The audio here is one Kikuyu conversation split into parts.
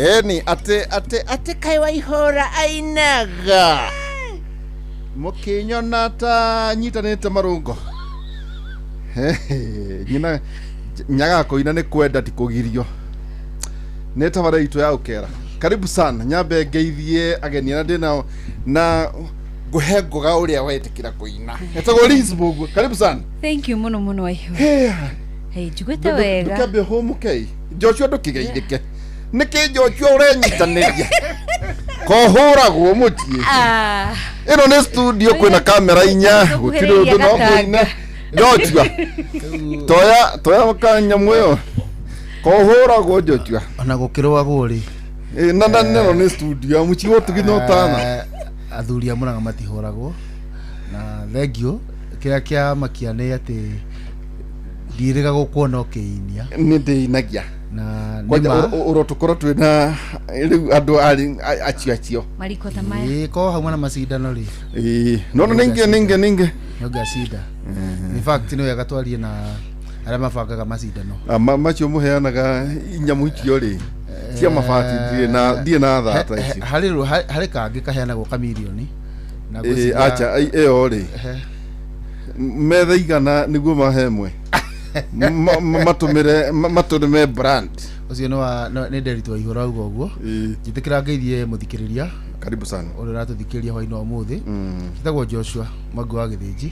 Eni atĩ atĩ atĩ kaĩ Waihũra ainaga mũkĩnyona ta nyitanĩte marũngo. Nyina nyagaga kũina nĩ kwenda ti kũgirio. Nĩ tabara itũ ya ũkera. Karibu sana, nyambe ngeithie ageni arĩa ndĩ nao na ngũhe ngoga ũrĩa wetĩkĩra kũina. Etagwo Liz Mũgua. Karibu sana. Thank you muno muno, Waihũra. Hey. Hey, njiguĩte wega. Ndũkĩambe ũhũmũke. Joshua, ndũkĩgeithĩke. Nĩkĩ, Joshua, ũrenyitanĩria kohũragwo mũciĩ? Ah, Ĩno nĩ studio, kwĩna kamera inya, gũtirĩ ũndũ no kũina. Joshua, toya toya kanyamũ ĩyo kohũragwo, Joshua. Ona gũkĩrũagwo rĩ. Ĩ, na ĩno nĩ studio ya mũciĩ gũtugi no tana. Athuri a Mũrang'a matihũragwo na thengio. Kĩrĩa kĩamakia nĩ atĩ ndiĩrĩga gũkuona ũkĩinia. Nĩ ndĩinagia. Na kwanja nĩma ũrotũkorwo twĩna rĩu andũ acio acio. Mariko ta maya. Ĩĩ, korwo hauma na macindano rĩ. Ĩ, no no ningĩ ningĩ ningĩ. Nĩũngacinda. In fact, nĩ wega twarie na arĩa mabangaga macindano. Ah, macio mũheanaga nyamũ icio rĩ cia mabati, ndirĩ na thata icio. Harĩ kangĩ kaheanagwo kamirioni na Ĩ, ngwĩciria- acha ĩyo rĩ metha igana nĩguo mahe ĩmwe. Matũmĩre matũrĩme brand. Ũcio nĩ wa nĩ Nderitu Waihũra auga ũguo. Ĩ, Njĩtĩkĩra ngeithie mũthikĩrĩria karibu sana. Ũrĩa ũratũthikĩrĩria hwainĩ wa ũmũthĩ. Njĩtagwo Joshua Mwangi wa Gĩthĩnji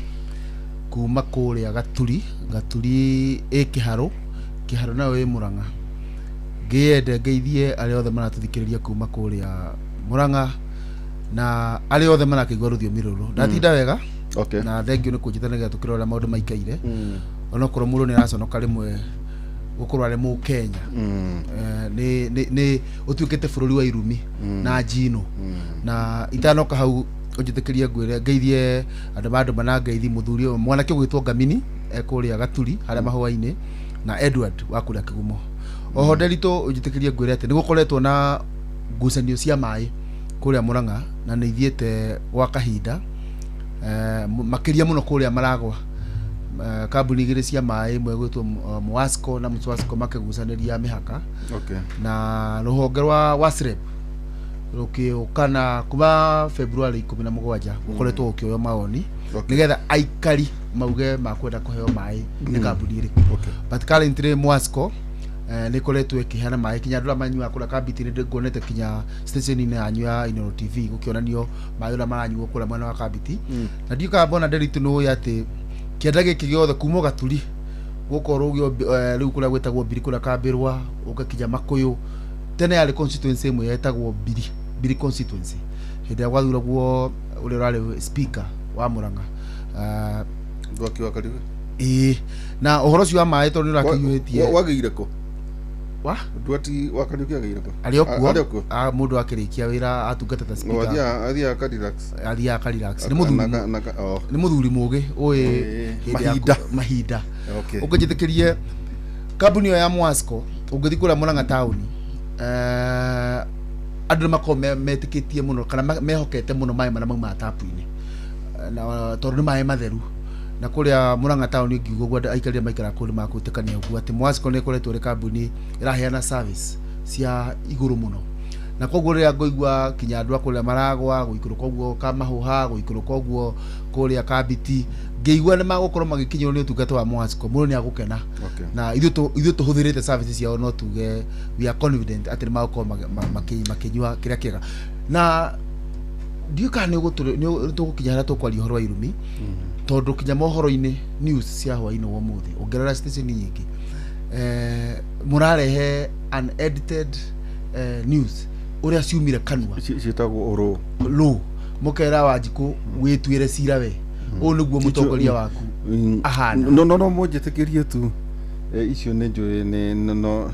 kuma kũrĩa Gaturi. Gaturi ĩ Kĩharũ, Kĩharũ nayo ĩ Mũrang'a. Ngĩyende ngeithie arĩa othe maratũthikĩrĩria kuma kũrĩa Mũrang'a na arĩa othe marakĩigua rũthiomi rũrũ. Ndatinda wega. Na thengio nĩ kũnjĩta nĩgetha tũkĩrore ũrĩa maũndũ maikaire, onokorwo mũndũ nĩ araconoka rĩmwe gũkorwo arĩ mũkenya. Nĩ ũtuĩkĩte bũrũri wa irumi na njino. Na itanoka hau, ũnjĩtĩkĩrie ngwĩre ngeithie andũ mandũma na ngeithi mũthuri ũyũ, mwanake ũgwĩtwo Ngamini e kũrĩa Gaturi harĩa mahũa-inĩ, na Edward wa kũrĩa Kĩgumo. Oho Nderitũ, ũnjĩtĩkĩrie ngwĩre atĩ nĩ gũkoretwo na ngucanio cia maĩ kũrĩa Mũrang'a na nĩ ithiĩte gwa kahinda, makĩria mũno kũrĩa Maragwa. Kambuni igĩrĩ cia maĩ, ĩmwe ĩgwĩtwo Muasco na Mswasco, makĩgucanĩria mĩhaka. Na rũhonge rwa WASREB rũkĩũka na kuma February 17 gũkoretwo gũkĩoywo mawoni nĩgetha aikari mauge makwenda kũheo maĩ nĩ kambuni ĩrĩkũ. But currently Mwasco nĩ ĩkoretwo ĩkĩheana maĩ kinya andũ arĩa manyuaga kũrĩa Kambiti. Nĩ nguonete kinya station-inĩ yanyu ya Inooro TV gũkĩonanio maĩ ũrĩa maranyuo kũrĩa mwena wa Kambiti. Na ndiũĩ kana mbona Nderitu nĩ ũĩ atĩ kĩanda gĩkĩ gĩothe kuma Gaturi gũkorwo ũgĩo rĩu kũrĩa gwĩtagwo Mbiri, kũrĩa Kambĩrwa, ũgakinya Makũyũ, tene yarĩ constituency ĩmwe yetagwo Mbiri, Mbiri constituency, hĩndĩ ĩrĩa gwathuragwo ũrĩa ũrarĩ speaker wa Murang'a. Ndwaki wa Kariuki. Ĩĩ, na ũhoro ũcio wa maĩ tondũ nĩ ũrakĩhiũhĩtie. Wagĩire kũ? Wa Ndwati wa Kariuki agĩire kũ? Arĩ o kuo. Arĩ o kuo. Ah, mũndũ akĩrĩkia wĩra atungata ta speaker. Athiaga ka relax. Athiaga ka relax. Nĩ mũthuri Oh. Nĩ mũthuri mũgĩ ũĩ hĩndĩ ya Mahinda. Mahinda. Ũngĩnjĩtĩkĩrie, kambuni ĩyo ya Mwasco, ũngĩthiĩ kũrĩa Murang'a taũni, andũ nĩ makoragwo metĩkĩtie mũno kana mehokete mũno maĩ marĩa maumaga tapu-inĩ. Na tondũ nĩ maĩ matheru. Na kũrĩa Murang'a taũni ngiuga ũguo, andũ aikari arĩa maikaraga kũu nĩ makwĩtĩkania ũguo atĩ Mwasco nĩ ĩkoretwo ĩrĩ kambuni ĩraheana service cia igũrũ mũno. Na koguo rĩrĩa ngũigua kinya andũ a kũrĩa Maragwa gũikũrũka ũguo Kamahũha, gũikũrũka ũguo kũrĩa Kambiti, ngĩigua nĩ magũkorwo magĩkinyĩrwo nĩ ũtungata wa Mwasco, mũndũ nĩ agũkena. Na ithuĩ tũhũthĩrĩte services ciao, no tuge we are confident atĩ nĩ magũkorwo makĩnyua kĩrĩa kĩega. Na ndiũĩ kana nĩ tũgũkinya harĩa tũkwaria ũhoro wa irumi, tondũ kinya mohoro-inĩ, news cia hwaĩ-inĩ wa ũmũthĩ, ũngĩrora station nyingĩ, mũrarehe unedited news ũrĩa ciumire kanua. Ciĩtagwo ũrũ. Rũ mũkera Wanjikũ wĩtuĩre cira we, ũũ nĩguo mũtongoria waku ahana. No mũnjĩtĩkĩrie tu, icio nĩ njũĩ nĩ no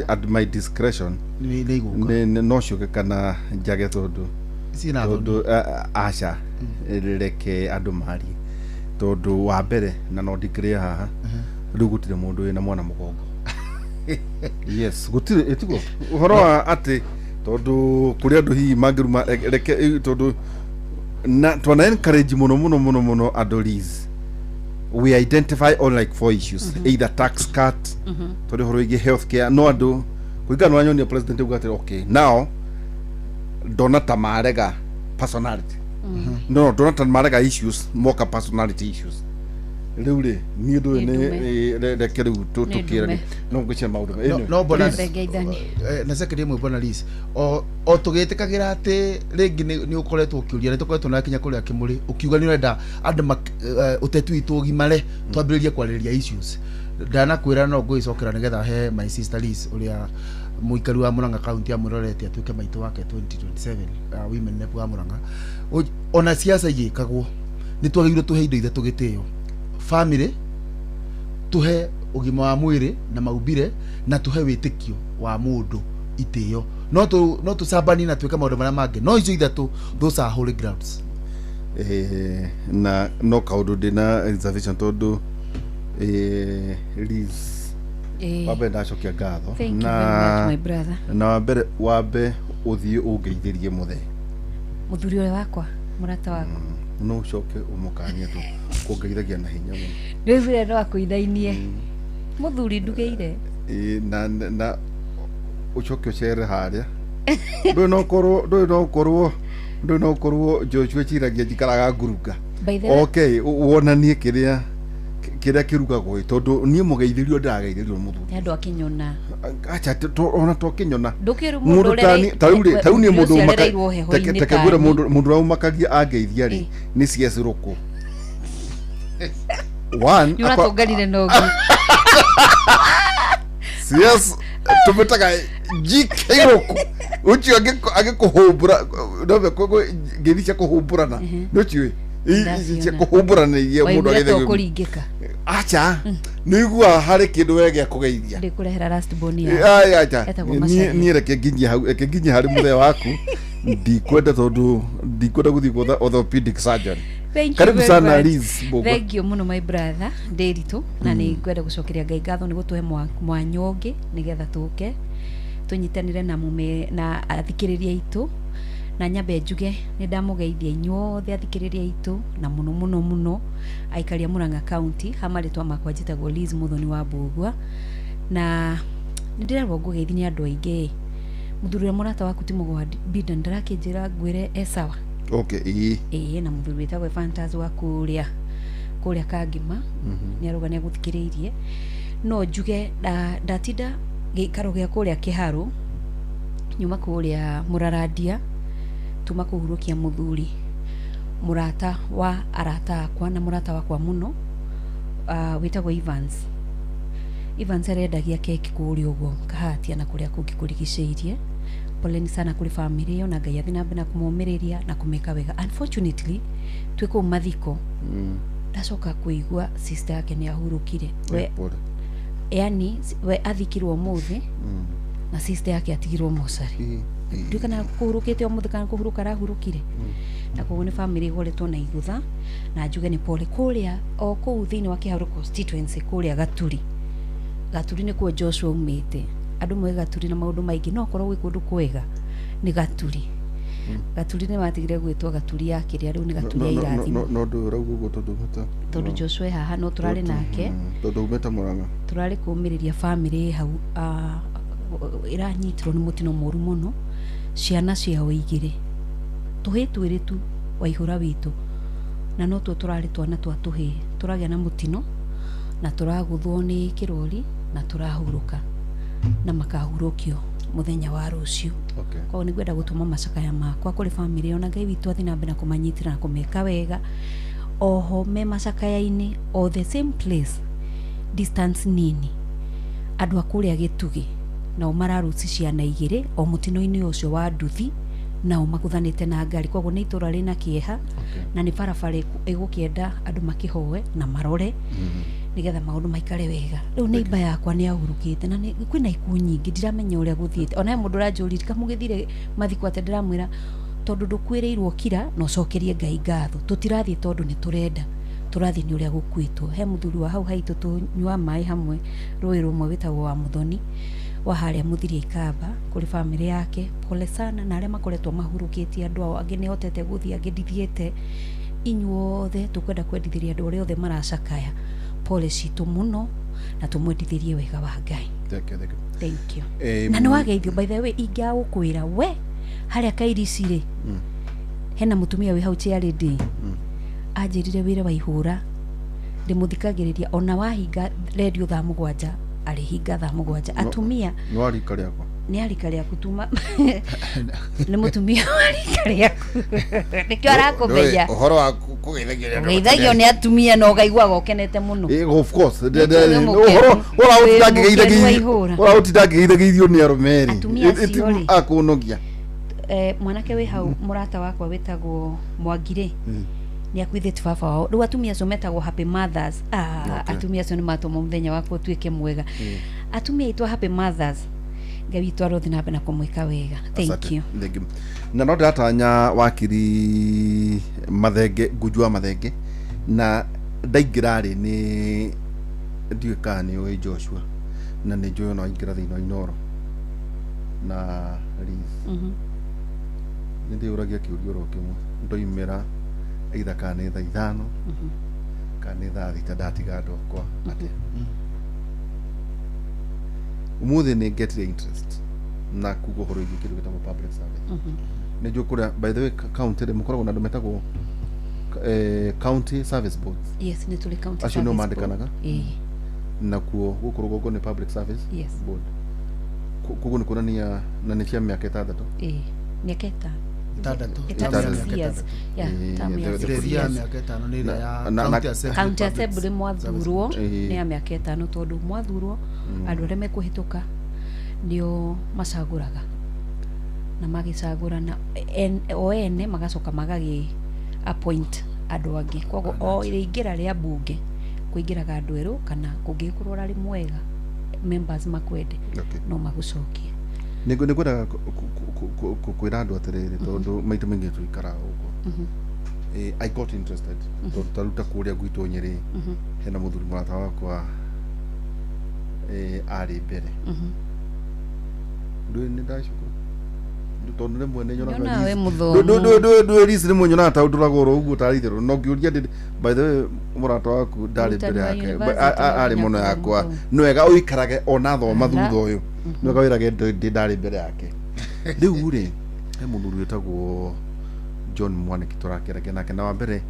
at my discretion. Nĩ igũka. No ciũke kana njage tondũ ciĩna thoni. Tondũ aca, reke andũ marie, tondũ wa mbere na no ndikĩrĩa haha rĩu gũtirĩ mũndũ wĩna mwana mũgongo. Yes, gũtirĩ ĩtiguo ũhoro wa atĩ tondũ kũrĩ andũ hihi mangĩruma. Reke tondũ na twana encourage mũno mũno mũno mũno andũ. Liz, we identify on like four issues, either tax cut, tondũ ũhoro wĩgiĩ health care no andũ Kũringana na nyonia president auga atĩrĩ, okay, now ndona ta marega personality, no ndona ta marega issues, moka personality issues. Rĩu rĩ, niĩ ndũĩ Nĩ nĩ ndume. reke rĩu Nĩ tũkĩranie. ndume. No ngwĩciria maũndũ No, anyway, no bwana please. Ngeithanie. Na second ĩmwe, bwana Liz, o tũgĩtĩkagĩra atĩ rĩngĩ nĩ ũkoretwo ũkĩũria, nĩ tũkoretwo na kinya kũrĩa kĩmũrĩ ũkiuga nĩ ũrenda andũ ũteti witũ ũgimare, twambĩrĩrie kwarĩrĩria issues. Ndanakwĩra no ngũgĩcokera nĩgetha he my sister Liz, ũrĩa mũikari wa Murang'a county, amwĩrorete atuĩke maitũ wake 2027, women rep wa Murang'a. Ona siasa igĩkagwo nĩ twagĩrĩirwo tũhe indo ithatũ gĩtĩo: family, tuhe ũgima wa mwĩrĩ na maumbire, na tuhe wĩtĩkio wa mũndũ itĩo. No tũcambanie na twĩke maũndũ marĩa mangĩ, no icio ithatũ, those are holy grounds. Na no kaũndũ ndĩna reservation tondũ Liz, wambe ndacokia ngatho. Thank you very much, my brother. Na wambere wambe ũthiĩ ũngeithĩrie mũthee. Mũthuri ũrĩa wakwa, mũrata wakwa. No ũcoke ũmũkanie tu kũngeithagia na hinya mũno. Nĩũiguire no akũithainie mũthuri ndugĩire. Ĩ, na ũcoke ũcere harĩa ndũĩ no korwo ndũĩ no korwo Joshua ciragia njikaraga ngurunga. By the way, Okay, wonanie kĩrĩa kĩrugagwo ĩ, tondũ niĩ mũgeithĩrio ndĩrageithĩrio mũthuri. Nĩ andũ akĩnyona. Acha, ona tokĩnyona. Ndũkĩrĩ mũndũ Mũndũ tani tarĩu rĩ, tarĩu niĩ mũndũ ũcerereirwo heho-inĩ teke ngwĩre tani. Mũndũ ũrĩa ũmakagia angeithia rĩ nĩ CS Rũkũ one. Nĩ ũratũnganire na ũngĩ. CS tũmĩtaga GK Rũkũ ũcio angĩkũhũmbũra nobe ngeithi cia kũhũmbũrana nĩ ũciũĩ ici cia Ndaciona. kũhũmbũrana iria mũndũ Waiguire to agĩthagia. kũringĩka. Acha, nĩ iguaga harĩ kĩndũ we gĩa kũgeithia. Ndĩkũrehera last born ya Ai, acha. Etagwo Macharia. Niĩ reke nginyie hau, reke nginyie harĩ mũthee waku. Ndikwenda tondũ ndikwenda gũthiĩ gwetha orthopedic surgeon. Thank you Karibu very sana, much. Liz Mbũgua. Thank you mũno, my brother Ndĩritũ, na nĩ ngwenda gũcokeria Ngai ngatho nĩ gũtũhe mwanya ũngĩ nĩgetha tũke tũnyitanĩre na mũme na athikĩrĩria aitũ. Na nyambe njuge nĩ ndamũgeithia inyuothe athikĩrĩria aitũ, na mũno mũno mũno aikari a Murang'a County. Ha marĩtwa makwa njĩtagwo Liz Muthoni wa Mbũgua, na nĩ ndĩrerwo ngũgeithi nĩ andũ aingĩ. Mũthuri ũrĩa mũrata waku ti mũgwa Binda ndĩrakĩnjĩra ngwĩre e sawa. Okay, ĩĩ. Ĩĩ, na mũthuri wĩtagwo Efantas wa kũrĩa Kangima nĩ arauga nĩ agũthikĩrĩirie. No njuge ndatinda gĩikaro gĩa kũrĩa Kĩharũ, nyuma kũrĩa Mũrarandia, tuma kũhurũkia mũthuri mũrata wa arata akwa na mũrata wakwa mũno, wĩtagwo Evans. Evans arendagia keki kũrĩa ũguo Kahatia na kũrĩa kũngĩ kũrigicĩirie. Poleni sana kũrĩ family ĩyo, na Ngai athiĩ na mbere na kũmomĩrĩria na kũmeka wega. Unfortunately, twĩ kũu mathiko ndacoka kũigua sister yake nĩ ahurũkire we. Pole. Yani we athikirwo ũmũthĩ na sister yake atigirwo mocarĩ. Ĩĩ, ĩĩ. Ndiũ kana kũhurũkĩte ũmũthĩ kana kũhurũka arahurũkire, na koguo nĩ family ĩgoretwo na igũtha, na njuge nĩ pole. Kũrĩa o kũu thĩinĩ wa Kĩharũ constituency, kũrĩa Gaturi, Gaturi nĩkuo Joshua umĩte. Andũ moĩ Gaturi na maũndũ maingĩ, no korwo gwĩ kũndũ kwega nĩ Gaturi. Gaturi nĩ matigire gwĩtwo Gaturi ya kĩrĩa, rĩu nĩ Gaturi ya No, no, irathimo. no, no ndũĩ ũrauga ũguo tondũ umĩte Tondũ Joshua e haha, no tũrarĩ nake. Tondũ umĩte Murang'a. Tũrarĩ kũmĩrĩria family hau ĩranyitirwo nĩ mũtino mũru mũno. Ciana ciao igĩrĩ, tũhĩĩ twĩrĩ tu, waihũra witũ, na no tuo tũrarĩ twana twa tũhĩĩ, tũragĩa na mũtino na tũragũthwo nĩ kĩrori na tũrahurũka na makahurũkio mũthenya wa rũciũ. Koguo nĩ ngwenda gũtũma macakaya makwa kũrĩ family ĩyo, na Ngai witũ athiĩ na mbere na kũmanyitĩra na kũmeka wega. Oho me macakaya-inĩ, o the same place, distance nini, andũ a kũrĩa Gĩtugĩ nao mararuci ciana igĩrĩ o mũtino-inĩ ũcio wa nduthi, nao magũthanĩte na ngari. Koguo nĩ itũra rĩna kĩeha na nĩ barabara ĩgũkĩenda andũ makĩhoe na marore nĩgetha maũndũ maikare wega. Rĩu neighbor yakwa nĩ ahurũkĩte na kwĩna ikuũ nyingĩ, ndiramenya ũrĩa gũthiĩte. Ona he mũndũ ũranjũririe kamũgĩthire mathiko atĩa, ndĩramwĩra tondũ ndũkuĩrĩirwo kira na ũcokerie Ngai ngatho. Tũtirathiĩ tondũ nĩ tũrenda, tũrathiĩ nĩ ũrĩa gũkuĩtwo. He mũthuri wa hau haitũ tũnyua maĩ hamwe rũĩ rũmwe wĩtagwo wa Mũthoni wa harĩa Mũthiria Ikamba, kũrĩ family yake pole sana, na arĩa makoretwo mahurũkĩtie andũ ao, angĩ nĩ hotete gũthiĩ, angĩ ndithiĩte. Inyuothe tũkwenda kwendithĩria andũ arĩa othe maracakaya pole citũ mũno. Na tũmwendithĩrie wega wa Ngai. Thank you, thank you. Thank you. Na nĩ wageithio, by the way, ingĩaga gũkwĩra we harĩa Kairici rĩ, hena mũtumia wĩ hau chairlady anjĩrire wĩra wa ihũra ndĩmũthikagĩrĩria ona wahinga redio thaa 7, arĩhinga thaa 7. Atumia Nĩ wa rika rĩakwa. Nĩ arika rĩaku, tuma nĩ mũtumia wa rika rĩaku, nĩkĩo arakũmenya. Ũhoro wa kũgeithagio nĩ andũ. Ũgeithagio nĩ atumia na ũkaiguaga ũkenete mũno. Of course. Nĩ mũkenu. Ũhoro Wĩ mũkenu wa ihũra. Ũra ũtindangĩgeithagĩithio nĩ arũme rĩ, Atumia acio rĩ. Akũnogia. Mwanake wĩ hau, mũrata wakwa wĩtagwo Mwangirĩ, nĩ akuithĩtie baba wao. Rĩu atumia acio metagwo happy mothers. Atumia acio nĩ matũma mũthenya wakwa ũtuĩke mwega. Atumia aitũ a happy mothers, Ngai witũ arothiĩ na mbere na kũmwĩka wega. Thank Asante. you. Thank you. Na no ndĩratanya wakiri Mathenge, Ngunju wa Mathenge, na ndaingĩra rĩ, nĩ ndiũĩ kana nĩ ũĩ Joshua, na nĩ njũĩ ona waingĩra thĩinĩ wa Inoro na Liz. Nĩ ndĩyũragia kĩũria oro kĩmwe, ndoimĩra either kana nĩ thaa 5 kana nĩ thaa 6, ndatiga andũ akwa atĩa? Ũmũthĩ nĩ ngetire interest na kuga ũhoro wĩgiĩ kĩndũ gĩtagwo public service. Nĩ njũĩ kũrĩa, by the way, county rĩ, mũkoragwo na andũ metagwo county service boards. Yes, nĩ tũrĩ county Acio nĩo service mandĩkanaga? board. Ĩĩ. Nakuo gũkũ rũgongo nĩ public service Yes. board. Koguo nĩ kuonania na nĩ cia mĩaka 6. Ĩĩ, mĩaka 5. 6. Ĩtatũ, Term ya mĩaka years. 6. Yeah, term ya 6 Ĩrĩa ĩthiaga years. mĩaka 5 nĩ ĩrĩa ya county assembly County public assembly service mwathurwo board. nĩ ya mĩaka 5, tondũ mwathurwo andũ arĩa mekũhĩtũka nĩo macagũraga, na magĩcagũrana o ene magacoka magagĩ appoint andũ angĩ. Koguo o rĩingĩra rĩa mbunge kũingĩraga andũ erũ, kana kũngĩgĩkorwo ũrarĩ mwega, members makwende, no magũcokie. Nĩ ngwendaga kwĩra andũ atĩrĩrĩ, tondũ maita maingĩ tũikaraga ũguo. I got interested tondũ ta rĩu ta kũrĩa gwitũ Nyĩrĩ hena mũthuri mũrata wakwa, arĩ mbere. Ndũĩ nĩ ndacukuru, tondũ rĩmwe nĩ nyonaga Nyonaga wĩ Liz. mũthomu. Ndũĩ Liz, rĩmwe nyonaga ta ũndũraga oro ũguo tarĩ itherũ, no ngĩũria ndĩ, by the way, mũrata waku ndarĩ Mũrutani mbere wa yake. university Arĩ no mũno nginya yakwa. akorwo. Nĩ wega ũikarage ona thoma Ala. thutha ũyũ, nĩ wega wĩrage ndĩ ndarĩ mbere yake. Rĩu rĩ, he mũthuri wĩtagwo John Mwaniki tũrakĩaragia nake, na wa mbere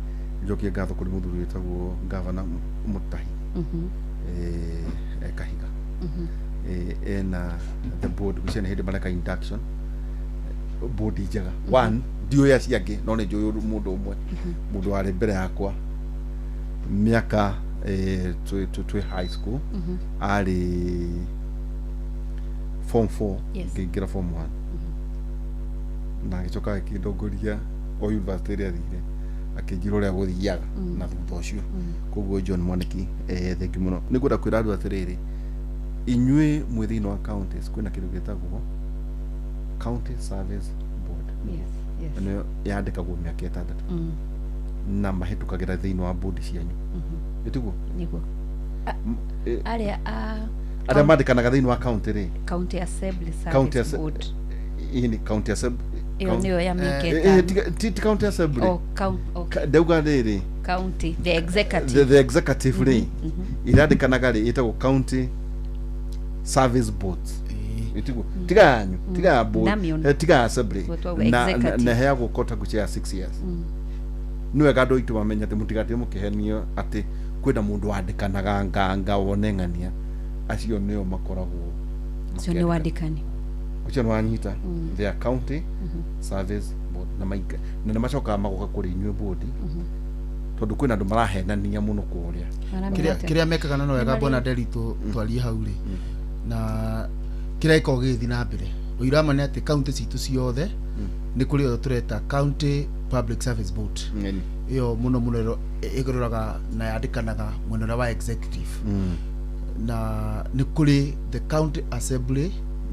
njokie ngatho kũrĩ mũthuri wĩtagwo Gavana Mutahi, Kahiga. Ena the board gwĩciria nĩ hĩndĩ mareka induction, board njega one. Ndiũĩ acio angĩ, no nĩ njũĩ mũndũ ũmwe, mũndũ warĩ mbere yakwa mĩaka, twĩ high school, arĩ form 4, ngĩingĩra form 1, na agĩcoka agĩkĩndongoria o university ĩrĩa athire, akĩnjĩra ũrĩa gũthiaga na thutha ũcio. Koguo John Mwaniki, thank you mũno. Nĩ ngwenda kwĩra andũ atĩrĩrĩ, inyuĩ mwĩ thĩinĩ wa counties, kwĩna kĩndũ gĩtagwo county service board. Yes. Na nĩyo yandĩkagwo mĩaka 6, na mahĩtũkagĩra thĩinĩ wa board cianyu, ĩtiguo? Nĩguo. Arĩa a Arĩa mandĩkanaga thĩinĩ wa county rĩ. County assembly County service board. Ĩĩ, nĩ county assembly. Ĩyo nĩyo ya mĩaka 5. Ti county assembly. Oh, okay. Ndauga rĩrĩ, County, the executive. The executive rĩ, irandĩkanaga rĩ, ĩtagwo county service boards, ĩtiguo? Tiga yanyu, tiga ya board. Namio. Tiga ya assembly. Gwetagwo executive. Na heagwo contract ya 6 years. Nĩ wega andũ aitũ mamenye atĩ mũtigatire mũkĩhenio atĩ kwĩna mũndũ wandĩkanaga nganga wone ng'ania. Acio nĩo makoragwo Acio nĩ makĩandĩkana. Wandĩkani. Ũcio nĩ wanyita, their county service board, na maika na nĩ macokaga magoka kũrĩ inyuĩ board, tondũ kwĩna andũ marahenania mũno kũrĩa. Maramenya atĩa? Kĩrĩa mekaga, na no wega Nĩ mbona Nderitu twarie hau rĩ, na kĩrĩa gĩkoragwo gĩgĩthiĩ na mbere ũira ma nĩ atĩ county citũ ciothe nĩ kũrĩ ĩyo tũreta county public service board. Ĩyo mũno mũno ĩroraga na yandĩkanaga mwena ũrĩa wa executive, na nĩ kũrĩ the county assembly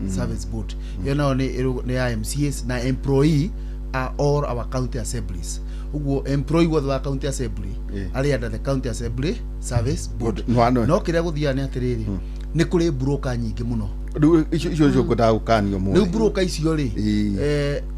service board. Ĩyo nayo nĩ ya MCAs na employee a all our county assemblies. Ũguo employee wothe wa county assembly arĩ under the county assembly service board. Nĩ No kĩrĩa gũthiaga nĩ atĩrĩrĩ, nĩ kũrĩ broker nyingĩ mũno. Rĩu icio icio ngwendaga gũkanio Rĩu mũthĩ. broker icio rĩ,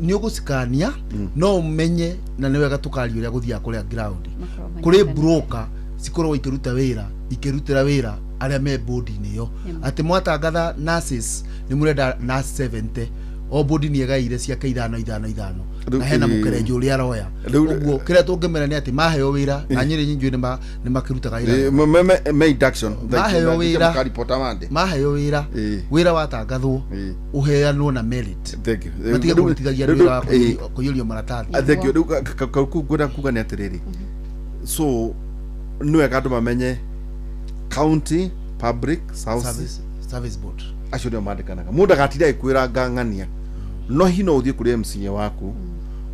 nĩ ũgũcikania no ũmenye, na nĩ wega tũkaria ũrĩa gũthiaga kũrĩa ground. Makoragwo Kũrĩ manyitanĩte. broker cikoragwo ikĩruta wĩra, ikĩrutĩra wĩra Arĩa me board-inĩ ĩyo, atĩ mwatangatha nurses nĩ mũrenda nurse 70, o board nĩ ĩgaire ciake ithano ithano ithano. Na hena mũkerenjo ũrĩa aroya. Ũguo kĩrĩa tũngĩmera nĩ atĩ maheo wĩra na nyĩrĩ nyinjũ nĩ makĩrutaga wĩra. Me induction. Maheo wĩra. Mũkaripota mande. Maheo wĩra, wĩra watangathwo ũheanwo na merit. Thank you. Matige kũrutithagia andũ wĩra wa kũiyũrio maratathi. Ah, thank you. Rĩu kau ngwenda kuga nĩ atĩrĩrĩ, so nĩ wega andũ mamenye county public service service board. Acio nĩo mandĩkanaga. Mũndũ agatinde agĩkwĩra ngang'ania, no hihi no ũthiĩ kũrĩ MCA waku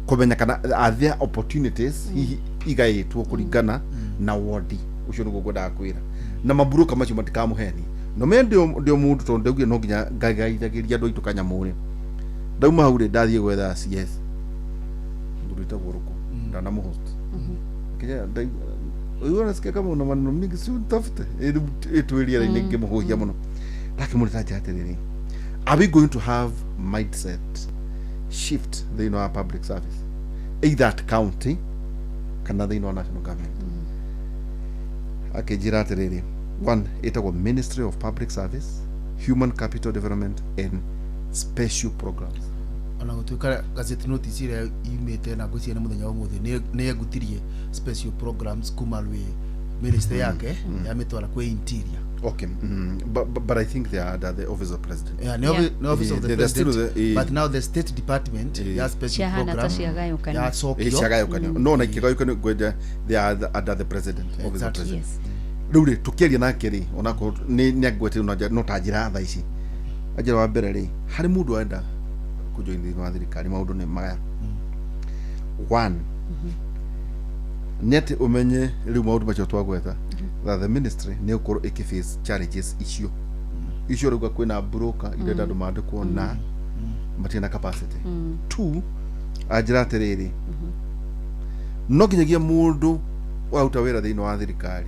kũmenya kana are there opportunities hihi igaĩtwo kũringana na wodi ũcio. Nĩguo ngwendaga kwĩra na maburoka macio matikamũheni. No me ndĩ o mũndũ, tondũ ndaugire no nginya ngagaithagĩria andũ aitũ kanyamũ rĩ. Ndauma hau rĩ, ndathiĩ gwetha CS, mũndũ wĩtagwo Rũkũ, ndanamũhost. Kenya ũyũ unasikia kama una maneno mingi, si utafute ĩtwĩrie raini ngĩmũhũhia mũno. Ndakĩmũrĩta nja atĩrĩrĩ, are we going to have mindset shift thĩinĩ wa public service, either at county kana thĩinĩ wa national government? Akĩnjĩra atĩrĩrĩ, one ĩtagwo Ministry of Public Service, Human Capital Development and Special Programs. Ona gũtuĩka gazette notice ĩrĩa yumĩte na ngwĩciria nĩ mũthenya wa ũmũthĩ nĩ yengutirie special programs kuma rwĩ ministry yake yamĩtwara kwĩ Interior. Okay, but I think they are under the Office of President. Yeah, nĩ nĩ Office of the They're still President, but now the state department ya special Ciahana ta program ciagayũkanio. yacokio. Ciagayũkanio, no na ikĩgayũkanio ngwenda they are under the president, Office of President. Rĩu rĩ, tũkĩaria nake rĩ, onakorwo nĩ angwetire no ta njĩra thaa ici anjĩra, wa mbere rĩ, harĩ mũndũ arenda kũjoin thĩinĩ wa thirikari, maũndũ nĩ maya. One nĩ atĩ ũmenye rĩu maũndũ macio twagweta, that the ministry nĩ ũkorwo ĩkĩ face challenges icio icio rauga kwĩna broker irenda andũ mandĩkwo na matirĩ na capacity. Two, anjĩra atĩrĩrĩ, no nginyagia mũndũ ũraruta wĩra thĩinĩ wa thirikari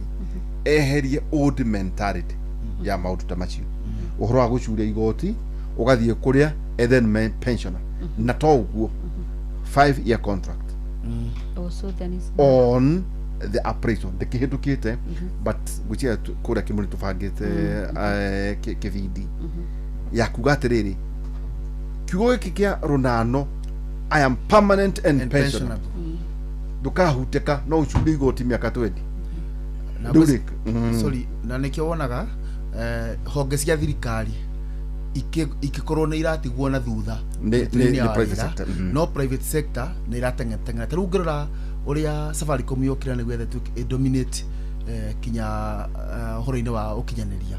eherie old mentality ya maũndũ ta macio, ũhoro wa gũcuria igoti ũgathiĩ kũrĩa and then pensioner, na to ũguo, 5 year contract. Also then is On the appraisal ndĩkĩhĩtũkĩte, but gwĩciria kũrĩa kĩmũrĩ tũbangĩte kĩbindi ya kuga atĩrĩrĩ, kiugo gĩkĩ kĩa rũnano, "I am permanent and and pensionable," pensionable. Ndũkahutĩka no ũcurie igoti mĩaka 20. Na Rĩu rĩ, sorry, na nĩkĩo wonaga honge cia thirikari ikĩkorwo nĩ iratigwo na thutha mĩtũrĩre-inĩ nĩ ya private wĩra, sector, no private sector nĩ irateng'eteng'era. Ta rĩu ũngĩrora ũrĩa Safaricom yokĩra nĩguo ĩtuĩke ĩdominate kinya ũhoro-inĩ wa ũkinyanĩria,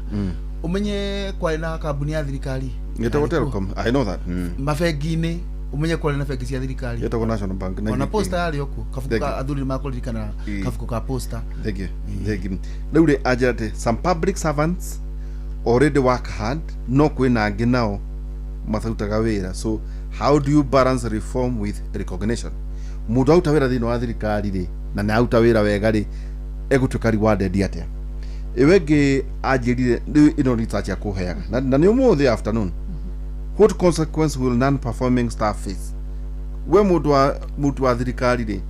ũmenye kwarĩ na kambuni ya thirikari Ĩtagwo yarĩ kuo. Telecom, I know that. Mabengi-inĩ, ũmenye kwarĩ na bengi cia thirikari. Ĩtagwo National Bank na ona Posta yarĩ o kuo, kabuku Thank ka you. athuri nĩ makũririkana kabuku ka Posta. Thank you. Thank you. Rĩu rĩ, anjĩra atĩ some public servants already work hard, no kwĩna angĩ nao matarutaga wĩra, so how do you balance reform with recognition? Mũndũ aruta wĩra thĩinĩ wa thirikari rĩ, na nĩ aruta wĩra wega rĩ, egũtuĩka rewarded atĩa? Ĩyo ĩngĩ anjĩrire rĩu ĩno research ya kũheaga na nĩ ũmũthĩ afternoon, what consequence will non-performing staff face? We mũndũ wa mũruti wa thirikari rĩ,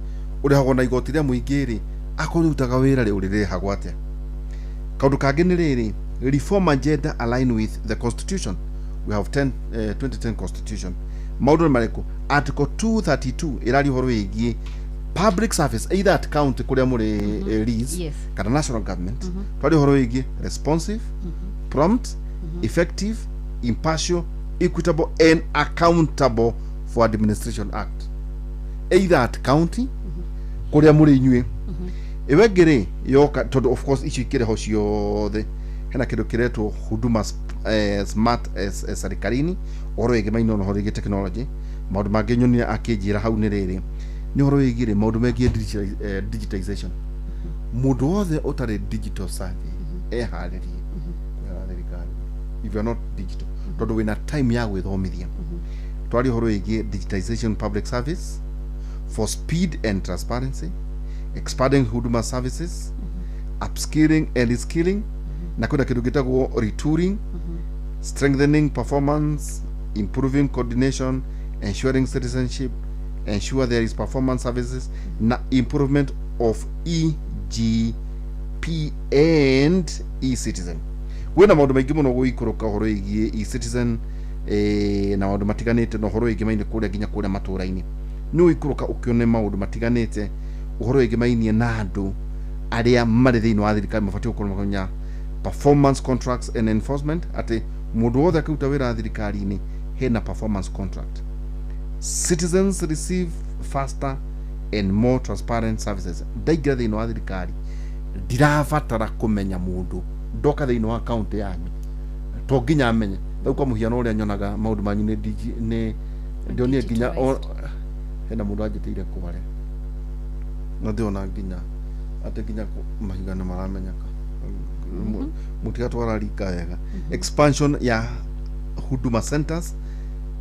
ũrĩhagwo na igoti rĩa mũingĩ rĩ, akorwo ũrutaga wĩra rĩ, ũrĩrĩhagwo atĩa? Kaũndũ kangĩ nĩ rĩrĩ, reform agenda align with the constitution. We have 10, 2010 constitution. Maũndũ nĩ marĩkũ? Article 232 ĩraria ũhoro wĩgiĩ public service, either at county kũrĩa mũrĩ lease kana national government. Twaria ũhoro wĩgiĩ responsive, prompt, effective, impartial, equitable and accountable for administration act, either at county kũrĩa mũrĩ inyuĩ. Ĩyo ĩngĩ rĩ yoka, tondũ of course icio ikĩrĩ ho ciothe, hena kĩndũ kĩretwo Huduma smart serikalini, ũhoro wĩgiĩ maino na ũhoro wĩgiĩ technology. Maũndũ mangĩ nyonire akĩnjĩra hau nĩ rĩrĩ, nĩ ũhoro wĩgiĩ rĩ maũndũ megiĩ digitization. Mũndũ wothe ũtarĩ digital savvy eharĩrie kwĩhera thirikari. If you are not digital, tondũ wĩna time ya gwĩthomithia. Twaria ũhoro wĩgiĩ digitization public service for speed and transparency, expanding Huduma services, upskilling and reskilling, na kwĩna kĩndũ gĩtagwo retooling, strengthening performance, improving coordination, ensuring citizenship, ensure there is performance services, na improvement of EGP and e-citizen. Kwĩna maũndũ maingĩ mũno gũikũrũka ũhoro wĩgiĩ eCitizen na maũndũ matiganĩte, na ũhoro wĩgiĩ mainĩ kũrĩa nginya kũrĩa matũra-inĩ. Nĩ ũikũrũka ũkĩone maũndũ matiganĩte ũhoro wĩgiĩ mainie na andũ arĩa marĩ thĩinĩ wa thirikari mabatiĩ gũkorwo makĩmenya performance contracts and enforcement, atĩ mũndũ wothe akĩruta wĩra thirikari-inĩ hena performance contract. Citizens receive faster and more transparent services. Ndaingĩra thĩinĩ wa thirikari ndirabatara kũmenya mũndũ ndoka thĩinĩ wa kaunti yanyu to nginya menye. Rĩu kwa mũhiano ũrĩa nyonaga maũndũ manyu nĩ nĩ ndionire nginya hena mũndũ anjĩtĩire kware na ndĩona nginya atĩ nginya mahiga nĩ maramenyeka. Mũtigatwara rika wega. Expansion ya Huduma Centers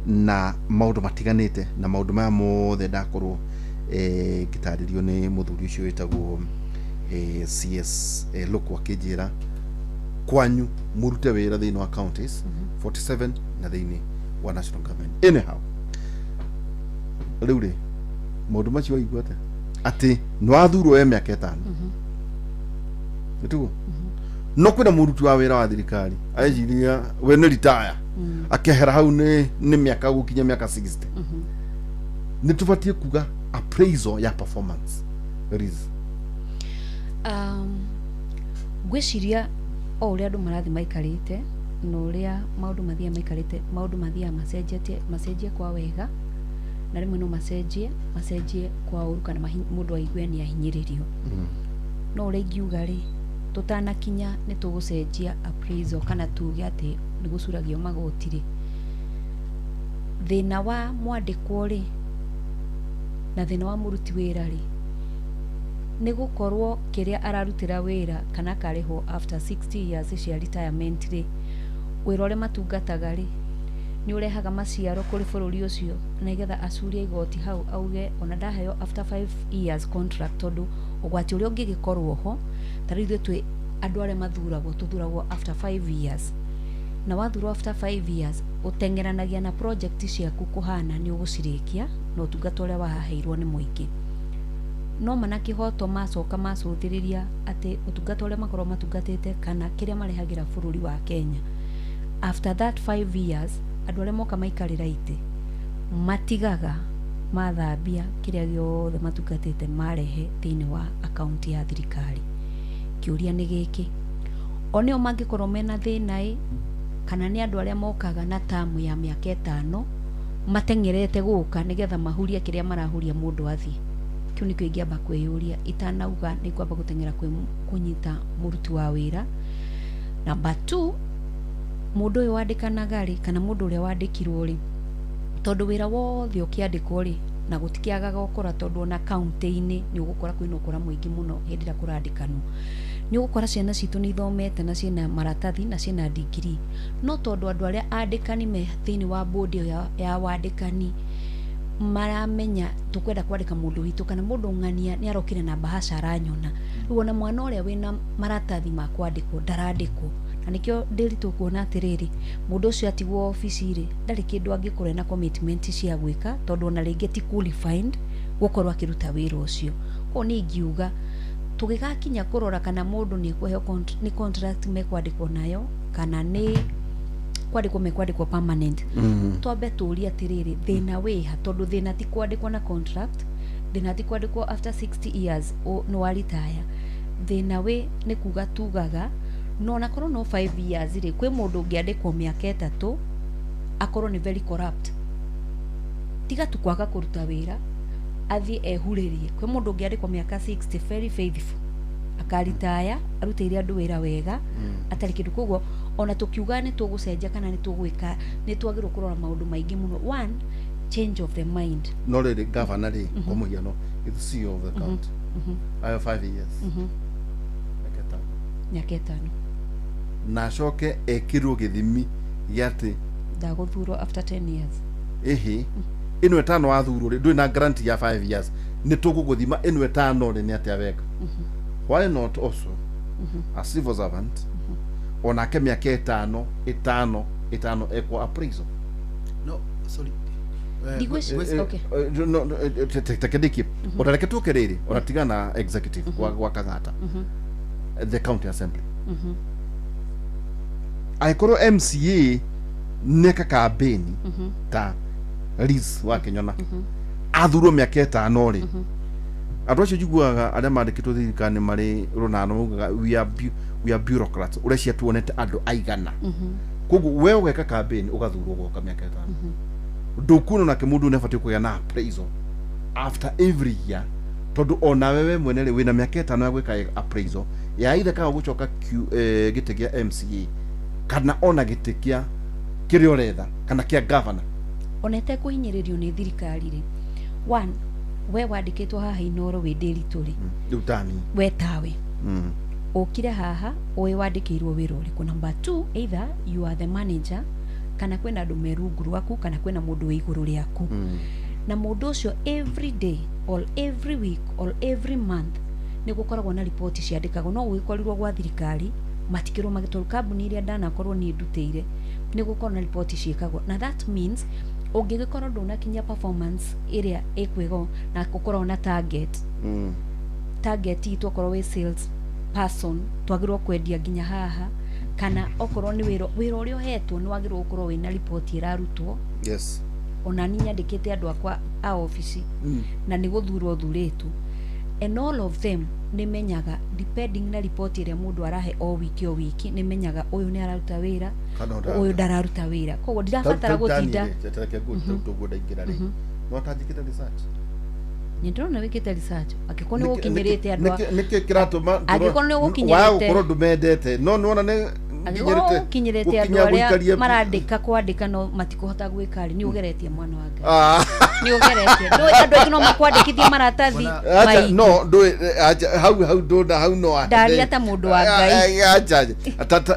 na maũndũ matiganĩte, na maũndũ maya mothe ndakorwo ngĩtarĩrio nĩ mũthuri ũcio wĩtagwo CS Loko, akĩnjĩra kwanyu mũrute wĩra thĩinĩ wa counties 47 na thĩinĩ wa national government. Anyhow, rĩu rĩ, maũndũ macio waigua atĩa, atĩ nĩ wathurwo we mĩaka 5 nĩtiguo, no kwĩna mũruti wa wĩra wa thirikari areciria we nĩ retire, akehera hau nĩ mĩaka gũkinya mĩaka 60. Nĩ tũbatiĩ kuga appraisal ya performance, Liz? Ngwĩciria o ũrĩa andũ marathiĩ maikarĩte na ũrĩa maũndũ mathiaga maikarĩte, maũndũ mathiaga macenjetie, macenjie kwa wega na rĩmwe no macenjie kwa ũru, kana mũndũ aigue nĩ ahinyĩrĩrio. No ũrĩa ingiuga rĩ, tũtanakinya nĩ tũgũcenjia appraisal kana tuge atĩ nĩ gũcuragio magoti rĩ, thĩna wa mwandĩkwo rĩ na thĩna wa mũruti wĩra rĩ, nĩ gũkorwo kĩrĩa ararutĩra wĩra kana akarĩhwo after 60 years cia retirement rĩ, wĩra ũrĩa matungataga rĩ, nĩ ũrehaga maciaro kũrĩ bũrũri ũcio, nĩgetha acurie igoti hau auge ona ndaheo after 5 years contract. Tondũ ũgwati ũrĩa ũngĩgĩkorwo ho, ta rĩu ithuĩ twĩ andũ arĩa mathuragwo, tũthuragwo after 5 years, na wathurwo after 5 years ũteng'eranagia na project ciaku kũhana nĩ ũgũcirĩkia na ũtungata ũrĩa waheirwo nĩ mũingĩ. No mana kĩhoto macoka macũthĩrĩria atĩ ũtungata ũrĩa makorwo matungatĩte kana kĩrĩa marehagĩra bũrũri wa Kenya after that 5 years, andũ arĩa moka maikarĩra itĩ matigaga mathambia kĩrĩa gĩothe matungatĩte marehe thĩinĩ wa akaunti ya thirikari. Kĩũria nĩ gĩkĩ, o nĩo mangĩkorwo mena thĩna ĩ, kana nĩ andũ arĩa mokaga na tamu ya mĩaka 5 mateng'erete gũka nĩgetha mahurie kĩrĩa marahuria mũndũ athiĩ? Kĩu nĩkĩo ingĩamba kwĩyũria itanauga nĩ ngwamba gũteng'era kwĩ kũnyita mũruti wa wĩra. Number two, mũndũ ũyũ wandĩkanaga rĩ, kana mũndũ ũrĩa wandĩkirwo rĩ, tondũ wĩra wothe ũkĩandĩkwo rĩ, na gũtikĩagaga ũkora, tondũ ona kaunti-inĩ nĩ ũgũkora kwĩna ũkora mũingĩ mũno hĩndĩ ĩrĩa kũrandĩkanwo. Nĩ ũgũkora ciana citũ nĩ ithomete na ciĩna maratathi na ciĩna degree, no tondũ andũ arĩa andĩkani me thĩinĩ wa board ĩyo ya wandĩkani maramenya tũkwenda kwandĩka mũndũ witũ kana mũndũ ng'ania nĩ arokire na bahasha aranyona, rĩu ona mwana ũrĩa wĩna maratathi ma kwandĩkwo ndarandĩkwo. Na nĩkĩo ndĩritũ kuona atĩrĩrĩ, mũndũ ũcio atigwo obici rĩ, ndarĩ kĩndũ angĩkorwo ena commitment cia gwĩka, tondũ ona rĩngĩ ti qualified gũkorwo akĩruta wĩra ũcio. Koguo niĩ ingiuga tũgĩgakinya kũrora kana mũndũ nĩ ekũheo nĩ contract mekwandĩkwo nayo kana nĩ kwandĩkwo mekwandĩkwo permanent, twambe tũrie atĩrĩrĩ, thĩna wĩha? Tondũ thĩna ti kwandĩkwo na contract, thĩna ti kwandĩkwo after 60 years nĩ wa retire. Thĩna wĩ nĩ kuga tugaga no onakorwo no 5 years rĩ, kwĩ mũndũ ũngĩandĩkwo mĩaka 3 akorwo nĩ very corrupt, tiga tu kwaga kũruta wĩra athiĩ ehurĩrie. Kwĩ mũndũ ũngĩandĩkwo mĩaka 60, very faithful, akaritaya arutĩire andũ wĩra wega atarĩ kĩndũ. Koguo ona tũkiuga nĩ tũgũcenjia kana nĩ tũgwĩka, nĩ twagĩrĩirwo kũrora maũndũ maingĩ mũno. One, change of the mind. No rĩrĩ, governor rĩ, kwa mũhiano, is the CEO of the county ayo 5 years, mĩaka 5. Mĩaka 5. Na acoke ekĩrwo gĩthimi gĩa atĩ ndagũthurwo after 10 years. Ĩhĩ, ĩno 5 wathurwo rĩ, ndũrĩ na guarantee ya 5 years, nĩ tũgũgũthima ĩno 5 rĩ, nĩ atĩa weka. Why not also a civil servant onake mĩaka 5 5 5 ekwo appraisal? No, sorry. Okay. No, no, teke ndĩkie, ona reke tũke rĩrĩ, ona tiga na executive gwa Kang'ata, the county assembly. Angĩkorwo MCA nĩeka kambĩni ta Liz wa Kĩnyona athurwo mĩaka 5 rĩ, andũ acio njiguaga arĩa mandĩkĩtwo thirikari nĩ marĩ rũnano maugaga we are bureaucrats, ũrecia tuonete andũ aigana. Koguo we ũgeka kambĩni ũgathurwo ũgoka mĩaka 5, ndũkuona nake mũndũ nĩ abatiĩ kũgĩa na appraisal after every year, tondũ onawe we mwene rĩ, wĩna mĩaka 5 ya gwĩka appraisal ya either kana gũcoka gĩtĩ gĩa MCA kana ona gĩtĩ kĩa kĩrĩa ũretha kana kĩa governor. Ona ĩtekũhinyĩrĩrio nĩ thirikari rĩ, one, we wandĩkĩtwo haha Inooro wĩ Ndĩritũ rĩ, Rĩu tani we tawe ũkire haha ũĩ wandĩkĩirwo wĩra ũrĩkũ. Number two, either you are the manager kana kwĩna andũ me rungu rwaku kana kwĩna mũndũ wĩ igũrũ rĩaku, na mũndũ ũcio every day or every week or every month nĩ gũkoragwo na riboti ciandĩkagwo. No gũgĩkorirwo gwa thirikari matikĩrwo magĩtwarwo kambuni iria ndanakorwo niĩ ndutĩire, nĩ gũkorwo na riboti ciĩkagwo, na that means ũngĩgĩkorwo ndũnakinyia performance ĩrĩa ĩkwĩgwo na gũkorwo na target, target itũ, okorwo wĩ sales person twagĩrĩirwo kwendia nginya haha, kana okorwo nĩ wĩra ũrĩa ũhetwo, nĩ wagĩrĩirwo gũkorwo wĩna riboti ĩrarutwo. Ona niĩ nyandĩkĩte andũ akwa a obici na nĩ gũthurwo thurĩtwo, and all of them nĩ menyaga, depending na riboti ĩrĩa mũndũ arahe o wiki o wiki, nĩ menyaga ũyũ nĩ araruta wĩra, Kana ũyũ ndararuta wĩra. Koguo ndirabatara gũtinda. Reke ngũguo ndaingĩra rĩ, no atanjĩkĩte research. Nĩ ndĩrona wĩkĩte research, angĩkorwo nĩ gũkinyĩrĩte andũ Nĩkĩ kĩratũma Angĩkorwo nĩ ũgũkinyĩrĩte- waga gũkorwo ndũmendete, no nĩwona nĩ angĩkorwo ũkinyĩrĩte andũ gũkinya arĩa gũikaria- marandĩka kwandĩka no matikũhota gwĩka rĩ, nĩ ũgeretie, mwana wa Ngai. Ah. Nĩ ũgeretie. Ndũĩ andũ aingĩ no makwandĩkithie maratathi Acha, maingĩ. no ndũĩ, acha, hau ndũna hau no Ndaria ta mũndũ wa Ngai. Acha,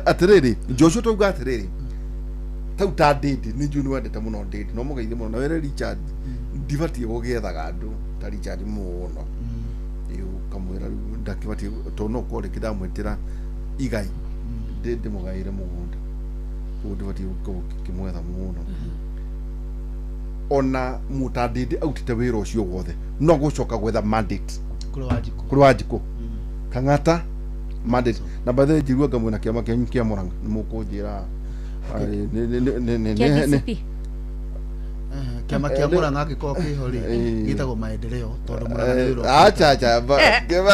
atĩrĩrĩ Joshua, tauga atĩrĩrĩ, tau ta Ndĩndĩ, nĩ njũĩ nĩ wendete mũno Ndĩndĩ, no mũgeithie mũno na wĩre Richard ndibatiĩ gũgĩethaga andũ ta Richard mũno. Ĩ, ũkamwĩra rĩu ndakĩbatiĩ, tondũ no ũkorwo rĩngĩ ndamwĩtĩra igai, ndĩmũgaĩre mũgũnda, koguo ndibatiĩ gũkorwo ngĩmwetha mũno. Ona mũtandĩndĩ autĩte wĩra ũcio wothe, no gũcoka gwetha mandate Kũrĩ Wanjikũ. Kũrĩ Wanjikũ Kang'ata mandate. Na by the way, njigua ngamwe na kĩama kĩanyu kĩa Mũrang'a nĩ mũkũnjĩra Kĩa DCP. Kĩama kĩa Mũrang'a angĩkorwo kĩho rĩ, gĩtagwo Maendeleo, tondũ Mũrang'a nĩ wĩra. Acha, acha,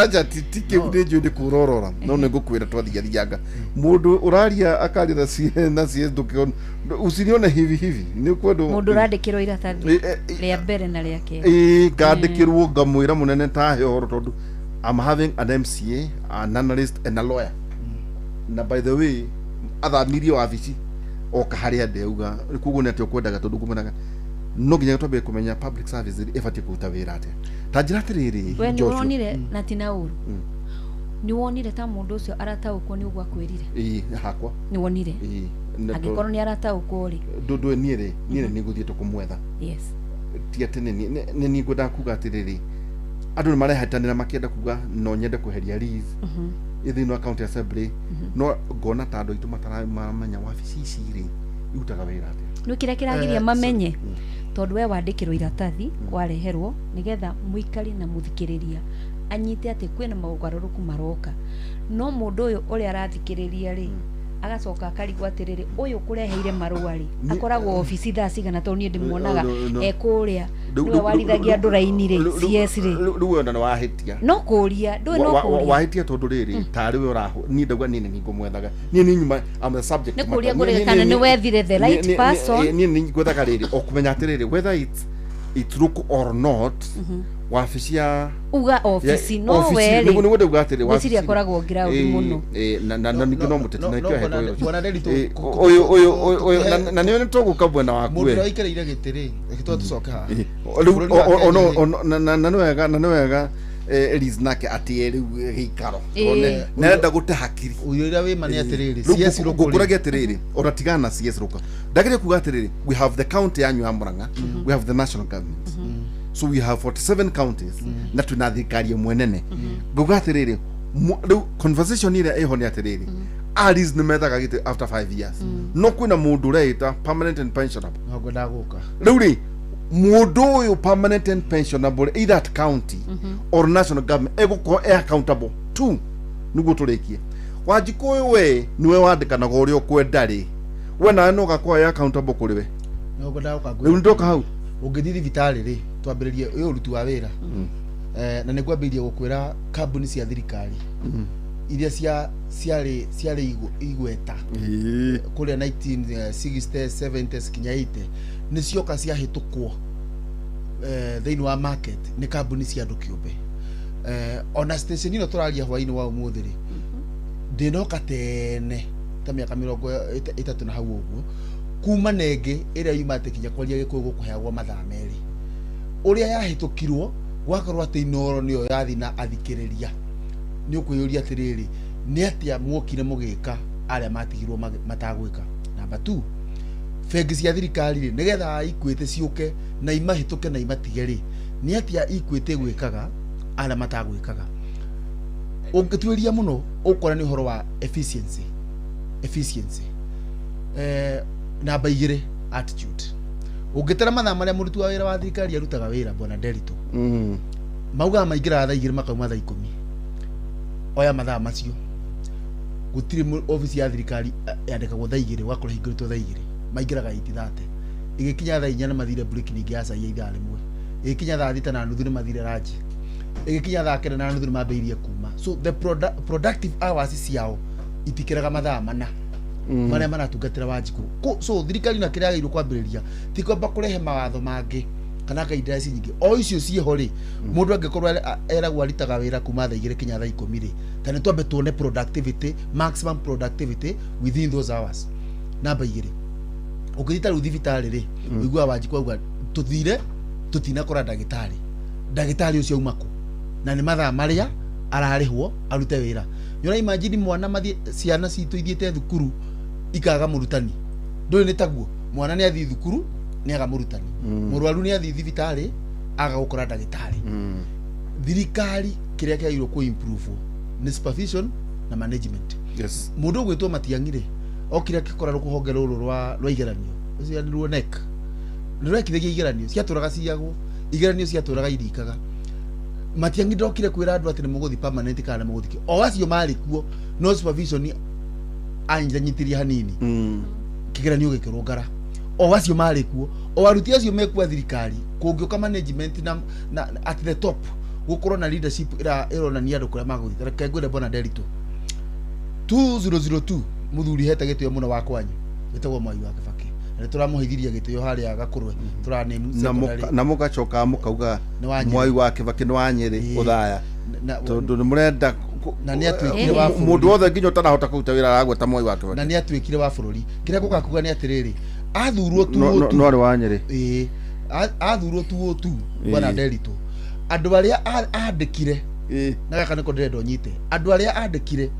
acha, ti kĩu, nĩ njũĩ nĩ kũrorora, no nĩ ngũkwĩra twathiathianga mũndũ ũraria akaria na CS na CS, ndũkĩona usinione hivi hivi nĩ kwendwo. Mũndũ ũrandĩkĩrwo iratathi rĩa mbere na rĩa kerĩ. Ĩĩ, ngandĩkĩrwo ngamwĩra mũnene tahe ũhoro, tondũ I'm having an MCA, an analyst and a lawyer. Na by the way, athamirie wabici oka harĩa ndĩ, auga koguo nĩ atĩ ũkwendaga, tondũ ngũmenaga no nginya twambie kũmenya public service ĩbatiĩ kũruta wĩra atĩa. Ta njĩra atĩrĩrĩ, We nĩ Joshua. wonire na ti na ũru, nĩ wonire ta mũndũ ũcio arataũkwo nĩ ũguo akwĩrire? Ĩĩ, hakwa. Nĩ wonire? Ĩĩ, na Angĩkorwo nĩ arataũkwo rĩ. Ndũ niĩ rĩ nĩ ngũthiĩte kũmwetha. Ti atĩ nĩ niĩ ngwendaga kuga atĩrĩrĩ, andũ nĩ marehatanĩra makĩenda kuga no nyende kweheria Liz thĩinĩ wa county assembly, no ngona ta andũ aitũ mataramenya wabici ici rĩ irutaga wĩra atĩa. Nĩ kĩrĩa kĩragiria mamenye, tondũ we wandĩkĩrwo iratathi wareherwo nĩgetha mũikari na mũthikĩrĩria anyite atĩ kwĩna mogarũrũku maroka, no mũndũ ũyũ ũrĩa arathikĩrĩria rĩ, agacoka akarigwo atĩrĩrĩ, ũyũ kũreheire marũa rĩ, akoragwo obici thaa cigana? Tondũ niĩ ndĩmuonaga No, no. e kũrĩa, nĩwe warithagia andũ raini rĩ, CS rĩ. Rĩu we ona nĩ wahĩtia. No kũria ndũĩ, no kũria. Wahĩtia, tondũ rĩrĩ tarĩ we ũrahu niĩ ndauga niĩ nĩ niĩ ngũmwethaga, niĩ nĩ nyuma, I'm the subject Nĩ matter. kũria ngũrĩga kana nĩ wethire the right person. Niĩ nĩ ngwethaga rĩrĩ o kũmenya atĩrĩrĩ, whether it's local or not, wabici ya Uga obici no we rĩ, nĩguo ndauga atĩrĩ. Ngwĩciria akoragwo ground mũno. Na ningĩ no mũteti na nĩkĩo ahetwo wĩra ũcio. Bwana Nderitu, Ũyũ ũyũ ũyũ na nĩo nĩ tũgũka mwena waku Mũndũ we. ũrĩa waikarĩire gĩtĩ rĩ, reke twa tũcoke haha. Rĩu Bũrũri wa Kenya rĩ. na nĩ wega, na nĩ wega, Liz nake atĩe rĩu gĩikaro. Nĩarenda gũte hakiri. Ũira ũrĩa wĩ ma nĩ atĩrĩrĩ, Rĩu CS Rũkũ rĩ, ngũkũragia atĩrĩrĩ, ona tigana na CS Rũkũ, ndageria kuga atĩrĩrĩ, we have the county yanyu ya Murang'a, we have the national government, so we have 47 counties na twĩna thirikari ĩmwe nene. Ngauga atĩrĩrĩ, rĩu conversation ĩrĩa ĩho nĩ atĩrĩrĩ, Alice nĩ methaga gĩtĩ after 5 years, no kwĩna mũndũ ũreĩta permanent and pensionable. No ngwendaga gũka. Rĩu rĩ, mũndũ ũyũ permanent and pensionable, either at county or national government, egũkorwo e accountable to, nĩguo tũrĩkie Wanjikũ ũyũ we nĩwe wandĩkanaga ũrĩa ũkwenda rĩ, we nawe no gakorwo wĩ accountable kũrĩ we. No ngwendaga gũka Rĩu nĩndoka hau. Ũngĩthiĩ thibitarĩ rĩ, twambĩrĩrie ũyũ ũruti wa wĩra. Na nĩ ngwambĩrĩria gũkwĩra kambuni cia thirikari iria ciarĩ igweta kũrĩa 1960s, 70s kinya 80 nĩ cioka ciahĩtũkwo thĩinĩ wa market nĩ kambuni cia andũ kĩũmbe. Ona station ĩno tũraria hwainĩ wa ũmũthĩ rĩ, ndĩnoka tene ta mĩaka 30 na hau ũguo, kuma nenge ĩrĩa yuma atĩ kinya kwaria Gĩkũyũ gũkũheagwo mathaa 2, ũrĩa yahĩtũkirwo gwakorwo atĩ Inooro nĩyo yathi na athikĩrĩria. Nĩ ũkwĩyũria atĩrĩrĩ, nĩ atĩa mwokire mũgĩka arĩa matigirwo matagwĩka? Namba 2, bengi cia thirikari rĩ, nĩgetha Equity ciũke na imahĩtũke na imatige rĩ, nĩ atĩa Equity gwĩkaga arĩa matagwĩkaga? Ũngĩtuĩria mũno ũkora nĩ ũhoro wa efficiency. Efficiency. Namba 2, attitude. Ũngĩtara mathaa marĩa mũruti wa wĩra wa thirikari arutaga wĩra, bwana Nderitu, maugaga maingĩraga thaa 2 makauma thaa 10. Oya mathaa macio, gũtirĩ obici ya thirikari yandĩkagwo thaa 2 ũgakora hingũrĩtwo thaa 2, maingĩraga 8:30, ĩgĩkinya thaa 4 nĩ mathire break ningĩ ya cai ya ithaa rĩmwe, ĩgĩkinya thaa 6:30 nĩ mathire lunch, ĩgĩkinya thaa 9:30 nĩ mambĩrĩirie kuma. So the productive hours ciao itikĩraga mathaa 4 marĩa maratungatĩra Wanjikũ. So thirikari na kĩrĩa yagĩrĩirwo kwambĩrĩria ti kwamba kũrehe mawatho mangĩ kana guidelines nyingĩ, o icio ciĩho rĩ, mũndũ angĩkorwo eragwo arutaga wĩra kuma thaa 2 kinya thaa 10 rĩ, ta nĩ twambe tuone productivity, maximum productivity within those hours. Namba 2, ũngĩthiĩ ta rĩu thibitarĩ rĩ, ũiguaga Wanjikũ auga tũthire tũtinakora ndagĩtarĩ, ndagĩtarĩ ũcio auma kũ? Na nĩ mathaa marĩa ararĩhwo arute wĩra. Nĩ ũra imagine mwana mathiĩ, ciana citũ ithiĩte thukuru ikaga mũrutani? Ndũĩ nĩ taguo, mwana nĩ athiĩ thukuru nĩ aga mũrutani, mũrwaru nĩ athiĩ thibitarĩ aga gũkora ndagĩtarĩ. Thirikari kĩrĩa kĩagĩrĩirwo kũ improve nĩ supervision na management. Mũndũ ũgwĩtwo Matiang'i rĩ, okire akĩkora rũhonge rũrũ rwa igeranio, ũcio nĩruo NEC, nĩ rwekithagia igeranio ciatũraga ciyagwo, igeranio ciatũraga irikaga. Matiang'i ndokire kwĩra andũ atĩ nĩ mũgũthiĩ permanent kana nĩ mũgũthiĩ, o acio marĩ kuo, no supervision anyitanyitirie hanini, kĩgeranio gĩkĩrũngara. O acio marĩ kuo, o aruti acio mekuo a thirikari, kũngĩũka management na at the top gũkorwo na leadership ĩronania andũ kũrĩa magũthiĩ. Reke ngwĩre bwana Nderitu, 2002 mũthuri hete gĩtĩo mũno wa kwanyu wĩtagwo Mwai wa Kĩbakĩ, na nĩ tũramũheithirie gĩtĩo harĩa Gakũrwe tũraname secondary. Na mũgacoka mũkauga Nĩ wa Nyĩrĩ. Mwai wa Kĩbakĩ nĩ wa Nyĩrĩ ũthaya, tondũ nĩ mũrenda Na nĩ atuĩkire wa bũrũri. Mũndũ wothe nginya ũtarahota kũruta wĩra aragweta Mwai wa Kĩbakĩ. Na nĩ atuĩkire wa bũrũri. Kĩrĩa ngũka kuga nĩ atĩrĩrĩ, athurwo tu No o tu no arĩ wa Nyĩrĩ. Ĩĩ, athurwo tu o tu, bwana Nderitu, andũ arĩa andĩkire, na gaka nĩko ndĩrenda ũnyite, andũ arĩa andĩkire,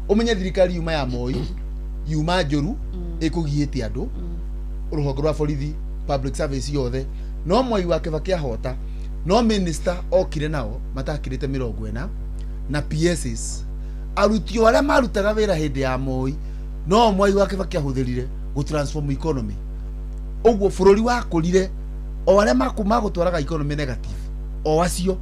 ũmenye thirikari yuma ya Moi yuma njũru, ĩkũgiĩte andũ, rũhonge rwa borithi, public service yothe, no Mwai wa Kĩbakĩ ahota, no minister okire nao matakĩrĩte 40 na PSs, aruti o arĩa marutaga wĩra hĩndĩ ya Moi, no Mwai wa Kĩbakĩ ahũthĩrire gũ transform economy. Ũguo bũrũri wakũrire, o arĩa magũtwaraga economy negative, o acio.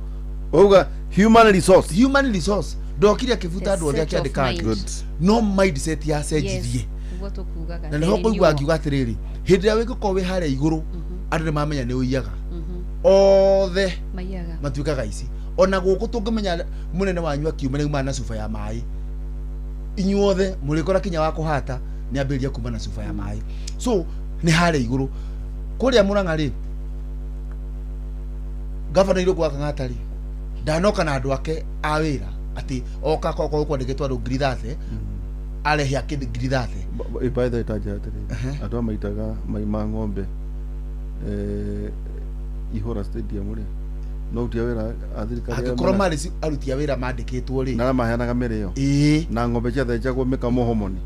Wauga human resource. Human resource, ndokire akĩbuta andũ othe The set of akĩandĩka mind. angĩ. Good. No mindset yacenjirie. Nĩguo tũkugaga. Na nĩho kũigua ngiuga atĩrĩrĩ, hĩndĩ ĩrĩa wĩgũkorwo wĩ harĩa igũrũ, andũ nĩ mamenya nĩ ũiyaga, othe Maiyaga. matuĩkaga ici. Ona gũkũ tũngĩmenya mũnene wanyu akiuma nĩ auma na cuba ya maĩ, inyuothe mũrĩkora kinya wa kũhata nĩ ambĩrĩria kuma na cuba ya maĩ. So nĩ harĩa igũrũ kũrĩa Mũrang'a rĩ, gavana Irũngũ wa Kang'ata rĩ, ndanoka na andũ ake a wĩra atĩ oka okorwo kwandĩkĩtwo andũ 30,000 arehe akĩ 30,000. By the way, tanjĩra atĩrĩrĩ, andũ aya maitaga mai ma ng'ombe Ihũra Stadium rĩ, no aruti a wĩra a thirikari arĩa Angĩkorwo marĩ aruti a wĩra mandĩkĩtwo rĩ, na arĩa maheanaga mĩrĩo ĩĩ na ng'ombe ciathĩnjagwo mĩkamwo homoni.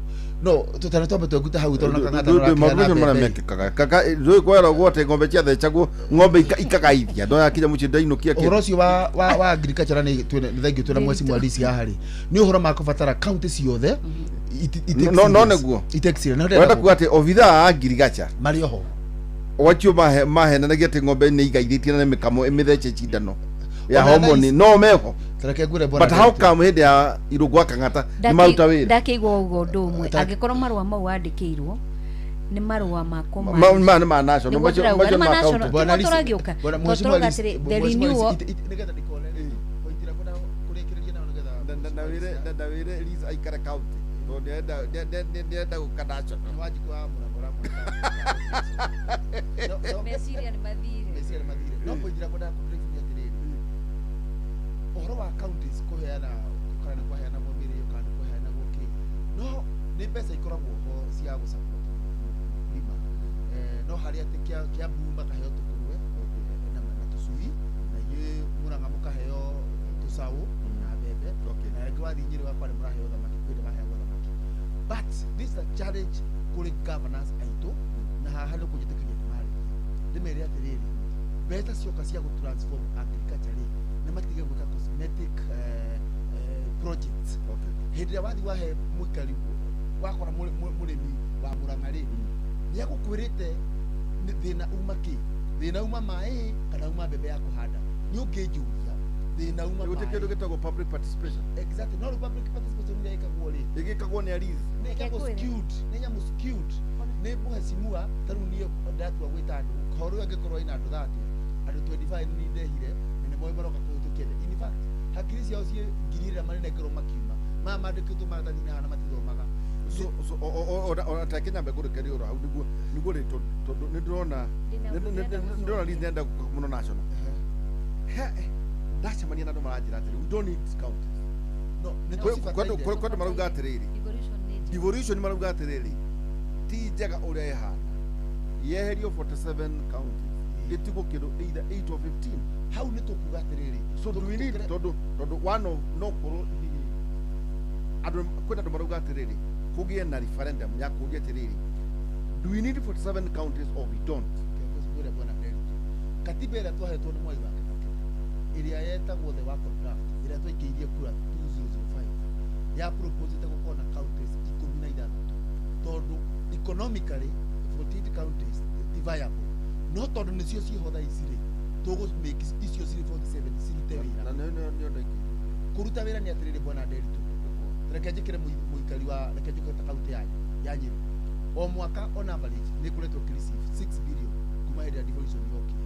No tũtana twambe tweguta hau tondũ na Kang'ata maũndũ nĩũrakĩheana macio marĩa mbembe. mekĩkaga kaka ndũĩ kweragwo atĩ ng'ombe ciathĩnjagwo ng'ombe ikagaithia ndo yakinya mũciĩ ndainũkia Ũhoro kĩndũ. ũcio wa agriculture nĩ thengiũ twĩna mweci mwalici haha rĩ, nĩ ũhoro makũbatara county ciothe No nĩguo. itake serious. Na Wenda ndĩrenda kuga atĩ obithaa a agriculture marĩ oho wacio mahenanagia atĩ ng'ombe nĩ igaithĩtie na nĩ mĩkamo ĩmĩthece cindano. Ya Ona thaa homoni ici- no meho. Tareke ngwĩre bwana But how Nderitu. come hĩndĩ ya Irũngũ wa Kang'ata nĩ maruta wĩra? Ndakĩigua ũguo ũndũ ũmwe. Ta- Angĩkorwo marũa mau wandĩkĩirwo nĩ marũa ma Ma kũma ma nĩ ma national, Nĩguo macio ndĩrauga, macio nĩ ma nĩ ma national. county. Bwana Tiguo Lisi- tũragĩũka. Bwana Tondũ Mheshimiwa tũrauga Lisi- atĩrĩ, the Mheshimiwa Lisi, renewal nĩgetha ndikone rĩ, point ĩrĩa ngwenda kũrĩkĩrĩria nayo nĩgetha Na wĩre na wĩre Liz aikare county tondũ nĩarenda gũka national. Nĩ Wanjikũ wa Mũrango ũramwona. No- Meciria nĩ mathire. Meciria nĩ mathire. No point ĩrĩa ngwendaga kũ-drive nĩ atĩrĩrĩ, ũhoro wa counties kũheana kana nĩ kwaheanagwo mĩrĩo kana nĩ kwaheanagwo kĩ, no nĩ mbeca ikoragwo ho cia gũ-support mũkulima. No harĩ atĩ Kiambu makaheo tũkũrwe na tũcui, na inyuĩ Mũrang'a mũkaheo tũcaũ na mbembe, na rĩngĩ wathiĩ Nyĩrĩ wakwa nĩ mũraheo thamaki, kwĩ ndĩ maheagwo thamaki. But this is a challenge kũrĩ governors aitũ, na haha nĩ kũnjĩtĩkĩria ndĩmarĩrie ndĩmere atĩrĩrĩ, mbeca cioka cia gũ-transform agriculture rĩ, nĩ matige gwĩka cosmetic projects. Hĩndĩ ĩrĩa wathiĩ wahe mũikari wakora mũrĩmi wa Mũrang'a rĩ, nĩ agũkwĩrĩte nĩ thĩna uma kĩ, thĩna uma maĩ kana uma mbembe ya kũhanda. Nĩ ũngĩnjũria thĩna uma Gũtirĩ kĩndũ maĩ. gĩtagwo public participation. Exactly. No rĩu public participation ĩrĩa ĩkagwo rĩ, Ĩgĩkagwo nĩ Liz. nĩ ĩkagwo Reke ngwĩre. skewed, nĩ nyamũ skewed, nĩ mũhecimua. Ta rĩu niĩ ndatua gwĩta andũ horo ũyũ, angĩkorwo ĩna andũ 30, andũ 25 nĩ ndehire na nĩ moĩ maroka kũhĩtũkia. In fact, hakiri ciao ciĩ ngiri ĩrĩa marenengerwo makiuma maya mandĩkĩtwo maratathi-inĩ haha na matithomaga. So ona ta Kenya mbegũ reke rĩũra hau nĩguo rĩ, tondũ nĩ ndĩrona nĩ ndĩrona Liz nĩarenda gũka mũno national. Ndacemania na andũ maranjĩra atĩrĩ, we don't need counties. No nĩ Kwĩ tũcibataire. andũ marauga atĩrĩrĩ, Devolution nĩ njega. devolution marauga atĩrĩrĩ, ti njega ũrĩa ĩhana, yeherio 47 counties, ĩtigwo kĩndũ either 8 or 15. Hau nĩ tũkuga atĩrĩrĩ, So do we need, tondũ one of no korwo hihi andũ, kwĩna andũ marauga atĩrĩrĩ, kũgĩe na referendum ya kũria atĩrĩrĩ, do we need 47 counties or we don't? Ngwĩre bwana Nderitu, katiba ĩrĩa twahetwo nĩ Mwai wa Kibaki ĩrĩa yetagwo the work on draft ĩrĩa twaikĩirie kura 2005 ya proposite gũkorwo na counties 16, tondũ economically 48 counties ti viable, no tondũ nĩcio ciĩho thaa ici rĩ, tũgũ make icio cirĩ 47 cirute wĩra. Na nĩo ndaikĩirie. Kũruta wĩra nĩ atĩrĩrĩ, bwana Nderitu, reke njĩkĩre mũikari wa, reke njũke ta kaunti yanyu ya Nyĩrĩ, o mwaka on average nĩ ĩkoretwo ĩkĩreceive 6 billion kuma hĩndĩ ya devolution yokire.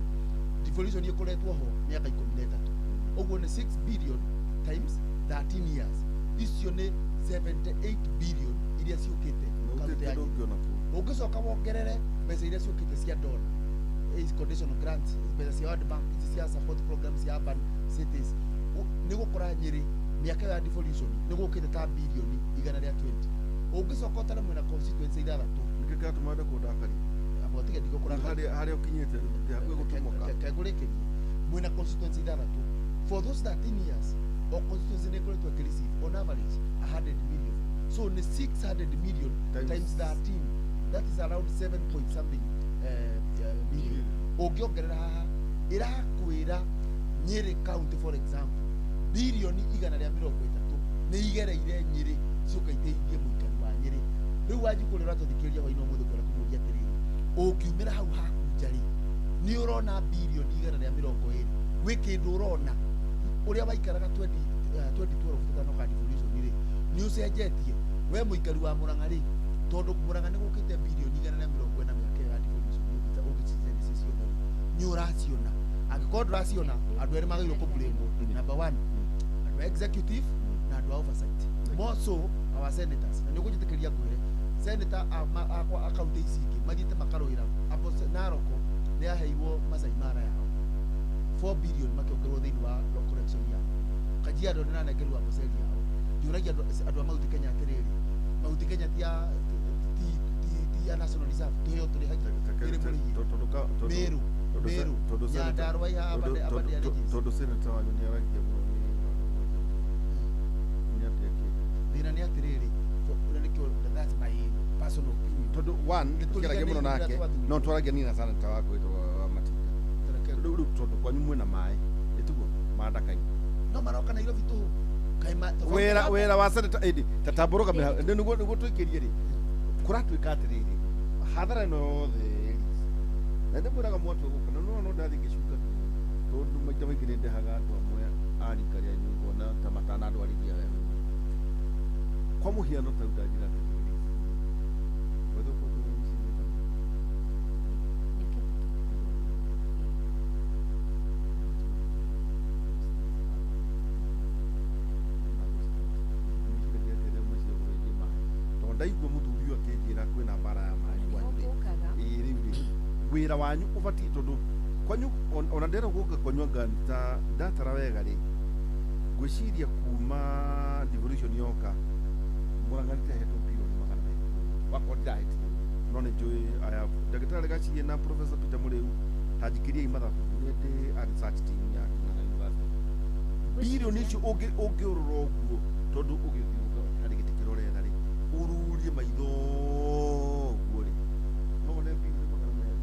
Devolution ĩkoretwo ho mĩaka 13, ũguo nĩ 6 billion times 13 years, icio nĩ 78 billion iria ciũkĩte Na kaunti gũtirĩ ya kĩndũ Nyĩrĩ. ũngĩona kũu. Ũngĩcoka wongerere mbeca iria ciũkĩte cia donor is conditional grants, mbeca cia World Bank, ici cia support programs cia urban cities, nĩ gũkora Nyĩrĩ mĩaka ĩyo ya devolution nĩ gũkĩte ta bilioni 120. Ũngĩcoka ũtare mwena constituency ithathatũ. Nĩkĩ kĩratũma wende kũndakaria? Amba ũtige ndigũkũrakaria. Harĩa ũkinyĩte ndĩ hakuhĩ gũtumũka. Kengũrĩkĩrie, mwĩna constituency ithathatũ. For those 13 years, o constituency nĩ ĩkoretwo ĩkĩreceive on average 100 million, so nĩ 600 million times 13, that is around 7 point something million. Ũngĩongerera haha ĩrakwĩra Nyĩrĩ county, for example, bilioni 130 nĩ igereire Nyĩrĩ ciũka iteithie mũikari wa Nyĩrĩ. Rĩu Wanjikũ ũrĩa ũratũthikĩrĩria hwainĩ ũmũthĩ, ngwenda kũmũria atĩrĩrĩ, ũngiumĩra hau haku nja rĩ, nĩ ũrona bilioni 120 gwĩ kĩndũ ũrona ũrĩa waikaraga 20, 2012 tũtanoka devolution rĩ, nĩ ũcenjetie we mũikari wa Mũrang'a rĩ? Tondũ Mũrang'a nĩ gũkĩte bilioni 140 mĩaka ĩyo ya devolution yũkĩte, ũngĩcicenjia ciothe rĩ, nĩ ũraciona? Angĩkorwo ndũraciona, andũ erĩ magĩrĩirwo kũblame. Number one, andũ a executive na andũ a oversight, more so our senators. Na nĩ ũkũnjĩtĩkĩria ngwĩre, senator akwa a kaunti ici ingĩ mathiĩte makarũĩra Narok nĩ yaheirwo Masai Mara yao 4 billion makĩongererwo thĩinĩ wa collection yao. Kajiado nĩ ranengerwo Amboseli yao. Njũragia andũ a Mount Kenya atĩrĩrĩ, Mount Kenya ti ya ti ya national reserve tũheo tũrĩhagia ĩrĩ mũrĩhie? Meru, Meru, Nyandarua iha Aberdare regions. Tondũ senator wanyu nĩ aragia mũno nĩ atĩa kĩndũ. Thĩna nĩ atĩrĩrĩ, ũrĩa nĩkĩo, that's my personal opinion. Tondũ one, Nĩ tũkĩaragia mũno tũriganĩirwo nake ũrĩa twathurirwo. no twaragia niĩ na senator wakwa wĩtagwo wa Matinga. Rĩu tondũ kwanyu mwĩna maĩ ĩtiguo mandakaini. No maroka Nairobi tũhũ. Kaĩ tofauti Wĩra wĩra wa senator ĩndĩ tatambũrũka nĩguo tũikĩrie rĩ, kũratuĩka atĩrĩrĩ, hathara ĩno yothe na ndĩmwĩraga mwatua gũka na no ndathiĩ ngĩcunga. Tondũ maita maingĩ nĩ ndehaga andũ amwe a rika rĩanyu ngona ta matanandwarithia wega. Kwa mũhiano ta rĩu ndanjĩra atĩrĩrĩ, wethe ũkoretwo wĩ MCA mĩaka Mĩaka 3. Mwĩciragia atĩa rĩrĩa mweciria ũhoro wĩgiĩ maĩ? Tondũ ndaigua mũthuri ũyũ akĩnjĩra kwĩna mbara ya maĩ Na nĩho kwanyu rĩ. tũkaga. Ĩĩ rĩu rĩ, wĩra wanyu ũbatiĩ tondũ kwanyu ona ndĩrenda gũka kwanyu anga ta ndatara wega rĩ, ngwĩciria kuma devolution yoka Murang'a nĩtĩahetwo bilioni 200, wakorwo ndirahĩtia, no nĩ njũĩ aya ndagĩtarĩ Gacirie na Professor Peter Mũrĩu, ta njikĩriai mathabu, nĩ ndĩ a research team ya King'ang'a University. Bilioni icio ũngĩũrora ũguo, tondũ ũgĩthiũrũrũka harĩ gĩtĩ kĩrĩa ũretha rĩ, ũrurie maitho ũguo rĩ, no wone bilioni 200.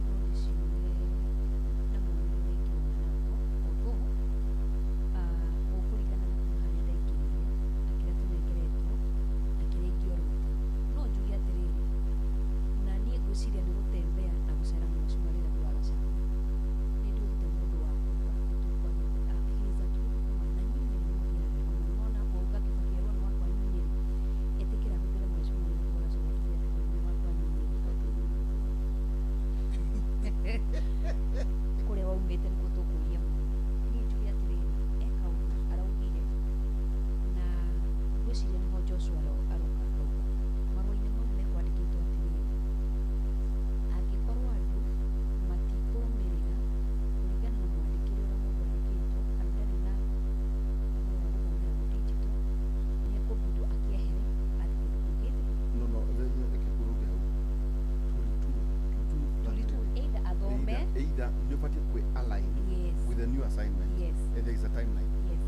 No ndĩcione na muonere ũrĩa ingĩona naguo, although gũkũringana na kuma harĩa ndaingĩrĩire na kĩrĩa tũnengeretwo na kĩrĩa ingĩorota. No njuge atĩrĩrĩ, na niĩ ngwĩciria nĩ gũtembea na gũcera mũno cuma rĩrĩa wa Gachagua. Nĩ nduĩkĩte mũndũ wa kuga nĩtũkwaria, he is a truthful man, na niĩ nĩ mũthiaga wega mũno. Nona wauga Kibaki erwo nĩ wa kwanyu Nyĩrĩ, ĩtĩkĩra hũthĩre mheshimiwa Rigathĩ wa Gachagua tuge atĩrĩrĩ, nĩ wa kwanyu Nyĩrĩ. Kũrĩa waumĩte nĩkuo tũkũria mũno. Niĩ njuge atĩrĩrĩ, e kaũndũ araugire na ngwĩciria nĩho Joshua aroka akauga marũa-inĩ mau mekwandĩkĩtwo atĩrĩrĩ, angĩkorwo andũ matikũrũmĩrĩra kũringana na mwandĩkĩre ũrĩa mũndũ andĩkĩtwo, kana ndarĩ na ũhoro wa gũthomera digital, nĩ ekũbindwo akĩehere athiĩ kũndũ kũngĩ. No, reke kũrũge hau. Tũritũ either athome Either nĩ ũbatiĩ kwĩ align with the new assignment and there is a timeline. Yes,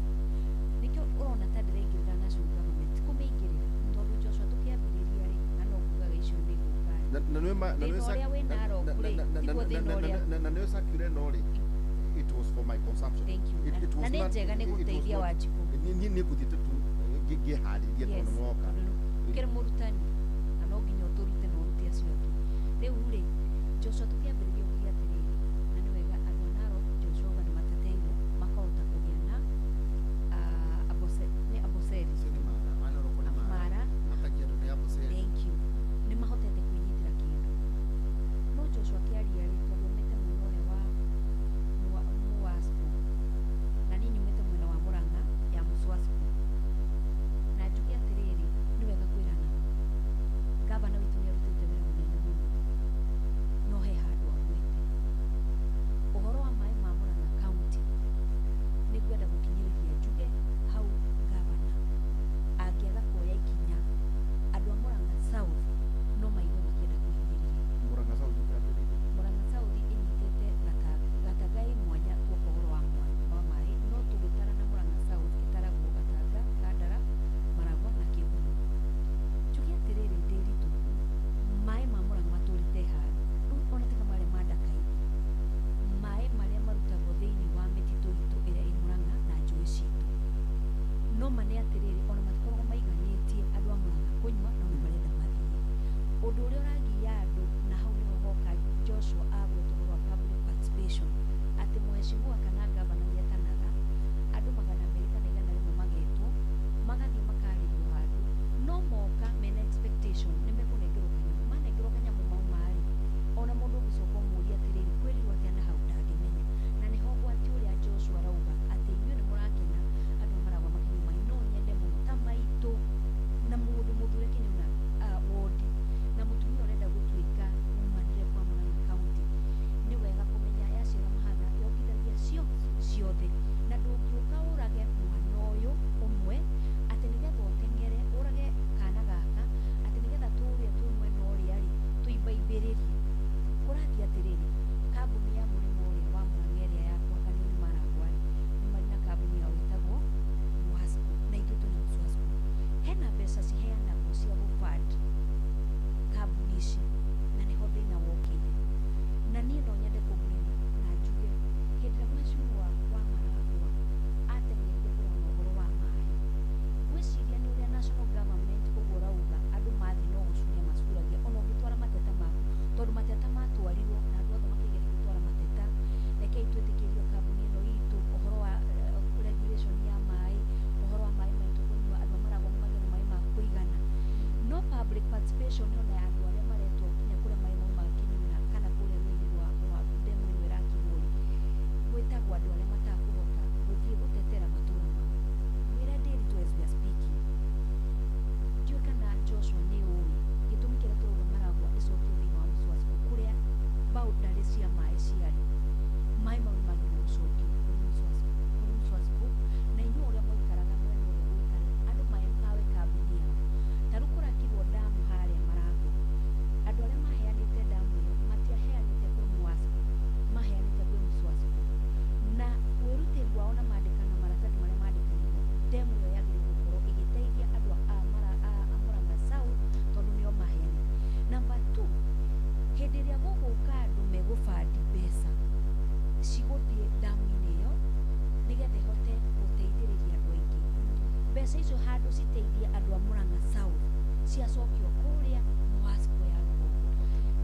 nĩkĩo ũrona ta ndĩraingĩrĩra national government, ti kũmĩingĩrĩra, tondũ Joshua tũkĩambĩrĩria rĩ, na no ngugaga icio nĩ gũka rĩ, Na nĩ ma na thĩna nĩ ũrĩa wĩ Narok rĩ, tiguo thĩna ũrĩa na nĩ circular ĩno rĩ, it was for my consumption. Thank you. It Na was nĩ not njega nĩ it was gũteithia Wanjikũ. Niĩ nĩ ngũthiĩte tu ngĩharĩria tondũ Yes, nĩ woka. tondũ ũkĩrĩ mũrutani na no nginya ũtũrute na ũrute acio angĩ. Rĩu rĩ, Joshua tũkĩambĩrĩria ũgire atĩrĩrĩ, na nĩ wega andũ a Narok, Joshua auga nĩ mateteirwo makahota kũgĩa na nĩ Amboseli. Icio nĩ Mara, Narok nĩ Mara. Mara. Na Kajiado nĩ Amboseli. Thank you. Nĩ mahotete kwĩnyitĩra kĩndũ, no Joshua akĩaria rĩ, tondũ aumĩte mwena ũrĩa wa Muasco na niĩ nyumĩte mwena wa Murang'a ya Muswasco, na njuge atĩrĩrĩ, nĩ wega kwĩrana gavana witũ nĩ arutĩte wĩra mũnene mũno, no he handũ agwĩte. Participation ona ya andũ arĩa maretwo nginya kũrĩa maĩ maumaga Kinyua kana kũrĩa rũĩ-inĩ rwa ndemu ĩno ĩrakirwo rĩ, gwĩtagwo andũ arĩa matakũhota gũthiĩ gũtetera matũra mao. Mwĩre Ndĩritũ, as we are speaking, ndiũĩ kana Joshua nĩ ũĩ gĩtũmi kĩrĩa tũrauga Maragwa ĩcokio thĩinĩ wa Mswasco, kũrĩa boundary cia maĩ ciarĩ. Maĩ mau nĩ magĩrĩirwo gũcokio kũrĩ Mswasco, kũrĩ Mswasco, na inyuĩ ũrĩa mwaikaraga mwena ũrĩa gũikare andũ ma-empower kambuni yao. Ta rĩu kũrakirwo ndamu harĩa Maragwa, andũ arĩa maheanĩte ndamu ĩyo matiaheanĩte kwĩ Mwasco, maheanĩte kwĩ Mswasco, na wĩrutĩri wao na mandĩkana maratathi marĩa mandĩkanĩirwo, ndemu ĩyo yagĩrĩirwo gũkorwo ĩgĩteithia andũ a Murang'a South tondũ nĩo maheanĩte. Number two, hĩndĩ ĩrĩa gũgũka andũ megũbandi mbeca cigũthiĩ ndamu-inĩ ĩyo nĩgetha ĩhote gũteithĩrĩria andũ aingĩ, mbeca icio handũ citeithie andũ a Murang'a South, ciacokio kũrĩa Mwasco ya rũgongo.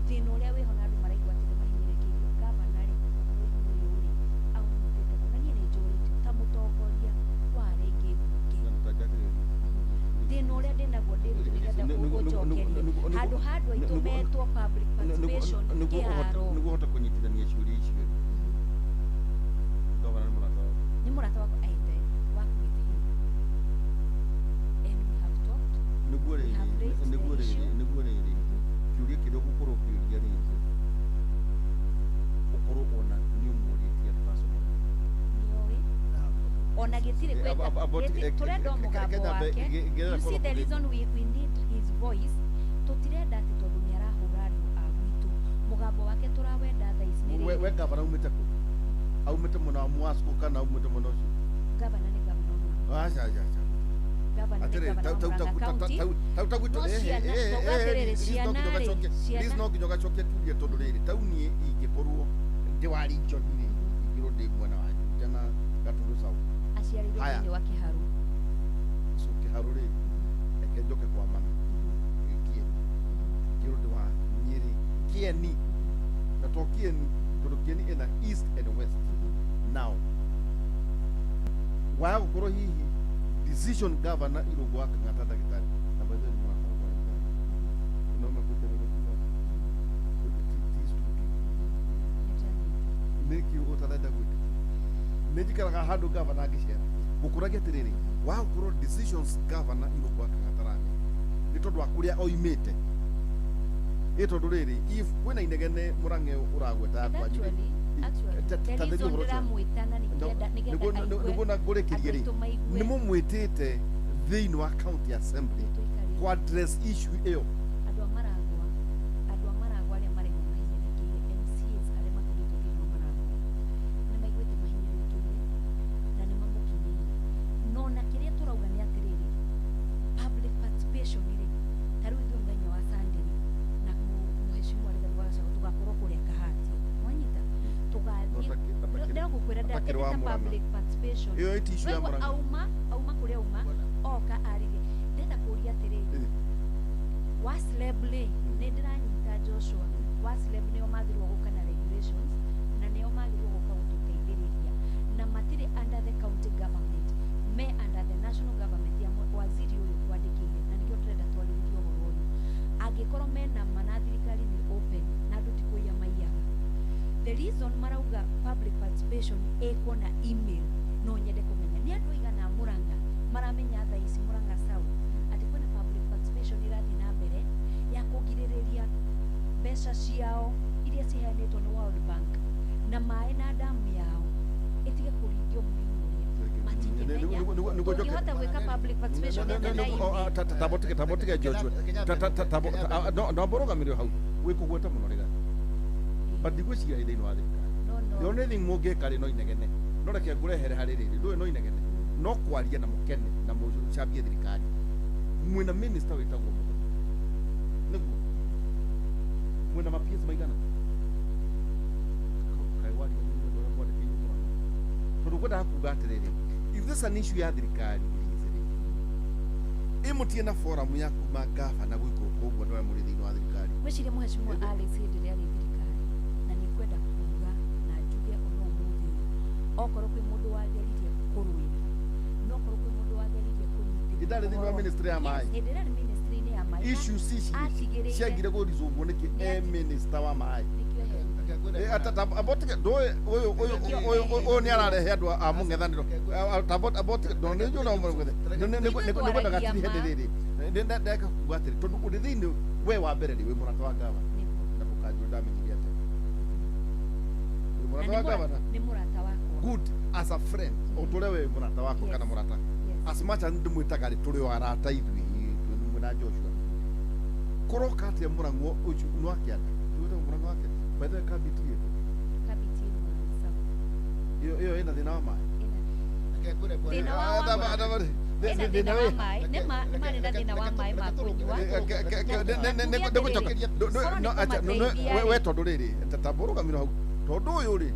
Thĩna ũrĩa wĩho na andũ maraigua atĩ nĩ mahinyĩrĩkĩirio, gavana rĩ, ũhoro-inĩ ũyũ rĩ, aũnyitĩte kũ? Na niĩ nĩ njũrĩtio ta mũtongoria wa rĩngĩ mbunge, thĩna ũrĩa ndĩnaguo, Ndĩritũ, nĩgetha ũnjokerie handũ ha andũ aitũ metwo public participation kĩharo. Nĩguo hote kũnyitithania ciũria icio rĩ, gavana nĩ mũrata waku? Nĩ mũrata wakwa and I work with him and we have talked. Nĩguo We have rĩrĩ raised the nĩguo rĩrĩ issue. Nĩguo rĩrĩ, kĩũria kĩrĩa ũgũkorwo ũkĩũria rĩngĩ, ũkorwo ona nĩ ũmũrĩtie personally. Nĩoĩ ona gĩtirĩ tũrenda o mũgambo wake. You see the reason we need his voice, tũtirenda atĩ tondũ nĩ arahũra andũ a gwitũ, mũgambo wake tũrawenda thaa ici nĩ We rĩrĩ. We gavana aumĩte kũ? Aumĩte mwena wa Mwasco kana aumĩte mwena ũcio? Gavana nĩ gavana wa Murang'a. Aca, aca, aca. Gavana nĩ gavana wa Murang'a County. Tau No ciana, tauga atĩrĩrĩ, ciana rĩ, ciana no nginya ũgacokia kiuria, tondũ rĩrĩ, tau niĩ ingĩkorwo ndĩ wa region rĩ, ingĩrwo ndĩ mwena wa Juja na Gatundu South. Aciarĩirwo Haya. thĩinĩ wa Kĩharu. So Kĩharu rĩ, reke njoke kwa mami Kieni, ingĩrwo ndĩ wa Nyĩrĩ Kieni, na to Kieni, tondũ Kieni ĩna east and west. Now waya gũkorwo hihi decision governor Irũngũ wa Kang'ata, ndagĩtarĩ, na by the way nĩ mwaka wakwa, no makuĩte ti studio nĩ kiugo ũtarenda gwĩtĩkia. Nĩ njikaraga handũ gavana angĩcera gũkũragia atĩrĩrĩ, wa gũkorwo decisions governor Irũngũ wa Kang'ata rame nĩ tondũ wa kũrĩa oimĩte, ĩ tondũ rĩrĩ, if kwĩna inegene Mũrang'e ũragweta And kwanyu rĩ, actually, the ta reason ũhoro ũcio. ndĩramwĩta na nĩgetha aigue Nĩguo na ngũrĩkĩrie rĩ, andũ aitũ maigue. Nĩ mũmwĩtĩte thĩinĩ wa county assembly Nĩtũikarĩte. ku address issue ĩyo? Andũ a Maragwa arĩa maraigua mahinyĩrĩkĩire, MCAs arĩa mathurĩtwo thĩinĩ wa Maragwa nĩ maiguĩte mahinyĩrĩkĩire na nĩ mamũkinyĩire. No na kĩrĩa tũrauga nĩ atĩrĩrĩ, public participation rĩ, ta rĩu ithuĩ mũthenya wa Sunday rĩ, na mũheshimiwa Rigathĩ wa Gachagua tũgakorwo kũrĩa Kahati, mwanyita, tũgathiĩ. No, Ndĩragũkwĩra atakĩrĩ wa ndĩreta Murang'a. public participation. Ĩyo ĩti issue ya Waigua, Murang'a. auma kũrĩa auma oka arĩrie. Ndĩrenda kũria atĩrĩrĩ, WASLEB rĩ, nĩ ndĩranyita Joshua, WASLEB nĩo magĩrĩirwo gũka na regulations na nĩo magĩrĩirwo gũka gũtũteithĩrĩria, na matirĩ under the county government, me under the national government ya waziri ũyũ kwandĩkĩire, na nĩkĩo ndĩrenda twarĩrĩrie ũhoro ũyũ. Angĩkorwo mena ma na thirikari nĩ open na andũ ti kũiya maiyaga, the reason marauga public participation ĩkwo na email, no nyende kũmenya nĩ andũ aigana a Murang'a maramenya thaa ici, Murang'a South, atĩ kwĩna public participation ĩrathiĩ na mbere ya kũgirĩrĩria mbeca ciao iria ciheanĩtwo nĩ World Bank na maĩ na damu yao ĩtige kũringio mũrĩmo ũrĩa matingĩmenya. Tũngĩhota gwĩka public participation ĩte na email. Tambotike Joshua, no mbũrũgamĩrĩro hau wĩkũgweta mũno rĩga, but ndigwĩciria ĩ thĩinĩ wa thirikari. No, The no. only thing mũngĩka rĩ, no inegene, no reke ngũrehere harĩ rĩrĩ, ndũĩ, no inegene, no kwaria na mũkene na mũcambie thirikari. Mwĩna minister wĩtagwo Mũthoni, nĩguo mwĩna ma PS maigana? Kaĩ wariganĩirwo nĩ ũrĩa mwandĩkĩirwo Mũrang'a? Tondũ ngwendaga kuga atĩrĩrĩ, if this an issue ya thirikari please rĩ, ĩmũtie na forum ya kuma gavana gũikũrũka ũguo, andũ aya mũrĩ thĩinĩ wa thirikari. Ngwĩciria mũheshimiwa Alex hĩndĩ ĩrĩa arĩ thirikari, na nĩ ngwenda kuga na njuge ona ũmũthĩ ũyũ, okorwo kwĩ mũndũ wageririe kũrũĩrĩra, no okorwo kwĩ mũndũ wageririe kũnyitĩrĩra Hĩndĩ arĩ thĩinĩ wa ũhoro- ministry ya maĩ. Yes, hĩndĩ ĩrĩa arĩ ministry-inĩ ya maĩ. maĩ. Issues ici Atigĩrĩire- ciagire kũricũngwo nĩkĩ e minister wa maĩ? Nĩkĩo eherirwo. Ũyũ nĩ ararehe andũ a mũng'ethanĩro. Nĩngwenda gatiri hĩndĩ rĩrĩ ndeka kuga atĩrĩ, tondũ ũrĩ thĩinĩ we wa mbere rĩ, wĩ mũrata wa gavana. Nĩguo. Na ndũkanjũre ndamenyire atĩa wĩ Na mũrata nĩ wa gavana. Nĩ mũrata wakwa. Good, as a friend, o tũrĩa we mũrata wakwa kana mũrata, as much as ndĩmwĩtaga rĩ, tũrĩ o arata ithuĩ twĩ na Joshua. Kũroka atĩa mũrang'o ũcio nĩ wa kĩanda? Twĩtagwo mũrang'o wa kĩanda, by the way, Kabiti ĩko Kabiti ĩmwe South. Ĩyo ĩna thĩna wa maĩ. Thĩna wa ĩna thĩna wa maĩ. Nĩ marĩ na thĩna wa maĩ ma kũnyua. We tondũ rĩrĩ tamba ũrũgamĩre hau, tondũ ũyũ rĩ,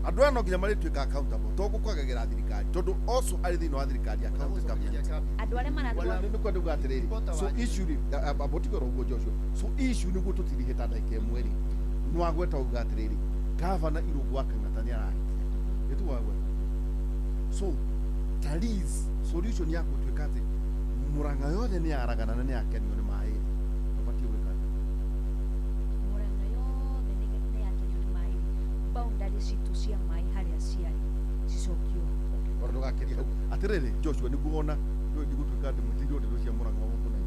andũ aya no nginya marĩtuĩka accountable, to gũkwagagĩra thirikari, tondũ also arĩ thĩinĩ wa thirikari ya county government. Andũ arĩa maratwara Nĩ kwenda kuga atĩrĩrĩ, so issue rĩ, abotigora ũguo Joshua, so issue nĩguo tũtirihĩta ndagĩka ĩmwe rĩ, nĩ wagweta uga atĩrĩrĩ, gavana Irũngũ wa Kang'ata nĩ arahĩtia, ĩtu wagweta. So Taliz solution ya gũtuĩka atĩ Murang'a yothe nĩ yaragana na nĩ yakenio nĩ maĩ rĩ, ũbatiĩ gwĩka atĩa? Murang'a yothe nĩ yakenio nĩ maĩ rĩ, boundary citũ cia maĩ harĩa ciarĩ cicokio. Okay, ona ndũgakĩrie hau. Atĩrĩrĩ Joshua, nĩguo ona ndũĩ ndigũtuĩka ndĩmwĩtĩirie ndeto cia Murang'a gũkũ na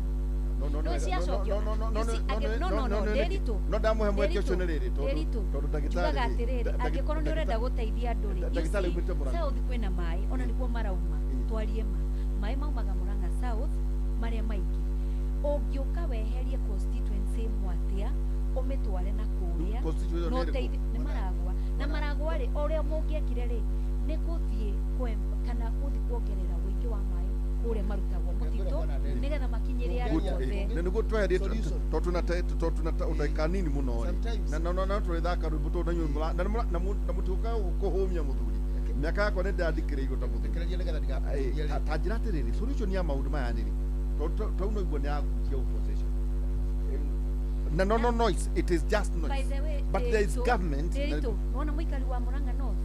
no no No, ciacokio. no no no You see, no, no, no, Nderitu. No ndamũhe mweke ũcio Nderitu. nĩ rĩrĩ, tondũ Nderitu. tondũ ndagĩtarĩ Njugaga atĩrĩrĩ, angĩkorwo nĩ ũrenda gũteithia andũ rĩ, you ndagĩtarĩ see, aumĩte Murang'a. South kwĩna maĩ ona nĩkuo marauma. Twarie ma, maĩ maumaga Murang'a South marĩa maingĩ. Ũngĩũka weherie constituency ĩmwe atĩa, ũmĩtware na kũrĩa Constituency no nĩ ĩrĩkũ? ũteithie nĩ Maragwa. Na Maragwa rĩ, o ũrĩa mũngĩekire rĩ, nĩ gũthiĩ kana gũthiĩ kuongerera ũingĩ wa maĩ kũrĩa marutagwo mũtitũ, nĩgetha makinyĩre andũ Good, othe. nĩ nĩguo tweherie Solution. tondũ twĩna ndagĩka nini mũno rĩ, Sometimes. na no no tũrĩthaka rwĩmbo tũrũ na inyuĩ na mũtiũkaga kũhũmia mũthuri, mĩaka yakwa nĩ ndandikĩrĩirwo ta mũthuri. Rekereria nĩgetha ndigakũhurie rĩ. Ta njĩra atĩrĩrĩ, solution ya maũndũ maya nĩ rĩ, tondũ tau no igua nĩ yagucia opposition na no noise, it is just By noise, the way, but there is Nderitu, government. Nderitu, nĩwona mũikari wa Murang'a North,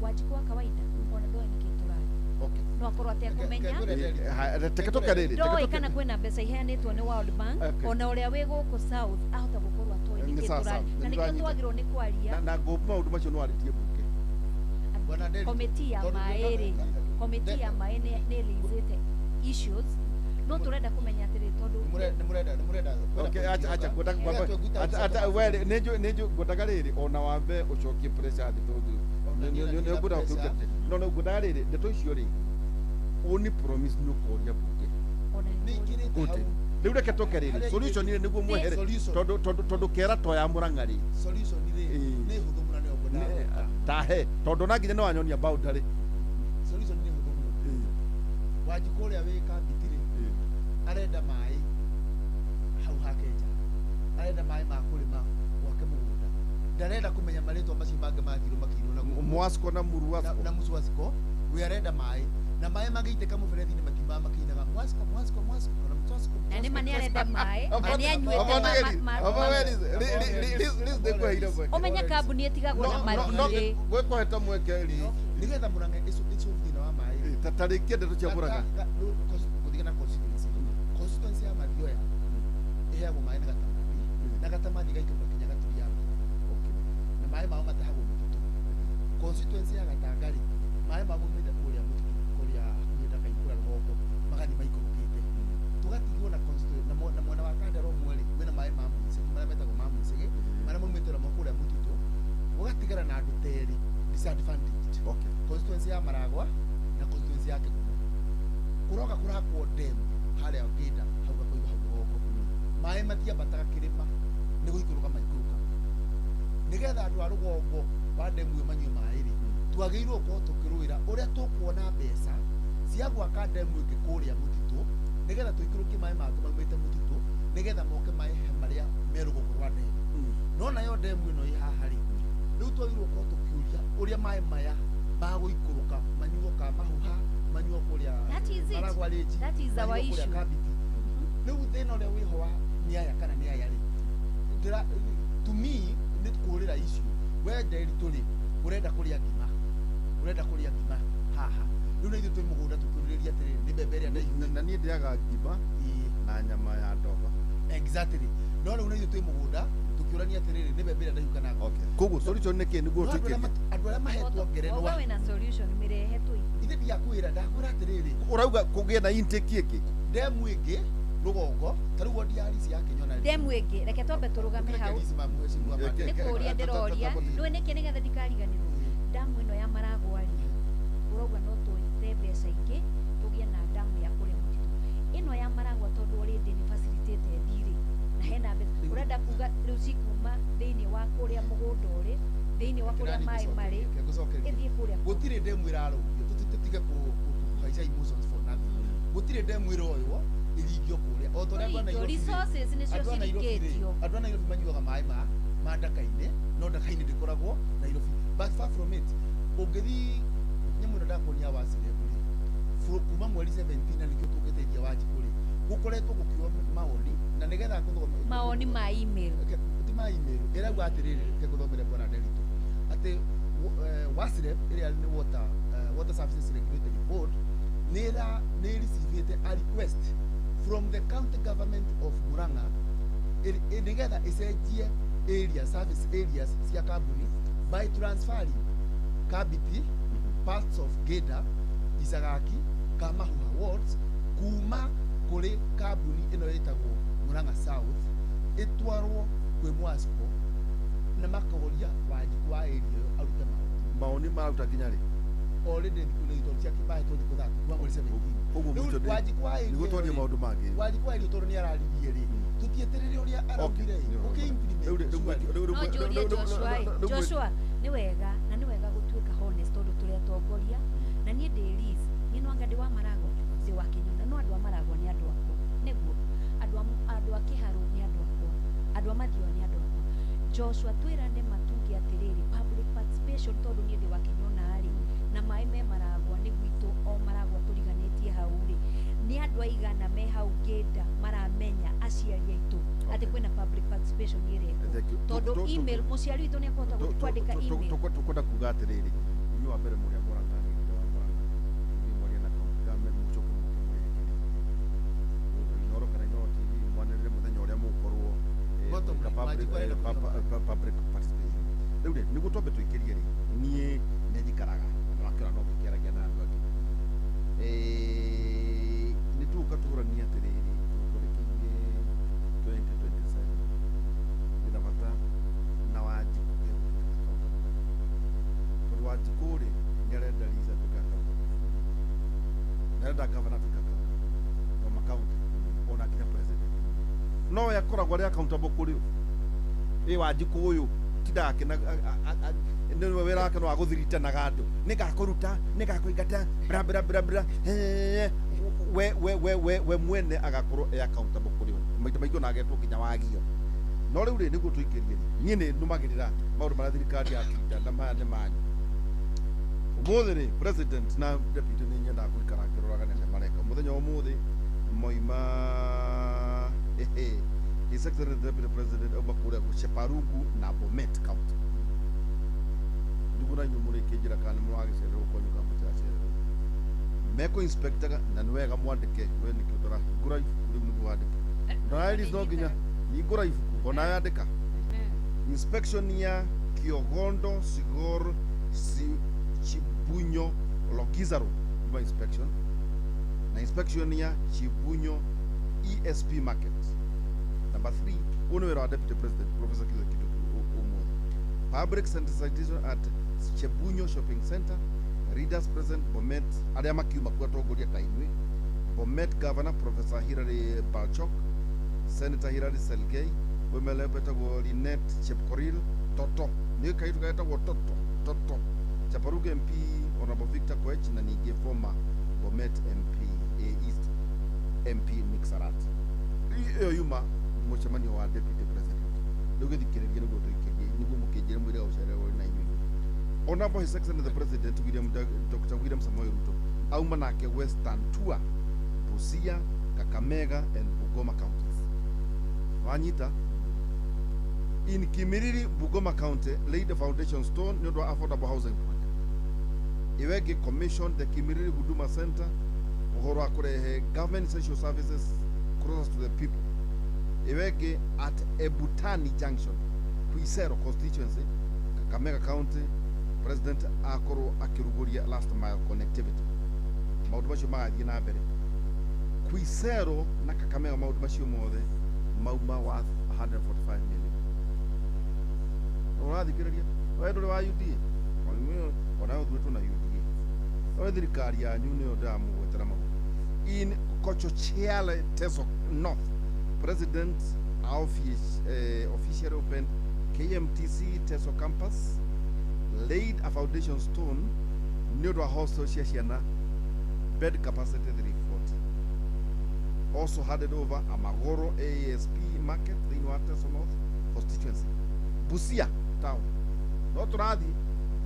Wanjikũ wa kawaida, ona ndoĩ nĩkĩ tũraria. Okay. No akorwo atekũmenya. Reke tũke rĩrĩ. Ndoĩ kana kwĩna mbeca iheanĩtwo nĩ World Bank. Okay. Ona ũrĩa wĩ gũkũ South ahota gũkorwo atoĩ Nĩ nĩkĩ sawa, sawa. tũraria, na Nĩ nĩkĩo ndĩranyita. twagĩrĩirwo nĩ kwaria. Na ngũmbu maũndũ macio no arĩtie mbunge. Bwana Nderitu, Komiti ya tondũ maĩ rĩ, komiti ya maĩ nĩ ĩraisĩte issues, no tũrenda kũmenya atĩrĩ, tondũ nĩ mũrenda Okay, acha acha ngwendaga acha we nĩ njũĩ ngwendaga rĩrĩ ona wambe ũcokie pressure thĩ, tondũ nĩ ngwendaga kũruta no no ngwendaga rĩrĩ ndeto icio rĩ, ũni promise nĩ ũkoria mbunge. Ona nĩ nĩ ikĩrĩte Good. hau. Rĩu reke tũke rĩrĩ Harĩa solution rĩ nĩguo mwehere Solution. tondũ kera to ya Murang'a rĩ. Solution rĩ nĩ hũthũ mũno, nĩyo ngwendaga gwĩka. Tahe, tondũ na nginya nĩ wanyonia boundary. Solution nĩ hũthũ mũno. Wanjikũ ũrĩa wĩ Kabiti rĩ, arenda maĩ hau hake nja, arenda maĩ ma kũrĩma gwake mũgũnda, ndarenda kũmenya marĩtwa macio mangĩ makirwo makirwo na gũkũ. Mwasco na Muruasco. Na Muswasco. We arenda maĩ, na maĩ mangĩitĩka mũberethi-inĩ matiumaga makĩinaga Mwasco, Mwasco, Mwasco kana Mtwasco. Na nĩ ma nĩ arenda maĩ na nĩ anyuĩte ũmenye kambuni ĩtigagwo na mathirĩ. Gwĩkũheta mweke rĩ. Nĩgetha Murang'a ĩsolve thĩna wa maĩ rĩ, tarĩkia ndeto cia Murang'a. Gũthiĩ na constituency ya Mathioya ĩheagwo maĩ nĩ Gatamathi, na Gatamathi gaikũrũka nginya Gaturi ya Rũgongo, na maĩ mao matahagwo mũtitũ. Constituency ya Gatanga rĩ, maĩ mao maumĩte kũrĩa mũtitũ, kũrĩa hakuhĩ na Kaikũra rũgongo, magathiĩ maikũrũkĩte, tũgatigwo na constituency na mwena wa Kandara ũmwe rĩ, kwĩna maĩ ma Mũicegi marĩa metagwo ma Mũicegi, marĩa maumĩte namo kũrĩa mũtitũ, gũgatigara na andũ terĩ disadvantaged, constituency ya Maragwa na constituency ya Kĩgumo. Kũroka kũrakwo dam harĩa Ngĩnda hau gakoiga hau rũgongo, maĩ matiambataga kĩrĩma, nĩ gũikũrũka maikũrũkaga. Nĩgetha andũ a rũgongo wa demu ĩyo manyue maĩ rĩ, twagĩrĩirwo gũkorwo tũkĩrũĩra ũrĩa tũkuona mbeca cia gwaka demu ĩngĩ kũrĩa mũtitũ, nĩgetha tũikũrũkie maĩ mangĩ maumĩte mũtitũ, nĩgetha moke maĩ he marĩa me rũgongo rwa demu. No nayo demu ĩno ĩ haha rĩ, rĩu twagĩrĩirwo gũkorwo tũkĩũria ũrĩa maĩ maya magũikũrũka manyuo ka mahuha, manyuo kũrĩa That is it. Maragwa Ridge, That is our manyuo kũrĩa issue. Kabiti. Rĩu thĩna ũrĩa wĩho wa nĩ aya kana nĩ aya rĩ, to me nĩ kũrĩra issue. We Nderitu rĩ, ũrenda kũrĩa ngima, ũrenda kũrĩa ngima haha, rĩu na ithuĩ twĩ mũgũnda tũkĩũrĩrĩria atĩrĩrĩ, nĩ mbembe ĩrĩa ndaihu. Na niĩ ndĩaga ngima Ĩĩ. na nyama ya ndoba. Exactly. No rĩu na ithuĩ twĩ mũgũnda tũkĩũrania atĩrĩrĩ, nĩ mbembe ĩrĩa ndaihu kana ngũrũ? Okay, koguo solution nĩ kĩ nĩguo No andũ arĩa tũikĩrie? andũ arĩa mahetwo ngerenwa. Oga wĩna solution mĩrehe tũigue. Ithe ndiakwĩra, ndakwĩra atĩrĩrĩ, Ũrauga kũgĩe na intake ĩngĩ. Ndemu ĩngĩ rũgongo ta rĩu wodi ya Arisi ya Kĩnyona. Ndemu ĩngĩ, reke twambe tũrũgame hau. Nĩ kũũria ndĩroria, nĩũĩ nĩkĩ? Nĩgetha ndikariganĩrwo. Ndamu ĩno ya Maragwa rĩ, ũrauga no twĩte mbeca ingĩ tũgĩe na ndamu ya kũrĩa mũtitũ ĩno ya Maragwa, tondũ already nĩ facilitated rĩ, na hena mbeca. Ũrenda kuga rĩu cikuma thĩinĩ wa kũrĩa mũgũnda ũrĩ, thĩinĩ wa kũrĩa maĩ marĩ, ĩthiĩ kũrĩa kũngĩ? Gũtirĩ ndemu ĩrarũgio. Tũtige kũhaica emotions for nothing. Gũtirĩ ndemu ĩroywo ĩringio kũrĩa o ta ũrĩa andũ a Kũringio, Nairobi rĩ, resources nĩcio andũ a Nairobi rĩ, ciringĩtio. Andũ a Nairobi manyuaga maĩ ma ndaka-inĩ, no ndaka-inĩ ndĩkoragwo Nairobi. But far from it, ũngĩthiĩ nyamũ ĩno ndakuonia Wacireb rĩ, kuma mweri 17, na nĩkĩo tũngĩteithia Wanjikũ rĩ, gũkoretwo gũkĩoywo mawoni na nĩgetha kũthoma Mawoni ma email? Ti ma email. Ĩrauga atĩrĩrĩ, reke ngũthomere, bwana Nderitu, atĩ WASREB, ĩrĩa nĩ Water Services Regulatory Board, nĩ ĩra nĩ receivĩte a request from the county government of Murang'a nĩgetha ĩcenjie area service areas cia kambuni by transferring Kabiti, parts of Geda, Isagaki, Kamahuha wards kuma kũrĩ kambuni ĩno ĩtagwo Murang'a South ĩtwarwo kwĩ Mwasco, na makoria Wanjikũ wa area ĩyo arute mawoni. Maoni maruta nginya rĩ? Already thikũ nĩ tondũ ciake mahetwo thikũ 30 kuma mweri 17. Koguo Rĩu mũico Wanjikũ wa area nĩguo twarie ĩyo rĩ, maũndũ mangĩ. Wanjikũ wa area tondũ nĩ araririe rĩ, tũtieterere ũrĩa araugire ĩ, ũkĩ implement surely. No njũrie Joshua ĩ, Joshua, nĩ wega na nĩ wega gũtuĩka honest, tondũ tũrĩ atongoria, na niĩ ndĩ Liz, niĩ no anga ndĩ wa Maragwa, ndĩ wa Kĩnyona, no andũ a Maragwa nĩ andũ akwa, nĩguo andũ a Kĩharũ nĩ andũ akwa, andũ a Mathioya nĩ andũ akwa. Joshua, twĩrane matuge atĩrĩrĩ, public participation, tondũ niĩ ndĩ wa Kĩnyona rĩ, na maĩ me Maragwa nĩ gwitũ, o Maragwa tũriganĩtie hau rĩ, nĩ andũ aigana me hau ngĩnda maramenya, aciari aitũ, atĩ kwĩna public participation ĩrekwo? Thank you. Tondũ email, mũciari witũ nĩ akũhota gũthiĩ kwandĩka email. Tũkwenda kuga atĩrĩrĩ, inyuĩ wa mbere mũrĩ a Mũrang'a, nĩ wa Mũrang'a, mũthiĩ mwarie na county government, mũcoke mũke mũrĩhe kĩrĩa Inoro kana Inoro TV, mwanĩrĩre mũthenya ũrĩa mũgũkorwo Bottom gwĩka line, public, Wanjikũ arenda kũruta public participation. Rĩu rĩ, nĩguo twambe tũikĩrie rĩ, niĩ nĩ njikaraga na wakĩona no ngĩkĩaragia na andũ angĩ. Nĩ tũgũka tũranie atĩrĩrĩ, tondũ twerekeirie 2027, ndĩna bata na Wanjikũ egũtuĩka accountant, tondũ Wanjikũ rĩ, nĩ arenda Liz atuĩke accountant, nĩ arenda governor atuĩke accountant wa makaunti, ona nginya president no we akoragwo arĩ accountable kũrĩ ũ? Ĩ Wanjikũ ũyũ tindaga akĩna nĩwe wĩra wake no wa gũthiritanaga andũ, nĩ ngakũruta, nĩ ngakũingata, bra bra bra bra. We mwene agakorwo e accountable kũrĩ ũ? Maita maingĩ ona agetwo nginya wagio. No rĩu rĩ, nĩguo tũikĩrie rĩ, niĩ nĩ nũmagĩrĩra maũndũ marĩa thirikari yatinda na maya nĩ manyu ũmũthĩ rĩ, president na deputy, nĩ nyendaga gũikara ngĩroraga nĩ mareka. Mũthenya wa ũmũthĩ moima ehe His Excellency the Deputy President auma kũrĩa Cheparungu na Bomet County, nĩguo na inyuĩ mũrĩkĩnjĩra kana nĩ mũragĩcererwo kwanyu kana mũtiracererwo. Mekũ inspectaga, na nĩ wega mwandĩke. We nĩkĩo ũtarahingũra ibuku rĩu nĩguo wandĩke? Na no nginya hingũra ibuku ona yandĩka. Inspection ya Kiogondo, Sigor, Chibunyo, Logizaro ima inspection, na inspection ya Chibunyo ESP Market. Number 3, ũyũ nĩ wĩra wa Deputy President Professor Kithure Kindiki ũmũthĩ. Public sensitization at Chebunyo Shopping Center. Leaders present, Bomet arĩa makiuma kuo, atongoria ta inyuĩ, Bomet Governor Professor Hilary Barchok, Senator Hilary Selgei, wemele betagwo Linet Chepkorir Toto, nĩ kaitu getagwo Toto Toto, Chaparuga MP Honorable Victor Koech, na ningĩ former Bomet MP, East MP Nick Sarat. Ĩyo yuma mũcemanio wa Deputy President. Rĩu gĩthikĩrĩrie nĩguo tũikĩrie, nĩguo mũkĩnjĩre mwĩre gũcererwo na inyuĩ. Honorable His Excellency the President William Dr. William Samoei Ruto auma nake Western Tour, Busia, Kakamega and Bungoma counties. Wanyita in Kimiriri, Bungoma County, laid the foundation stone nĩ ũndũ wa affordable housing project. Iwegi commissioned the Kimiriri Huduma Center, ũhoro wa kũrehe government essential services closer to the people. Ĩyo ĩngĩ at Ebutani Junction, Kuisero constituency, Kakamega County, president akorwo akĩrugũria last mile connectivity. Maũndũ macio magathiĩ na mbere Kuisero na Kakamega, maũndũ macio mothe mauma worth 145 million. Ũrathikĩrĩria we ndũrĩ wa UDA ona ũthuĩtwo na UDA, we thirikari yanyu nĩyo ndĩramũgwetera maũndũ. In Kochochiale, Teso North, president officially opened KMTC Teso campus, laid a foundation stone nĩ ũndũ wa hostel cia ciana, bed capacity 340. Also handed over Amagoro ASP market thĩinĩ wa Teso North constituency. Busia town, no tũrathiĩ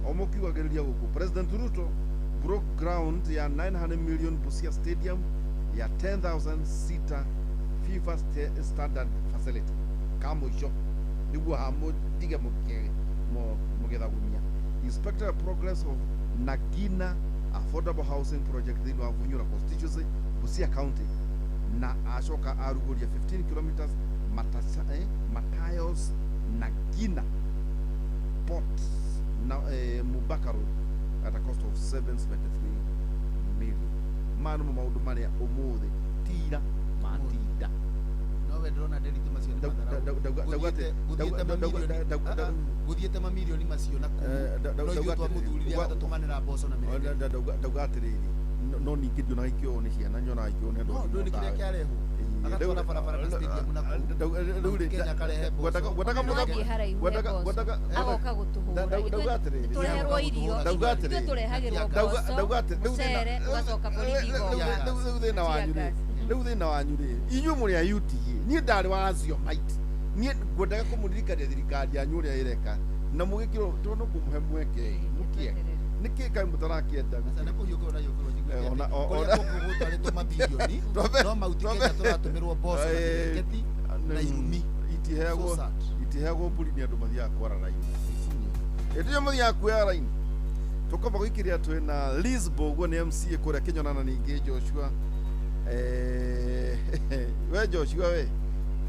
o mũkiugagĩrĩria gũkũ, President Ruto broke ground ya 900 million Busia Stadium ya 10,000 seater FIFA standard facility. Ka mũico nĩguo hamũndige mũgĩthagunia, inspected the progress of Nagina affordable housing project thĩinĩ wa Bunyura constituency, Busia County, na acoka arugũria 15 kilometers Matayos Nagina Port na Mubaka Road at a cost of 773 million. Maya nĩmo maũndũ marĩa ũmũthĩ tira matinda. No we ndĩrona Nderitu macio nĩ matharau. Gũthiĩte mamirioni macio na kũu no ithuĩ twamũthurire agatũtũmanĩra mboco na mĩrenge. Ndauga atĩrĩrĩ, no ningĩ ndionaga ikĩoywo nĩ ciana, nyonaga ikĩoywo nĩ andũ No agima ndũĩ nĩ kĩrĩa tawe. kĩarehwo, agatwara barabara na stadium na kũu Rĩu rĩ, Kenya akarehe mboco. No athiĩ haraihu he mboco. Agoka gũtũhũra. Ndauga atĩrĩrĩ, Tũreherwo irio, Ndauga atĩrĩrĩ. ithuĩ tũrehagĩrwo Ndauga mboco, ndauga atĩ rĩu mũcere, ũgacoka borithi igoka. rĩu thĩna wanyu rĩ, Tear gas. rĩu thĩna wanyu rĩ, inyuĩ mũrĩ a UDA, niĩ ndarĩ wa Aziomite, niĩ ngwendaga kũmũririkania thirikari yanyu ũrĩa ĩreka na mũgĩkĩrwo tondũ kũmũhe mweke mũkĩe nĩkĩ kaĩ mũtarakĩenda. Aca nĩ kũhiũkĩrwo na hiũkĩrwo njiguĩte Eh, atĩ kũrĩa kũngĩ gũtwarĩtwo mabirioni no Mount Kenya tũratũmĩrwo mboco na mĩrengeti na irumi. Itiheagwo. So sad. Itiheagwo mbũri nĩ andũ mathiaga kwara raini ĩtio, mathiaga kuoya raini tũkamba gũikĩria. Twĩ na Lisbo ũguo nĩ MCA kũrĩa Kĩnyona, na ningĩ Joshua. We Joshua, we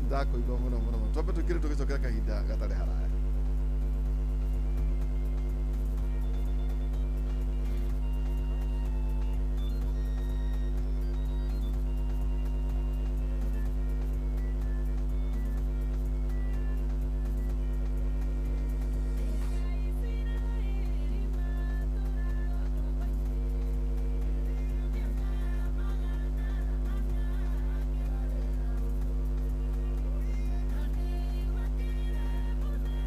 ndakũigua mũno mũno mũno. Twambe tũikĩre tũgĩcokera kahinda gatarĩ haraya. Thank you.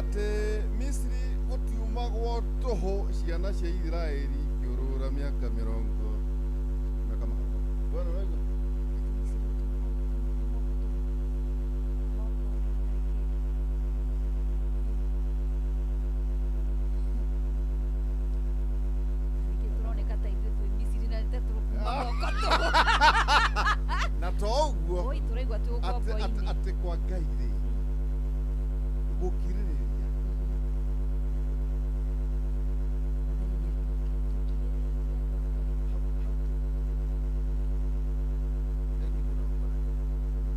Atĩ Misiri gũtiumagwo tũhũ ciana cia Isiraeli ikĩũrũra mĩaka mĩrongo mĩaka magana. Bwana ũraigua? Tũroneka ta ithuĩ twĩ Misiri na ta tũkuma moko tũhũ. Na to ũguo Oi, tũraigua twĩ atĩ atĩ ũkombo-inĩ. atĩ kwa Ngai rĩ gũkirĩrĩria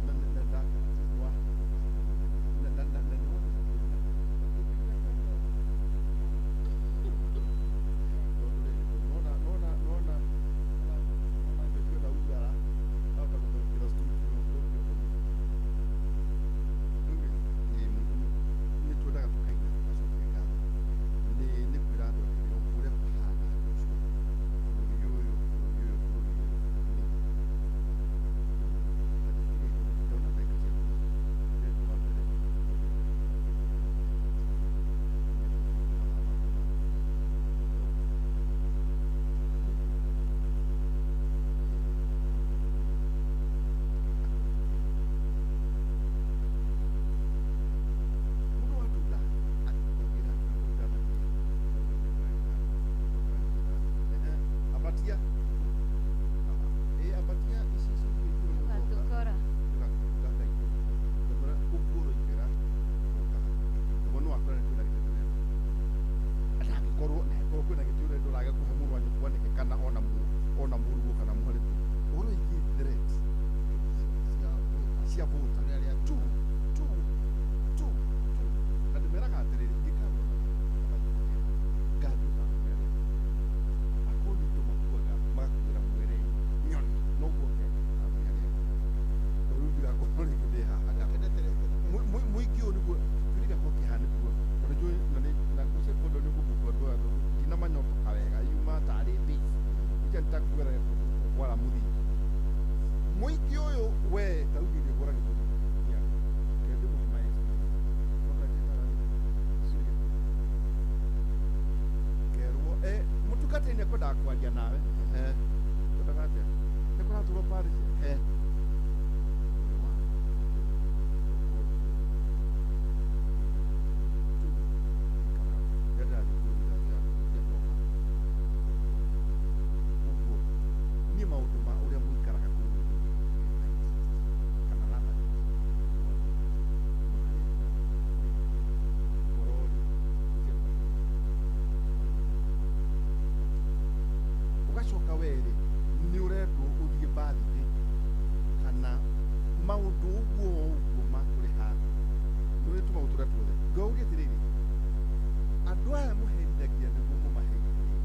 na na na ndaka atĩ wa na na na na nona nona nona nona Joshua na ugara ahota gũtharĩkĩra studio thũkio rĩu rĩ nĩ twendaga tũkaina tũgacokia ngatho nĩ nĩ kwĩra andũ atĩrĩ o ũrĩa kũhana Joshua bũrũri ũyũ bũrũri ũyũ bũrũri ũyũ nĩ ndona ndagĩka ciakwa ndĩrĩ wa mbere Mũndũ wa Juda akĩkwambĩra ambatia ambatia ici ici Ũgatũkora. Kwĩna gĩtĩ ũrenda ũrage kũhe mũrũ wa nyũkwa nĩkĩ kana ona ona mũruguo kana mwarĩguo ũhoro wĩgiĩ threat cia vota tu tu tu tu na ndĩmeraga atĩrĩrĩ ingĩkarũa kana ingĩkera ngathiĩ kamwere akorwo nĩ indo makuaga magakuĩra mwere nyoni noguo kamwere rĩu ndigakorwo rĩngĩ ndĩ haha mũingĩ ũyũ nĩguo kĩũria gĩakwa kĩhaha nĩkuo tondũ njũĩ na nĩ na ngwĩciria kũndũ nĩ ũkũbukwo andũ aya tondũ ndinamanyotoka wega yuma tarĩ base icha nitakuera kwara mũthingi mũingĩ ũyũ we ta rĩu niĩ ndĩhũragĩrwo nĩ andũ kĩrĩa ndĩmũhe my experience Mwaka njĩtaga rĩ, kĩũria kerwo mũtungatĩri nĩ ekwendaga kwaria nawe kwendaga atĩa nĩ kũratũrwo parish niĩ maũndũ ma ũrĩa mũikaraga kũu kana rather ũgacoka werĩ nĩ ũrendwo ũthiĩ birthday kana maũndũ ũguo ũguo ma kũrĩha nĩ ũrĩ tũmaũndũ tũrĩa tuothe ngauria atĩrĩrĩ andũ aya mũherithagia nĩguo mũmaherithie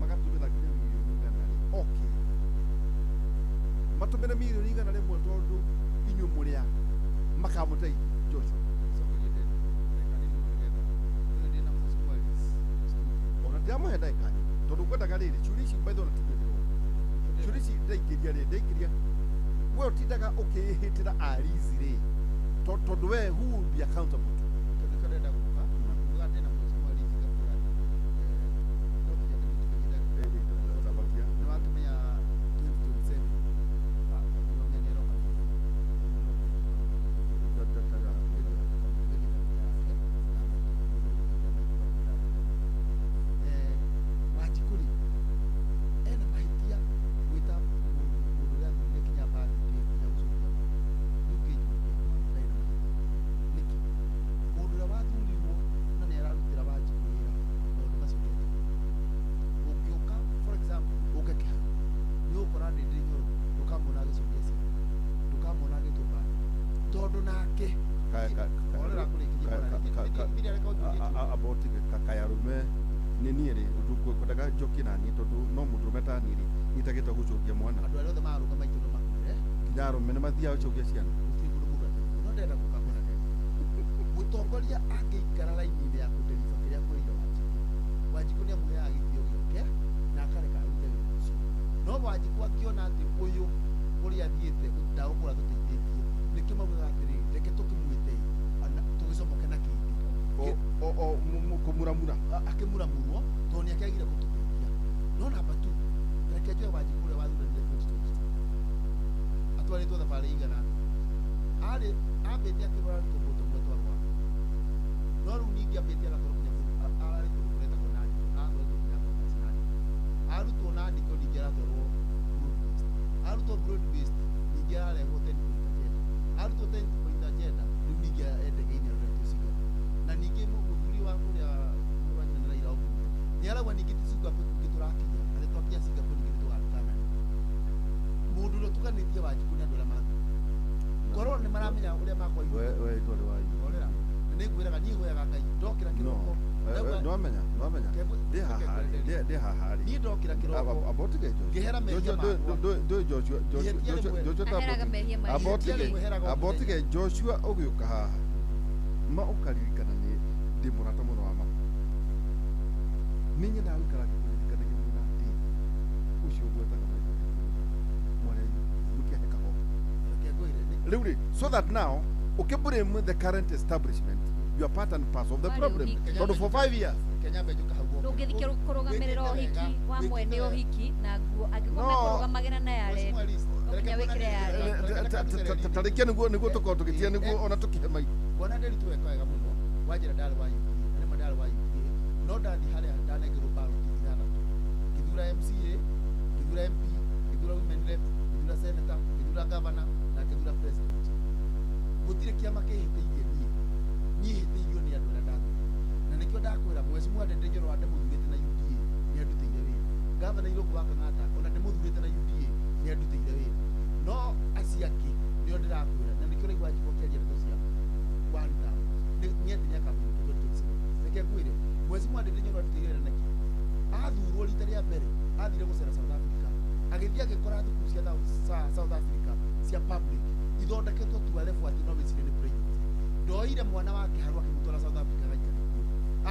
magatũmĩra nginya mirioni igana rĩ okay matũmĩre mirioni 100 tondũ inyuĩ mũrĩ a makamũteithia Joshua ona ndiramũhe ndagĩka nyingĩ tondũ ngwendaga rĩrĩ ciũria ici by the way ona ti ndĩrona ciũria ici ndaikĩria rĩ ndaikĩria we ũtindaga ũkĩĩhĩtĩra arizi rĩ tondũ we who will be accountable to Tabakia. Nĩwakĩmenya 2027 Mũrũmia nĩaroka Wanjikũ rĩ ena mahĩtia gwĩta mũndũ ũrĩa athurire kinya birthday kinya gũcokia niĩ ũngĩnjũria ndarĩ na mahĩtia nĩkĩ mũndũ ũrĩa wathurirwo na nĩ ararutĩra Wanjikũ wĩra maũndũ macio ndekaga ũngĩũka for example ũke Kĩharu nĩ ũgũkora Ndĩndĩ Nyoro ndũkamuona agĩcokia ciana ndũkamuona agĩtwo birthday tondũ nake Horera kũrĩkithia bwana, abotige kakayarume nĩ niĩ rĩ kwendaga njokie na niĩ tondũ no mũndũrũme ta niĩ rĩ nyitagĩtwo gũcokia mwana andũ arĩa othe mararũgama maitũ no makwĩre nginya arũme nĩ mathiaga gũcokia ciana gũtirĩ kũndũ mũndũ athiĩ no ndĩrenda gũka kwĩra ndĩrenda mũtongoria angĩikara raini-inĩ ya kũdeliver kĩrĩa akwĩrire Wanjikũ Wanjikũ nĩ amũheaga gĩtĩo gĩake na akareka arute wĩra ũcio no Wanjikũ angĩona atĩ ũyũ ũrĩa athiĩte ndagũkũra tũteithĩtie nĩkĩo maugaga atĩrĩrĩ reke tũkĩmwĩte tũgĩcoke Agĩcomoke na kĩngĩ. O kũmuramura. Akĩmuramurwo tondũ nĩ akĩagire gũtũteithia. No namba 2, reke njoe Wanjikũ ũrĩa wathuranire 2022 atwarĩtwo thabarĩ igana atĩa, arĩ ambĩte akĩrwara tũmbũ tũmwe twa rwaro, no rĩu ningĩ ambĩte agatwarwo nginya ararĩ kũndũ kũretagwo Nandiko, aratwaritwo nginya Bomas Nandiko, arutwo Nandiko ningĩ aratwarwo broad based, arutwo broad based ningĩ ararehwo 10 point agenda, arutwo 10 point agenda rĩu ningĩ endege-inĩ aroretio Singapore. Na ningĩ mũthuri wa kũrĩa mũrũ wa nyina na Raila Odinga nĩ arauga ningĩ ti Singapore tungĩ tũrakinya, atĩ twakinya Singapore ningĩ nĩ tũgatuĩka nani. Mũndũ ũrĩa ũtukanĩtie Wanjikũ nĩ andũ arĩa mathuurĩte, korwo nĩ maramenya ũrĩa makwa We ndwarĩ wa orera nĩ ngwĩraga niĩ hoyaga Ngai ndokĩra kĩroko ndauga Nĩwamenya, nĩwamenya. Ndĩ haha rĩ, ndĩ haha rĩ. Niĩ ndokĩra kĩroko Abotige Joshua. ngĩhera mehia makwa. Ndũĩ Joshua, Ihĩtia rĩmwe. Joshua ta Aheraga mehia marĩa. Abotige, Ihĩtia rĩmwe abotige Joshua ũgĩũka haha. Ma ũkaririkana nĩ ndĩ mũrata mũno wa ma. Nĩ nyendaga gũikara ngĩkũririkanagia mũno atĩ ũcio ũgwetaga maitho mwarĩ mũkĩahe kagoto. Reke ngwĩre Rĩu rĩ, so that now ũkĩblame the current establishment, you are part and parcel of the Warĩ problem. ũhiki. Tondũ for 5 years Kenya mbe njuka hau guoko. Ndũngĩthiĩ kũrũgamĩrĩra ũhiki wa mwene ũhiki na nguo angĩkorwo No. mekũrũgamagĩra na ya Mheshimiwa rendi Liz, no reke nginya wĩkĩre ya kuonanie- rendi. Tarĩkia nĩguo nĩguo tũkorwo tũgĩtia nĩguo ona tũkĩhe maitho. Bwana Nderitu weka wega mũno wanjĩra ndarĩ wa UDA na nĩma ndarĩ wa UDA, no ndathiĩ harĩa ndanengerwo ballot ithathatũ, ngĩthura MCA, ngĩthura MP, ngĩthura women rep, ngĩthura senator, ngĩthura governor na ngĩthura president. Gũtirĩ kĩama kĩhĩtĩirie niĩ, niĩ hĩtĩirio nĩ andũ arĩa ndathurire, na nĩkĩo ndakwĩra Mheshimiwa Ndindi Nyoro ndĩmũthurĩte na UDA nĩ andutĩire wĩra. Governor Irũngũ wa Kang'ata ona ndĩmũthurĩte na UDA nĩ andutĩire wĩra, no acio angĩ nĩo ndĩrakwĩra, na nĩkĩo ũraigua Wanjikũ akĩaria ndeto cia one term nĩ atĩ nĩ akamũnyita 2027. Reke ngwĩre Mheshimiwa Ndindi Nyoro andutĩire wĩra nĩkĩ? Athurwo rita rĩa mbere athire gũcera South Africa, agĩthiĩ agĩkora thukuru cia South Africa cia public ithondeketwo to a level atĩ no wĩcirie nĩ private. Ndoire mwana wake Haru akĩmũtwara South Africa agaikare kuo,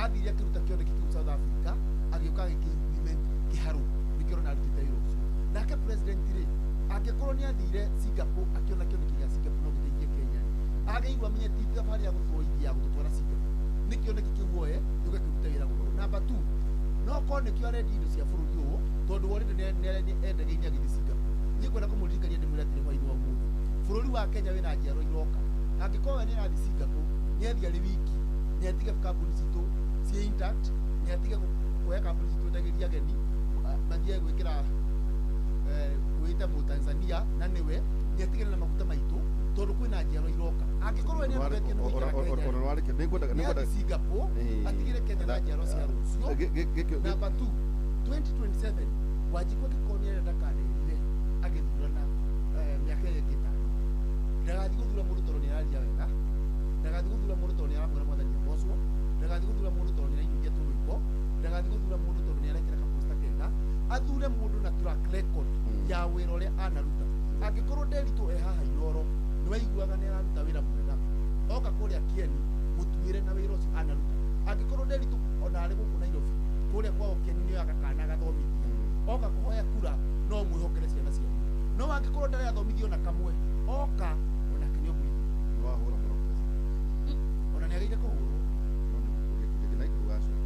athire akĩruta kĩoneki kĩu South Africa, agĩũka agĩkĩ-implement kĩharũ, nĩkĩo ũrona arutĩte wĩra ũcio. Nake president rĩ, angĩkorwo nĩ athire Singapore akĩona kĩoneki gĩa Singapore no gĩteithie Kenya rĩ, agĩrĩirwo amenye ti thabarĩ ya gũtũa ya gũtũtwara Singapore, nĩ kĩoneki kĩu oe gĩũke kĩrute wĩra gũkũ. Number 2, no korwo nĩkĩo arendia indo cia bũrũri ũyũ, tondũ already nĩ endege-inĩ agĩthiĩ Singapore. Niĩ ngwenda kũmũririkania ndĩmwĩre atĩrĩ hwaĩ-inĩ wa ũmũthĩ, bũrũri wa Kenya wĩna njiarwa iroka. Angĩkorwo we nĩ arathiĩ Singapore, nĩ athiĩ arĩ wiki, nĩ atige kambuni citũ ciĩ intact, nĩ atige kuoya kambuni citũ endagĩria ageni mathiĩ gwĩkĩra kwĩta Mũtanzania na nĩwe, nĩ atigane na maguta maitũ tondũ kwĩna njiarwa iroka. Angĩkorwo we nĩ anogetie nĩ gũikara Kenya Ona nĩwarĩkia nĩngwenda nĩ athiĩ Singapore atigĩre Kenya na njiarwa cia rũciũ. Number 2, 2027 Wanjikũ angĩkorwo nĩ arenda ndakanerire agĩthurana mĩaka ĩrĩa ĩngĩ ĩtano, ndagathiĩ gũthura mũndũ tondũ nĩ araria wega, ndagathiĩ gũthura mũndũ tondũ nĩ aramwĩra mwathani agocwo, ndagathiĩ gũthura mũndũ tondũ nĩ arainũkia tũrwĩmbo, ndagathiĩ gũthura mũndũ tondũ nĩ arekĩra kaposta kega, athure mũndũ na track record ya wĩra ũrĩa anaruta. Angĩkorwo Nderitu e haha Inooro nĩ waiguaga nĩ araruta wĩra mwega, oka kũrĩa Kieni mũtuĩre na wĩra ũcio anaruta. Angĩkorwo Nderitu ona arĩ gũkũ Nairobi kũrĩa kwao Kieni nĩ oyaga kana agathomithia, oka kũhoya kura no mwĩhokere ciana cianyu. No angĩkorwo ndarĩ athomithio ona kamwe, oka onake nĩ ũmũithia, Nĩwahũra mũno president. Ona nĩ agĩrĩire kũhũrwo. No nĩ gũkũria kĩũria kĩna gĩgacoka.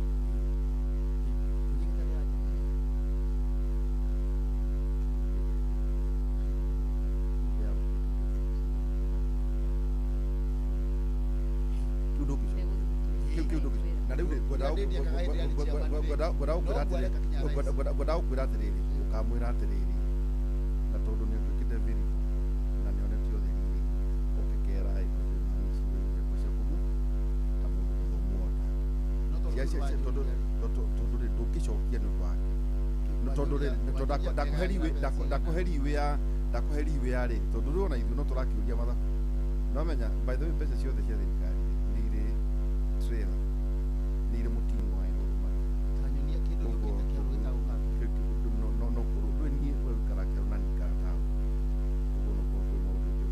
Kĩũria gĩtarĩ anja. Kĩu ndũngĩcoka. Kĩu ndũngĩcoka. Na rĩu rĩ, ngwendaga gũkwĩra atĩrĩrĩ, ũkamwĩra atĩrĩrĩ, na tondũ nĩ atuĩkĩte very vocal na nĩ onetio ũtheri rĩ, oke kera ĩ, tondũ nĩ ciũria cia kũmũ ta mũndũ mũthomu ona No tondũ tondũ tondũ rĩ ndũngĩcokia nĩ ũndũ wake. No tondũ rĩ tondũ ndakũheriwe ya rĩrĩ, tondũ rĩu ona ithuĩ no tũrakĩũria mathabu. Nĩwamenya by the way mbeca ciothe cia thirikari nĩ irĩ trailer, nĩ irĩ mũting'o wa ĩrũrũma. Tanyonia kĩndũ gĩũkĩte kĩarũ gĩtagwo kambuni. No no kũrũ ndũĩ niĩ we ũikaraga kĩarũ na niĩ ikaraga taũni, ũguo no korwo kwĩ maũndũ njũĩ.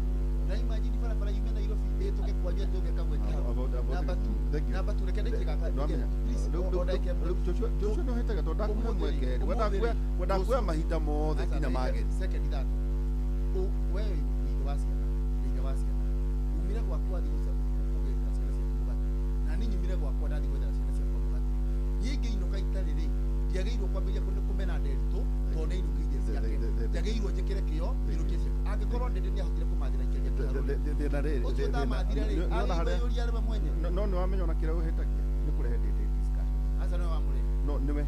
Na imagine barabara yume Nairobi ĩhĩtũke kwanyu atĩ ũke Kagwe kĩharũ. Number 2, number 2, reke ndĩkie gaka. Please, o ndagĩka ĩmwe. Joshua nĩ ũhĩtaga tondũ ndakũhe Ũmũthĩ rĩ, mweke ũmũthĩ rĩ, ngwendaga kuoya mahinda mothe Aca, nginya mageni. Second ithatũ. We wĩ ithe wa ciana, nĩ ithe wa ciana. Umire gwaku wathiĩ kũgĩrĩra ciana ciaku mũgate. Njinũkire gwakwa, ndathiĩ gwethera ciana ciakwa mũgate. Niĩ ingĩinũka itarĩ rĩ, ndiagĩrĩirwo kwambĩrĩria kũmena Nderitũ tondũ nĩ ainũkĩire ciake. Njagĩrĩirwo njĩkĩre kĩo njinũkie ciake. Angĩkorwo Ndĩndĩ nĩ ahotire kũmathĩra ikeria kĩharo rĩ, Thĩna rĩrĩ, ũcio ũtamathire rĩ, nĩwona agĩrĩirwo harĩa yũria we mwenye. No nĩ wamenya ona kĩrĩa ũhĩtagia nĩ kũrehe ndĩndĩ discussion. Aca nĩwe wamũrehe. No nĩwe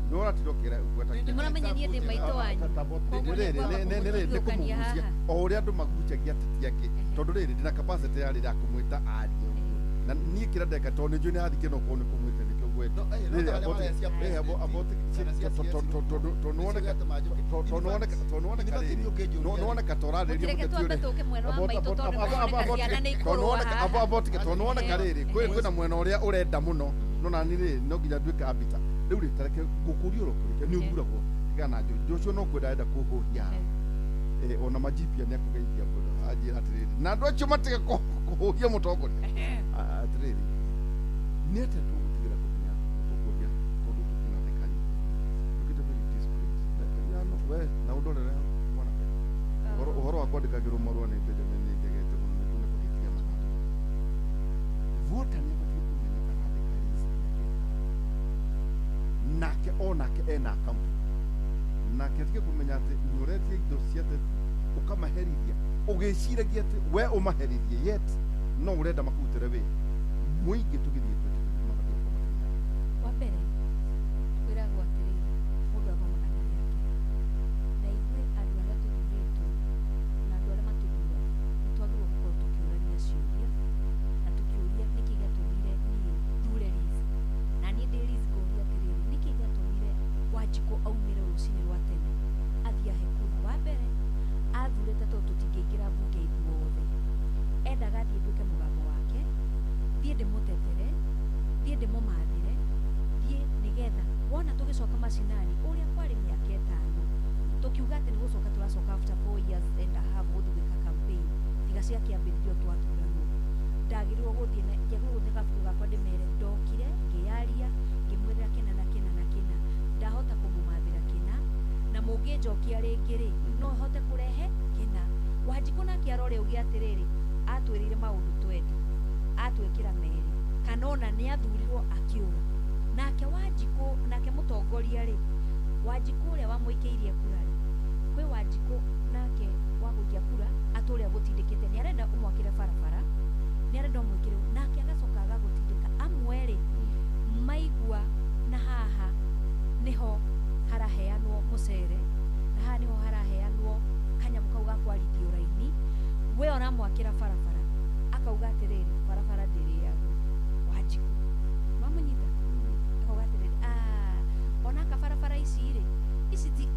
nĩwe ũratinda ũkĩra gweta. Nĩ mũramenya niĩ ndĩ maitũ wanyu. Koguo nĩ ngwamba nĩ kũmũthutũkania kũmũgucia haha. o ũrĩa andũ magucagia ateti angĩ, tondũ rĩrĩ ndĩna capacity ya rĩrĩa kũmwĩta arie ũguo, na niĩ kĩrĩa ndeka tondũ nĩ njũĩ nĩ arathiĩ kĩno korwo nĩ kũmwĩta nĩkĩo ngwĩta. No, no Rĩrĩ, ta arĩa marehe cia rĩrĩ, president, kana cia CS tondũ nĩcio ciatũma njũke. nĩwoneka In fact, rĩrĩ niĩ ũngĩnjũria no rĩ, nĩwoneka ta ũrarĩria Mũtireke mũteti twambe ũrĩa tũke mwena wa maitũ tondũ nĩmaroneka ciana nĩ ikũrũa haha. tondũ nĩwoneka rĩrĩ kwĩna mwena ũrĩa ũrenda mũno, no nani rĩ no nginya nduĩke arbiter. Rĩu rĩ tareke ngũkũria oro kĩũria nĩ ũthuragwo tigana na Joshua. Joshua no kwenda arenda kũhũhia haha. Ona majipia nĩ akũgeithia mũno, anjĩra atĩrĩrĩ na andũ acio matige kũhũhia mũtongoria. Atĩrĩrĩ, nĩ atĩa tũgũtigĩra kũmenya mũtongoria tondũ tũkĩna theka nyingĩ tũkĩte very disciplined ndagĩka 5 we na ũndorere hau mwanake. Ũhoro wa kwandĩkagĩrwo marũa nĩ Benjamin nĩ njegete mũno nĩ kũhĩtia mathaa. Voter nĩ abatiĩ kũmenya arandĩka list yake, nake onake ena account, nake atige kũmenya atĩ nĩ ũretia indo cia teti ũkamaherithia ũgĩciragia atĩ we ũmaherithie, yet no ũrenda makũrutĩre wĩra mũingĩ. Tũgĩthiĩ 2020 mabatiĩ gũkorwo makĩmenya. Wa mbere kwĩragwo atĩrĩrĩ, mũndũ athomaga na rĩake, na ithuĩ andũ arĩa tũthurĩtwo na andũ arĩa matũthuraga nĩ twagĩrĩirwo gũkorwo tũkĩũrania ciũria na tũkĩũria nĩkĩ gĩatũmire niĩ thure Liz, na niĩ ndĩ Liz ngoria atĩrĩrĩ, nĩkĩ gĩatũmire Wanjikũ aumĩre rũcinĩ rwa tene athiĩ ahe kura? Wa mbere athurĩte tondũ tũtingĩingĩra mbunge ithuothe, endaga thiĩ nduĩke mũgambo wake, thiĩ ndĩmũtetere, thiĩ ndĩmũmathĩre, thiĩ nĩgetha wona tũgĩcoka macinani ũrĩa kwarĩ mĩaka 5 tũkiuga atĩ nĩ gũcoka tũracoka after 4 years and a half gũthiĩ gwĩka campaign tiga cia kĩambĩrĩrio twathuranwo. Ndagĩrĩirwo gũthiĩ na njagĩrĩirwo gũthiĩ na gabuku gakwa ndĩmere ndokire ngĩyaria ngĩmwĩrĩra kĩna na kĩna na kĩna, ndahota kũmũmathĩra kĩna, na mũngĩnjokia rĩngĩ rĩ no hote kũrehe kĩna. Wanjikũ nake arore uge atĩrĩrĩ, atwĩrĩire maũndũ 20 atwĩkĩra merĩ, kana ona nĩ athurirwo akĩũra. Nake Wanjikũ, nake mũtongoria rĩ, Wanjikũ ũrĩa wamũikĩirie kura rĩ, kwĩ Wanjikũ nake wa gũikia kura atũrĩa gũtindĩkĩte nĩ arenda ũmwakĩre barabara, nĩ arenda ũmwĩkĩre, nake agacoka agagũtindĩka. Amwe rĩ maigua na haha niho haraheanwo mũcere, na haha niho haraheanwo kanyamũ kau ga kwarithio raini, we ũramwakĩra barabara akauga atĩrĩrĩ, barabara ndĩrĩagwo. Wanjikũ wamũnyita akauga atĩrĩrĩ, "Ah, onaka barabara ici rĩ, ici ti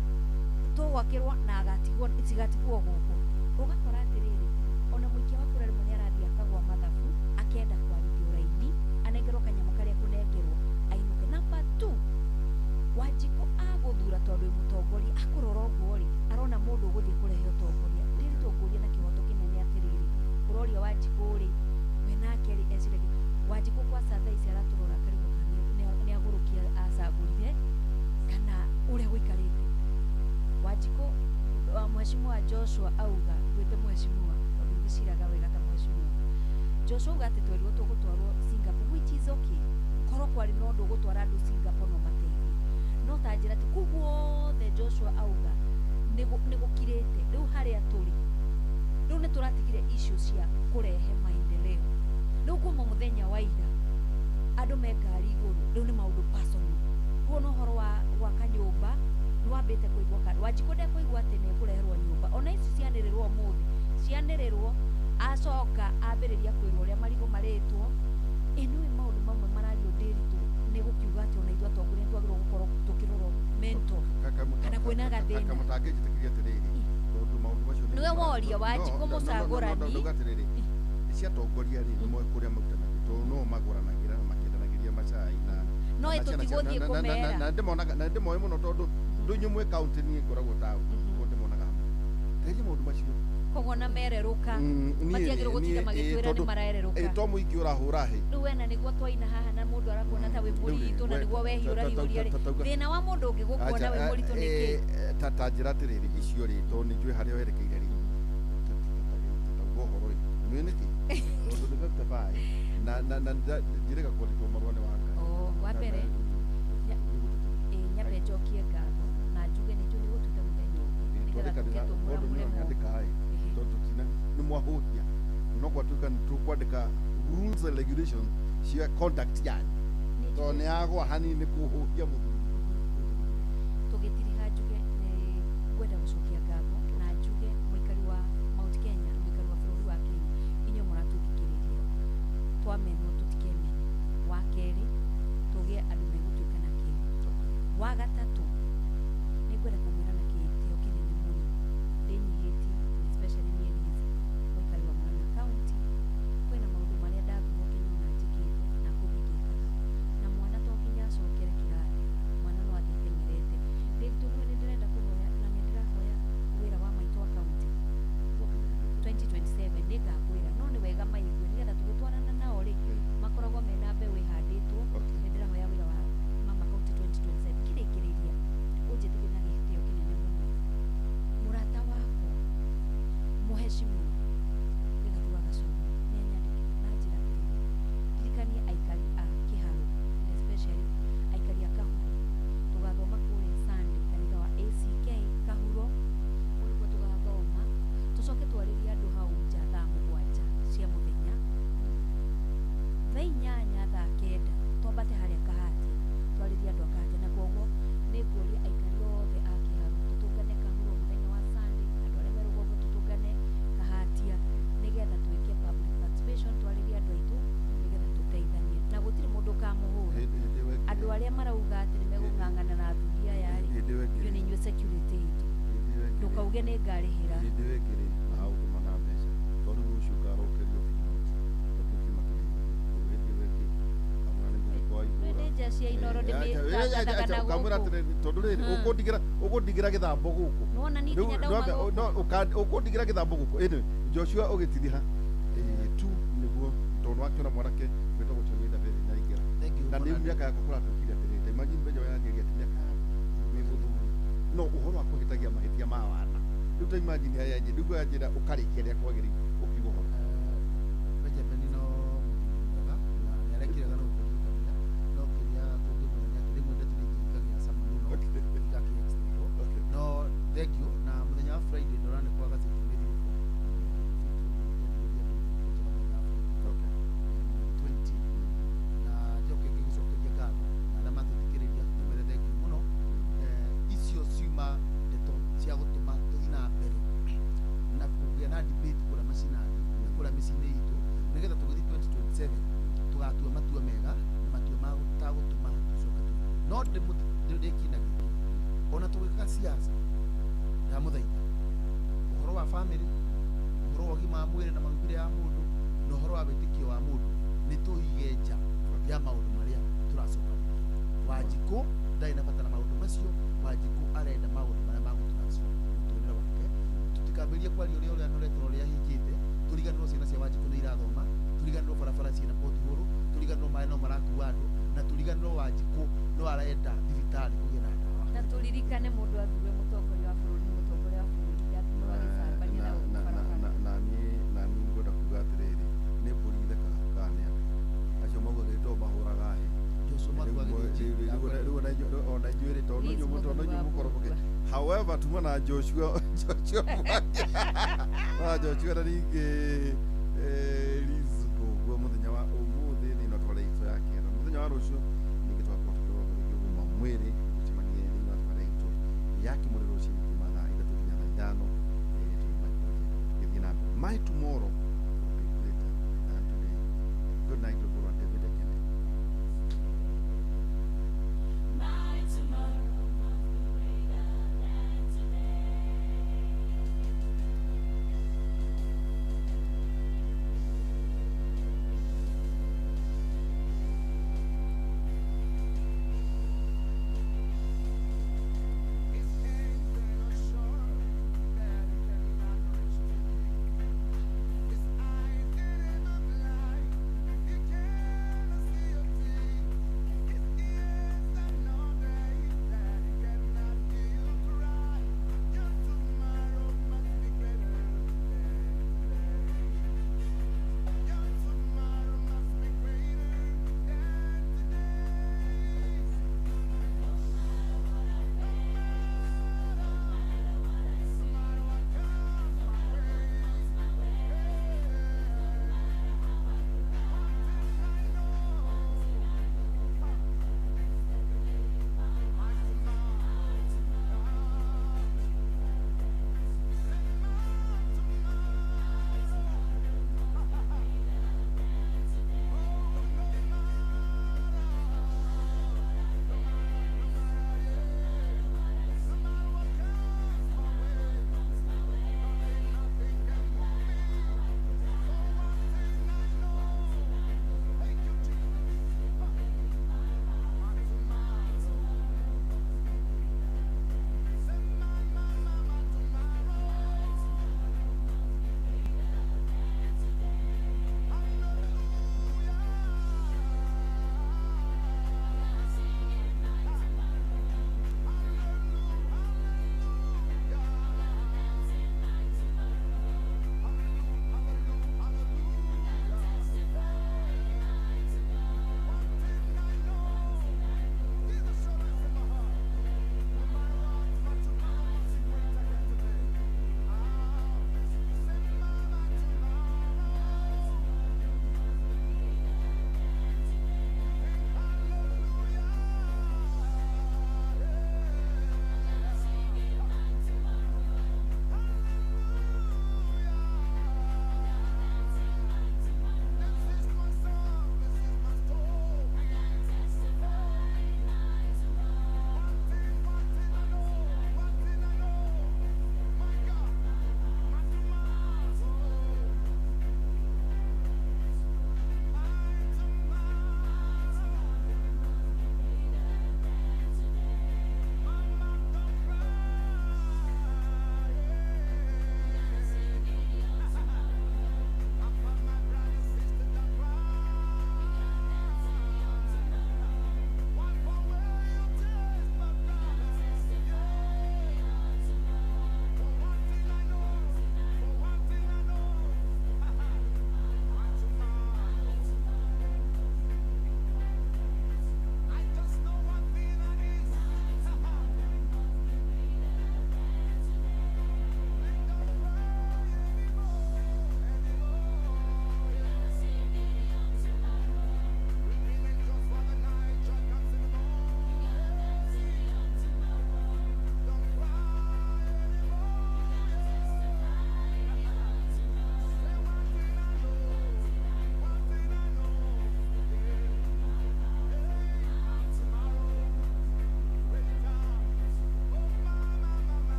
tũgwakĩrwo na agatigwo cigatigwo gũkũ." Ũgakora atĩrĩrĩ, ona mũikia wa kura rĩmwe nĩ arathiĩ akagwa mathabu, akenda kwarithio raini anengerwo kanyamũ karĩa kũnengerwo ainũke. Number two, Wanjikũ agũthura tondũ wĩ mũtongoria, akũrora ũguo rĩ arona mũndũ ũgũthiĩ kũrehe ũtongoria. Ndĩritwo ngũria na kĩhoto kĩnene atĩrĩrĩ, ũroria Wanjikũ rĩ, we nake rĩ eciragia Wanjikũ kwaca thaa ici aratũrora akarigwo kana nĩ agũrũkia acagũrire kana ũrĩa gũikarĩte. Wanjikũ, mheshimiwa Joshua auga, ngwĩte mheshimiwa tondũ ngĩciraga wega ta mheshimiwa Joshua, auga atĩ twerirwo tũgũtwarwo Singapore, which is okay, korwo kwarĩ na ũndũ ũgũtwara andũ Singapore no mateithie, no ta njĩra atĩ kũu guothe Joshua auga nĩ gũkirĩte. Rĩu harĩa tũrĩ rĩu nĩ tũratigire issue cia kũrehe maendeleo. Rĩu kuma mũthenya wa ira andũ me ngari igũrũ, rĩu nĩ maũndũ personal. Rĩu ona ũhoro wa gwaka nyũmba nĩ wambĩte kũigua kana Wanjikũ ndekũigua atĩ nĩ ekũreherwo nyũmba, ona ici cianĩrĩrwo ũmũthĩ cianĩrĩrwo, acoka ambĩrĩria kwĩrwo ũrĩa marigũ marĩtwo. Ĩ nĩũĩ maũndũ mamwe marario ndĩritũ nĩ gũkiuga atĩ ona ithuĩ atongoria nĩ twagĩrĩirwo gũkorwo tũkĩrorwo mental kana kwĩna gathĩna. Kamũtangĩnjĩtĩkĩria atĩrĩrĩ, tondũ maũndũ macio Nĩwe woria Wanjikũ mũcagũrani. Ndauga atĩrĩrĩ, ciatongoria rĩ nĩmoĩ kũrĩa marutanagio tondũ no magũranagĩra na makĩendanagĩria macai na No na ciana tũtigũthiĩ kũmera. Na ndĩmonaga na ndĩmoĩ mũno tondũ ndũnyũ mwĩ kaunti niĩ ngoragwo taũni, koguo ndĩmonaga hamwe teria maũndũ macio. Koguo na mererũka matiagĩrĩirwo gũtinda magĩtwĩra nĩ marererũka. To mũingĩ ũrahũra hĩ. Rĩu wena nĩguo twaina haha na mũndũ arakuona ta wĩ mũritũ na nĩguo wehiũra hiũria rĩ, thĩna wa mũndũ ũngĩ gũkuona wĩ mũritũ nĩ kĩ? Ta njĩra atĩrĩrĩ, icio rĩ tondũ nĩ njũĩ harĩa werekeire rĩ, tauga ũhoro rĩ nĩ nĩkĩ tondũ nĩ 55 Na njĩrĩga kwandĩkwo marũa nĩ wa Ngai. Oh, wa mbere nyambe njokie ngatho na njuge nĩ njũĩ nĩ gũtuĩte mũthenya ũngĩ nĩgetha tũke tũmũramũre moko. Andĩka tondũ tina nĩ mwahũhia no gwatuĩka nĩ tũkwandĩka rules and regulations cia conduct yanyu tondũ nĩ yagwa hanini kũhũhia mũthuri. Tũgĩtiriha njuge nĩ ngwenda gũcokia ngatho na njuge mũikari wa Mount Kenya na mũikari wa bũrũri wa Kenya inyuĩ mũratũthikĩrĩria twamenwo tũtikemene. Wa kerĩ tũgĩe andũ megũtuĩka na kĩo. Wa gatatũ nĩ ngwenda kũmwĩra na gĩtĩo kĩnene mũno ndĩnyihĩtie and especially niĩ Liz mũikari wa Murang'a County kwĩna maũndũ marĩa ndathurwo Kenya na njĩkĩte na ngũthiĩ ngĩkaga na mwana to nginya acokere kĩrathi mwana no athiĩ ateng'erete. David nĩ ndĩrenda kũhoya na nĩ ndĩrahoya wĩra wa maitũ wa county 2027 nĩngakwĩra no nĩ wega maigue nĩgetha tũgĩtwarana nao rĩ makoragwo mena mbeũ ĩhandĩtwo. Nĩ ndĩrahoya wĩra wa mama county 2027 ngĩrĩkĩrĩria ũnjĩtĩkĩrie na gĩtĩo kĩnene mũno mũrata wakwa mũheshimiwa Rigathi wa Gachagua nĩ anyandĩkĩire na njĩra atĩrĩrĩ ndirikanie aikari a Kĩharũ and especially aikari a Kahuro tũgathoma kũrĩa Sunday kanitha wa ACK Kahuro kũu nĩkuo tũgathoma tũcoke twarĩrie andũ hau nja thaa 7 cia mũthenya thaa 8 thaa 9 twambate harĩa Kahatia twarĩrie andũ a Kahatia na koguo nĩ ngũria aikari othe a Kĩharũ tũtũngane Kahuro mũthenya wa Sunday andũ arĩa me rũgongo tũtũngane Kahatia nĩgetha twĩke public participation twarĩrie andũ aitũ nĩgetha tũteithanie na gũtirĩ mũndũ ũkamũhũra. Andũ arĩa marauga atĩ nĩ megũng'ang'ana na athuri aya rĩ inyuĩ nĩ inyuĩ security itũ ndũkauge nĩ ngarĩhĩra. Hĩndĩ ĩyo ĩngĩ rĩ agũtũma na mbeca tondũ rĩu rũciũ ngarokerio peanut tondũ kiuma kĩnene koguo hĩndĩ ĩyo ĩngĩ kamwĩra nĩ ngũthiĩ kwa Nĩ itũra nĩ njeci ya Inooro ndĩmĩtangathaga na kamwĩra gũkũ. Atĩrĩrĩ tondũ rĩrĩ ũkũndigĩra gĩthambo gũkũ. Nĩwona niĩ nginya ndauma gũkũ. Ũkũndigĩra gĩthambo gũkũ anyway Joshua ũgĩtiriha tu nĩguo tondũ wakĩona mwanake wĩtagwo Chege David nĩaingĩra na rĩu mĩaka yakwa kũratuĩkire atĩrĩrĩ ta imagine Benjamin anjĩrire atĩ mĩaka yaku wĩ mũthuri no ũhoro wa kũhĩtagia mahĩtia ma wana rĩu ta imagine aya rĩu anjĩra ũkarĩkia rĩa kwagĩrĩire ũkiuga ũhoro. Benjamin no mũthuri mwega na nĩ arekire wega na gũkũririkania no kĩrĩa tũngĩmwĩra nĩ atĩ rĩmwe ndeto nĩ ikagĩa cama mũno igakĩ-extendwo no thank you na mũthenya wa Friday ndora nĩ kwa gazeti mĩthiũko 20 na njoke ngĩgũcokeria ngatho na arĩa matũthikĩrĩria tũmere thank you mũno. Icio ciuma ndeto cia gũtũma tũthiĩ na mbere na kũgĩa na debate kũrĩa macinani na kũrĩa mĩciĩ-inĩ itũ nĩgetha tũgĩthiĩ 2027 tũgatua matua mega na matua matagũtũma tũcoke tũ no ndĩkie na gĩkĩ ona tũgĩka siasa ndamũthaitha ũhoro wa family ũhoro wa ũgima wa mwĩrĩ na marugĩre ya mũndũ na ũhoro wa wĩtĩkio wa mũndũ nĩ tũige nja ya maũndũ marĩa tũracokanĩria. Wanjikũ ndarĩ na bata na maũndũ macio. Wanjikũ arenda maũndũ marĩa magũtũracio mũtũrĩre wake tũtikambĩrĩrie kwaria ũrĩa ũrĩa anorete na ũrĩa ahingĩte tũriganĩrwo ciana cia Wanjikũ nĩ irathoma tũriganĩrwo barabara ciĩna pothole tũriganĩrwo maĩ no marakua andũ na tũriganĩrwo Wanjikũ no arenda thibitarĩ kũgĩa na ndawa. Na tũririkane mũndũ athure mũtongoria wa bũrũri nĩ mũtongoria wa bũrũri ndathurwo agĩcambania na gũkũ barabara. Na niĩ ngwenda kuga atĩrĩrĩ nĩ mbũri ithekaga kana nĩ andũ acio maugaga to mahũraga hĩ. Joshua Mwangi wa Gĩthĩnji. Rĩu ona inyuĩ rĩ tondũ Liz inyuĩ tondũ mũthuri inyuĩ wa mũkoroboke Mbũgua. However tuma na Joshua Joshua Mwangi na Joshua na ningĩ Liz Mbũgua mũthenya wa ũmũthĩ thĩinĩ wa tabarĩra itũ ya kĩanda mũthenya wa rũciũ ningĩ tũgakorwo tũkĩrora rĩngĩ ũgima wa mwĩrĩ gũcemanie thĩinĩ wa tabarĩra itũ ya kĩmũrĩ rũcinĩ kuma thaa 3 nginya thaa 5 tũgĩthiĩ na mbere. My tomorrow will be greater than today. Good night, rwĩmbo rwa David Ekene. My tomorrow must be greater than today. It's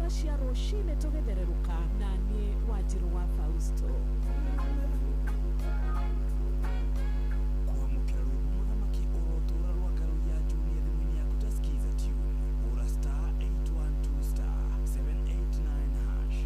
Thaa cia rũcinĩ tũgĩthererũka na niĩ Wanjirũ wa Fausto. Kwamũkĩra rwĩmbo mũthamaki ũrotũra rwa Karũi ya Junior thimũ-inĩ yaku ta Skiza tune, hũra star 812 star 789 hash.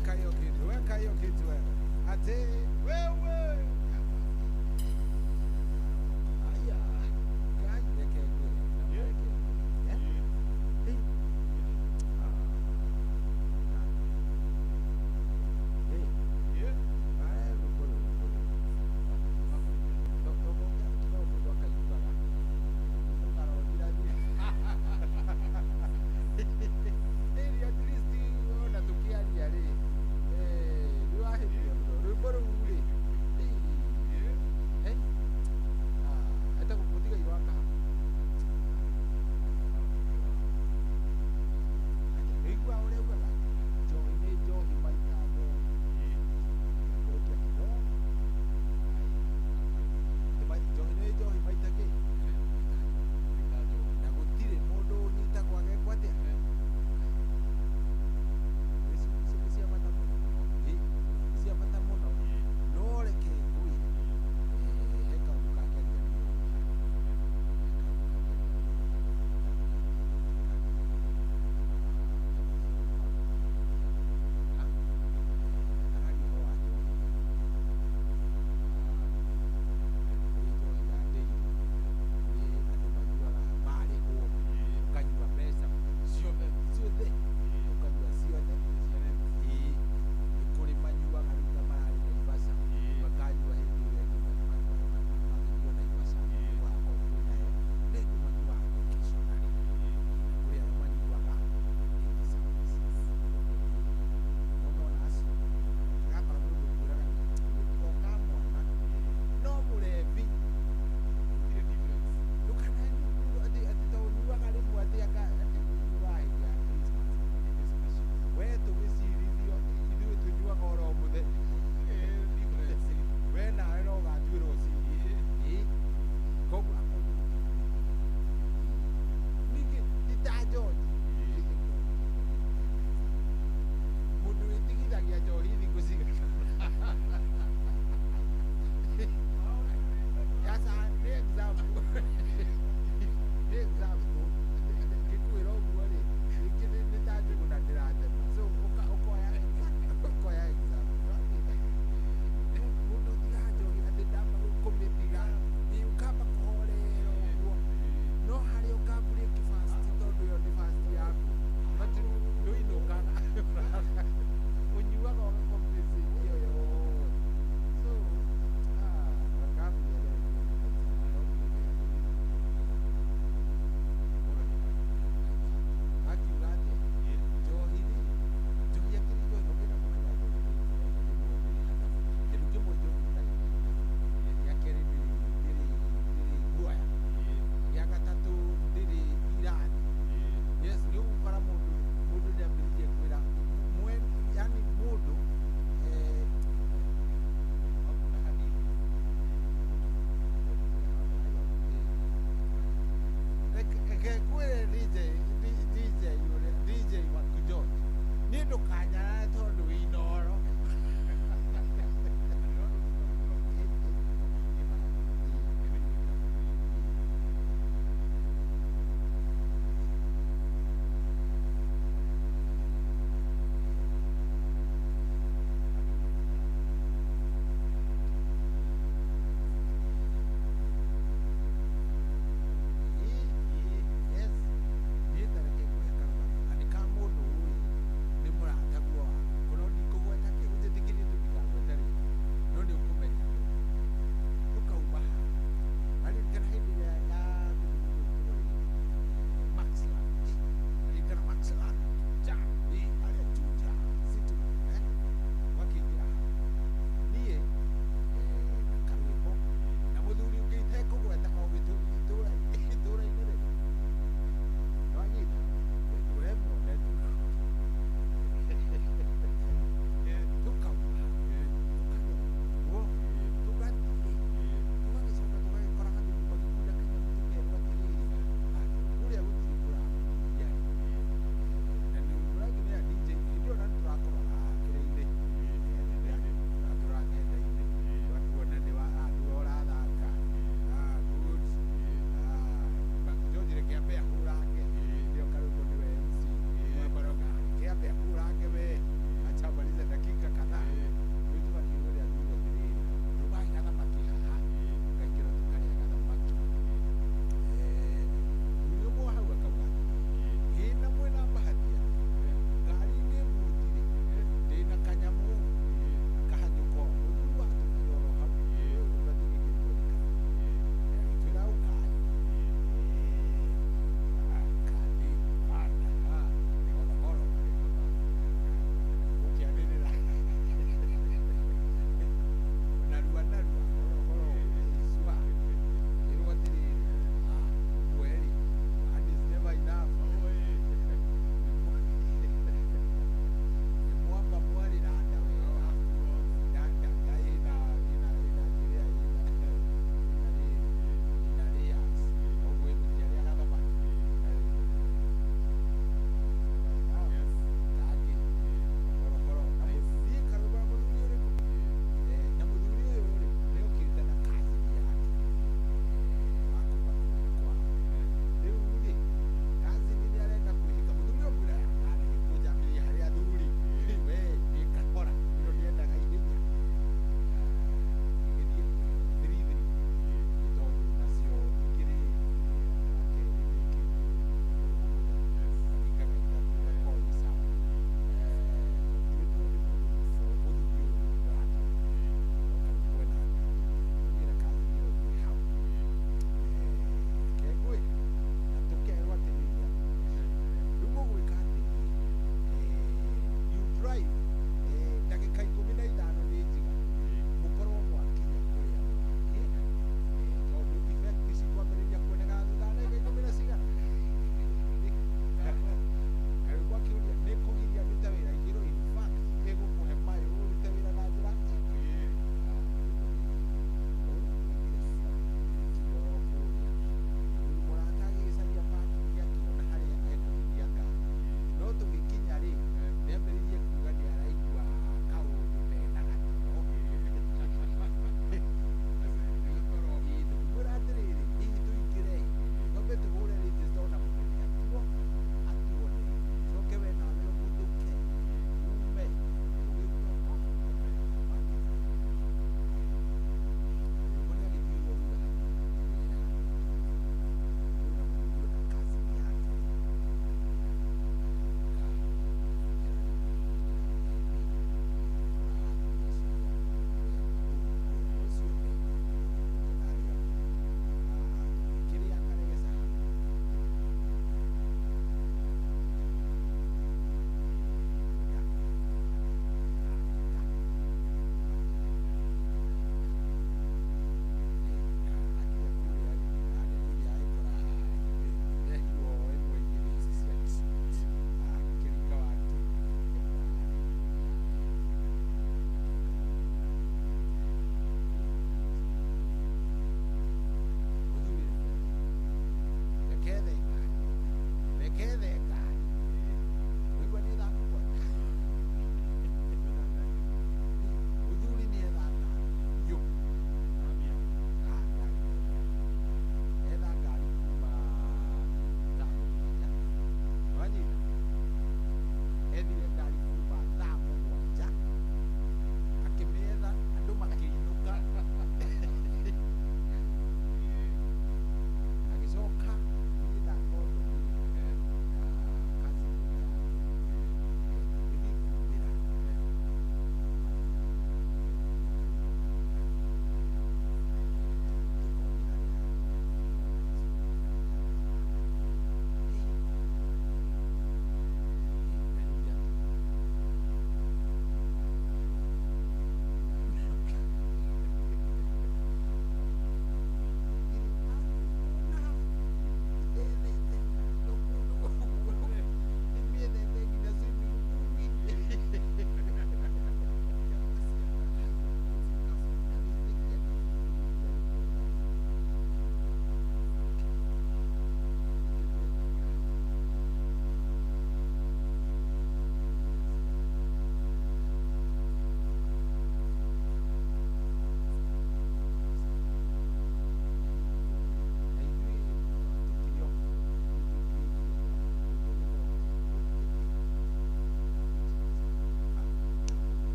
Weka hiyo kitu, weka hiyo kitu wewe. Ati wewe. Aya. Kai reke ngwĩre. Reke. Eh? Eh. Ah. Eh. Ah, rũkũ rũkũ. No mũndũ akaiguaga. Ĩni at least ona tũkĩaria rĩ, nĩ wahĩtia mũno. Rwĩmbo rũu rĩ,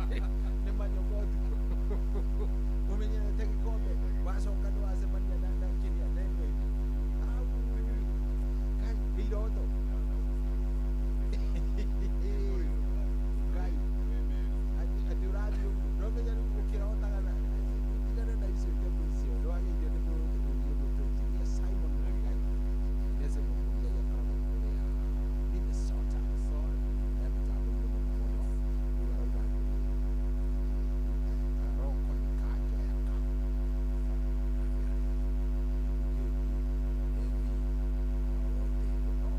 Nĩ manyoka ũtukũ ũmenyerete gĩkombe, wacoka nĩ wacemania na kĩrĩa na ĩno ĩngĩ. Au, Ngai, nĩ iroto. Ngai, atĩ ũrathiĩ ũguo no menya rĩu ũkĩrotaga na tigana na icio nyamũ icio. Nĩ wageithio nĩ mũndũ ũgwĩtwo Engineer Simon Muigai. Engineer Simon Muigai akoragwo kũrĩa Minnesota e mĩtambo-inĩ mũno mũno. Rĩu arauga atĩrĩrĩ, karoko nĩ kanjoyaka kĩndũ kĩngĩ, Levi na wote no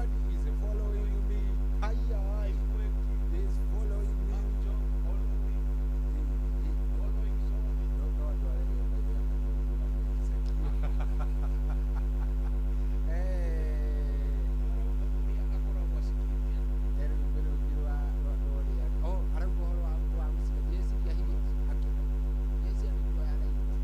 Somebody is following me. Ai, ai. Is following me. No, no, andũ arĩa maithe arauga ũhoro wa gũcika. Ndĩreciria hihi ndĩreciria nĩ kuoya araigua.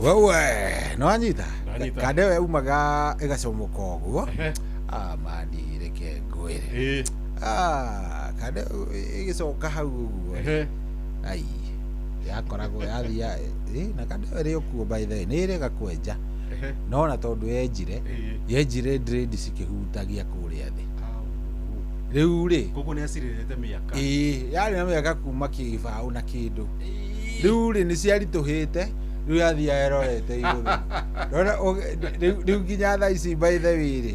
Wewe nĩwanyita. Ndanyita. Kanda ĩyo yaumaga ĩgacomoka ũguo. Ehe. Ah, mani reke ngwĩre. Ĩĩ. Ah, kanda ĩyo ĩgĩcoka hau ũguo. Ehe. Ai, yakoragwo yathia na kanda ĩyo ĩrĩ o kuo by the way, nĩ ĩrĩga kwenja. Ehe. No na tondũ yenjire, Ĩĩ. yenjire dread cikĩhutagia kũrĩa thĩ. Au. Rĩu rĩ, Koguo nĩ acirĩrĩte mĩaka. ĩĩ, yarĩ na mĩaka kuma kĩbaũ na kĩndũ. Rĩu rĩ, nĩ ciaritũhĩte, rĩu yathiaga ĩrorete igũrũ. Ndona rĩu nginya thaa ici by the way rĩ,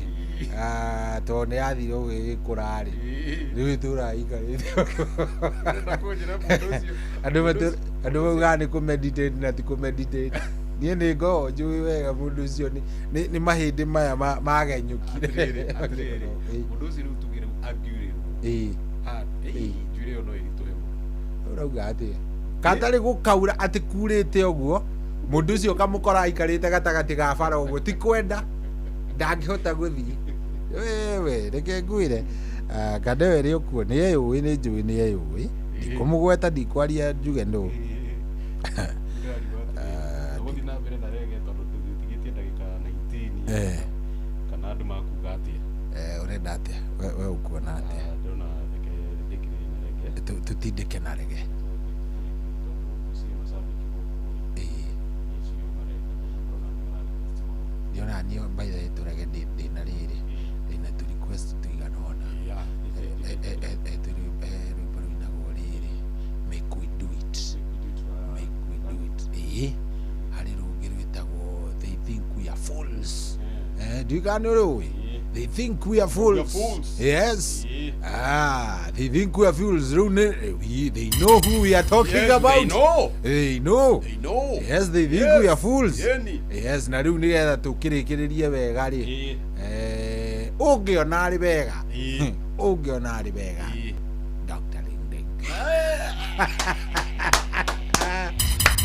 ah, tondũ nĩ yathire ũguo ĩgĩkũra rĩ, rĩu ĩtũraga ĩikarĩte. Ũrenda kũnjĩra mũndũ ũcio. Andũ maugaga nĩ kũmeditate na ti kũmeditate. Niĩ nĩ ngoragwo njũĩ wega mũndũ ũcio nĩ mahĩndĩ maya magenyũkire. Atĩrĩrĩ, atĩrĩrĩ. Ĩĩ. Mũndũ ũcio rĩu tuge rĩu angiurĩrwo. Ĩĩ. Ah, ĩĩ, njuĩrĩ ĩyo no ĩritũhe mũno. Ũrauga atĩa? Katarĩ gũkaura atĩ kurĩte ũguo, mũndũ ũcio ũkamũkora aikarĩte gatagatĩ ga bara ũguo, ti kwenda, ndangĩhota gũthiĩ. Wewe, reke ngwĩre, ah, kanda ĩyo ĩrĩ o kuo, nĩ eyũĩ, nĩ njũĩ nĩ eyũĩ. Ndikũmũgweta, ndikwaria njuge nũ. Ndĩrariũa atĩrĩrĩ, tũgũthiĩ na mbere na rege tondũ tũtigĩtie ndagĩka 19. Eh. Kana andũ makuga atĩa? Eh, ũrenda atĩa? We ũkuona atĩa? Ah, ndĩrona reke ndĩkĩrĩrie na rege. Tũtindĩke na rege. Tondũ ngwĩciria macambĩki gũkũ rĩ, Ĩĩ. nĩcio marenda na ndĩrona nĩ mara request mũno. Ndĩrona niĩ by the way tũrege ndĩna rĩrĩ, ndĩna tũ request tũigana ũna. Yeah, Rwĩmbo rũinagwo rĩrĩ, make we do it, make we do it. Ĩĩ, harĩ rũngĩ rwĩtagwo they think we are fools. Eh, ndiũĩ kana nĩ ũrũĩ? They think we are fools. Fools. Yes. Ĩĩ. Ah, they think we are fools. Rĩu they know who we are talking Yes, about. they know. They know. They know. Yes, they think Yes. we are fools. Yeni. Yes, na rĩu nĩgetha tũkĩrĩkĩrĩrie wega rĩ, Ĩĩ. eh, ũngĩona arĩ wega, Ĩĩ. ũngĩona arĩ wega, Ĩĩ. Dr. Lindeng.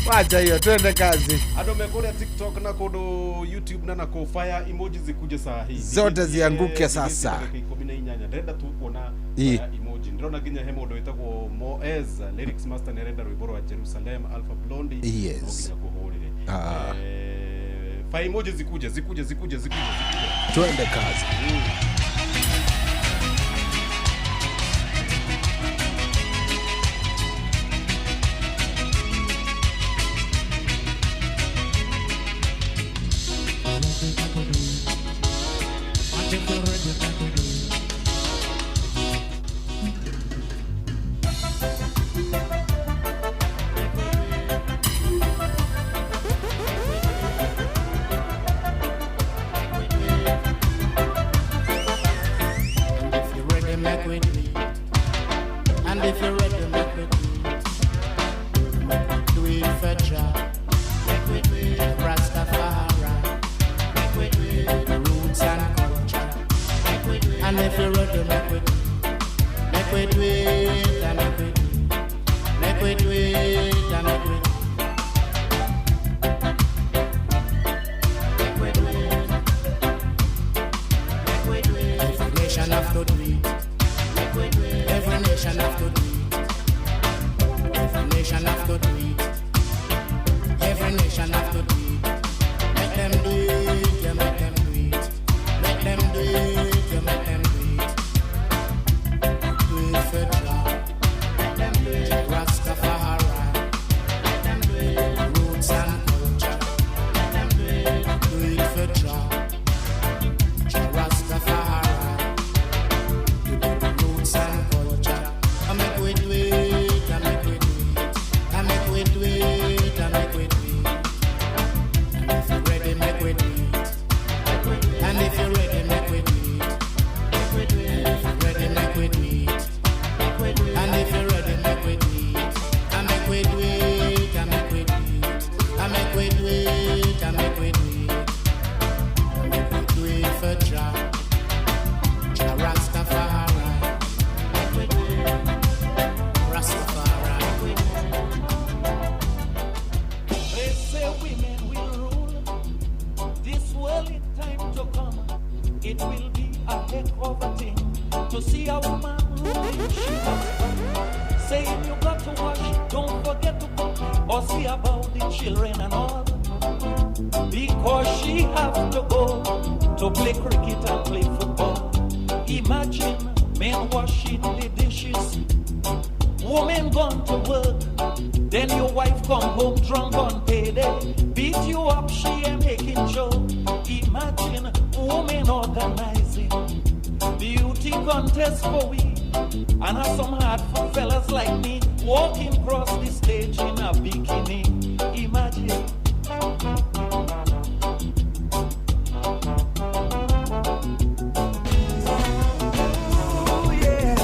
Wacha hiyo, twende kazi. Andũ me kũrĩa TikTok na kũndũ YouTube na nakũ fire emoji zikuje saa hii. Zote Ndigĩtie- zianguke ndigĩtie sasa. ndagĩka 18 ndĩrenda tu kuona Ĩĩ. fire emoji. Ndĩrona nginya he mũndũ wĩtagwo Moez Lyrics Master nĩarenda rwĩmbo rwa Jerusalem Alpha Blondy. Yes. No nginya kũhũrĩre. Ah. Eh, fire emoji zikuje zikuje zikuje zikuje zikuje. Twende kazi. If you're ready, make we do it. And if you're ready, make we do it. Make we do it for Jah. Make we do it Rastafari. Make we do it the roots and culture. Make we do it. And if you're ready, make we do it. Make we do it and make we do it. Make we do it and make we do it. Make we do it. Make we do it. Every nation have to do it. Every nation have to do it. Every nation have to do it. Every nation have to do it. Make them do it, yeah, make them do it. Make them do it, yeah, make them do it. Do it for Jah. Make them do it. Rastafari. Make them do it. Roots and culture. Make them do it. Do it for Jah. Jah Rastafari. Roots and culture. I make we do it, I make we do it. I make we do it, I make we do it. And if you're ready, make we do it. And if you're ready, make we do it. And if you're ready, make we do it. And if you're ready, make we do it. I make we do it, I make we do it. I make we do it, I make we do it. I make we do it for Jah. Jah Rastafari. Rastafari. They say women will rule this world in time to come. It will be a heck of a thing to see a woman ruling. She must come. Saying you got to wash, don't forget to cook, or see about the children and all. have to go to play cricket and play football. Imagine men washing the dishes, women gone to work. Then your wife come home drunk on payday, beat you up, she ain't making joke. Imagine women organizing beauty contest for we, and have some hard for fellas like me walking across the stage in a bikini. Imagine. Ooh, yeah.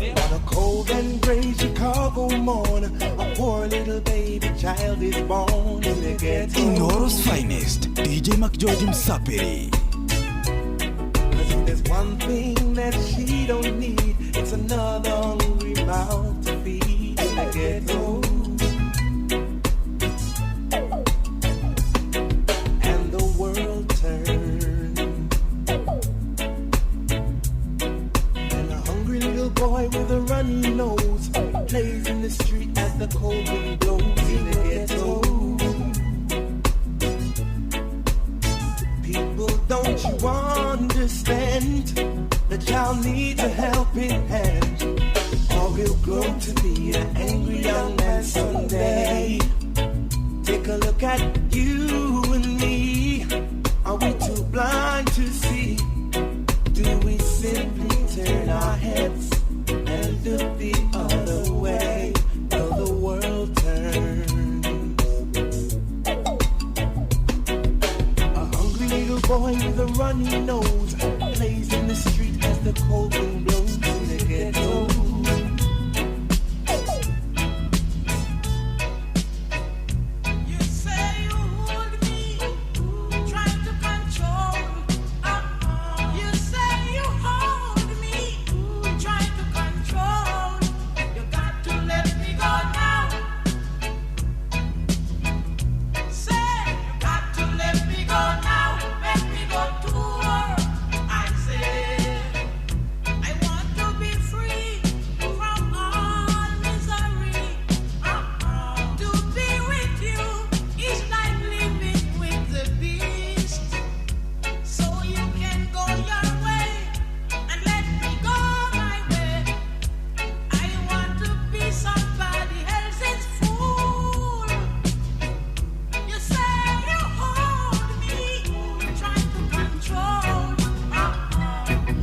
On a cold and gray Chicago morn, a poor little baby child is born in the ghetto. Inoro's finest, DJ McGeorge Msapiri. 'Cause if there's one thing that she don't need, it's another hungry mouth to feed in the ghetto. And the world turns, and a hungry little boy with a runny nose plays in the street as the cold wind blows in the ghetto. People, don't you understand? The child needs a helping hand, or he'll grow to be an angry young man someday. Take a look at you and me. Are we too blind to see? Do we simply turn our heads and look the other way? Till the world turns. A hungry little boy with a runny nose plays in the street as the cold wind blows in the ghetto. You say you hold me, trying to control. You say you hold me, trying to control. You got to let me go now. Say you got to let me go now. Make me go to war. I say I want to be free from all misery. To be with you is like living with the beast. So you can go your way and let me go my way. I want to be somebody else's fool. You say you hold me, trying to control.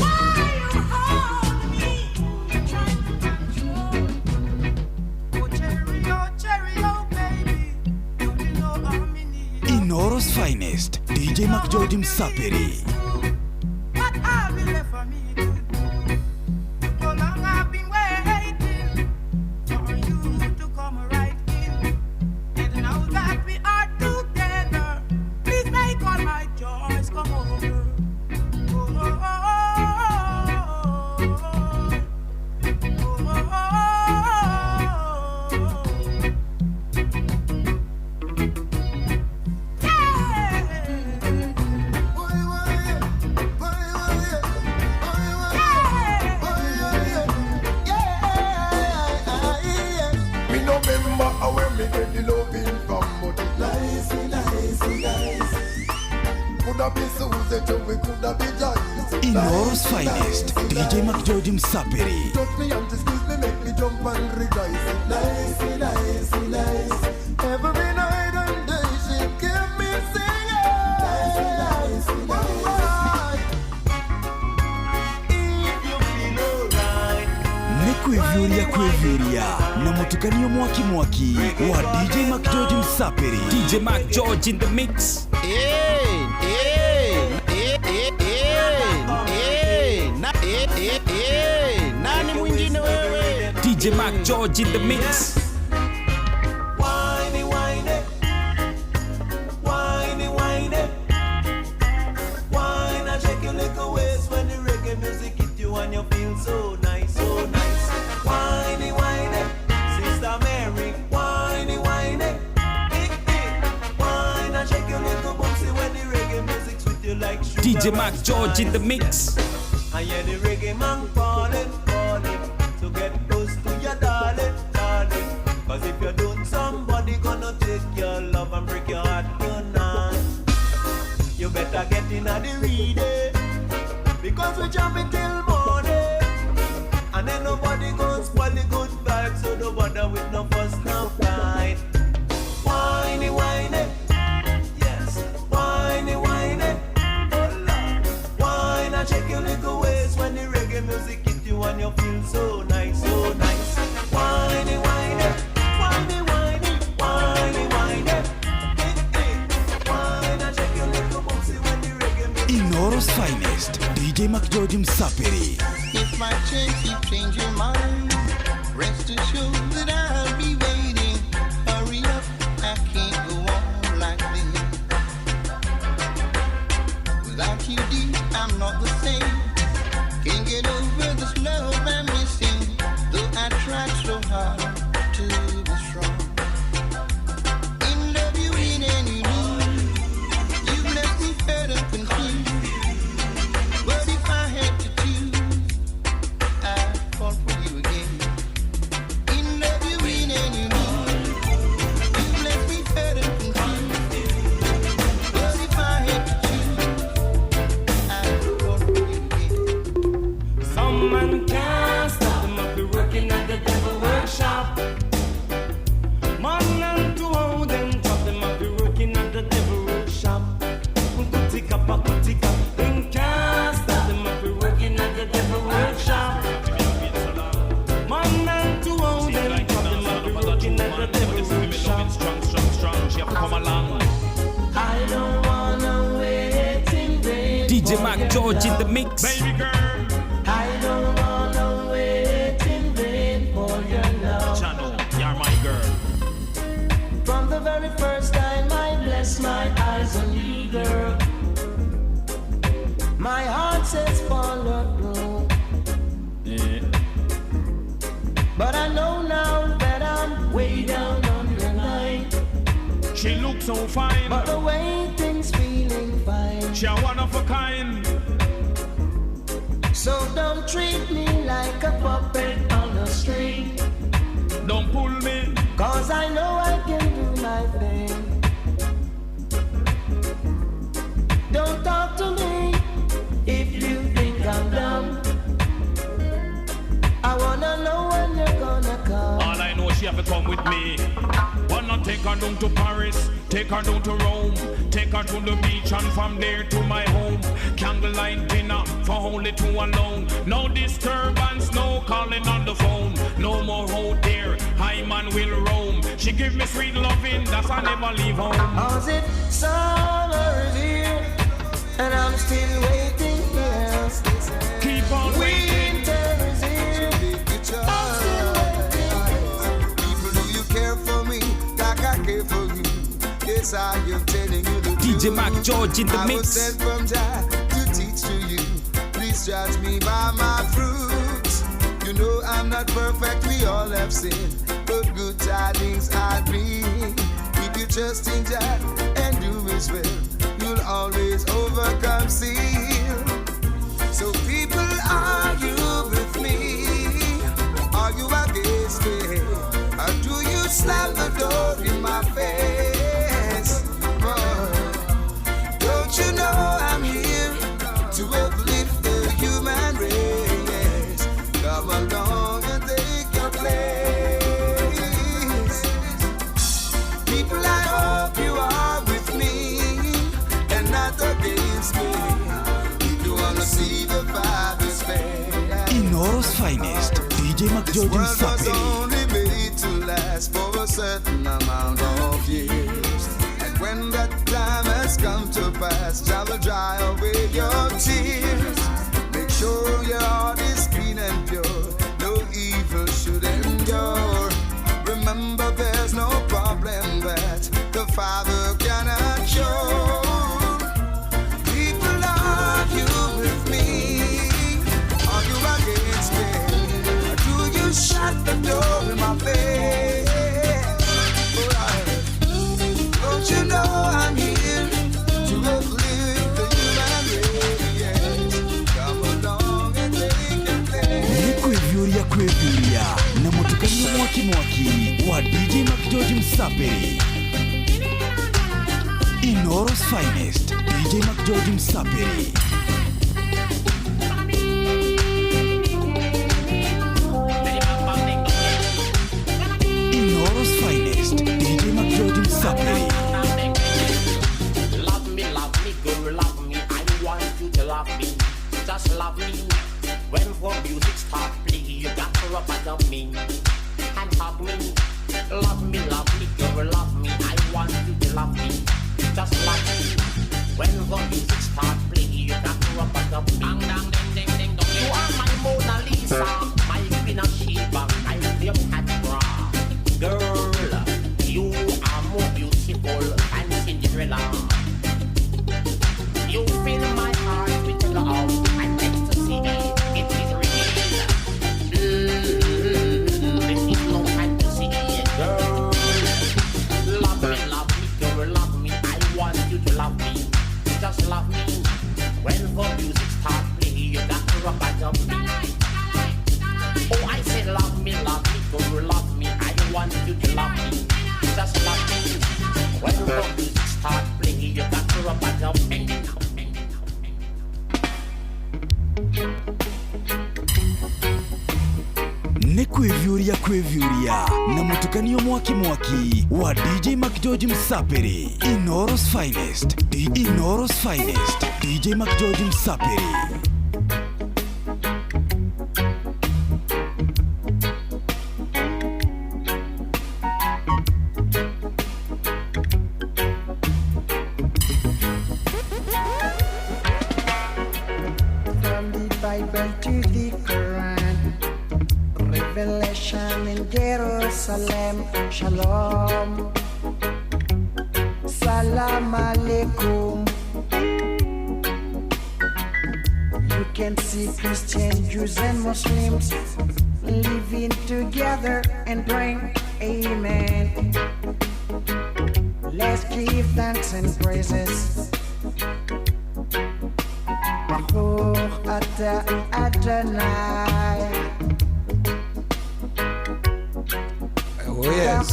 Why you hold me, trying to control? Oh cherry, oh cherry, oh baby, don't you know I'm in need? Inoro's finest, DJ McGeorge Msapiri. What have you left for me to do? So long I've been waiting for you to come right in. And now that we are together, please make all my joys come over. Oh, oh, oh, oh, oh, oh, oh, oh. Me no remember where me get the loving from, but it nice, nice, nice. Coulda be Susan, we coulda be Joyce. Inoro's finest, DJ McGeorge Msapiri. Touch me and squeeze me, make me jump and rejoice. Nice, nice, nice. Every night and day she keep me singing. Nice, nice, nice. If you feel alright, Nĩ kwĩviũria kwĩviũria na mũtukanio mwaki mwaki wa DJ McGeorge Msapiri. DJ McGeorge in the mix. Hey, hey, hey, hey, hey, na, hey, hey, hey, nani mwingine wewe? DJ McGeorge in the mix. Whiny, whiny, whiny, whiny, whine and shake your little waist when the reggae music hit you and you feel so nice, so nice. Whiny, whiny, Sister Mary, whiny, whiny, eh, eh. Whine and shake your little bumsy when the reggae music's with you like sugar. DJ and McGeorge in the mix. I hear the reggae man calling, calling to get close to your darling, darling. 'Cause if you don't, somebody gonna take your love and break your heart, you know. in the weed, eh? Because we jumping till morning. And then nobody gon' spoil the good vibe, so don't bother with no fuss, no fight. Whiny, whiny, yes, whiny, whiny, oh Lord. Whine and shake your little waist when the reggae music hit you and you feel so nice, so nice. Whiny, whiny, whiny, whiny, whiny, whiny, hey, hey. Whine and shake your little booty when the reggae music. Inoro's finest, DJ McGeorge Msapiri. If my chance you change your mind, rest assured that I'll be waiting. Hurry up, I can't go on like this. Without you, dear, I'm not the same. Can't get over this love I'm missing, though I tried so hard to be strong. In love you win and you lose. You've left me hurt and confused. But if I had to choose, I'd fall for you again. In love you win and you lose. You've left me hurt and confused. But if I had to choose, I'd fall for you again. Some man can't stop them up, be working at the devil workshop. Man and two old them drop them up, be working at the devil workshop. Kutika pa kutika, them can't stop them up, be working at the devil workshop. Man and two old them drop them up, be working at the devil workshop. Strong, strong, strong, she have come along. I don't wanna wait in vain. DJ for Mac your George in the love. mix. Baby girl. I don't wanna wait in vain for your love. Channel, you're my girl. From the very first time I bless my eyes on you, girl, my heart says follow through. Yeah. But I know now that I'm way down on your line. She looks so fine. But the waiting's feeling fine. She a one of a kind. So don't treat me like a puppet on a string. Don't pull me. 'Cause I know I can do my thing. Don't talk to me if you think I'm dumb. I wanna know when you're gonna come. All I know, she have to come with me. Wanna take her down to Paris, take her down to Rome, take her to the beach and from there to my home. Candlelight dinner for only two alone. No disturbance, no calling on the phone. No more out there, high man will roam. She give me sweet loving, that's I never leave home. Cause if summer is here and I'm still waiting here. Keep on waiting. Winter is here. I'm still waiting. People, do you care for me like I care for you? Yes, I am telling you the DJ truth. Mac George in the I was mix. sent from Jah to teach to you. Please judge me by my fruits. You know I'm not perfect, we all have sinned, but good tidings I bring. If you trust in Jah and do His will, you'll always overcome sin. So people, are you with me? Are you against me? Or do you slam the door in my face? Oh, don't you know I'm here to uplift the human race? Come along and take your place. People, I hope you are with me and not against me. If you wanna see the Father's face. Inoro's finest, DJ This McGeorge world was Msapiri. only made to last for a certain amount of years. And when that time has come to pass, Jah will dry away your tears. Make sure your heart is clean and pure. No evil should endure. Remember, there's no problem that the Father cannot cure. People, are you with me? Are you against me? Or do you shut the door in my face? Oh, don't you know I'm here to uplift the human race? Come along and take your place. Nĩ kwĩviũria kwĩviũria na mũtukanio mwaki mwaki wa DJ McGeorge Msapiri. Inoro's finest DJ McGeorge Msapiri. Inoro's finest DJ McGeorge Msapiri. Love me, girl, love me. I want you to love me. Just love me. When the music start play, you got to rub on me and hug me. Love me, girl, love me. I want you to love me. Just love me. When the music start play, you got to rub on me. Dang, dang, ding, ding, ding, dong. You are my Mona Lisa, my Queen of Sheba, my Cleopatra. Girl, you are more beautiful than Cinderella. You fill my heart with love and ecstasy. It is real. This is no fantasy, girl. Love me, girl, love me. I want you to love me. Just love me. When the music start play, you got to rub and up me. Oh, I say love me, girl, love me. I want you to love me. Just love me. When the music start play, you got to rub and up me. Nĩ kwĩviũria kwĩviũria na mũtukanio mwaki mwaki wa DJ McGeorge Msapiri. Inoro's finest Inoro's finest DJ McGeorge Msapiri. From the Bible to the Quran, Revelation in Jerusalem, Shalom, Salam Alaikum. You can see Christian, Jews, and Muslims living together and praying, Amen. Let's give thanks and praises. Baruch atah Adonai. Oh yes.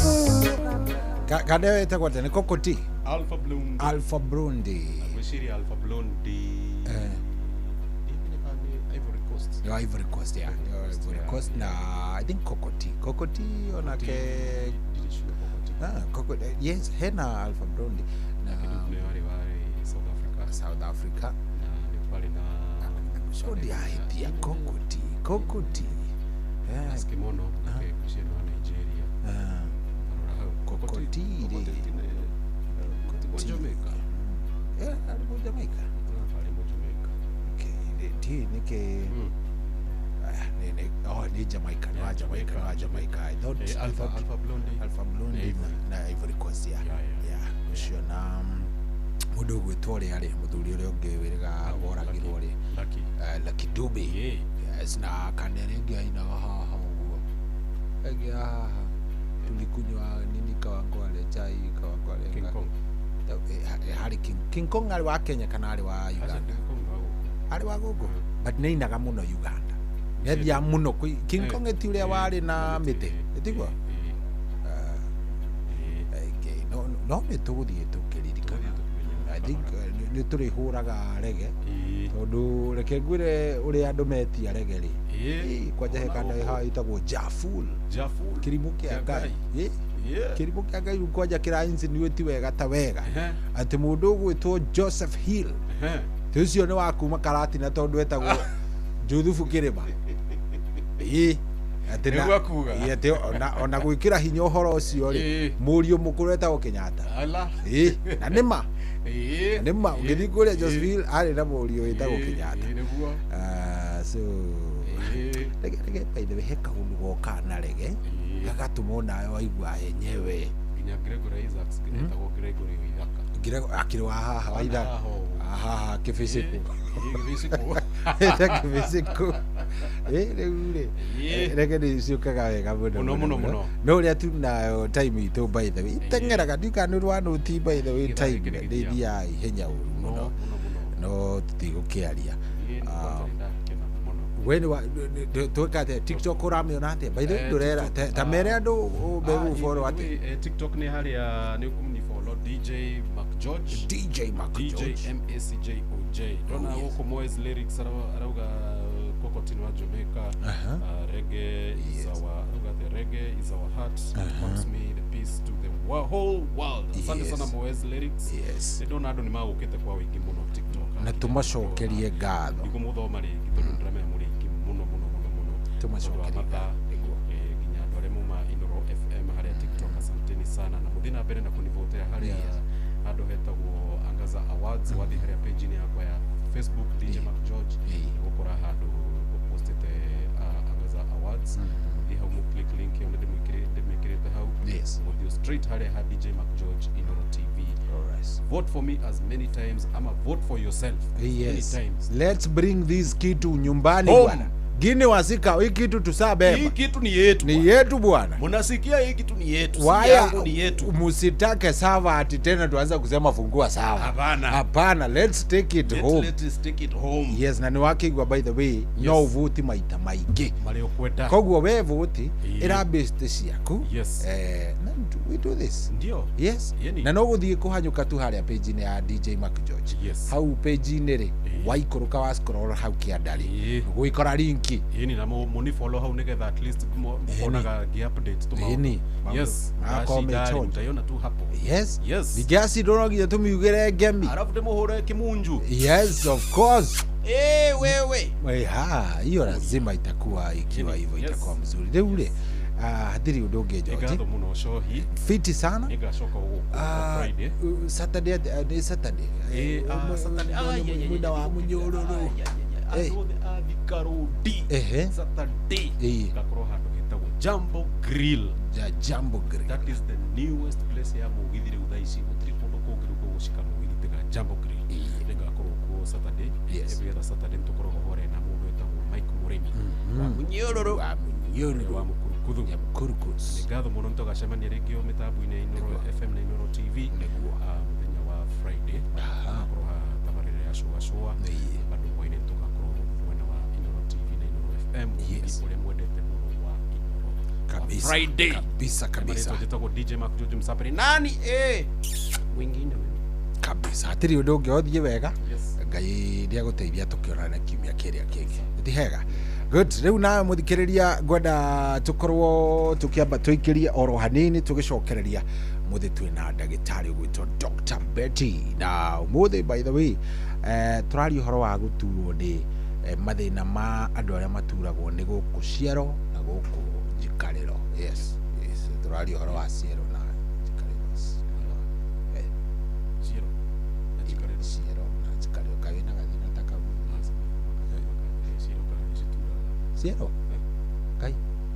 Kada wetagwo atĩa? Nĩ Kokoti? Alpha Blondy. Alpha Blondy. Ngwĩciria Alpha Blondy. Ndiamenye kana nĩ Ivory Coast. Nĩ wa Ivory Coast, yeah. Nĩ wa Ivory Coast na I think Kokoti. Kokoti onake Ah, Kokoti. Yes, hena Alpha Blondy. Na nĩ warĩ South Africa. South Africa. Na nĩ kwarĩ na So ndiahĩtia Kokoti. Kokoti. Yeah. Askimono nake ngwĩciria nĩ wa Nigeria. Arora hau. Kokoti rĩ. Kokoti wa Jamaica. Yeah, arĩ mu Jamaica. Arĩ mu Jamaica. Okay, ndiĩ nĩkĩ oh, ni Jamaica, ni wa Jamaica, ni wa Jamaica. I thought Alpha Blondy. Alpha Blondy na Ivory Coast, yeah. Yeah, ũcio na mũndũ ũgwĩtwo ũrĩa rĩ, mũthuri ũrĩa ũngĩ wĩrĩga woragirwo rĩ. Lucky. Lucky Dube. Yes, na kana ĩrĩa ĩngĩ ainaga haha ũguo. Ĩngĩ haha tulikunywa nini Kawangware, chai Kawangware. King Kong. Harĩ King Kong arĩ wa Kenya kana arĩ wa Uganda? Arĩ wa gũkũ. But nĩ ainaga mũno Uganda. Nĩathiaga mũno King Kong ti ũrĩa warĩ na mĩtĩ, ĩtiguo? No nĩ tũgũthiĩ tũkĩririkana. I think nĩ tũrĩhũraga rege tondũ reke ngwĩre ũrĩa andũ metia rege rĩ, kwanja he kanda haha ĩtagwo Jaful. Kĩrimũ kĩa Ngai. Kĩrimũ kĩa Ngai rĩu kwanja kĩra insinuate wega ta wega atĩ mũndũ ũgwĩtwo Joseph Hill ti ũcio nĩ wa kuma Karatina tondũ etagwo Juthubu Kĩrĩma. Atĩ Nĩguo akuga. Atĩ ona gwĩkĩra hinya ũhoro ũcio rĩ, mũriũ mũkũrũ etagwo Kenyatta. Na nĩ ma. Na nĩ ma ũngĩthiĩ kũrĩa Josephine arĩ na mũriũ wĩtagwo Kenyatta. So rege rege by the way he kaũndũ gokaga na rege gagatũma onawe waigua yenyewe. Nginya Gregory Isaacs etagwo Gregory Waithaka. Akĩrĩ wa haha Waithaka. Haha kĩbĩcĩkũ. Kĩbĩcĩkũ. Kĩbĩcĩkũ. Rĩu rĩ rege nĩ ciũkaga wega mũno mũno mũno. No ũrĩa tu nayo time itũ by the way iteng'eraga ndiũĩ kana nĩ ũrĩ wa nũti by the way time nĩ ithiaga ihenya ũru mũno no tũtigũkĩaria. We nĩ twĩka atĩa TikTok ũramĩona atĩa by the way ndũrera ta mere andũ megũfollow atĩa? TikTok nĩ harĩa nĩ ũkũmũni follow DJ Mac George. DJ Mark DJ George. M A C J O J. Ndona Oh, yes. gũkũ Moes lyrics arauga Kokotini wa Jamaica. Aha. Reggae is our arauga atĩa? Reggae is our heart. It Aha. pumps me the peace to the whole world. Asante Yes. sana Moes lyrics. Yes. Nĩ ndona andũ nĩ magũkĩte kwa wĩingĩ mũno TikTok. Na tũmacokerie ngatho. Ndigũmũthoma rĩngĩ tondũ nĩndĩramenya mũrĩ aingĩ mũno mũno mũno mũno. Tũmacokerie Tondũ wa mathaa, nginya andũ arĩa mauma Inoro FM harĩa TikTok, asanteni sana na mũthiĩ na mbere na kũnivotea harĩa handũ hetagwo Angaza Awards. Wathiĩ harĩa page-inĩ yakwa ya Facebook DJ Mark George nĩgũkora handũ ũpostĩte Angaza Awards. Mũthiĩ hau mũclick link ĩyo nĩ ndĩmĩkĩrĩte hau. Yes. Mũthiĩ straight harĩa ha DJ Mark George Inoro TV. Vote for me as many times ama vote for yourself as Yes. many times. Let's bring this kitu nyumbani Home. bwana. Gini wasika hii kitu tusabeba. Hii kitu ni yetu. Ni yetu bwana. Mnasikia hii kitu ni yetu. Si Waya yangu ni yetu. musitake sawa ati tena tuanza kusema fungua sawa. Hapana. Hapana, let's take it home. Let us take it home. Yes, na nĩwakĩigua by the way no ũvuti maita maingĩ Marĩa ũkwenda. koguo we vuti Ĩĩ. ĩra best ciaku. Yes. Na we do this. Ndio. Yes. Yeni. Na no gũthiĩ kũhanyũka tu harĩa page-inĩ ya DJ Mark George. Yes. Hau page-inĩ rĩ waikũrũka wa scroll hau kĩanda rĩ gũikora linki. Yeni na muni follow hau nigetha at least muonaga ngi update tu maũndũ. Ĩni. Yes. Magakorwo Ndacindari, mechonjo. mtaiona tu hapo. Yes. Yes. Ningĩ acindwo no nginya tũmiugĩre ngemi. Alafu ndĩmũhũre kĩmunju. Yes, of course. Eh, wewe. Ha, hiyo lazima itakuwa ikiwa hivyo itakuwa mzuri. Rĩu rĩ hatirĩ ũndũ ũngĩ Nĩ George. ngatho mũno cohi. Fiti sana. Nĩngacoka gũgũkũ Friday. Saturday nĩ Saturday. Saturday. Ah, yeah, yeah, yeah, Mwena wa mũnyũrũrũ. Eh. Andũ othe a Thika Road. Ehe. Saturday. Ĩĩ. Ngakorwo handũ hetagwo Jambo Grill. Ja, Jambo Grill. That is the newest place ya mũgithi rĩu thaa ici gũtirĩ kũndũ kũngĩ rĩu gũgũcika mũgithi tiga Jambo Grill. Nĩngakorwo kuo Saturday. Yes. Every other Saturday nĩtũkoragwo hore na mũndũ wĩtagwo Mike Mũrĩmi. Wa Mũnyũrũrũ. Wa Mũnyũrũrũ. Wa Mũkurukuthu. Ya Mũkurukuthu. Nĩ ngatho mũno nĩtũgacemania rĩngĩ o mĩtambo-inĩ ya Inoro FM na Inoro TV. Nĩguo. Mũthenya wa Friday. Tũgakorwo haha tabarĩra ya Shua Shua. Bado hwaĩ-inĩ tũgakorwo mwena wa Inoro TV na Inoro FM. Yes. Ũrĩa mwendete mũno wa Inoro. Kabisa. Friday. Kabisa kabisa. Marĩtwa njĩtagwo DJ Mark George Msaperi. Nani eh mwingine wewe. Kabisa. Hatirĩ ũndũ ũngĩ ũthiĩ wega. Yes. Ngai nĩ agũteithia tũkĩonana kiumia kĩrĩa kĩngĩ. Ti hega. Good. Rĩu nawe mũthikĩrĩria ngwenda tũkorwo tũkĩamba tũikĩrie oro hanini tũgĩcokereria mũthĩ twĩna ndagĩtarĩ ũgwĩtwo Dr. Betty na ũmũthĩ by the way tũraria ũhoro wa gũturwo nĩ mathĩna ma andũ arĩa maturagwo nĩ gũkũ ciero na gũkũ njikarĩro. Yes. Yes. Tũraria ũhoro wa ciero na njikarĩro. Ciero na njikarĩro. Ciero na njikarĩro. Kaĩ wĩna gathĩna ta kau? Ciero kana nĩcituraga. Ciero? Kai,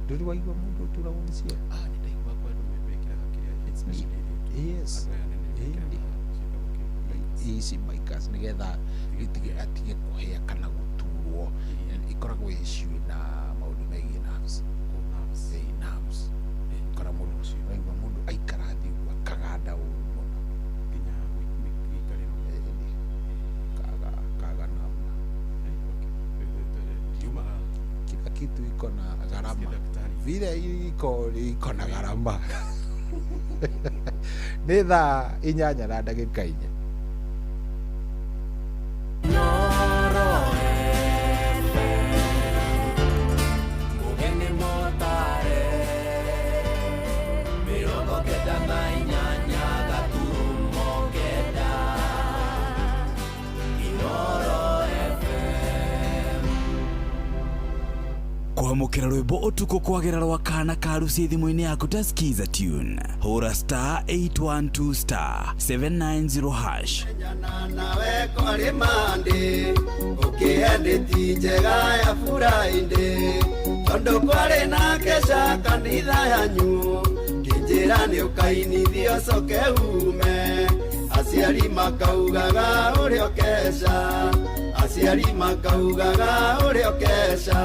ndũrĩ waigua mũndũ ũturagwo nĩ ciero? Ah, nĩ ndaigua kwa andũ mekĩraga kĩrĩa especially airĩtu. Yes. Andũ aya anene mekĩraga ciĩtagwo kĩ? Ici bikers nĩgetha atige kũhĩa kana gũturwo. Ikoragwo issue na maũndũ megiĩ nerves. Ĩĩ, nerves. Kora mũndũ ũraigua mũndũ aikara thĩ ũguo akaganda ũru mũno. Nginya gĩikarĩro. Kaga kaga namna. Ndiuma haha. Kila kitu iko na gharama. Vile iko na gharama. Nĩ thaa 8 na ndagĩka 4. Mugeni motare 98.9 Inoro FM. Kwamũkĩra rwĩmbo ũtukũ kwagĩra rwa kana karuci thimũ-inĩ yaku ta skiza tune hũra star 812 star 790 hash. Nawe kwarĩ Monday ũkĩendeti njega ya Friday tondũ kwarĩ na kesha kanitha yanyu kĩnjĩra nĩ ũkainithio coke ume aciari makaugaga ũrĩa ũkeca aciari makaugaga ũrĩa ũkeca.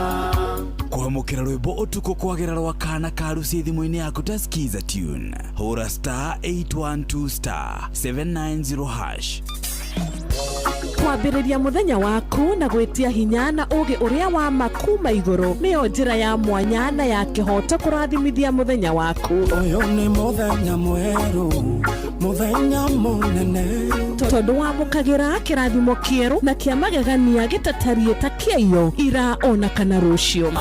Kwamũkĩra rwĩmbo ũtukũ kwagĩra rwa kana karuci thimũ-inĩ yaku ta skiza tune hũra star 812 star 790 hash. Kwambĩrĩria mũthenya waku na gwĩtia hinya na ũũgĩ ũrĩa wa ma kuma igũrũ nĩyo njĩra ya mwanya na ya kĩhooto kũrathimithia mũthenya waku. Ũyũ nĩ mũthenya mwerũ, mũthenya mũnene. Tondũ wamũkagĩra kĩrathimo kĩerũ na kĩa magegania gĩtatariĩ ta kĩaiyo ira ona kana rũciũ.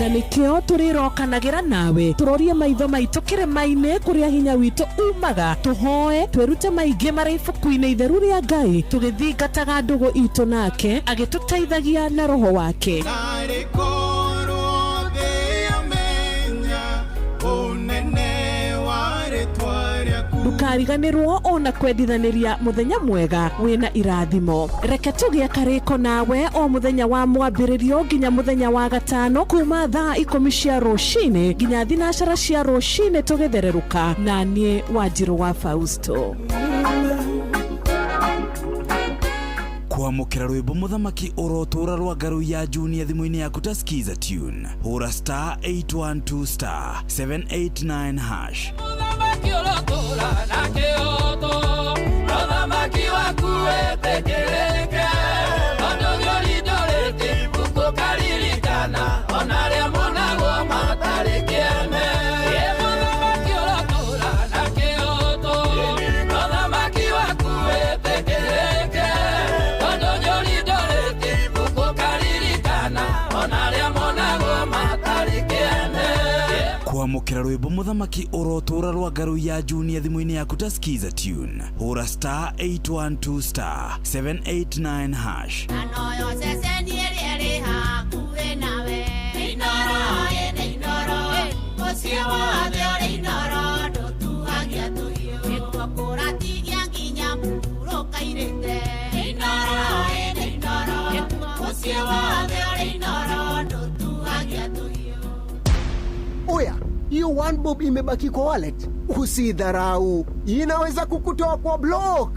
Na nĩkĩo tũrĩrokanagĩra nawe tũrorie maitho maitũ kĩrĩma-inĩ kũrĩa hinya witũ umaga, tũhoe twĩrute maingĩ marĩ ibuku-inĩ itheru rĩa Ngai, tũgĩthingataga ndũgũ itũ nake agĩtũteithagia na roho wake. Korwo thĩ ũnene wa rĩtwa rĩaku. Ndũkariganĩrwo ona kwendithanĩria mũthenya mwega wĩna irathimo. Reke tũgĩe karĩko nawe o mũthenya wa mwambĩrĩrio nginya mũthenya wa gatano kuma thaa 10 cia rũcinĩ nginya 12 cia rũcinĩ tũgĩthererũka na niĩ Wanjirũ wa Fausto. Kwamũkĩra rwĩmbo mũthamaki ũrotũra rwa ngaru ya Junior thimũ-inĩ yaku ta Skiza Tune. Hũra star 812 star 789 hash. Mũthamaki ũrotũra na kĩhooto, mũthamaki waku wĩtĩkĩrĩke, tondũ nĩũrindũrĩte ibuku ũkaririkana ona arĩa monagwo matarĩ kĩene. Ĩ mũthamaki ũrotũra na kĩhooto, mũthamaki waku wĩtĩkĩrĩke, tondũ nĩũrindũrĩte ibuku ũkaririkana ona arĩa monagwo matarĩ kĩene. Kwamũkĩra rwĩmbo mũthamaki ũrotũra rwa ngaru ya Junior thimũ-inĩ yaku ta Skiza Tune. Hũra star 812 star 789 hash. Anoyo ceceni ĩrĩa ĩrĩ hakuhĩ nawe. Inooro ĩnĩ Inooro, mũciĩ wothe ũrĩ Inooro, ndũtuhagia tũhiũ. Nĩkuo kũratigia nginya mũhurũka-irĩte. Inooro ĩnĩ Inooro, mũciĩ wothe ũrĩ Inooro, ndũtuhagia tũhiũ. Oya, hiyo one bob imebaki kwa wallet, usidharau, inaweza kukutoa kwa block.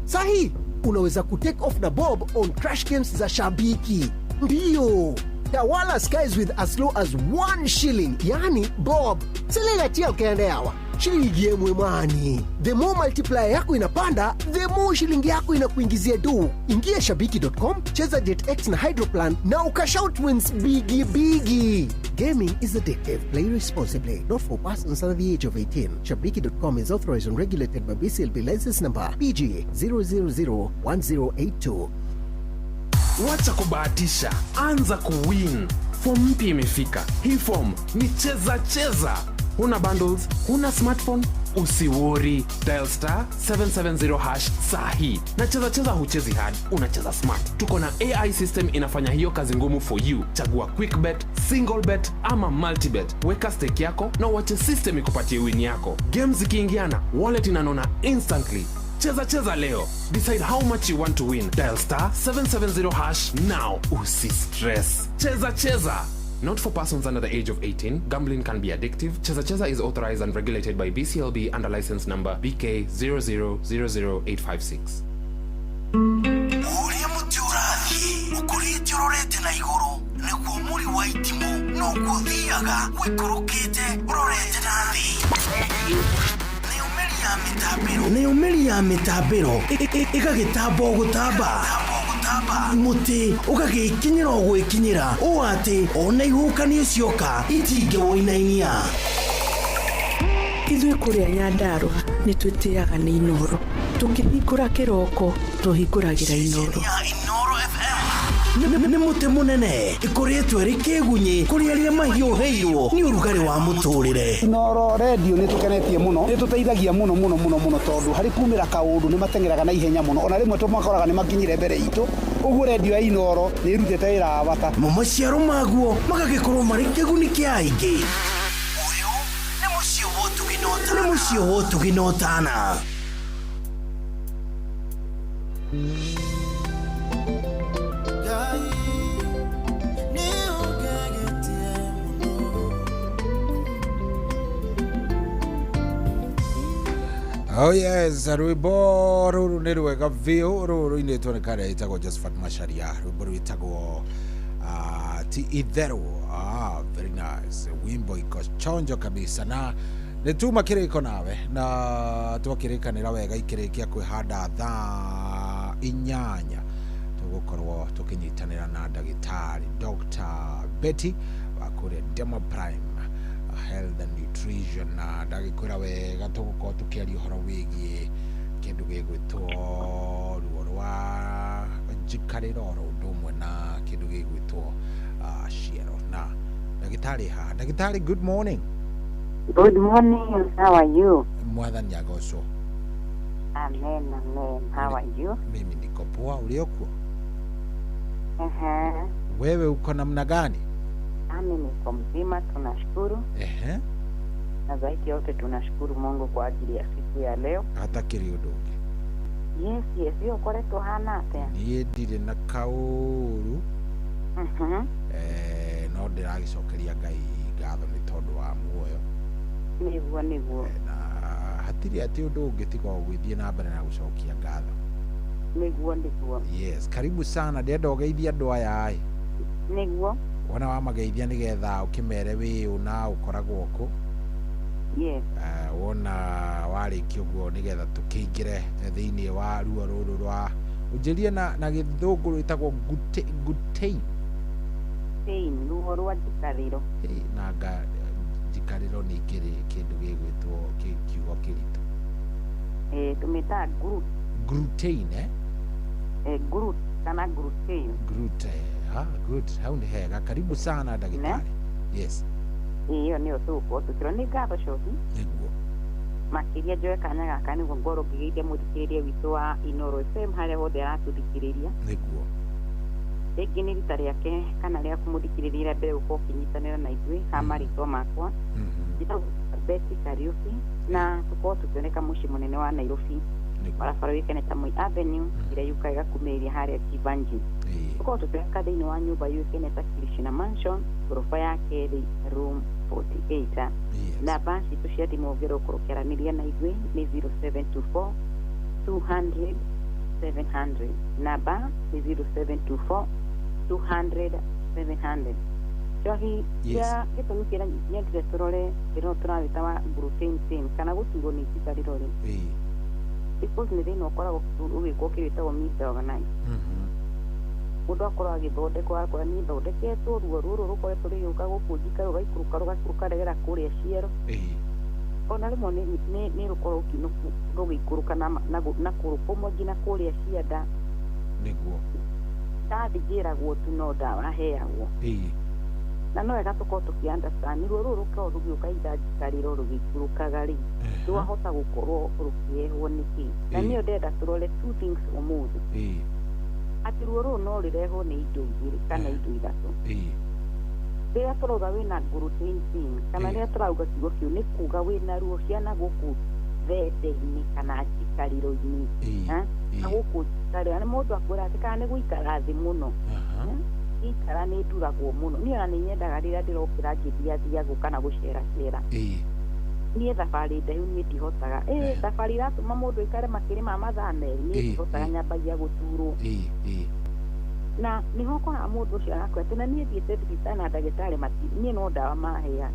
Sahi, unaweza kutake off na bob on crash games za Shabiki. Ndiyo, tawala skies with as low as 1 shilling, yani bob. Selelatia ukaende hawa shilingi yemwe mwani. The more multiplier yako inapanda, the more shilingi yako inakuingizia do. Ingia shabiki.com, cheza JetX na Hydroplan na ukashout wins bigi bigi. Gaming is addictive. Play responsibly. Not for persons under the age of 18. Shabiki.com is authorized and regulated by BCLB license number PG 0001082. Wacha kubahatisha, anza kuwin. Form mpya imefika. Hii form ni cheza cheza. Huna bundles, huna smartphone, usiwori. Dial star 770 hash sahi. Na cheza cheza huchezi hard, unacheza smart. Tuko na AI system inafanya hiyo kazi ngumu for you. Chagua quick bet, single bet ama multi bet. Weka stake yako na uache system ikupatie win yako. Games zikiingiana, wallet inanona instantly. Cheza cheza leo. Decide how much you want to win. Dial star 770 hash now. Usi stress. Cheza cheza. Not for persons under the age of 18. Gambling can be addictive. Cheza Cheza is authorized and regulated by BCLB under license number BK 0000856. Ũrĩa mũtĩ ũrathiĩ ũkũrĩte ũrorete na igũrũ nĩguo mũri wa itimũ noguo ũthiaga ũikũrũkĩte ũrorete na thĩ. Nayo mĩri ya mĩtambĩro ĩgagĩtamba o gũtamba, mũtĩ ũgagĩkinyĩra o gwĩkinyĩra ũũ atĩ ona ihuhũkanio cioka itingĩwũinainia. Ithuĩ kũrĩa Nyandarũa nĩ twĩtĩaga nĩ Inooro. Tũkĩhingũra kĩroko tũhingũragĩra Inooro. Nĩ mũtĩ mũnene ĩkoretwo ĩrĩ kĩgunyĩ kũrĩ arĩa mahiũhĩirwo nĩ ũrugarĩ wa mũtũrĩre. Inooro redio nĩ tũkenetie mũno, nĩ tũteithagia mũno mũno mũno mũno tondũ harĩ kumĩra kaũndũ nĩ mateng'eraga na ihenya mũno, ona rĩmwe tũmakoraga nĩ makinyire mbere itũ. Ũguo redio ya Inooro nĩ ĩrutĩte wĩra wa bata. Mo maciaro maguo magagĩkorwo marĩ kĩguni kĩa aingĩ. Ũyũ nĩ mũciĩ wa ũtugi na ũtana. Nĩ mũciĩ wa ũtugi na ũtana. Oh yes, rwimbo ruru nĩ rwega biũ. Rũrũ rũinĩtwo nĩ karĩa ĩtagwo Josephat Macharia, rwimbo rwĩtagwo ti itherũ. Very nice wimbo, iko chonjo kabisa na Nĩ tuma kĩrĩko nawe na twakĩrĩkanĩra wega ikĩrĩkia kwĩhanda thaa 8 tũgũkorwo tũkĩnyitanĩra na ndagĩtarĩ Dr. Betty wa kũrĩa Demo Prime Health and Nutrition, na ndagĩkwĩra wega tũgũkorwo tũkĩaria ũhoro wĩgiĩ kĩndũ gĩgwĩtwo ruo rwa njikarĩro oro ũndũ ũmwe na kĩndũ gĩgwĩtwo ciero. Na ndagĩtarĩ haha. Ndagĩtarĩ, good morning. Good morning. How are you? Mwathani agocwo. Amen, amen. How are you? Mimi niko poa, uliokuwa? Ehe. Wewe uko namna gani? Nami niko mzima, tunashukuru. Ehe. Na zaidi yote tunashukuru Mungu kwa ajili ya siku ya leo. Hatakĩrĩ ũndũ ũngĩ. Yes, yes. Iyo koretwo hana atĩa? Niĩ ndirĩ na kaũru. No ndĩragĩcokeria Ngai ngatho nĩ tondũ wa muoyo. Nĩguo, nĩguo. Na hatirĩ atĩ ũndũ ũngĩ tiga o gũgĩthiĩ na mbere na gũcokia ngatho. Nĩguo, nĩguo. Yes, karibu sana. Ndĩrenda ũgeithie andũ aya ĩ. Nĩguo. Wona wamageithia nĩgetha ũkĩmere wĩ ũ na ũkoragwo kũ. Yes. Wona warĩkia ũguo nĩgetha tũkĩingĩre thĩinĩ wa ruo rũrũ rwa ũnjĩrie na gĩthũngũ rwĩtagwo gluten. Pain, ruo rwa njikarĩro. Na nga njikarĩro nĩ ikĩrĩ kĩndũ gĩgwĩtwo kiugo kĩritũ. Tũmĩtaga gluten. Gluten, eh? Gluten kana gluten. Gluten. Ah, good. Hau nĩ hega. Karibu sana ndagĩtarĩ. Yes. Iyo nĩyo tũgũkorwo tũkĩrora. Nĩ ngatho coki. Nĩguo. Makĩria njoe kanya gaka nĩguo ngorwo ngĩgeithia mũthikĩrĩria witũ wa Inooro FM harĩa hothe aratũthikĩrĩria. Nĩguo. Rĩngĩ nĩ rita rĩake kana rĩa kũmũthikĩrĩria rĩa mbere gũkorwo ũkĩnyitanĩra na ithuĩ ha marĩtwa makwa. Njĩtagwo Betty Kariuki na tũkorwo tũkĩoneka mũciĩ mũnene wa Nairobi, barabara yũĩkaine ta Moi Avenue ĩrĩa yũkaga ĩgakumĩrĩria harĩa Jivanji. Tũkorwo tũkĩoneka thĩinĩ wa nyũmba yũĩkaine ta Krishna Mansion, ngoroba ya kerĩ, room 48. Namba citũ cia thimũ ũngĩenda gũkorwo ũkĩaranĩria na ithuĩ nĩ 0724 200 700. Namba nĩ 0724 200 700. Cohi ya gĩtũmi kĩrĩa nyendire tũrore kĩrĩa tũrawĩta wa gluten pain kana gũturwo nĩ njikarĩro rĩ, because nĩ thĩna ũkoragwo ũgĩkwo kĩrĩa wĩtagwo misdiagnosed. Mũndũ akorwo agĩthondekwo akora niĩ thondeketwo ruo rũrũ rũkoretwo rũgĩũka gũkũ njikaro rũgaikũrũka rũgaikũrũka regera kũrĩa ciero. Ona rĩmwe nĩ rũkorwo rũgĩikũrũka na kũrũkũmwo nginya kũrĩa cianda. Nĩguo. Ndathi njĩragwo tu no ndawa heagwo. Na no wega tũkorwo tũkĩ understand ruo rũrũ rũkoragwo rũgĩũka itha njikarĩro rũgĩikũrũkaga rĩ, rwahota gũkorwo rũkĩrehwo nĩkĩ. Na nĩyo ndĩrenda tũrore two things ũmũthĩ. Atĩ ruo rũrũ no rũrehwo nĩ indo igĩrĩ kana indo ithatũ. Rĩrĩa tũrauga wĩna gluten pain kana rĩrĩa tũrauga kiugo kĩu nĩ kuga wĩna ruo ciana gũkũ thende-inĩ kana njikarĩro-inĩ. Na gũkũ njikarĩro nĩ mũndũ akwĩra atĩ kana nĩ gũikara thĩ mũno. Ikara nĩ nduragwo mũno. Niĩ ona nĩ nyendaga rĩrĩa ndĩrokĩra ngĩthiathiagwo kana gũceracera. Niĩ thabarĩ ndaihu niĩ ndihotaga. Thabarĩ iratũma mũndũ aikare makĩria ma mathaa merĩ niĩ ndihotaga, nyambagia gũturwo. Na nĩho ũkoraga mũndũ ũcio arakwĩra atĩ na niĩ thiĩte thibitarĩ na ndagĩtarĩ niĩ no ndawa mahea.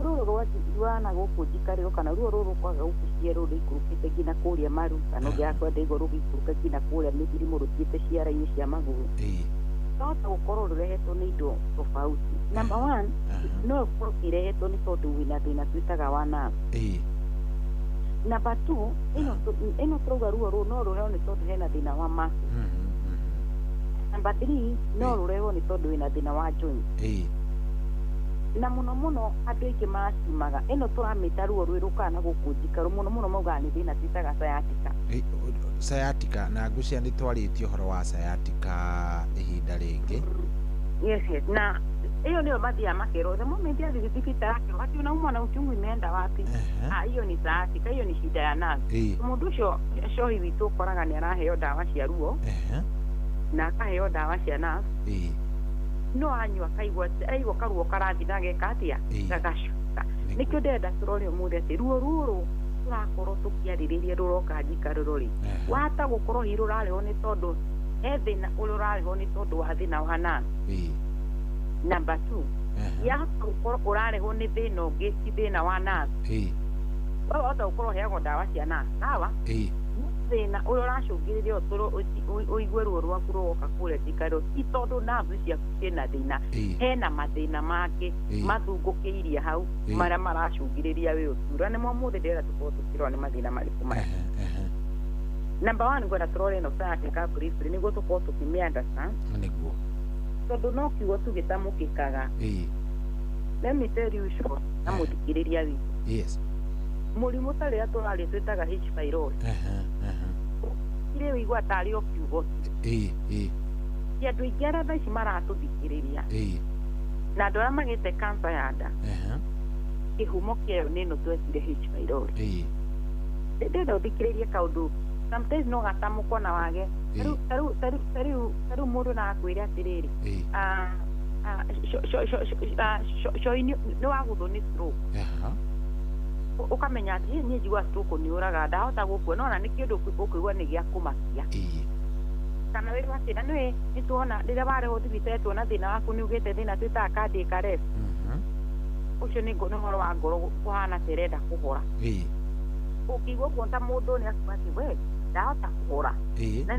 Ruo rũrũ rwa na gũkũ njikarĩro kana ruo rũrũ rũkaga gũkũ ciero rũikũrũkĩte nginya kũrĩa maru kana ũngĩ arakwĩra ndaigua rũgĩikũrũka nginya kũrĩa mĩthirimũ rũthiĩte ciara-inĩ cia magũrũ. Rwahota gũkorwo rũrehetwo nĩ indo tofauti. Number one, no ĩkorwo ĩrehetwo nĩ tondũ wĩna thĩna twĩtaga wa nerve. Number two, ĩno tũrauga ruo rũu no rũrehwo nĩ tondũ hena thĩna wa muscle. Number three, no rũrehwo nĩ tondũ wĩna thĩna wa joint. Na mũno mũno andũ aingĩ macimaga ĩno tũramĩta ruo rwĩ rũkaga na gũkũ njikaro mũno mũno maugaga nĩ thĩna twĩtaga sciatica. Sciatica na ngũcia nĩ twarĩtie ũhoro wa sciatica ihinda rĩngĩ. Yes, yes. Na hiyo ndio mathiaga makerwo the moment athiĩ thibitarĩ akerwo ati unaumwa na uchungu imeenda wapi? Ah, hiyo ni sciatica, hiyo ni shida ya nerve. Mũndũ ũcio cohi witũ ũkoraga nĩ araheo ndawa cia ruo na akaheo ndawa cia nerve. No anyua akaigua aigua karuo karathi na geka atia gagacoka. Nĩkĩo ndĩrenda tũrore ũmũthĩ atĩ ruo rũrũ tũrakorwo tũkĩarĩrĩria rũroka njikarĩro rĩ, wahota gũkorwo hihi rũrarehwo nĩ tondũ he thĩna ũrĩa ũrarehwo nĩ tondũ wa thĩna wa nerve. Number 2, yahota gũkorwo ũrarehwo nĩ thĩna ũngĩ ti thĩna wa nerve. Wahota gũkorwo ũheagwo ndawa cia nerve, sawa? Thĩna ũrĩa ũracũngĩrĩria ũtũrwo ũigue ruo rwaku rũgoka kũrĩa njikarĩro ti tondũ nerve ciaku ciĩna thĩna, hena mathĩna mangĩ mathungũkĩirie hau marĩa maracũngĩrĩria wĩ ũtura. Nĩmo ũmũthĩ ndĩrenda tũkorwo tũkĩrora nĩ mathĩna marĩkũ maya. Number 1, ngwenda tũrore ĩno sciatica briefly nĩguo tũkorwo tũkĩmĩ understand. Nĩguo. Tondũ no kiugo tu gĩtamũkĩkaga. Let me tell you short na mũthikĩrĩria witũ. Yes. Mũrimũ ta rĩrĩa tũraria twĩtaga H pylori. Irĩ ũigua tarĩ o kiugo tu. Ti andũ aingĩ arĩa thaa ici maratũthikĩrĩria na andũ arĩa magĩte cancer ya nda, kĩhumo kĩayo nĩ ĩno twetire H pylori. Ndĩrenda ũthikĩrĩrie kaũndũ sometimes no gatamũkwo na wage. Ta rĩu mũndũ no akwĩre atĩrĩrĩ, coi nĩ wagũthwo nĩ stroke. Ũkamenya atĩ niĩ njigua stroke nĩ ũraga, ndahota gũkua, no ona nĩ kĩndũ ũkũigua nĩ gĩa kũmakia. Kana wĩrwo atĩ na nĩwe nĩtuona rĩrĩa warehwo thibitarĩ tuona thĩna waku nĩ ũgĩte thĩna twĩtaga cardiac arrest. Ũcio nĩ ũhoro wa ngoro kũhana ta ĩrenda kũhora. Ũkĩigua ũguo ta mũndũ nĩ akuga atĩ we ndahota kũhora, na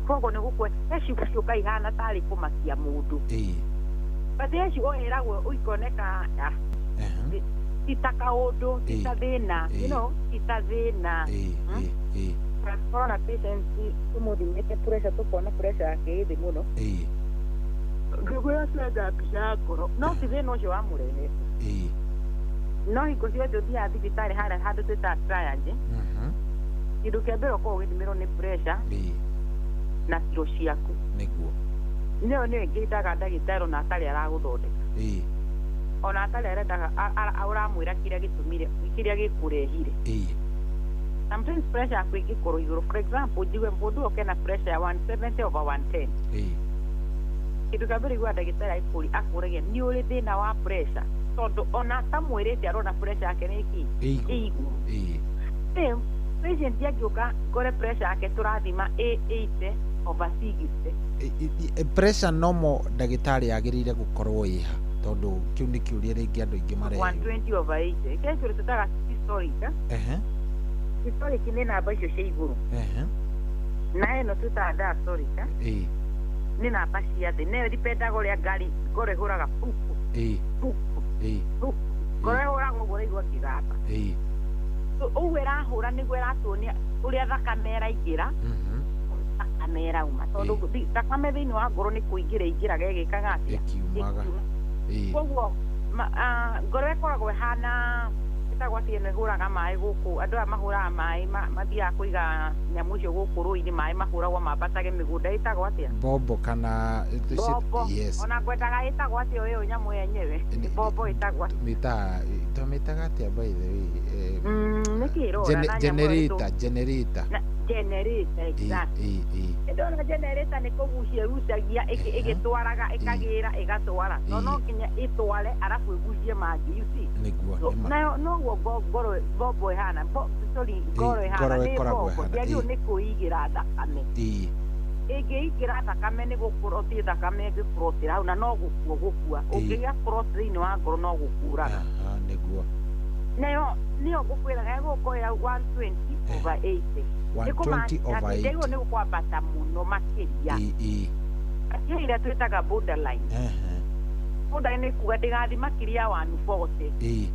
koguo nĩ gũkua. He ciugo ciũka ihana tarĩ kũmakia mũndũ, but he ciugo ĩragwo ikoneka ti ta kaũndũ, ti ta thĩna, you know, ti ta thĩna. Tũkorwo na patient tũmũthimĩte pressure, tũkona pressure yake ĩ thĩ mũno, ngĩgwĩra twenda mbica ya ngoro, no ti thĩna ũcio wamũrehete. No hingo ciothe ũthiaga thibitarĩ harĩa handũ twĩtaga triage, kĩndũ kĩa mbere ũkoragwo ũgĩthimĩrwo nĩ pressure na kiro ciaku. Nĩguo. Nĩyo nĩyo ĩngĩndaga ndagĩtarĩ ona atarĩ aragũthondeka, ona atarĩ arendaga ũramwĩra kĩrĩa gĩtũmire, kĩrĩa gĩkũrehire. Sometimes pressure yaku ĩngĩkorwo igũrũ, for example njigue mũndũ oke na pressure ya 170 over 110, kĩndũ kĩa mbere iguaga ndagĩtarĩ akũragia nĩ ũrĩ thĩna wa pressure, tondũ ona atamwĩrĩte arona pressure yake nĩ kĩ ĩ igũrũ. Patient angĩũka ngore pressure yake tũrathima ĩ 80 over 60. Pressure normal ndagĩtarĩ agĩrĩire gũkorwo ĩha, tondũ kĩu nĩ kĩũria rĩngĩ andũ aingĩ mareyũria. 120 over 80 kĩrĩa kĩũria tũtaga systolic. Systolic nĩ namba icio cia igũrũ, na ĩno twĩtaga diastolic nĩ namba cia thĩ, nayo dipendaga ũrĩa ngari ngoro ĩhũraga pupu pupu pupu, ngoro ĩhũraga ũguo ũraigua ngĩgamba. Ũguo ĩrahũra nĩguo ĩratuonia ũrĩa thakame ĩraingĩra, thakame ĩrauma, tondũ thakame thĩinĩ wa ngoro nĩ kũingĩra ĩingĩraga ĩgĩkaga atĩa, ĩkiumaga. Koguo ngoro ĩkoragwo ĩhana ĩtagwo atĩ ĩno ĩhũraga maĩ gũkũ, andũ aya mahũraga maĩ mathiaga kũiga nyamũ icio gũkũ rũĩ-inĩ, maĩ mahũragwo mambatage mĩgũnda, ĩtagwo atĩa? Bombo kana bombo. Yes. Ona ngwendaga ĩtagwo atĩa ĩyo nyamũ yenyewe? Bombo ĩtagwo Tũmĩtaga atĩa by the way? Nĩkĩ ĩrora na nyamũ Generator, generator. Generator, exactly. Ndona generator nĩ kũgucia ĩgucagia ĩgĩtwaraga ĩkagĩra ĩgatwara, no no nginya ĩtware arabu ĩgucie mangĩ, you see. Nĩguo. Nayo noguo ngoro bombo ĩhana, sorry, ngoro ĩhana nĩ bombo, ndĩagĩrĩirwo nĩ kũigĩra thakame. Ĩngĩingĩra thakame nĩ gũkũrotio thakame ĩngĩkũrotĩra hau na no gũkua gũkua. Ũngĩgĩa clot thĩinĩ wa ngoro no gũkũraga. Nĩguo. Nayo nĩyo ngũkwĩraga ĩgũkorwo ya 120 over 80. 120 over 80. Ndĩagĩrĩirwo nĩ gũkwambata mũno makĩria. He ĩrĩa twĩtaga borderline. Borderline nĩ kuga ndĩgathiĩ makĩria ya 140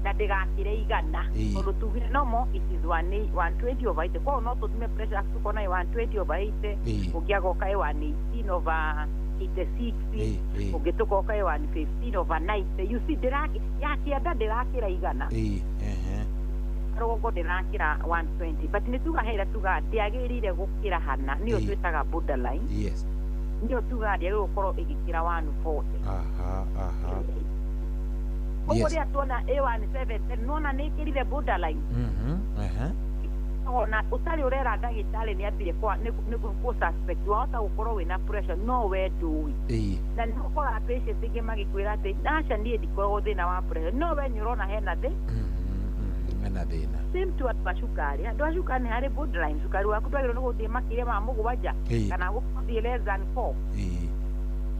na ndĩgakĩre igana, tondũ tugire nomo it is 120 over 80. Koguo no tũthime pressure yaku tũkona ĩ 120 over 80, ũngĩ agoka ĩ 118 over 86, ũngĩ tũkoka ĩ 115 over 90. You see, ya kĩanda ndĩrakĩra igana, rũgongo ndĩrakĩra 120, but nĩ tuga he ĩrĩa tugaga ndĩagĩrĩire gũkĩra hana, nĩyo twĩtaga borderline. Nĩyo tugaga ndĩagĩrĩirwo gũkorwo ĩgĩkĩra 140. Koguo rĩrĩa tuona ĩ 170 nĩwona nĩ ĩkĩrire borderline. Ona ũtarĩ ũrera ndagĩtarĩ nĩ ambire kũ suspect wahota gũkorwo wĩna pressure no we ndũĩ. Na nĩ ũkoraga patient ĩngĩ magĩkwĩra atĩ aca niĩ ndikoragwo thĩna wa pressure, no we nĩ ũrona hena thĩ hena thĩna. Same to andũ a cukari, andũ a cukari nĩ harĩ borderline, cukari waku ndwagĩrĩirwo nĩ gũthiĩ makĩria ma mũgwanja kana gũthiĩ less than 4.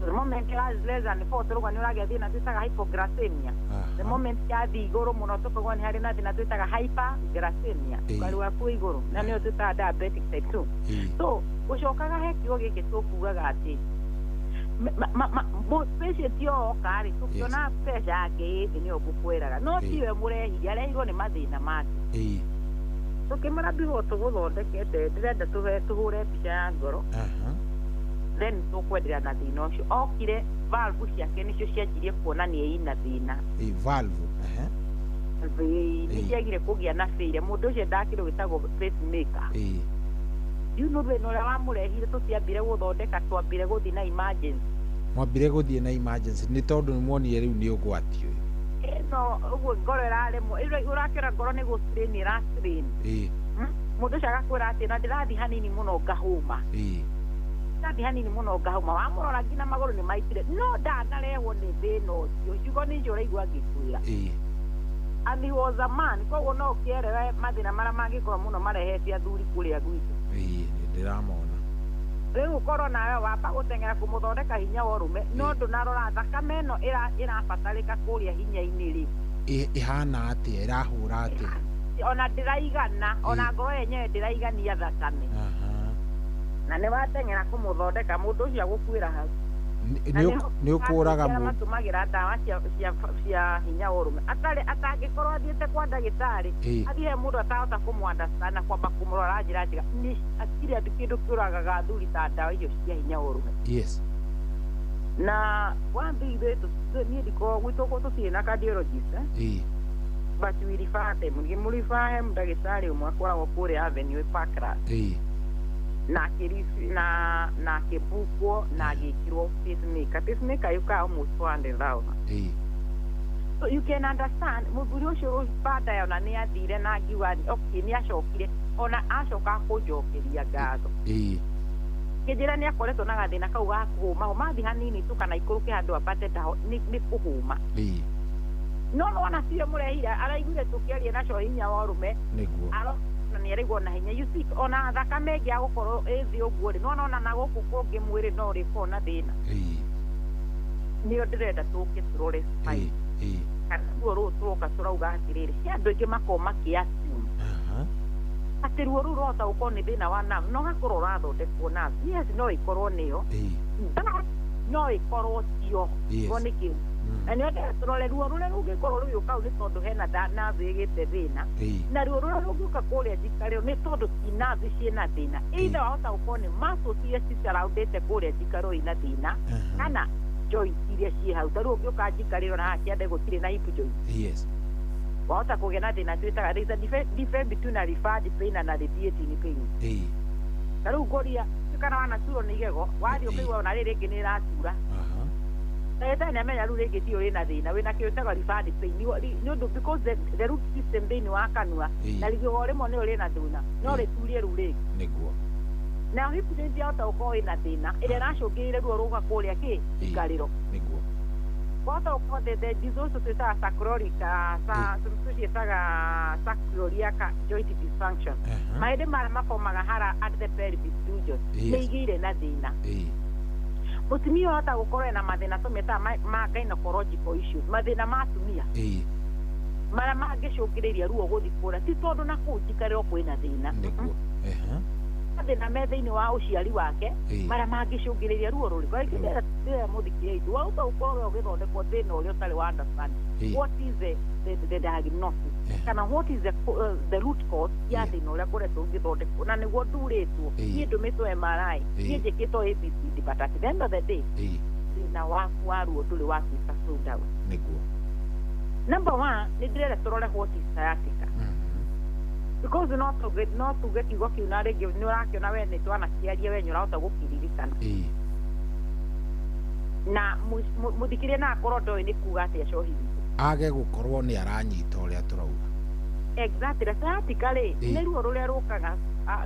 The moment ya less than 4 tũrauga nĩ ũragĩa thĩna twĩtaga hypoglycemia. The moment yathiĩ igũrũ mũno tũkauga nĩ harĩ na thĩna twĩtaga hyperglycemia, cukari waku wĩ igũrũ, na nĩyo twĩtaga diabetic type 2. So ũcokaga he kiugo gĩkĩ tũkugaga atĩ patient yoka rĩ, tũkĩona pressure yake ĩ thĩ nĩyo ngũkwĩraga, no tiwe mũrehire, arehirwo nĩ mathĩna mangĩ. Tũkĩmũra before tũgũthondekete, ndĩrenda tũhũre mbica ya ngoro, then tũkwendera na thĩna ũcio. Okire valve ciake nĩcio cianjirie kuonania ina thĩna. Valve. Nĩ ciagire kũgĩa na failure. Mũndũ ũcio ndakĩrwo wĩtagwo pacemaker. You know thĩna ũrĩa wamũrehire tũtiambire gũthondeka, twambire gũthiĩ na emergency. Mwambire gũthiĩ na emergency nĩ tondũ nĩ mwonire rĩu nĩ ũgwati ũyũ. Ĩno ũguo ngoro ĩraremwo, ũrakĩona ngoro nĩ gũ strain ĩra strain. Mũndũ ũcio agakwĩra atĩ na ndĩrathiĩ hanini mũno ngahũma. Ndĩrathiĩ hanini mũno ngahũma, wamũrora nginya magũrũ nĩ maitire, no ndanarehwo nĩ thĩna ũcio, ciugo nĩ icio ũraigua ngĩkwĩra. And he was a man, koguo no ũkĩerewe mathĩna marĩa mangĩkorwo mũno marehete athuri kũrĩa gwitũ. Nĩ ndĩramona. Rĩu ũkorwo nawe wamba gũteng'era kũmũthondeka hinya wa ũrũme, no ndũnarora thakame ĩno ĩrabatarĩka kũrĩa hinya-inĩ rĩ. Ĩhana atĩa, ĩrahũra atĩa? Ona ndĩraigana, ona ngoro yenyewe ndĩraigania thakame. Na nĩ wateng'era kũmũthondeka, mũndũ ũcio agũkuĩra hau. Nĩ ũkũraga mũndũ. Matũmagĩra ndawa cia hinya wa ũrũme. Atarĩ atangĩkorwo athiĩte kwa ndagĩtarĩ, athiĩ he mũndũ atahota kũmũ-understand na kwamba kũmũrora njĩra njega. Nĩ hatirĩ andũ kĩndũ kĩũragaga athuri ta ndawa icio cia hinya wa ũrũme. Yes. Na one thing ithuĩ niĩ ndikoragwo gwitũ tũtirĩ na cardiologist, but we refer them. Ngĩmũrefer he ndagĩtarĩ ũmwe akoragwo kũrĩa Avenue Parklands. Na na akĩbukwo na agĩkĩrwo pacemaker. Pacemaker yũkaga almost 400,000. So you can understand mũthuri ũcio baadaye ona nĩ athire na ngiuga okay, nĩ acokire, ona acoka kũnjokeria ngatho. Kĩnjĩra nĩ akoretwo na gathĩna kau ga kũhũma, hũma thiĩ hanini tu kana ikũrũke handũ ambate ndaho nĩ kũhũma. No nĩwona tiwe mũrehire, araiguire tũkĩaria nacio hinya wa ũrũme. Nĩguo. Na nĩ araigua na hinya. You see, ona thakame ĩngĩ ya gũkorwo ĩ thĩ ũguo rĩ, nĩwona ona na gũkũ kũngĩ mwĩrĩ no ũrĩkorwo na thĩna. Nĩyo ndĩrenda tũke tũrore spine. Kana ruo rũu tũroka tũrauga atĩrĩrĩ, he andũ aingĩ makoragwo makĩ-assume atĩ ruo rũu rwahota gũkorwo nĩ thĩna wa nerve, no gakorwo ũrathondekwo nerve. Yes, no ĩkorwo nĩyo, no ĩkorwo tio. Ruo nĩ kĩu. Na nĩyo ndĩrenda tũrore ruo rũrĩa rũngĩkorwo rũgĩũka hau nĩ tondũ hena nerve ĩgĩte thĩna, na ruo rũrĩa rũngĩũka kũrĩa njikarĩro nĩ tondũ ti nerve ciĩna thĩna. Either wahota gũkorwo nĩ muscles iria ci-surroundĩte kũrĩa njikarĩro ina thĩna, kana joint iria ciĩ hau. Ta rĩu ũngĩũka njikarĩro na haha kĩande gũtirĩ na hip joint. Yes. Wahota kũgĩa na thĩna twĩtaga there is a difference between a referred pain and a radiating pain. Ta rĩu ngũria kana wanaturwo nĩ igego, wathiĩ ũkaigua ona rĩrĩ rĩngĩ nĩ ĩratura. Ndagĩtarĩ nĩ amenya rĩu rĩngĩ ti ũrĩ na thĩna, wĩna kĩndũ gĩtagwo referred pain. Nĩ ũndũ because the root system thĩinĩ wa kanua na rigego rĩmwe nĩ ũrĩ na thĩna, no rĩturie rĩu rĩngĩ. Nĩguo. Na hip joint yahota gũkorwo ĩna thĩna ĩrĩa ĩracũngĩrĩria ruo rũka kũrĩa kĩ njikarĩro. Nĩguo. Wahota gũkorwo the disease twĩtaga sacroiliac, tũciĩtaga sacroiliac joint dysfunction. Mahĩndĩ marĩa mabomaga hara at the pelvic region nĩ igĩire na thĩna. Mũtumia ahota gũkorwo ena mathĩna tũmetaga ma gynecological issues, mathĩna ma atumia marĩa mangĩcũngĩrĩria ruo gũthiĩ kũrĩa, ti tondũ na kũu njikarĩro kwĩna thĩna. Nĩguo. Mathĩna me thĩinĩ wa ũciari wake marĩa mangĩcũngĩrĩria ruo rũrĩ. Kwa hivyo ndĩrenda mũthikĩrĩria itũ, wahota gũkorwo we ũgĩthondekwo thĩna ũrĩa ũtarĩ wa understand what is the diagnosis kana what is the root cause ya thĩna ũrĩa ngoretwo ngĩthondekwo, na nĩguo ndurĩtwo niĩ ndũmĩtwo MRI, niĩ njĩkĩtwo ABCD, but at the end of the day thĩna waku wa ruo ndũrĩ watuĩka sorted out. Nĩguo. Number one, nĩ ndĩrenda tũrore what is sciatica. Because no tuge kiugo kĩu na rĩngĩ nĩ ũrakĩona we nĩ twanakĩaria we nĩ ũrahota gũkĩririkana. Na mũthikĩrĩria na akorwo ndoĩ nĩ kuga atĩa cohi witũ. Age gũkorwo nĩ aranyita ũrĩa tũrauga. Exactly. Sciatica rĩ, nĩ ruo rũrĩa rũkaga,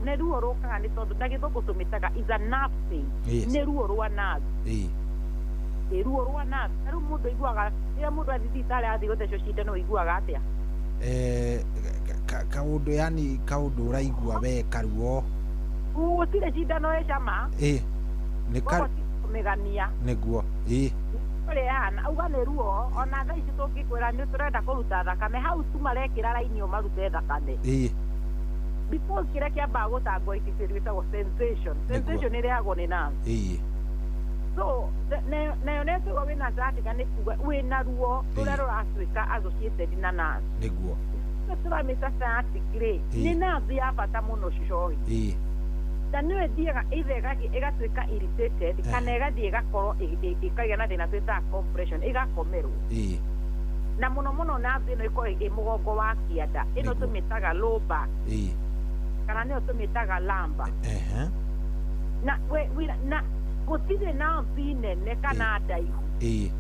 nĩ ruo rũkaga nĩ tondũ na gĩthũngũ tũmĩtaga is a nerve pain. Nĩ ruo rwa nerve. Nĩ ruo rwa nerve. Ta rĩu mũndũ aiguaga, rĩrĩa mũndũ athiĩ thibitarĩ athiĩ gũthecwo cindano aiguaga atĩa? Kaũndũ yani kaũndũ ũraigua we karuo. Gũtirĩ cindano ĩ cama. Nĩ kũmĩgania. Nĩguo. Ĩĩ. Ũrĩa auga nĩ ruo ona thaa ici tũngĩkwĩra nĩ tũrenda kũruta thakame hau tu marekĩra raini o marute thakame. Ĩĩ. Because kĩrĩa kĩambaga gũtangwo ikĩrĩ gĩtagwo sensation. Sensation ĩrehagwo nĩ nerve. Ĩĩ. So nayo nĩ tuga wĩna sciatica nĩ kuga wĩna ruo rũrĩa rũratuĩka associated na nerve. Nĩguo. Tũramĩta sciatic rĩ nĩ nerve ya bata mũno cohi. Ĩĩ. Na nĩyo ĩthiaga either ĩgatuĩka irritated kana ĩgathiĩ ĩgakorwo ĩkagĩa na thĩna twĩtaga compression, ĩgakomerwo. Ĩĩ. Na mũno mũno nerve ĩno ĩkoragwo ĩ mũgongo wa kĩanda, ĩno tũmĩtaga low back. Ĩĩ. Kana nĩyo tũmĩtaga lumbar. Ehe. Na na gũtirĩ nerve nene kana ndaihu. Ĩĩ.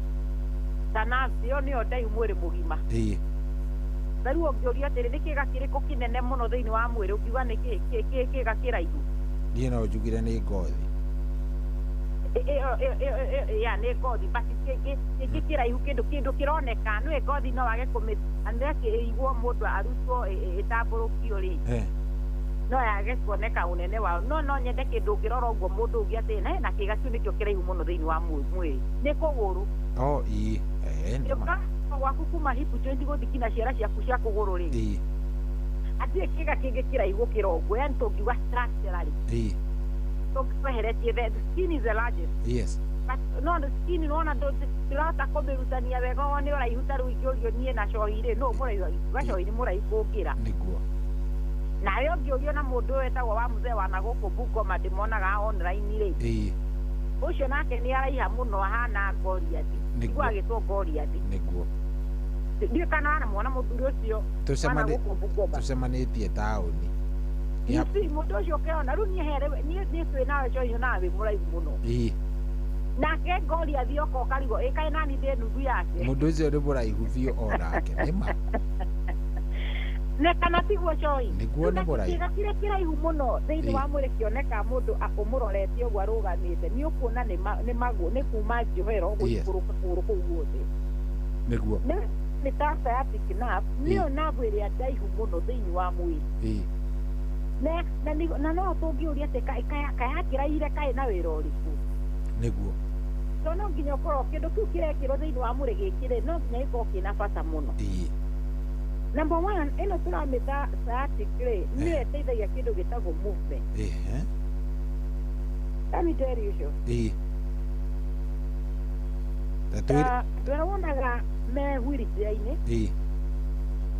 Ta nerve ĩyo nĩyo ndaihu mwĩrĩ mũgima. Ĩĩ. Ta rĩu ũngĩũria atĩrĩ nĩ kĩga kĩrĩkũ kĩnene mũno thĩinĩ wa mwĩrĩ ũkiuga nĩ kĩga kĩraihu? Niĩ no njugire nĩ ngothi. Ya nĩ ngothi, but kĩngĩ kĩraihu kĩndũ kĩroneka nĩwe ngothi no wage kũmĩ unless ĩigwo mũndũ arutwo ĩtambũrũkio rĩ. No yage kuoneka ũnene wao, no nyende kĩndũ ũngĩrora ũguo mũndũ uge atĩ na kĩga kĩu nĩkĩo kĩraihu mũno thĩinĩ wa mwĩrĩ nĩ kũgũrũ. Oh, ĩĩ. Nĩ gwaku kuma hip joint gũthiĩ kinya ciara ciaku cia kũgũrũ rĩ. Ĩĩ. Hatirĩ kĩga kĩngĩ kĩraihu gũkĩra ũguo, yani tũngiuga structurally. Ĩĩ. Tũkweheretie the skin is the largest. Yes. But no the skin nĩwona ndũrahota kũmĩrutania wega nĩ ũraihu ta rĩu ingĩũrio niĩ na cohi rĩ nũ mũraihu? Ingiuga cohi nĩ mũraihu kũngĩra. Nĩguo. Nawe ũngĩũrio na mũndũ ũyũ wetagwo wa mzee wa nagũkũ Bungoma ndĩmonaga online rĩ. Ĩĩ. Ũcio nake nĩ araiha mũno ahana Goliath. Nĩguo agĩtwo Goliath. Nĩguo. Ndiũĩ kana wanamuona mũthuri ũcio. Tũcemanĩtie taũni. You see, mũndũ ũcio ũkĩona rĩu niĩ here niĩ twĩ nawe cohi nawe wĩ mũraihu mũno. Ĩĩ. Nake Goliath oka ũkarigwo ĩ kaĩ nani ndĩ nuthu yake. Mũndũ ũcio nĩ mũraihu biũ onake nĩ ma. Na kana tiguo cohi? Nĩguo nĩ mũraihu. Kĩga kĩrĩa kĩraihu mũno thĩinĩ wa mwĩrĩ kĩoneka mũndũ ũmũrorete ũguo arũgamĩte nĩ ũkuona nĩ kuma njohero gũikũrũka kũgũrũ kũu guothe. Nĩguo. Nĩ ta sciatic nerve nĩyo nerve ĩrĩa ndaihu mũno thĩinĩ wa mwĩrĩ. Ĩĩ. Na no tũngĩũria atĩ kayakĩraihire kaĩ na wĩra ũrĩkũ? Nĩguo. To no nginya ũkorwo kĩndũ kĩu kĩrekĩrwo thĩinĩ wa mwĩrĩ gĩkĩ no nginya gĩkorwo kĩna bata mũno. Ĩĩ. Number one, ĩno tũramĩta sciatic rĩ nĩyo ĩteithagia kĩndũ gĩtagwo movement. Ĩĩ. Let me tell you. Ĩĩ. Andũ arĩa wonaga me wheelchair-inĩ. Ĩĩ.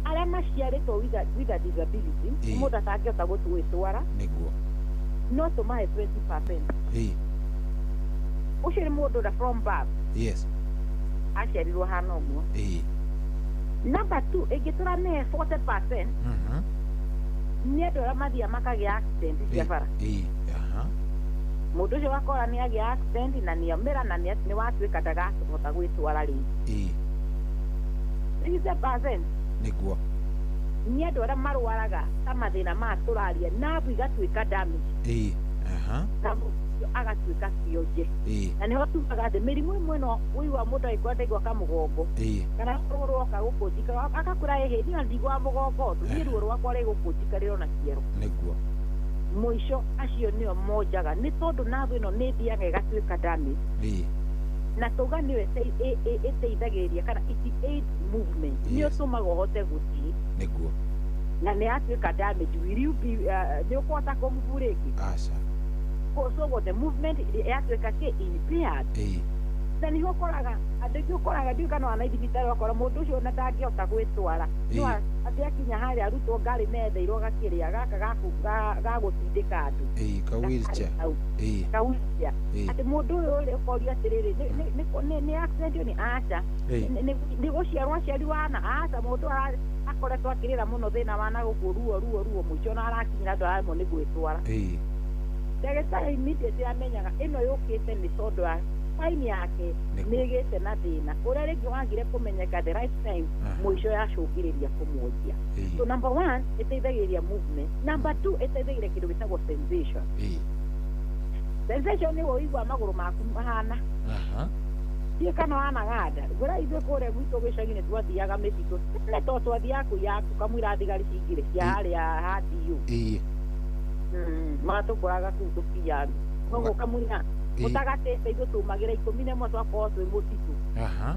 Arĩa maciarĩtwo with a disability, mũndũ atangĩhota gwĩtwara. Nĩguo. No tũmahe 20%. Ĩĩ. Ũcio nĩ mũndũ ũrĩa from birth. Yes. Aciarirwo hana ũguo. Ĩĩ. Number 2, ĩngĩ tũramĩhe 40%. Nĩ andũ arĩa mathiaga makagĩa accident cia bara. Ĩĩ. Mũndũ ũcio wakora nĩ agĩa accident na nĩaumĩra na nĩ watuĩka ndagahota gwĩtwara rĩngĩ. Ĩĩ. 60%. Nĩguo. Nĩ andũ arĩa marwaraga ta mathĩna ma tũraria nerve igatuĩka damage. Ĩĩ. Na mũndũ agatuĩka kĩonje. Ĩĩ. Na nĩho tugaga atĩ mĩrimũ ĩmwe no ũigua mũndũ agĩkũra ndaigua kamũgongo. Ĩĩ. Kana ruo rwoka gũkũnjika agakũra ĩhĩ niĩ ndigua mũgongo niĩ ruo rwakwa rĩgũkũnjika rĩrona kĩero. Nĩguo. Mũico acio nĩo monjaga nĩ tondũ nerve ĩno nĩ ĩthiaga ĩgatuĩka damage. Ĩĩ. Na tauga nĩyo ĩteithagĩrĩria kana it aids movement. Nĩyo ĩtũmaga ũhote gũthiĩ. Nĩguo. Na nĩ yatuĩka damage will you be nĩ ũkũhota kũmove rĩngĩ? Aca. So the movement yatuĩka kĩ impaired. Ĩĩ. Na nĩho ũkoraga andũ aingĩ ũkoraga ndiũĩ kana wana thibitarĩ ũgakora mũndũ ũcio ona ndangĩhota gwĩtwara. No atĩ akinya harĩa arutwo ngari metheirwo gakĩrĩa gaka ga gũtindĩka andũ. Ĩĩ, ka wheelchair. Ĩĩ. Ka wheelchair. Atĩ mũndũ ũyũ rĩ ũkoria atĩrĩrĩ nĩ accident ĩyo nĩ aca. Nĩ gũciarwo aciarirwo ana aca mũndũ akoretwo akĩrĩra mũno thĩna wa nagũkũ ruo ruo ruo mũico ona arakinyĩra andũ araremwo nĩ gwĩtwara. Ĩĩ. Ndagĩtarĩ immediately amenyaga ĩno yũkĩte nĩ tondũ wa spine yake nĩ ĩgĩte na thĩna ũrĩa rĩngĩ wagire kũmenyeka the right time mũico yacũngĩrĩria kũmwonjia. So number 1 ĩteithagĩrĩria movement. Number 2 ĩteithagĩrĩria kĩndũ gĩtagwo sensation. Sensation nĩ ũigua magũrũ maku mahana. Ndiũĩ kana wanaganda ngũra ithuĩ kũrĩa gwitũ gĩcagi-inĩ twathiaga mĩtitũ tene to twathiaga kũiya tũkamũira thigari cingĩrĩ cia harĩa ha DU. Ĩĩ. Magatũkoraga kũu tũkiya koguo kamũira Mũtagatĩte ithuĩ tumagĩra 11 twakorwo twĩ mũtitũ. Aha.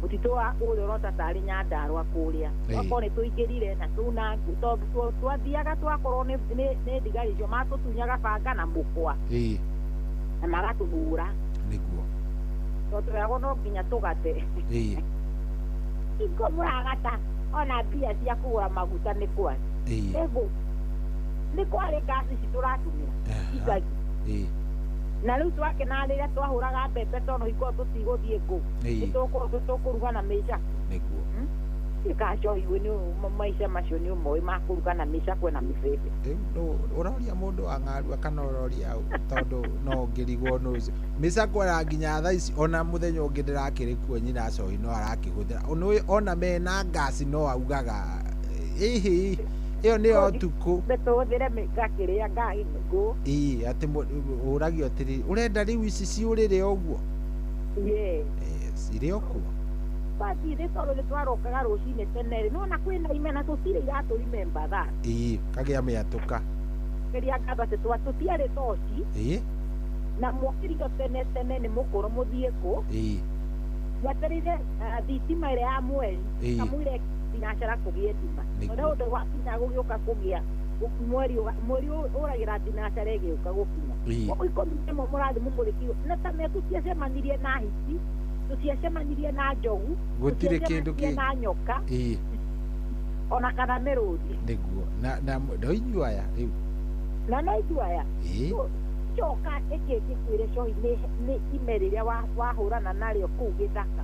Mũtitũ wa kũrĩa ũrota tarĩ Nyandarũa kũrĩa. Twakorwo nĩ tũingĩrire na tuna ngũ tondũ twathiaga twakorwo nĩ thigari icio matũtunyaga banga na mũkwa. Na magatũhũra. Nĩguo. Tondũ tweragwo no nginya tũgate. Hingo mũragata ona mbia cia kũgũra maguta nĩ kwarĩ. Nĩ kwarĩ ngasi ici tũratũmĩra. Icagi. Na rĩu twakena rĩrĩa twahũraga mbembe tondũ hingo tũtigũthiĩ ngũ. Nĩ tũkũruga na mĩcakwe. Nĩguo. Ikacoiwe nĩ maica macio nĩ ũmoĩ ma kũruga na mĩcakwe na mĩbebe. Rĩu ũroria mũndũ wa ng'arua kana ũroria tondũ no ngĩrigwo nũ ũcio. Mĩcakwe na nginya thaa ici ona mũthenya ũngĩ ndĩrakĩrĩ kuo nyina Cohi no arakĩhũthĩra. Ona mena ngasi no augaga ĩhĩ ĩyo nĩ ũtukũ. Tũhũthĩre ngakĩrĩa ngũ. Ĩĩ atĩ ũragio atĩrĩ ũrenda rĩu ici ciũrĩre ũguo. Yes. Cirĩ o kuo. Twathire tondũ nĩ twarokaga rũcinĩ tene rĩ nĩwona kwĩna imena tũtirĩ iratũ remember that. Ĩĩ kagĩa mĩatũka. Kĩrĩa ngatho atĩ tũtiarĩ toci. Ĩĩ. Na mwokĩrio tene tene nĩ mũkũrũ mũthiĩ kũ. Ĩĩ. Mwetereire thitima ĩrĩa ya mweri kamũira thinacara kũgĩe nduma. Tondũ ũndũ wakinya gũgĩũka kũgĩa mweri ũragĩra thinacara ĩgĩũka gũkinya. Koguo 11 mũrathiĩ mũmũrĩkirwo na ta me tũtiacemanirie na hiti. Tũtiacemanirie na njogu. Gũtirĩ kĩndũ kĩngĩ na nyoka. Ona kana mĩrũthi. Nĩguo. Na no inyuĩ aya rĩu. Na no ithuĩ aya. Coka ĩkĩ ngĩkwĩre Cohi nĩ ime rĩrĩa wahũrana narĩo kũu gĩthaka.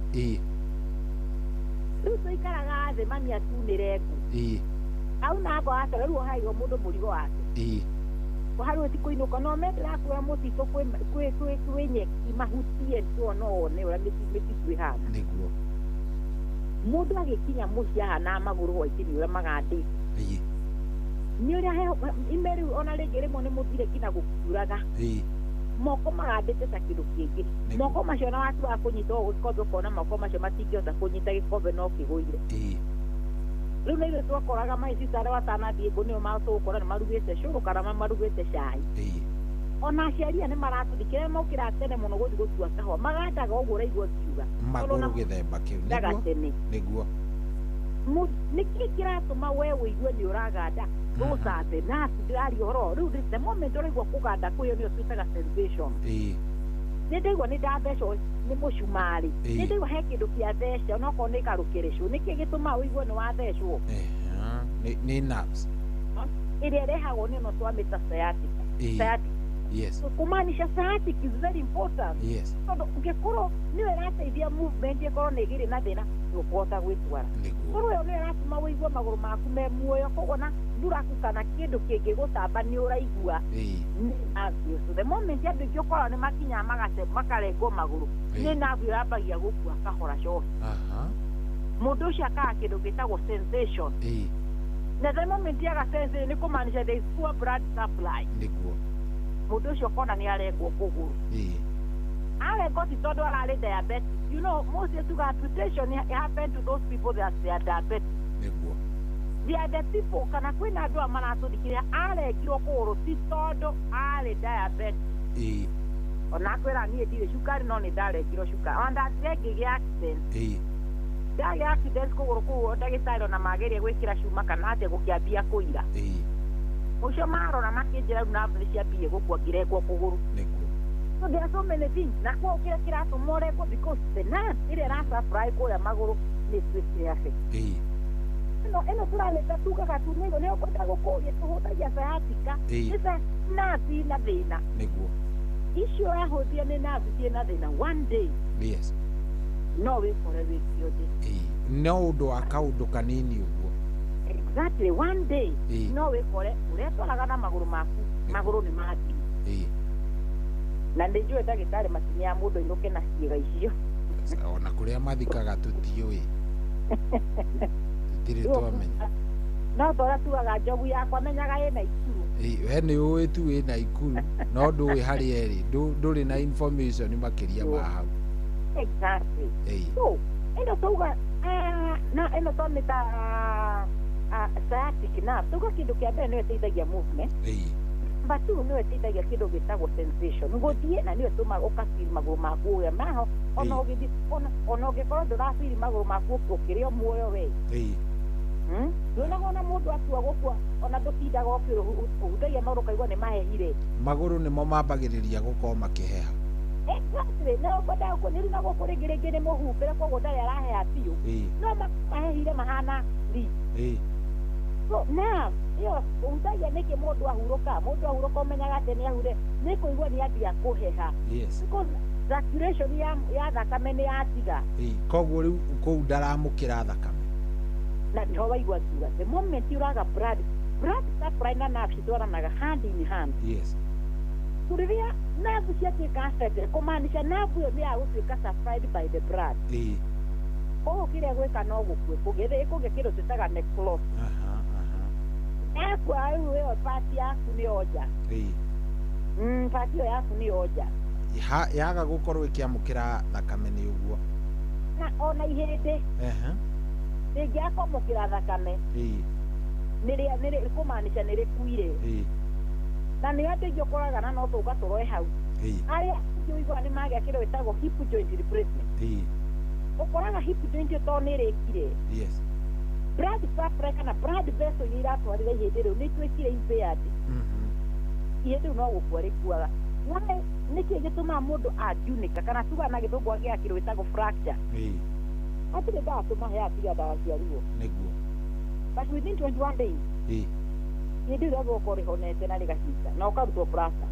Rĩu tũikaraga thĩ mami atunĩre ngũ. Auna ngũ atara rĩu ohairwo mũndũ mũrigo wake. Harĩ ti kũinũka no me ndĩrakwĩra mũtitũ kwĩ nyeki mahutie no wone ũrĩa mĩtitũ ĩhana. Nĩguo. Mũndũ agĩkinya mũciĩ ahana magũrũ hwaĩ-inĩ ũrĩa magandĩte. Nĩ ũrĩa ime rĩu ona rĩngĩ rĩmwe nĩ mũthire nginya gũkiuraga. Moko magandĩte ta kĩndũ kĩngĩ. Moko macio na watua kũnyita ũguo gĩkombe ũkona moko macio matingĩhota kũnyita gĩkombe no kĩgũire. Rĩu nĩ ithuĩ twakoraga my sister arĩa watanathiĩ ngũ nĩo matũgũkora nĩ marugĩte cũrũ kana marugĩte cai. Ona aciari aya nĩ maratũthikĩrĩria mokĩra tene mũno gũthiĩ gũtua kahũa magandaga ũguo ũraigua ũkiuga. Magũrũ gĩthemba kĩu. Nĩguo. Nĩkĩ kĩratũma we ũigue nĩ ũraganda? Those are the nerves ndĩraria ũhoro rĩu the moment ũraigua kũganda kwĩyo nĩyo twĩtaga sensation. Nĩ ndaigua nĩ ndathecwo nĩ mũcumarĩ. Nĩ ndaigua he kĩndũ kĩa theca onokorwo nĩ karũkĩrĩcũ. Nĩkĩ gĩtũmaga ũigue nĩ wathecwo? Nĩ nerves. Ĩrĩa ĩrehagwo nĩ ĩno twamĩta sciatica. Sciatica. Yes. Kumaanisha sciatic is very important. Yes. Tondũ ũngĩkorwo nĩyo ĩrateithia movement ĩkorwo nĩ ĩgĩrĩ na thĩna ndũkũhota gwĩtwara. Korwo ĩyo nĩyo ĩratũma ũigue magũrũ maku me muoyo koguo na nduraku kana kĩndũ kĩngĩgũtamba nĩ ũraigua. Nĩ nerve ũcio. The moment andũ aingĩ ũkoraga nĩ makinyaga makarengwo magũrũ nĩ nerve ĩyo yambagia gũkua kahora coki. Mũndũ ũcio akaga kĩndũ gĩtagwo sensation. Na the moment yaga sensation nĩ kũmaanisha there is poor blood supply. Nĩguo. Mũndũ ũcio ũkona nĩ arengwo kũgũrũ. Arengwo ti tondũ ararĩ diabetic. You know, most tuga amputation happen to those people that they are diabetic. Nĩguo. They are the people kana kwĩna andũ aya maratũthikĩrĩria arengirwo kũgũrũ ti tondũ arĩ diabetic. Ona akwĩra niĩ ndirĩ cukari no nĩ ndarengirwo cukari. Ona ndathire ngĩgĩa accident. Ndagĩa accident kũgũrũ kũu ndagĩtarĩ ona mageria gwĩkĩra cuma kana atĩa gũkĩambia kũira. Ũcio marora makĩnjĩra rĩu nerve nĩ ciambie gũkua ngĩrengwo kũgũrũ. Nĩguo. So there are so many things. Na kwa kĩrĩa kĩratũma ũrengwo because the nerve ĩrĩa ĩrasupply kũrĩa magũrũ nĩ ĩtuĩkire affected. Ĩno tũrarĩta tugaga tu nĩguo nĩyo ngwenda gũkũria tũhũthagia sciatica. Nĩ nerve ina thĩna. Nĩguo. Icio ũrahũthia nĩ nerve ciĩna thĩna one day. Yes. No wĩkore wĩ kĩonje. No ũndũ wa kaũndũ kanini ũguo. Exactly one day no wĩkore ũretwaraga na magũrũ maku magũrũ nĩ mathiĩ. Na nĩ njũĩ ndagĩtarĩ matineaga mũndũ ainũke na ciĩga icio. Ona kũrĩa mathikaga tũtiũĩ. Tũtirĩ twamenya. No tora tugaga njogu yakwa menyaga ĩna Ikuru. We nĩ ũĩ tu ĩna Ikuru no ndũĩ harĩa ĩrĩ ndũrĩ na information makĩria ma hau. Exactly. So ĩno tauga na ĩno twamĩta sciatic nerve tuga kĩndũ kĩa mbere nĩyo ĩteithagia movement. Number 2 nĩyo ĩteithagia kĩndũ gĩtagwo sensation gũthiĩ na nĩyo ĩtũmaga ũkafeel magũrũ maku ũrĩa maho ona ũgĩthiĩ ona ũngĩkorwo ndũrafeel magũrũ maku ũkĩrĩ o muoyo we. Ndonaga ona mũndũ atua gũkua ona ndũtindaga ũkĩhutagia magũrũ ũkaigua nĩ mahehire. Magũrũ nĩmo mambagĩrĩria gũkorwo makĩheha. Exactly. No ngwendaga kuonia rĩu na gũkũ rĩngĩ rĩngĩ nĩ mũhumbĩre koguo ndarĩ araheha biũ. No mahehire mahana ri. So now ĩyo ũhutagia nĩkĩ mũndũ ahurũka? Mũndũ ahurũka ũmenyaga atĩ nĩ ahure nĩ kũigua nĩ ambia kũheha. Yes. Because circulation ya thakame nĩ yatiga. Koguo rĩu kũu ndaramũkĩra thakame. Na nĩho waigua ngiuga the moment ũraga blood supply na nerve citwaranaga hand in hand. Yes. So rĩrĩa nerve ciatuĩka affected kũmaanisha nerve ĩyo nĩ yagũtuĩka supplied by the blood. Koguo kĩrĩa gwĩka no gũkue kũgĩe ĩkũgĩa kĩndũ twĩtaga necrosis. Yakua rĩu ĩyo part yaku nĩ yonja. Part ĩyo yaku nĩ yonja. Yaga gũkorwo ĩkĩamũkĩra thakame nĩ ũguo. Na ona ihĩndĩ rĩngĩaga kwamũkĩra thakame nĩ kũmaanisha nĩ rĩkuire. Na nĩ andũ aingĩ ũkoraga na no tũka tũroe hau. Arĩa aingĩ ũiguaga nĩ magĩa kĩndũ gĩtagwo hip joint replacement. Ũkoraga hip joint ĩyo tondũ nĩ ĩrĩkire. Yes. Blood supply kana blood vessel iria iratwarĩra ihĩndĩ rĩu nĩ ituĩkire impaired. Ihĩndĩ rĩu no gũkua rĩkuaga. Nĩkĩ gĩtũmaga mũndũ angiunĩka kana tugaga na gĩthũngũ agĩa kĩndũ gĩtagwo fracture? Hatirĩ ndawa tũmaheaga tiga ndawa cia ruo. Nĩguo. But within 21 days ihĩndĩ rĩu rĩagũkorwo rĩhonete na rĩgacinda na ũkarutwo plaster.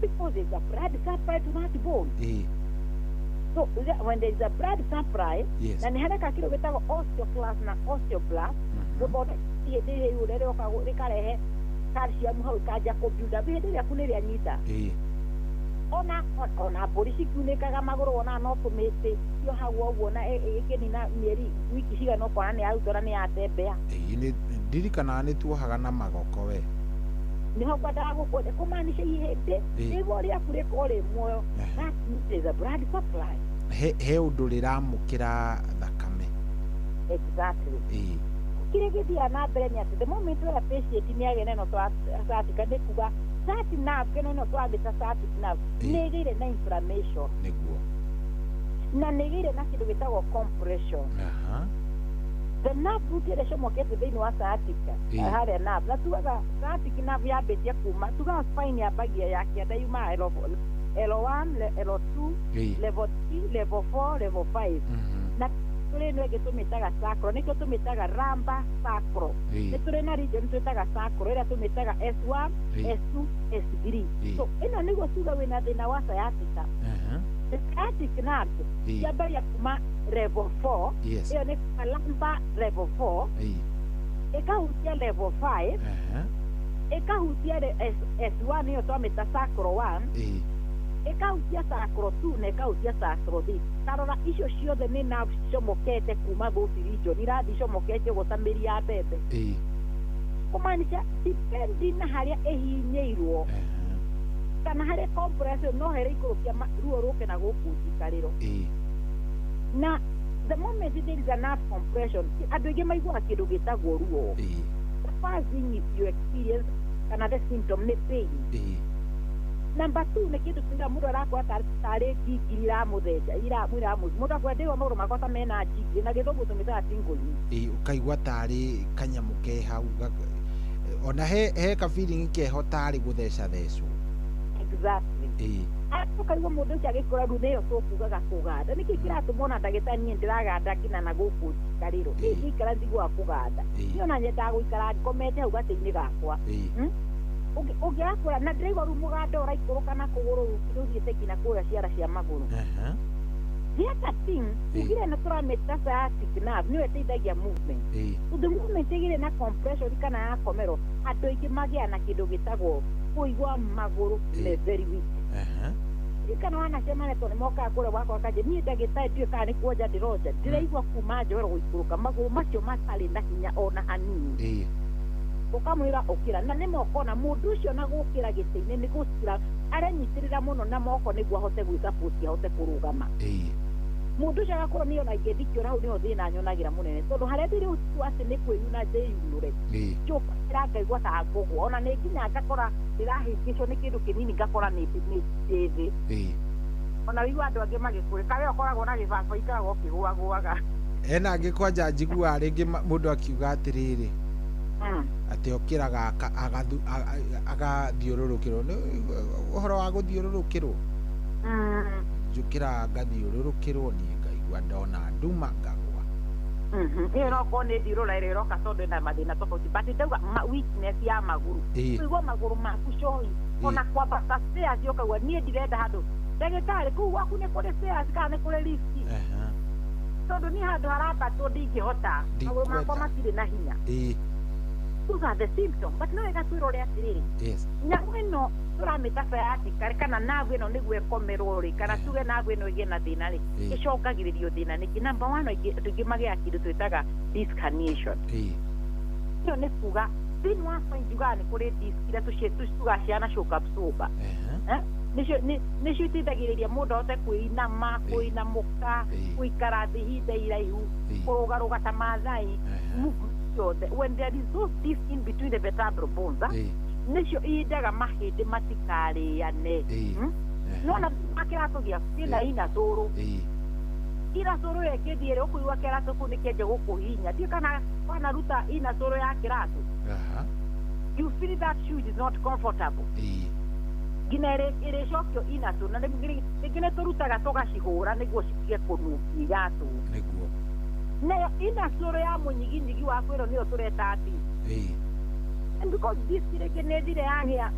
Because there's a blood supply to that bone. So when there is a blood supply, yes, na nĩ hareka kĩndũ gĩtagwo osteoclast na osteoblast gũthondeka ihĩndĩ rĩu rĩrĩa rĩoka rĩkarehe calcium hau ĩkanjia kũbuild up ihĩndĩ rĩaku nĩ rĩanyita. Ona mbũri cikiunĩkaga magũrũ wonaga no tũmĩtĩ ciohagwo ũguo na ĩkĩnina mĩeri wiki cigana ũkona nĩ yarutwo na nĩ yatembea. Ndirikanaga nĩ tuohaga na magoko we. Nĩho ngwendaga gũkuonia kũmaanisha ihĩndĩ nĩguo rĩaku rĩkorwo rĩ muoyo. That is a blood supply. He ũndũ rĩramũkĩra thakame. Exactly. Kĩrĩa gĩthiaga na mbere nĩ atĩ the moment wera patient nĩ agĩa na ĩno sciatica nĩ kuga sciatic nerve kĩno ĩno twamĩta sciatic nerve nĩ ĩgĩire na inflammation. Nĩguo. Na nĩ ĩgĩire na kĩndũ gĩtagwo compression. The nerve root ĩrĩa ĩcomokete thĩinĩ wa sciatica harĩa nerve na tugaga sciatic nerve yambĩtie kuma tugaga spine yambagia ya kĩanda yumaga L1, L2, level 3, level 4, level 5. Na tũrĩ ĩno ĩngĩ tũmĩtaga sacral nĩkĩo tũmĩtaga lumbar sacral. Nĩ tũrĩ na region twĩtaga sacral ĩrĩa tũmĩtaga S1, S2, S3. So ĩno nĩguo tuga wĩna thĩna wa sciatica. The sciatic nerve yambagia kuma level 4, ĩyo nĩ kuma lumbar level 4, ĩkahutia level 5, ĩkahutia S1 ĩyo twamĩta sacral 1, ĩkahutia sacral 2 na ĩkahutia sacral 3. Tarora icio ciothe nĩ nerve cicomokete kuma those region irathiĩ icomokete ũguo ta mĩri ya mbembe. Kũmaanisha depending na harĩa ĩhinyĩirwo kana harĩa compression no harĩa ikũrũkia ruo rũke na gũkũ njikarĩro. Na the moment there is a nerve compression andũ aingĩ maiguaga kĩndũ gĩtagwo ruo. The first thing you experience kana the symptom nĩ pain. Number 2 nĩ kĩndũ tuga mũndũ arakora tarĩ njingiri iramũtheca mũndũ akora ndĩgua magũrũ makwa ta mena njingiri na gĩthũngũ tũmĩtaga tingling. Ũkaigua tarĩ kanyamũ ke hau ona he ka feeling keho tarĩ gũthecathecwo. Exactly. Ũkaigua mũndũ ũcio agĩkũra rĩu nĩyo tũkugaga kũganda. Nĩkĩ kĩratũma ona ndagĩtarĩ niĩ ndĩraganda nginya na gũkũ njikarĩro. Niĩ ingĩikara njiguaga kũganda. Niĩ ona nyendaga gũikara ngomete hau gatĩ-inĩ gakwa. Ũngĩakũra na ndĩraigua rĩu mũganda ũraikũrũka na kũgũrũ rũthiĩte nginya kũrĩa ciara cia magũrũ. The other thing, ugire na tũramĩta sciatic nerve nĩyo ĩteithagia movement. So the movement ĩgĩrĩ na compression kana yakomerwo andũ aingĩ magĩa na kĩndũ gĩtagwo kũigua magũrũ me very weak. Kana wanacemania tondũ nĩmokaga kũrĩa gwakwa kanjĩ niĩ ndagĩtarĩ ndiũĩ kana nĩ kuonja ndĩronja ndĩraigua kuma njohero gũikũrũka magũrũ macio matarĩ na hinya ona hanini. Ũkamwĩra ũkĩra na nĩma ũkona mũndũ ũcio na gũkĩra gĩtĩ-inĩ nĩ gũcira arenyitĩrĩra mũno na moko nĩguo ahote gwĩsupport ahote kũrũgama. Mũndũ ũcio agakorwo niĩ ona ingĩthiĩ kĩũra hau nĩho thĩna nyonagira mũnene tondũ harĩa ndĩrĩ ũtukũ atĩ nĩ kwĩyuna ndĩyunũre njũkĩra ngaigua ta ngũgwa ona nĩ nginya ngakora ndĩrahĩngĩcwo nĩ kĩndũ kĩnini ngakora nĩ ndĩ thĩ ona wĩigua andũ angĩ magĩkũrĩka we ũkoragwo na gĩbaba ikaragwo ũkĩgũagũaga Ena angĩ kwanja njiguaga rĩngĩ mũndũ akiuga atĩrĩrĩ atĩ okĩraga agathiũrũrũkĩrwo nĩ ũhoro wa gũthiũrũrũkĩrwo njũkĩraga ngathiũrũrũkĩrwo niĩ ngaigua ndona nduma ngagwa ĩyo no korwo nĩ thiũrũra ĩrĩa ĩroka tondũ ĩna mathĩna tofauti but ndauga weakness ya magũrũ kũigua magũrũ maku cohi ona kwambata stairs ũkaigua niĩ ndirenda handũ ndagĩtarĩ kũu gwaku nĩ kũrĩ stairs kana nĩ kũrĩ lift tondũ niĩ handũ harambatwo ndingĩhota magũrũ makwa matirĩ na hinya. Those are the symptoms but no wega twĩrore atĩrĩrĩ nyamũ ĩno tũramĩta sciatica kana nerve ĩno nĩguo ĩkomerwo rĩ kana tuge nerve ĩno ĩgĩe na thĩna rĩ ĩcongagĩrĩrio thĩna nĩkĩ number one andũ aingĩ magĩaga kĩndũ twĩtaga disc herniation ĩyo nĩ kuga thĩinĩ wa spine njugaga nĩ kũrĩ disc iria tugaga ciana shock absorber nĩcio iteithagĩrĩria mũndũ ahote kwĩinama kwĩinamũka gũikara thĩ ihinda iraihu kũrũgarũga ta Maathai movement ciothe when there is those disc in between the vertebral bones nĩcio ihindaga mahĩndĩ matikarĩane nona kĩratũ gĩaku kĩna ina cũrũ ina cũrũ ĩyo ĩngĩthiĩ rĩ ũkũigua kĩratũ kĩu nĩkĩanjia gũkũhinya ndiũĩ kana wanaruta ina cũrũ ya kĩratũ you feel that shoe is not comfortable nginya ĩrĩcokio ina cũrũ na rĩngĩ nĩ tũrutaga tũgacihũra nĩguo citige kũnungia iratũ nĩguo nayo ina cũrũ ya mũnyiginyigi waku ĩro nĩyo tũreta ati and because this rĩngĩ nĩ thire yagĩa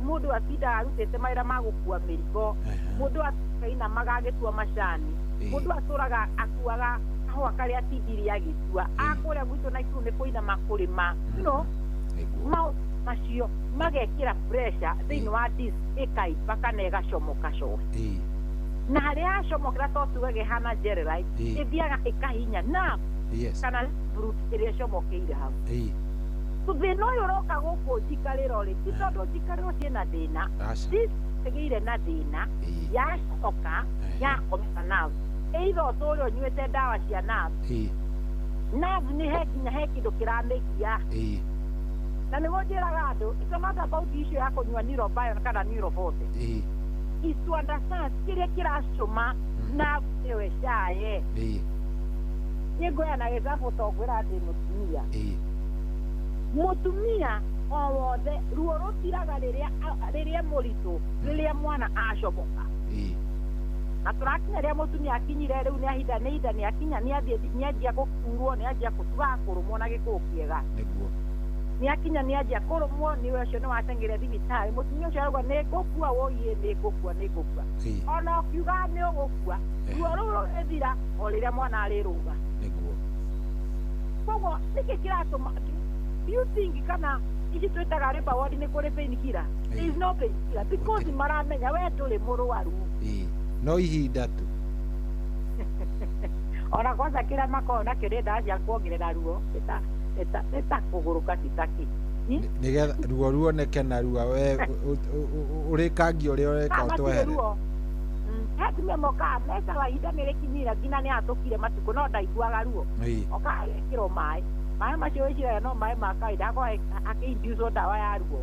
mũndũ atindaga arutĩte mawĩra ma gũkua mĩrigo mũndũ akainamaga agĩtua macani mũndũ atũraga akuaga kahũa karĩa atindirie agĩtua akũrĩa gwitũ Naikuru nĩ kũinama kũrĩma you know maũndũ macio magekĩra pressure thĩinĩ wa disc ĩkaimba kana ĩgacomoka cohi na harĩa yacomokera to tuge ĩhana jelly ĩthiaga ĩkahinya nerve kana root ĩrĩa ĩcomokeire hau thĩna ũyũ ũroka gũkũ njikarĩro rĩ ti tondũ njikarĩro ciĩna thĩna disc ĩgĩire na thĩna yacoka yakomera nerve either ũtũre ũnyuĩte ndawa cia nerve nerve nĩ he nginya he kĩndũ kĩramĩgia na nĩguo njĩraga andũ it's not about issue ya kũnyua neurobion kana neuroforte is to understand kĩrĩa kĩracũma nerve ĩyo ĩcaye niĩ ngũheana example to ngwĩra ndĩ mũtumia mũtumia o wothe ruo rũthiraga rĩrĩa mũritũ rĩrĩa mwana acomoka na tũrakinya rĩrĩa mũtumia akinyire rĩu nĩ ahinda nĩ ihinda nĩ akinya nĩ anjia gũkurwo nĩ anjia gũtuga kũrũmwo na gĩkũyũ kĩega nĩguo nĩ akinya nĩ anjia kũrũmwo nĩ ũcio nĩ wateng'eria thibitarĩ mũtumia ũcio arauga nĩ ngũkua wũiĩ nĩ ngũkua nĩ ngũkua ona ũkiuga nĩ ũgũkua ruo rũu rũgĩthira o rĩrĩa mwana arĩrũga nĩguo koguo nĩkĩ kĩratũma do you think kana ici twĩtaga labour ward nĩ kũrĩ pain killer? There is no pain killer because maramenya we ndũrĩ mũrwaru no ihinda tu ona kwanza kĩrĩa makoragwo nakĩo nĩ ndawa cia kuongerera ruo nĩ ta kũgũrũka ti ta kĩ nĩgetha ruo ruoneke narua we ũrĩkangia ũrĩa ũreka ũtwehere ruo he atumia mokaga mecaga ihinda nĩ rĩkinyire nginya nĩ atũkire matukũ no ndaiguaga ruo okaga gekĩrwo maĩ maĩ macio wĩciragia no maĩ ma kawaida akorwo akĩinducwo ndawa ya ruo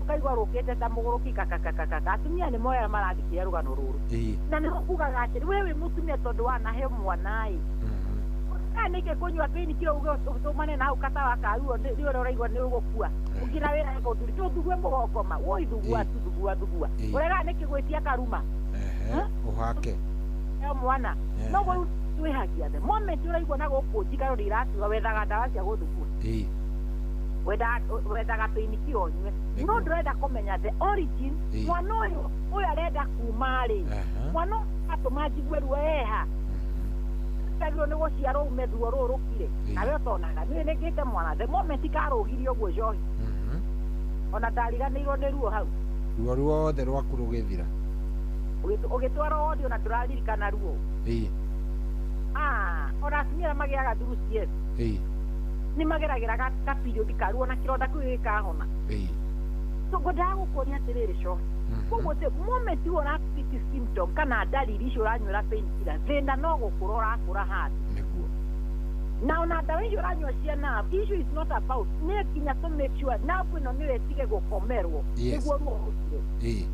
ũkaigua rũkĩte ta mũgũrũki kakakakaka atumia nĩ moya marathikia rũgano rũrũ na nĩho kugaga atĩrĩ we wĩ mũtumia tondũ wanahe mwana ĩ kana nĩkĩ kũnyua pain killer uge ũtũmane na hau katawa ka ruo nĩ ũrĩa ũraigua nĩ ũgũkua ũngĩra wĩra mũthuri tũthugue mũgongo ma woi thugua tu thugua thugua ũregaga nĩkĩ gwĩtia karuma ũhake ĩyo mwana no rĩu twĩhagia the moment ũraigua na gũkũ njikaro nĩ iratuga wethaga ndawa cia gũthugua wethaga pain killer ũnyue no ndũrenda kũmenya the origin mwana ũyũ arenda kuma rĩ mwana atũma njigue ruo eha agĩrĩirwo nĩ gũciarwo ume ruo rũrũ rũkire nawe ũtonaga niĩ nĩngĩte mwana the moment karũgirie ũguo njohi ona ndariganĩirwo nĩ ruo hau ruo ruothe rwaku rũgĩthira ũgĩtwarwo wodi ona ndũraririkana ruo ona atumia arĩa magĩaga through CS nĩ mageragĩra ka period ka ruo na kĩronda kĩu gĩkahona so ngwendaga gũkũria atĩrĩrĩ cohi Koguo the moment you ũra treat symptom kana dalili icio ũranyuĩra painkiller, thĩna no gũkũra ũrakũra handũ. Nĩguo. Na ona ndawa icio ũranyua cia nerve, issue is not about nĩ nginya to make sure nerve ĩno nĩyo ĩtige gũkomerwo nĩguo ruo rũthire.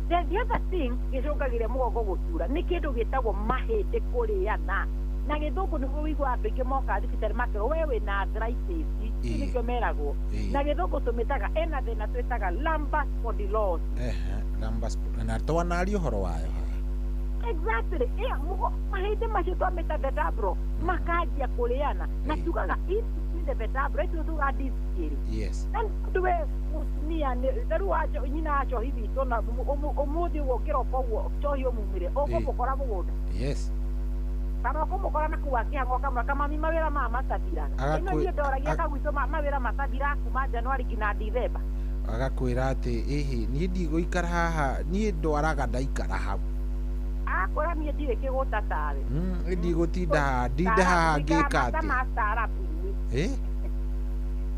Then the other thing gĩcũngagĩria mũgongo gũtura nĩ kĩndũ gĩtagwo mahĩndĩ kũrĩana. Na gĩthũngũ nĩguo ũiguaga andũ aingĩ mokaga thibitarĩ makerwo we wĩna arthritis, kĩu nĩkĩo meragwo. Na gĩthũngũ tũmĩtaga ena thĩna twĩtaga lumbar spondylosis. Lumbar na twanaria ũhoro wayo haha. Exactly. Ĩyo mahĩndĩ macio twamĩta vertebral makanjia kũrĩana na tugaga in between the vertebra icio tugaga disc ĩrĩ. Yes. Na nĩ we mũtumia ta rĩu nyina wa njohi witũ na ũmũthĩ ũguo ũngĩroka ũguo njohi ũmumire ũkũmũkora mũgũnda. Yes. Kana ũkũmũkora na kũu akĩhang'o ũkamwĩra kamami mawĩra maya matathiraga. Ĩno niĩ ndoragia kagwitũ mawĩra matathiraga kuma January nginya December. Agakwĩra atĩ ĩhĩ niĩ ndigũikara haha, niĩ ndwaraga ndaikara hau. Akwĩra niĩ ndirĩ kĩgũta tawe. Niĩ ndigũtinda haha, ndinde haha ngĩka atĩa. Mastaarabu inyuĩ.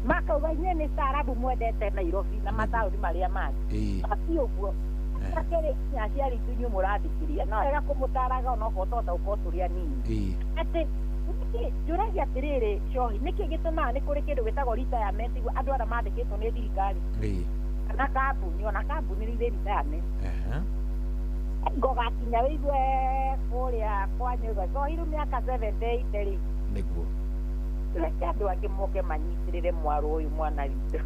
Makauga inyuĩ nĩ staarabu mwendete Nairobi na mataũni marĩa mangĩ. Ti ũguo. Akerĩ nginya aciari aitũ inyuĩ mũrathikĩrĩria no wega kũmũtaraga onokorwo twahota gũkorwo tũrĩ anini. Atĩ nĩkĩ njũragia atĩrĩrĩ Cohi, nĩkĩ gĩtũmaga nĩ kũrĩ kĩndũ gĩtagwo retirement andũ arĩa mandĩkĩtwo nĩ thirikari kana kambuni, ona kambuni nĩ irĩ retirement. Ngogakinya wĩigue kũrĩa kwanyu ũguo Cohi rĩu mĩaka 78 rĩ. Nĩguo. Reke andũ angĩ moke manyitĩrĩre mwaro ũyũ mwana witũ.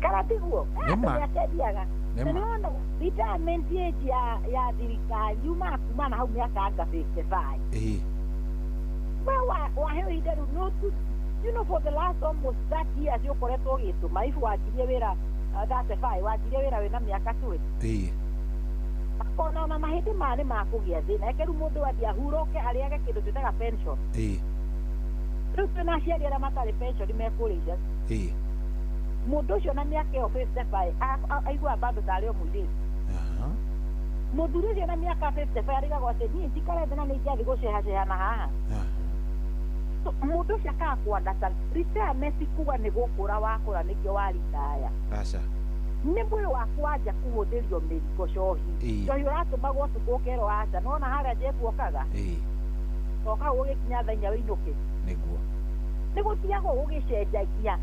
Kana tiguo? Mĩaka ĩthiaga. Na nĩwona retirement age ya thirikari yumaga kuma na hau mĩaka anga 55. We waheo ihinda rĩu no you know for the last almost 30 years ũkoretwo ũgĩtũma if wanjirie wĩra 35 wanjirie wĩra wĩna mĩaka 20. Makona ona mahĩndĩ maya nĩ makũgĩa thĩna. Reke rĩu mũndũ athiĩ ahurũke arĩage kĩndũ twĩtaga pension. Rĩu twĩna aciari arĩa matarĩ pension mekũrĩa icagi. Mũndũ ũcio na mĩaka ĩyo 55 aiguaga bado tarĩ o mũirĩtu. Mũthuri ũcio na mĩaka 55 arigagwo atĩ niĩ njikare thĩ na nĩ ingĩathiĩ gũcehacehana haha. Mũndũ ũcio akaga kũ-understand retirement kuga nĩ gũkũra wakũra nĩkĩo waritaya. Aca. Nĩ mwĩrĩ waku wanja kũhũthĩrio mĩrigo cohi. Cohi ũratũmagwo ũtukũ ũkerwo aca, nĩwona harĩa Jeff okaga? Toka ũgĩkinya thaa inya wĩinũke. Nĩguo. Nĩ gũthiagwo gũgĩcenjagia.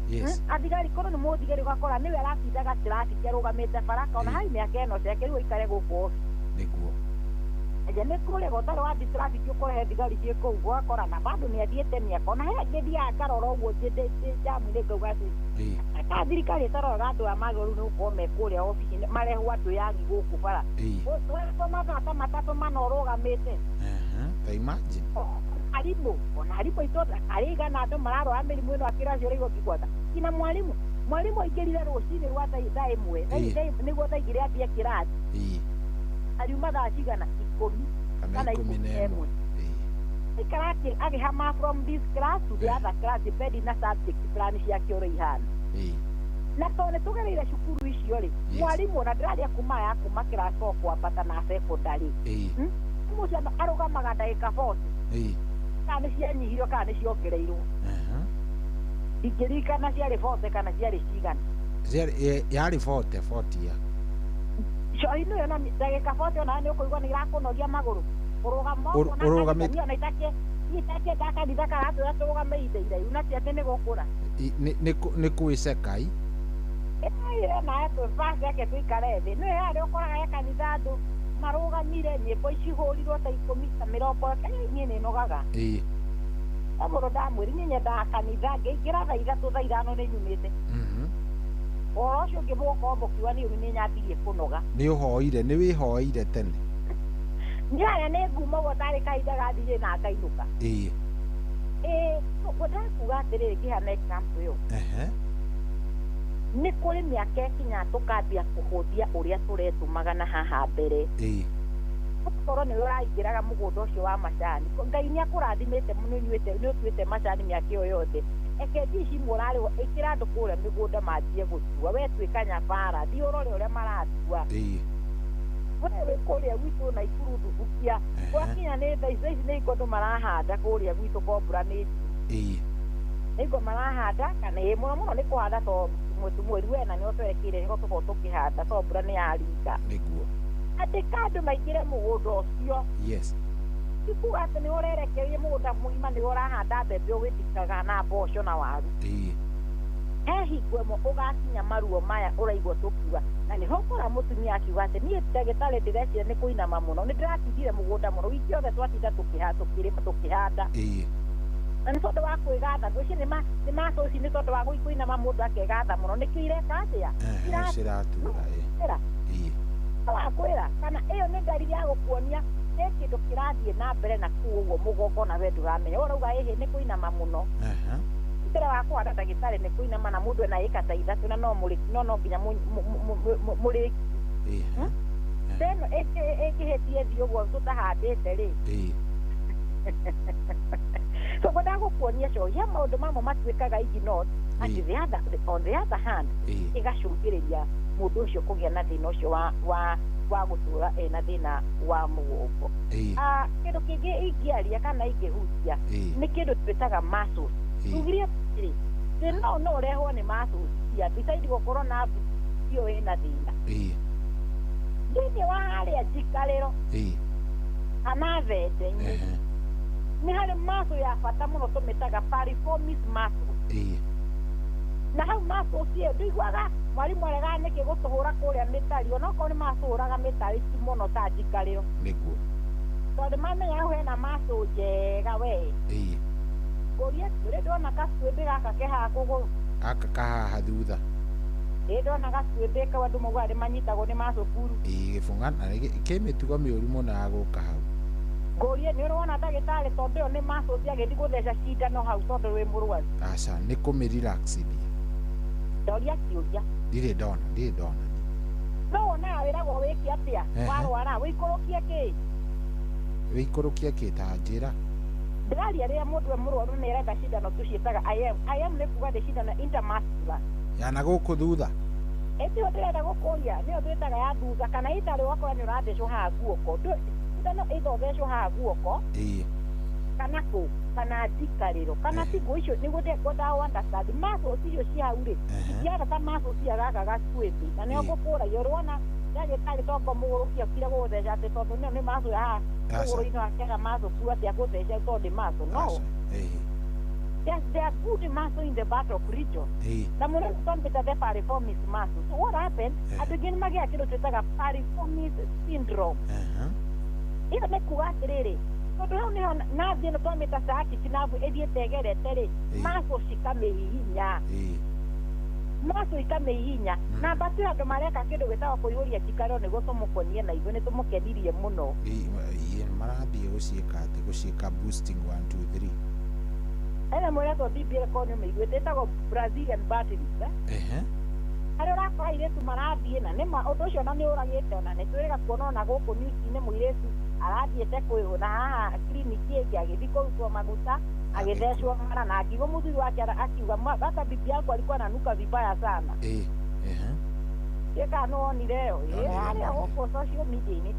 Athigari korwo nĩ mũthigari ũgakora nĩwe aratindaga traffic arũgamĩte bara ona hai mĩaka ĩno ceke rĩu aikare gũkũ obici. Nĩguo. Anja nĩ kũrĩa ũtarĩ wathiĩ traffic ũkore thigari ciĩ kũu ũgakora na bado nĩ athiĩte mĩaka ona he angĩ thiaga ngarora ũguo ndĩ jamu-inĩ ngauga atĩ ka thirikari ĩtaroraga andũ aya magĩrĩirwo nĩ gũkorwo me kũrĩa obici-inĩ marehwo andũ yangi gũkũ bara. Wetwo mathaa ta matatũ mana ũrũgamĩte. Ta imagine. Arimũ ona arimũ aitũ arĩa igana andũ mararwara mĩrimũ ĩno akĩra acio ũraigua ngĩgwata. Nginya mwarimũ mwarimũ aingĩrire rũcinĩ rwa thaa ĩmwe nĩguo thaa igĩrĩ athiĩ kĩrathi. Ariuma thaa cigana 10 kana 11. Aikara akĩhama from this class to the other class depending na subject plan ciake ũrĩa ihana. Na tondũ nĩ tũgereire cukuru icio rĩ, mwarimũ ona ndĩraria kuma ya kuma class 4 kwambata na secondary. Mũcio arũgamaga ndagĩka 40. Kana nĩ cianyihirio kana nĩ ciongereirwo. Ingĩririkana ciarĩ 40 kana ciarĩ cigana. Yarĩ 40 ya. Cohi nĩyo na ndagĩka 40 ona nĩ ũkũigua nĩ irakũnoria magũrũ. Kũrũgama Ũrũgamĩte. Ona itakienda kanitha karatwĩra tũrũgame ihinda iraihu na ti atĩ nĩ gũkũra. Nĩ kwĩceka i. Ĩĩ na basi yake tũikare thĩ. Nĩ harĩa ũkoraga he kanitha andũ marũgamire nyĩmbo icihũrirwo ta 10 ta 20 niĩ nĩ nogaga. No mũndũ ndamwĩra niĩ nyendaga kanitha ngĩingĩra thaa 3 thaa 5 nĩ nyumĩte. Ũhoro ũcio ũngĩ mũgũkorwo mũkiuga nĩ nyambirie kũnoga. Nĩ ũhoire, nĩ wĩhoeire tene. Niĩ harĩa nĩ nguma ũguo tarĩ kahinda gathirire na ngainũka. Ngwendaga kuga atĩrĩrĩ ngĩheana example ĩyo. Nĩ kũrĩ mĩaka ĩkinya tũkambia kũhũthia ũrĩa tũretũmaga na haha mbere. Okorwo nĩwe ũraingĩraga mũgũnda ũcio wa macani, Ngai nĩ akũrathimĩte mũno nĩ ũtuĩte macani mĩaka ĩyo yothe. Eke thiĩ ici imwe ũrarĩhwo ĩkĩra andũ kũrĩa mĩgũnda manjie gũtua, we tuĩka nyabara, thiĩ ũrore ũrĩa maratua. We wĩ kũrĩa gwitũ Naikuru Thubukia, gwakinya nĩ thaa ici nĩ hingo andũ marahanda kũrĩa gwitũ ko mbura nĩ njuru. Nĩ hingo marahanda kana ĩ mũno mũno nĩ kũhanda to mweri wena nĩho twerekeire nĩho tũkorwo tũkĩhanda tondũ mbura nĩ yaringa. Nĩguo. Andĩka andũ maingĩre mũgũnda ũcio. Yes. Ti kuga atĩ nĩ ũrerekeria mũgũnda mũgima nĩ ũrahanda mbembe ũgĩthikaga na mboco na waru. Ĩĩ. He hingo ĩmwe ũgakinya maruo maya ũraigua tũkiuga na nĩho ũkora mũtumia akiuga atĩ niĩ ndagĩtarĩ ndĩreciria nĩ kũinama mũno nĩ ndĩratindire mũgũnda mũno wiki yothe twatinda tũkĩrĩma tũkĩhanda. Ĩĩ. Na nĩ tondũ wa kwĩgatha ngwĩciria nĩ maco ici nĩ tondũ wa kũinama mũndũ akegatha mũno nĩkĩo ireka atĩa? Ciratura. Ĩĩ. Wakwĩra kana ĩyo nĩ ndariri ya gũkuonia he kĩndũ kĩrathiĩ na mbere na kũu ũguo mũgongo na we ndũramenya. We ũrauga ĩhĩ nĩ kũinama mũno. Mbere wa kũhanda ndagĩtarĩ nĩ kũinama na mũndũ ena ĩka ta ithatũ na no no nginya mũrĩki. Teno ĩngĩhĩtie thiĩ ũguo tũtahandĩte rĩ. So ngwendaga gũkuonia cohi he maũndũ mamwe matuĩkaga ignored and the other, on the other hand ĩgacũngĩrĩria mũndũ ũcio kũgĩa na thĩna ũcio wa gũtũra ena thĩna wa mũgongo. Kĩndũ kĩngĩ ingĩaria kana ingĩhutia nĩ kĩndũ twĩtaga muscles. Tugire atĩrĩ thĩna ũyũ no ũrehwo nĩ muscles cia beside gũkorwo na io ĩna thĩna. Thĩinĩ wa harĩa njikarĩro kana thende-inĩ nĩ harĩ muscle ya bata mũno tũmĩtaga piriformis muscle. Na hau muscle ĩyo ndũiguaga mwarimũ aregaga nĩkĩ gũtũhũra kũrĩa mĩtari onokorwo nĩ matũhũraga mĩtari ti mũno ta njikarĩro. Nĩguo. Tondũ mamenya hau hena muscle njega we. Ngũrie ũrĩ ndona gacumbĩ gaka ke haha kũgũrũ. Gaka kahaha thutha. Ĩ ndona gacumbĩ kau andũ maugaga nĩ manyitagwo nĩ macukuru. Ĩĩ gĩbũng'a na kĩ mĩtugo mĩũru mũno ya gũka hau. Ngũrie nĩ ũrona ndagĩtarĩ tondũ ĩyo nĩ muscle ciagĩthiĩ gũtheca cindano hau tondũ wĩ mũrwaru. Aca nĩ kũmĩrelaxithia. Ndoria kĩũria. Ndirĩ ndona. No wonaga wĩragwo wĩke atĩa warwara wĩikũrũkie kĩ? Wĩikũrũkie kĩ ta njĩra? Ndĩraria rĩrĩa mũndũ e mũrwaru nĩ aretha cindano tũciĩtaga IM. IM nĩ kuga nĩ cindano intermuscular. Ya na gũkũ thutha? Ĩtio ndĩrenda gũkũria nĩyo twĩtaga ya thutha kana itarĩ ũgakora nĩ ũrathecwo haha guoko. Cindano ĩthothecwo haha guoko. Ĩĩ. Kana kũ kana njikarĩro kana tingo icio nĩguo ngwendaga understand muscles icio cia hau rĩ itiara ta muscles cia gaka gacuĩmbĩ na nĩho ngũkũragia ũrona ndagĩtarĩ tongo mũgũrũki okire gũgũtheca atĩ tondũ nĩyo nĩ muscle ya haha kũgũrũ-inĩ akĩaga muscle ku atĩ agũthece tondũ nĩ muscle no. There are good muscle in the buttock region. Na mũno tũmĩta the piriformis muscle. So what happened? Andũ aingĩ nĩ magĩaga kĩndũ twĩtaga piriformis syndrome. Ĩyo nĩ kuga atĩrĩrĩ tondũ hau nĩho nerve ĩno twamĩta sciatic nerve ĩthiĩte ĩgerete rĩ muscle cikamĩhihinya. Muscle ikamĩhihinya. Na mbatu andũ mareka kĩndũ gĩtagwo kũihũria njikarĩro nĩguo tũmũkonie na ithuĩ nĩ tũmũkenirie mũno. Ĩĩ marathiĩ gũciĩka atĩ gũciĩka boosting 1 2 3. Ena mwĩretwo BBL korwo nĩ ũmĩiguĩte ĩtagwo Brazilian butt lift. Harĩa ũrakora airĩtu marathiĩ na nĩma ũndũ ũcio ona nĩ ũragĩte ona nĩ twĩrĩga kuona ona gũkũ news-inĩ mũirĩtu arathiĩte kwĩhũna haha kiriniki ĩngĩ agĩthiĩ kũrutwo maguta agĩthecwo mara na akiuga mũthuri wake akiuga hata bibi yangu alikuwa ananuka vibaya sana. Ĩka nĩ wonire ĩyo harĩa gũkũ social media-inĩ.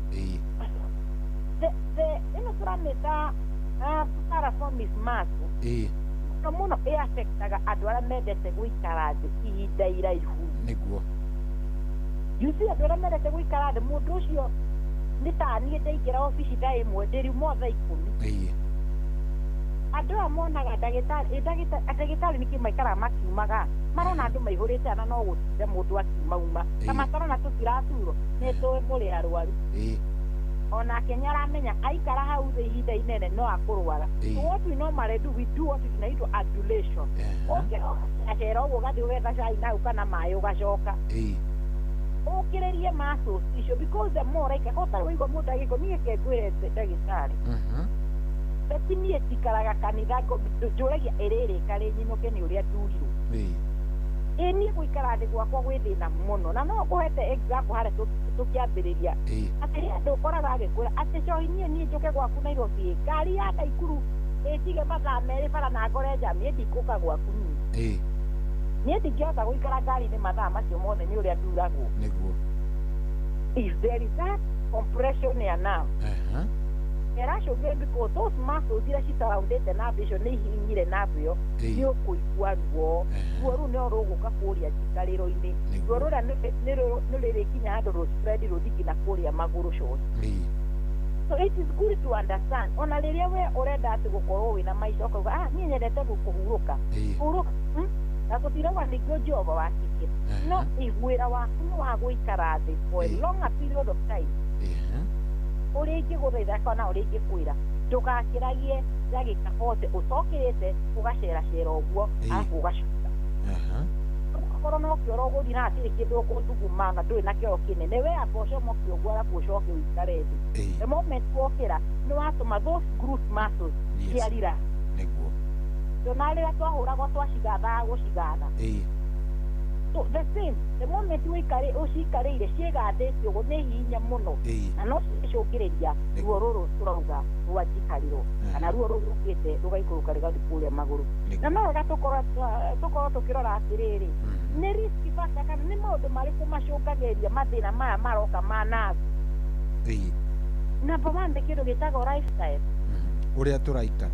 Ĩno tũramĩta piriformis muscle. Mũno mũno ĩaffectaga andũ arĩa mendete gũikara thĩ ihinda iraihu. Nĩguo. You see andũ arĩa mendete gũikara thĩ mũndũ ũcio nĩ ta niĩ ndaingĩra obici thaa ĩmwe ndĩriuma thaa 10. Andũ aya monaga ndagĩtarĩ nĩkĩ maikaraga makiumaga marona andũ maihũrĩte ana no gũtinda mũndũ akiumauma na matarona tũtiraturwo nĩ tũĩ mũrĩ arwaru. Onake nĩ aramenya aikara hau thĩ ihinda inene no akũrwara. So what we normally do, we do what inaitwa adulation. Ũgacera ũguo ũgathiĩ ũgetha cai nau kana maĩ ũgacoka. Ũkĩrĩrie muscles icio because the more like ũtarĩ waigua mũndũ agĩkwo niĩ ke ngwĩre ndagĩtarĩ. Beti niĩ njikaraga kanitha njũragia ĩrĩrĩka rĩ nyinũke nĩ ũrĩa ndurirwo. Ĩ niĩ gũikara thĩ gwakwa gwĩ thĩna mũno na no ngũhete example harĩa tũkĩambĩrĩria atĩ andũ ũkoraga agĩkwĩra atĩ cohi niĩ njũke gwaku Nairobi ngari ya Naikuru ĩnjige mathaa merĩ bara na ngore jam niĩ ndikũka gwaku niĩ. Niĩ ndingĩhota gũikara ngari-inĩ mathaa macio mothe nĩ ũrĩa nduragwo. Nĩguo. If there is that compression ya nerve Ĩracũngĩrĩria because those muscles iria cisurroundĩte nerve icio nĩ ihihinyire nerve ĩyo, nĩ ũkũigua ruo. Ruo rũu nĩ rũgũka kũrĩa njikarĩro-inĩ. Ruo rũrĩa nĩ rũrĩkinya handũ rũ spread rũthiĩ nginya kũrĩa magũrũ coci. So it is good to understand ona rĩrĩa we ũrenda atĩ gũkorwo wĩna maica ũkauga ah niĩ nyendete kũhurũka hurũka, na tũtirauga ningĩ Jehova wakĩtie, no wĩra waku nĩ wa gũikara thĩ for a longer period of time. Ũrĩa ingĩgũthaitha kana ũrĩa ingĩkwĩra ndũgakĩragie ndagĩka 40 ũcokĩrĩte ũgaceracera ũguo arabu ũgacoka. Okorwo no kĩoro ũgũthiĩ na hatirĩ kĩndũ ũkũthuguma na ndũrĩ na kĩoro kĩnene, we amba ũcomoke ũguo arabu ũcoke ũikare thĩ. The moment wokĩra nĩ watũma those glute muscles cia relax. Nĩguo. Ndona rĩrĩa twahũragwo twacigathaga gũcigatha. So the same, the moment ũcikarĩire ciĩgathĩte ũguo nĩ hinya mũno na no cicũngĩrĩria ruo rũrũ tũrauga rwa njikarĩro kana ruo rũu rũkĩte rũgaikũrũka rũgathiĩ kũrĩa magũrũ. Na no wega tũkorwo tũkĩrora atĩrĩrĩ, nĩ risk factor kana nĩ maũndũ marĩkũ macũngagĩrĩria mathĩna maya maroka ma nerve. Number one nĩ kĩndũ gĩtagwo lifestyle, ũrĩa tũraikara.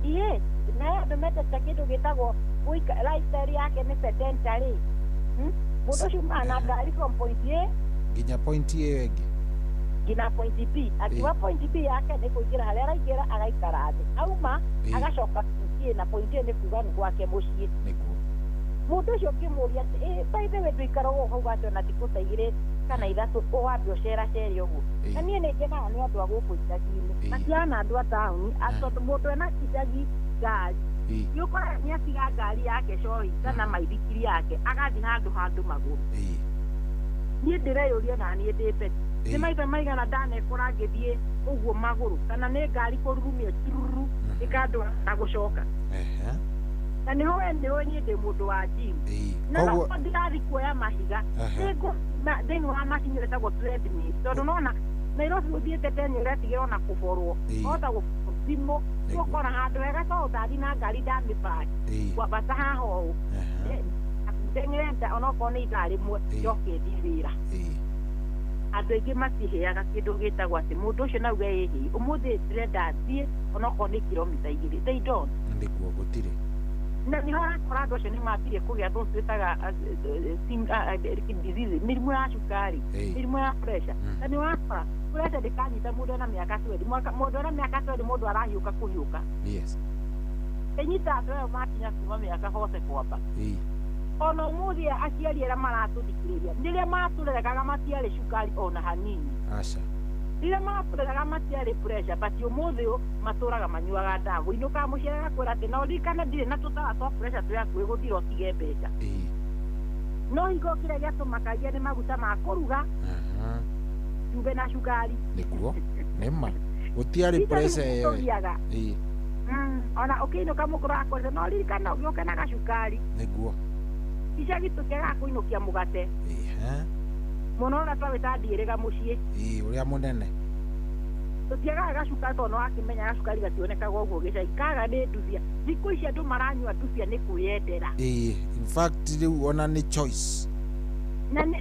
Yes, na andũ mendete kĩndũ gĩtagwo lifestyle yake nĩ sedentary. Mũndũ ũcio umaga na ngari from point A nginya point ĩyo ĩngĩ, nginya point B. Akiuma point B yake nĩ kũingĩra harĩa araingĩra agaikara thĩ, auma agacoka point A, na point A nĩ kuga nĩ gwake mũciĩ. Nĩguo. Mũndũ ũcio ũngĩmũria atĩ by the way ndũikaraga ũguo hau atĩ ona thikũ ta 2 kana 3 ũwambe ũceracere ũguo. Na niĩ nĩ ngenaga nĩ andũ a gũkũ icagi-inĩ, matiana andũ a taũni, tondũ mũndũ ena icagi ngari nĩ ũkoraga nĩ atiga ngari yake cohi kana maithikiri yake agathiĩ handũ magũrũ. Niĩ ndĩreyũria na niĩ ndĩ peti nĩ maitha maigana ndanekora ngĩthiĩ ũguo magũrũ kana nĩ ngari kũrurumio tururu ĩkandwara na gũcoka. Na nĩho we nĩwe niĩ ndĩ mũndũ wa gym na no ndirathiĩ kuoya mahiga thĩinĩ wa macini ĩtagwo treadmill, tondũ nona Nairobi ũthiĩte tene ũretigĩra ona kũborwo hota gũthimwo ũkora handũ hega tondũ ndathiĩ na ngari ndamĩbaki kwambata haha ũũ ndeng'ere onokorwo nĩ ithaa rĩmwe njoke thiĩ wĩra. Andũ aingĩ matiheaga kĩndũ gĩtagwo atĩ mũndũ ũcio nauge ĩhĩ ũmũthĩ ndĩrenda thiĩ onokorwo nĩ kilomita 2, they don't. Nĩguo gũtirĩ. Na nĩho ũrakora andũ acio nĩ mambirie kũgĩa those twĩtaga disease, mĩrimũ ya cukari, mĩrimũ ya pressure. Na nĩ ũrakora pressure ndĩkanyita mũndũ ena mĩaka 20, mũndũ ena mĩaka 20 mũndũ arahiũka kũhiũka. Yes. Ĩnyita andũ ayo makinya kuma mĩaka 40 kwamba. Ona ũmũthĩ aciari arĩa maratũthikĩrĩria rĩrĩa matũreraga matiarĩ cukari ona hanini. Aca. Rĩrĩa matũreraga matiarĩ pressure, but ũmũthĩ ũyũ matũraga manyuaga ndawa. Ũinũkaga mũciĩ agakwĩra atĩ no ririkane ndirĩ na tũtawa twa pressure twĩ hakuhĩ gũthira ũtige mbeca. No hingo kĩrĩa gĩatũmakagia nĩ maguta ma kũruga, cumbĩ na cukari. Nĩguo, nĩ ma gũtiarĩ pressure ĩyo. Ona ũkĩinũka mũkũrũ akwĩra no ririkana ũgĩũke na gacukari. Nĩguo. Icagi tũkĩagaga kũinũkia mũgate mũno ũrĩa twawĩta ndiĩrĩga mũciĩ. Ũrĩa mũnene. Tũtiagaga gacukari tondũ nĩwakĩmenya gacukari gationekaga ũguo gĩcagi, kaga nĩ ndubia. Thikũ ici andũ maranyua ndubia nĩ kwĩyendera. In fact rĩu ona nĩ choice.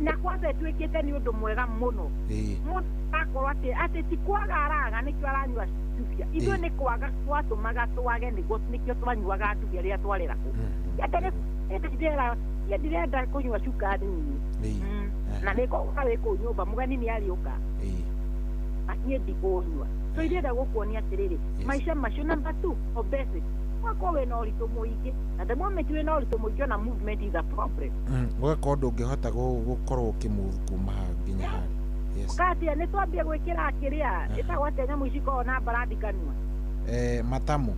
Na kwanza ĩtuĩkĩte nĩ ũndũ mwega mũno. Mũndũ akorwo atĩ ti kwaga araga nĩkĩo aranyua ndubia. Ithuĩ nĩ kwaga twatũmaga twage nĩguo nĩkĩo twanyuaga ndubia rĩrĩa twareragwo. Niĩ ndirenda kũnyua cukari niĩ. Na nĩngũka wĩ kũu nyũmba mũgeni nĩ arĩũka. Niĩ ndikũnyua. So irenda gũkuonia atĩrĩrĩ, maica macio number 2 obesity. Ũgakorwo wĩna ũritũ mũingĩ, na the moment wĩna ũritũ mũingĩ ona movement is a problem. Ũgakorwo ndũngĩhota gũkorwo ũkĩmove kuma haha nginya harĩa. Yes. Ũkatia nĩ twambie gwĩkĩra kĩrĩa ĩtagwo atĩa nyamũ ici ikoragwo na mbarathi kanua. Matamu.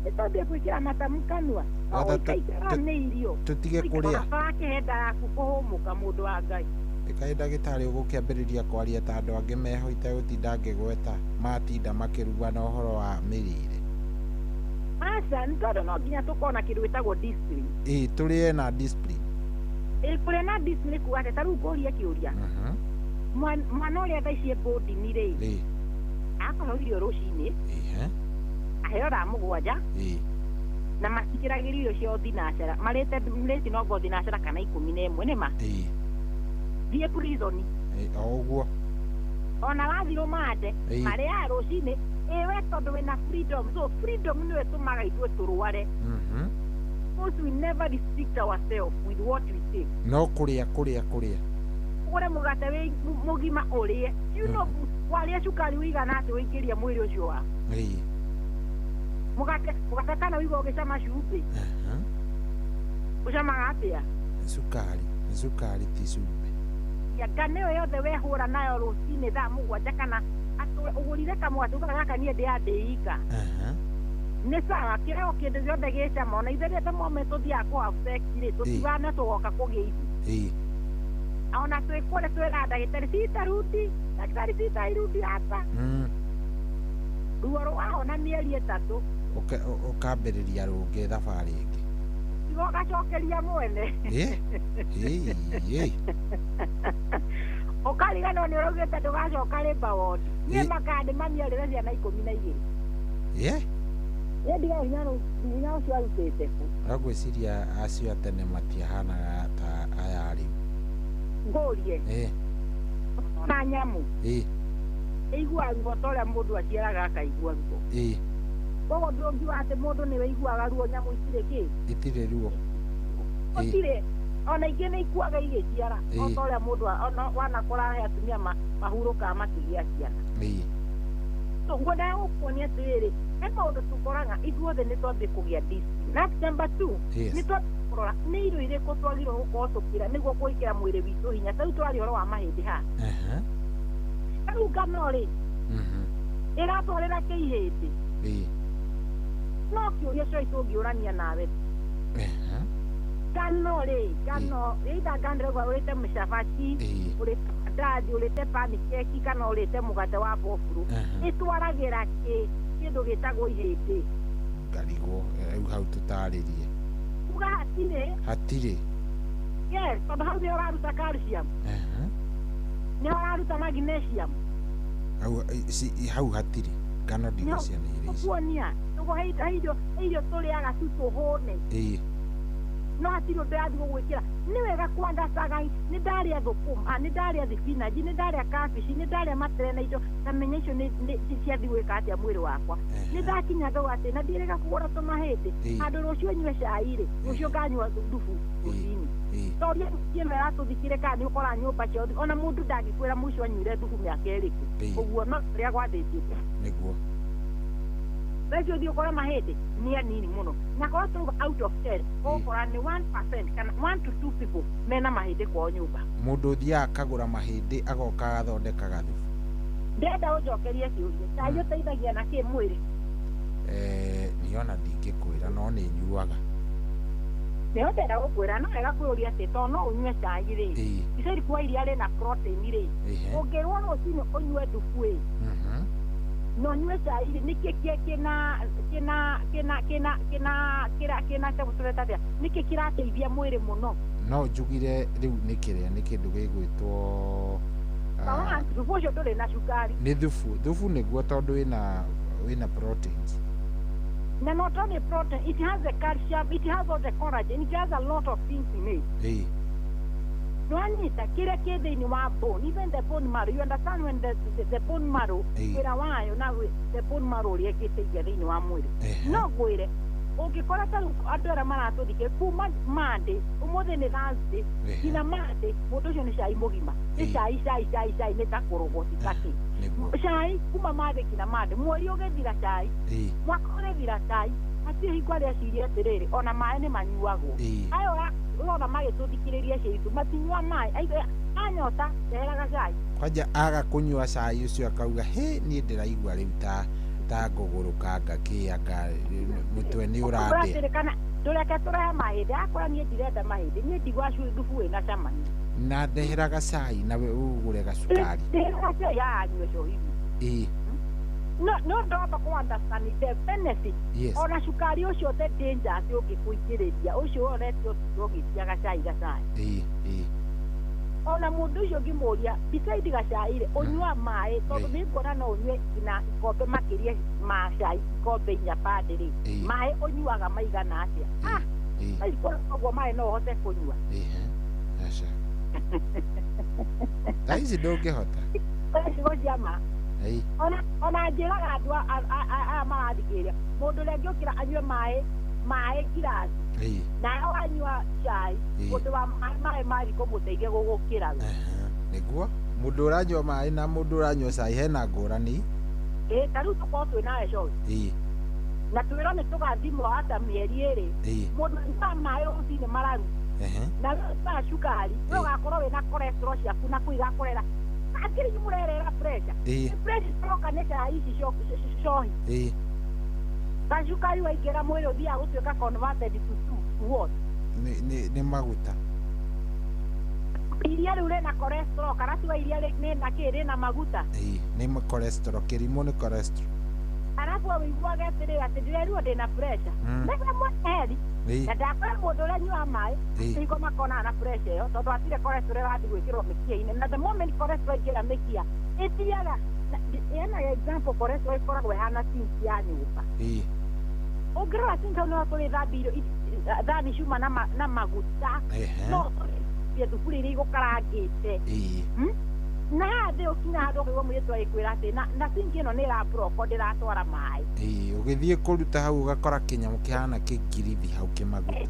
Nĩ twambie gwĩkĩra matamu kanua. Ũikaikara nĩ irio. Tũtige kũrĩa. Ũkĩhe nda yaku kũhũmũka mũndũ wa Ngai. Ĩkaĩ ndagĩtarĩ ũgũkĩambĩrĩria kwaria ta andũ angĩ meho itegũtinda ngĩgweta matinda makĩruga na ũhoro wa mĩrĩre. Aca, nĩ tondũ no nginya tũkorwo na kĩndũ gĩtagwo discipline. Tũrĩe na discipline. Kũrĩa na discipline kuga atĩ ta rĩu ngũrie kĩũria. Mwana ũrĩa thaa ici e boarding rĩ, akaheo irio rũcinĩ, aheo thaa 7, na matikĩragĩrio irio ciao thinacara, marĩte mlĩti nongo thinacara kana 11 nĩ ma. Thiĩ prison. O ũguo. Ona wathi rũmande marĩaga rũcinĩ ĩwe tondũ wĩna freedom. So freedom nĩyo ĩtũmaga ithuĩ tũrware. Because we never restrict ourselves with what we take. No kũrĩa kũrĩa kũrĩa. Ũgũre mũgate wĩ mũgima ũrĩe. You know warĩa cukari ũigana atĩ ũingĩria mwĩrĩ ũcio waku. Mũgate mũgate kana ũigua ũgĩcama cumbĩ. Ũcamaga atĩa? Cukari, cukari ti cumbĩ. Ngano ĩyo yothe wehũra nayo rũcinĩ thaa 7 kana ũgũrire kamũgate ugaga gaka niĩ ndĩaga ndĩ ika. Nĩ sawa kĩreo kĩndũ gĩothe gĩcama ona ithuĩ rĩrĩa mwame tũthiaga kũ have sex rĩ tũtiugaga nĩ tũgoka kũgĩa ihu. Ona twĩ kũrĩa twĩraga ndagĩtarĩ sitarudi, daktari sitairudi hapa. Ruo rwahona mĩeri 3. Ũkambĩrĩria rũngĩ thabarĩ ĩngĩ. Tiga ũgacokeria mwene. Ũkariganĩrwo nĩ ũraugĩte ndũgacoka labour ward. Niĩ makandĩ mami arĩre ciana 12. Niĩ ndigaga hinya ũcio arutĩte kũ. No ngwĩciria acio a tene matiahanaga ta aya rĩu. Ngũrie. Na nyamũ. Ĩiguaga ruo ta ũrĩa mũndũ aciaraga akaigua ruo. Koguo ndũngiuga atĩ mũndũ nĩwe iguaga ruo nyamũ itirĩ kĩ? Itirĩ ruo. Gũtirĩ. Ona ingĩ nĩ ikuaga igĩciara o ta ũrĩa mũndũ wanakora he atumia mahurũkaga makĩgĩa ciana. So ngwendaga gũkuonia atĩrĩrĩ, he maũndũ tũkoraga ithuothe nĩ twambie kũgĩa discipline. Na number 2, nĩ twambie kũrora nĩ irio irĩkũ twagĩrĩirwo gũkorwo tũkĩrĩa nĩguo gwĩkĩra mwĩrĩ witũ hinya. Ta rĩu tũraria ũhoro wa mahĩndĩ haha. Rĩu ngano rĩ, ĩratwarĩra kĩ ihĩndĩ? No kĩũria cio tũngĩũrania nawe. Ngano rĩ, ngano either ngano ĩrauga ũrĩte mũcabaci, ũrĩte mandathi, ũrĩte pancake kana ũrĩte mũgate wa boburu, ĩtwaragĩra kĩ kĩndũ gĩtagwo ihĩndĩ? Ngarigwo rĩu hau tũtarĩrie. Uga hatirĩ. Hatirĩ. Yes, tondũ hau nĩho ũraruta calcium. Nĩho ũraruta magnesium. Hau hatirĩ. Ngano ndigũciana irio icio. Ũkuonia, ũguo he irio tũrĩaga tu tũhũne. No hatirĩ ũndũ yathiĩ gũgwĩkĩra. Nĩ wega kwandacaga nĩ ndarĩa thũkũma, nĩ ndarĩa thibinanji, nĩ ndarĩa kabici, nĩ ndarĩa matere na indo, ta menya icio nĩ ciathiĩ gwĩka atĩa mwĩrĩ wakwa. Nĩ ndakinya ngauga atĩ na ndirĩga kũgũra tũmahĩndĩ, handũ rũciũ nyue cai rĩ, rũciũ nganyua thubu rũcinĩ. Toria ĩno ĩratũthikire kana nĩ ũkoraga nyũmba ciothe ona mũndũ ndangĩkwĩra mũico anyuire thubu mĩaka ĩrĩkũ. Ũguo no ũrĩa gwathĩtĩte. Nĩguo. Thacio ũthiĩ ũkore mahĩndĩ nĩ anini mũno. Na korwo tũrauga out of 10, ũgũkora nĩ 1% kana 1 to 2 people mena mahĩndĩ kwao nyũmba. Mũndũ ũthiaga akagũra mahĩndĩ agoka agathondeka gathubu. Ndĩrenda ũnjokerie kĩũria. Cai ũteithagia na kĩ mwĩrĩ? Niĩ ona ndingĩkwĩra no nĩ nyuaga. Nĩho ndĩrenda gũkwĩra no wega kwĩyũria atĩ tondũ no ũnyue cai rĩ, ica kwa iria rĩna protein rĩ, ũngĩrwo rũcinĩ ũnyue thubu ĩ, no nyue cai rĩ, nĩkĩ kĩna kĩna kĩna kĩna kĩna kĩra kĩna atĩa nĩkĩ kĩrateithia mwĩrĩ mũno? No njugire rĩu nĩ kĩrĩa nĩ kĩndũ gĩgwĩtwo thubu ũcio ndũrĩ na cukari. Nĩ thubu, thubu nĩguo tondũ wĩna proteins. Na not only protein, it has the calcium, it has all the collagen, it has a lot of things in it. Nwanyita kĩrĩa kĩ thĩinĩ wa bone, even the bone marrow, you understand when the bone marrow, wĩra wayo na the bone marrow ũrĩa ĩngĩteithia thĩinĩ wa mwĩrĩ. No ngwĩre, ũngĩkora ta rĩu andũ arĩa maratũthikĩrĩria kuma Monday, ũmũthĩ nĩ Thursday, nginya Monday, mũndũ ũcio nĩ cai mũgima. Nĩ cai cai cai cai nĩ ta kũrũgwo ti ta kĩ. Cai kuma Monday nginya Monday, mweri ũgĩthira cai, mwaka ũgĩthira cai, hatirĩ hingo areciria atĩrĩrĩ, ona maĩ nĩ manyuagwo. Aya ũrona magĩtũthikĩrĩria ciitũ matinyua maĩ, anyota ndeheraga cai. Kwanja aga kũnyua cai ũcio akauga hĩ niĩ ndĩraigua rĩu ta ngũgũrũkanga kĩ anga mũtwe nĩ ũrandĩa. Ndũreke tũrehe mahĩndĩ, akora niĩ ndirenda mahĩndĩ, niĩ ndigua thubu wĩna cama. Na ndeheraga cai na ũgũre gacukari. Ndeheraga cai anyue cohi. No ndamba kũ understand the benefit. Ona cukari ũcio the dangers ũngĩkũingĩrĩria ũcio wonete ũgĩtia gacai gacai. Ona mũndũ ũcio ũngĩmũria beside gacai rĩ, ũnyua maĩ tondũ nĩ nguona no ũnyue nginya ikombe makĩria ma cai ikombe 4 pande rĩ, maĩ ũnyuaga maigana atĩa? Ũguo maĩ no ũhote kũnyua. Aca. Thaa ici ndũngĩhota. Ciugo cia ma. Ĩĩ. Ona njĩraga andũ aya marathikĩrĩria, mũndũ ũrĩa angĩũkĩra anyue maĩ ngirathi Ĩĩ. nawe wanyua cai, Ĩĩ. mũndũ wa maĩ mathi kũmũteithia gũgũkĩra we. Nĩguo mũndũ ũranyua maĩ na mũndũ ũranyua cai hena ngũrani. Ĩĩ, ta rĩu tũkorwo twĩ nawe cogi Ĩĩ. na twĩrwo nĩ tũgathimwo hata mĩeri 2. Ĩĩ. Mũndũ anyuaga maĩ rũcinĩ mararu na we ũnyuaga cukari, we ũgakorwo wĩna cholesterol ciaku na kũu igakũrera akiri inyuĩ mũrerera pressure. Ĩĩ. Nĩ pressure ciroka nĩ cai ici cohi. Ĩĩ. Gacukari waingĩra mwĩrĩ ũthiaga gũtuĩka converted to what? Nĩ maguta. Iria rĩu rĩna cholesterol kana tiwa iria rĩna kĩ rĩna maguta. Ĩĩ, nĩ cholesterol, kĩrimũ nĩ cholesterol. Arabu wĩiguage atĩrĩrĩ atĩ ndĩrerirwo ndĩna pressure. Nĩwe mweheri. Ĩĩ. Na ndakwĩra mũndũ ũrĩa anyuaga maĩ hingo makonaga na pressure ĩyo tondũ hatirĩ cholesterol ĩrathiĩ gwĩkĩrwo mĩkiha-inĩ, na the moment cholesterol ĩingĩra mĩkiha ĩthiaga ena example, cholesterol ĩkoragwo ĩhana sink ya nyũmba. Ĩĩ. Ũngĩrora sink hau no tũrĩthambia irio thani ciuma na maguta, no tũrĩthambie thuburia iria igũkarangĩte. Ĩĩ. Na haha thĩ ũkinya handũ ũkaigua mũirĩtu agĩkwĩra atĩ na sink ĩno nĩ ĩrabroko ndĩratwara maĩ. Ĩĩ, ũgĩthiĩ kũruta hau ũgakora kĩnyamũ kĩhana kĩngirithi hau kĩmaguta.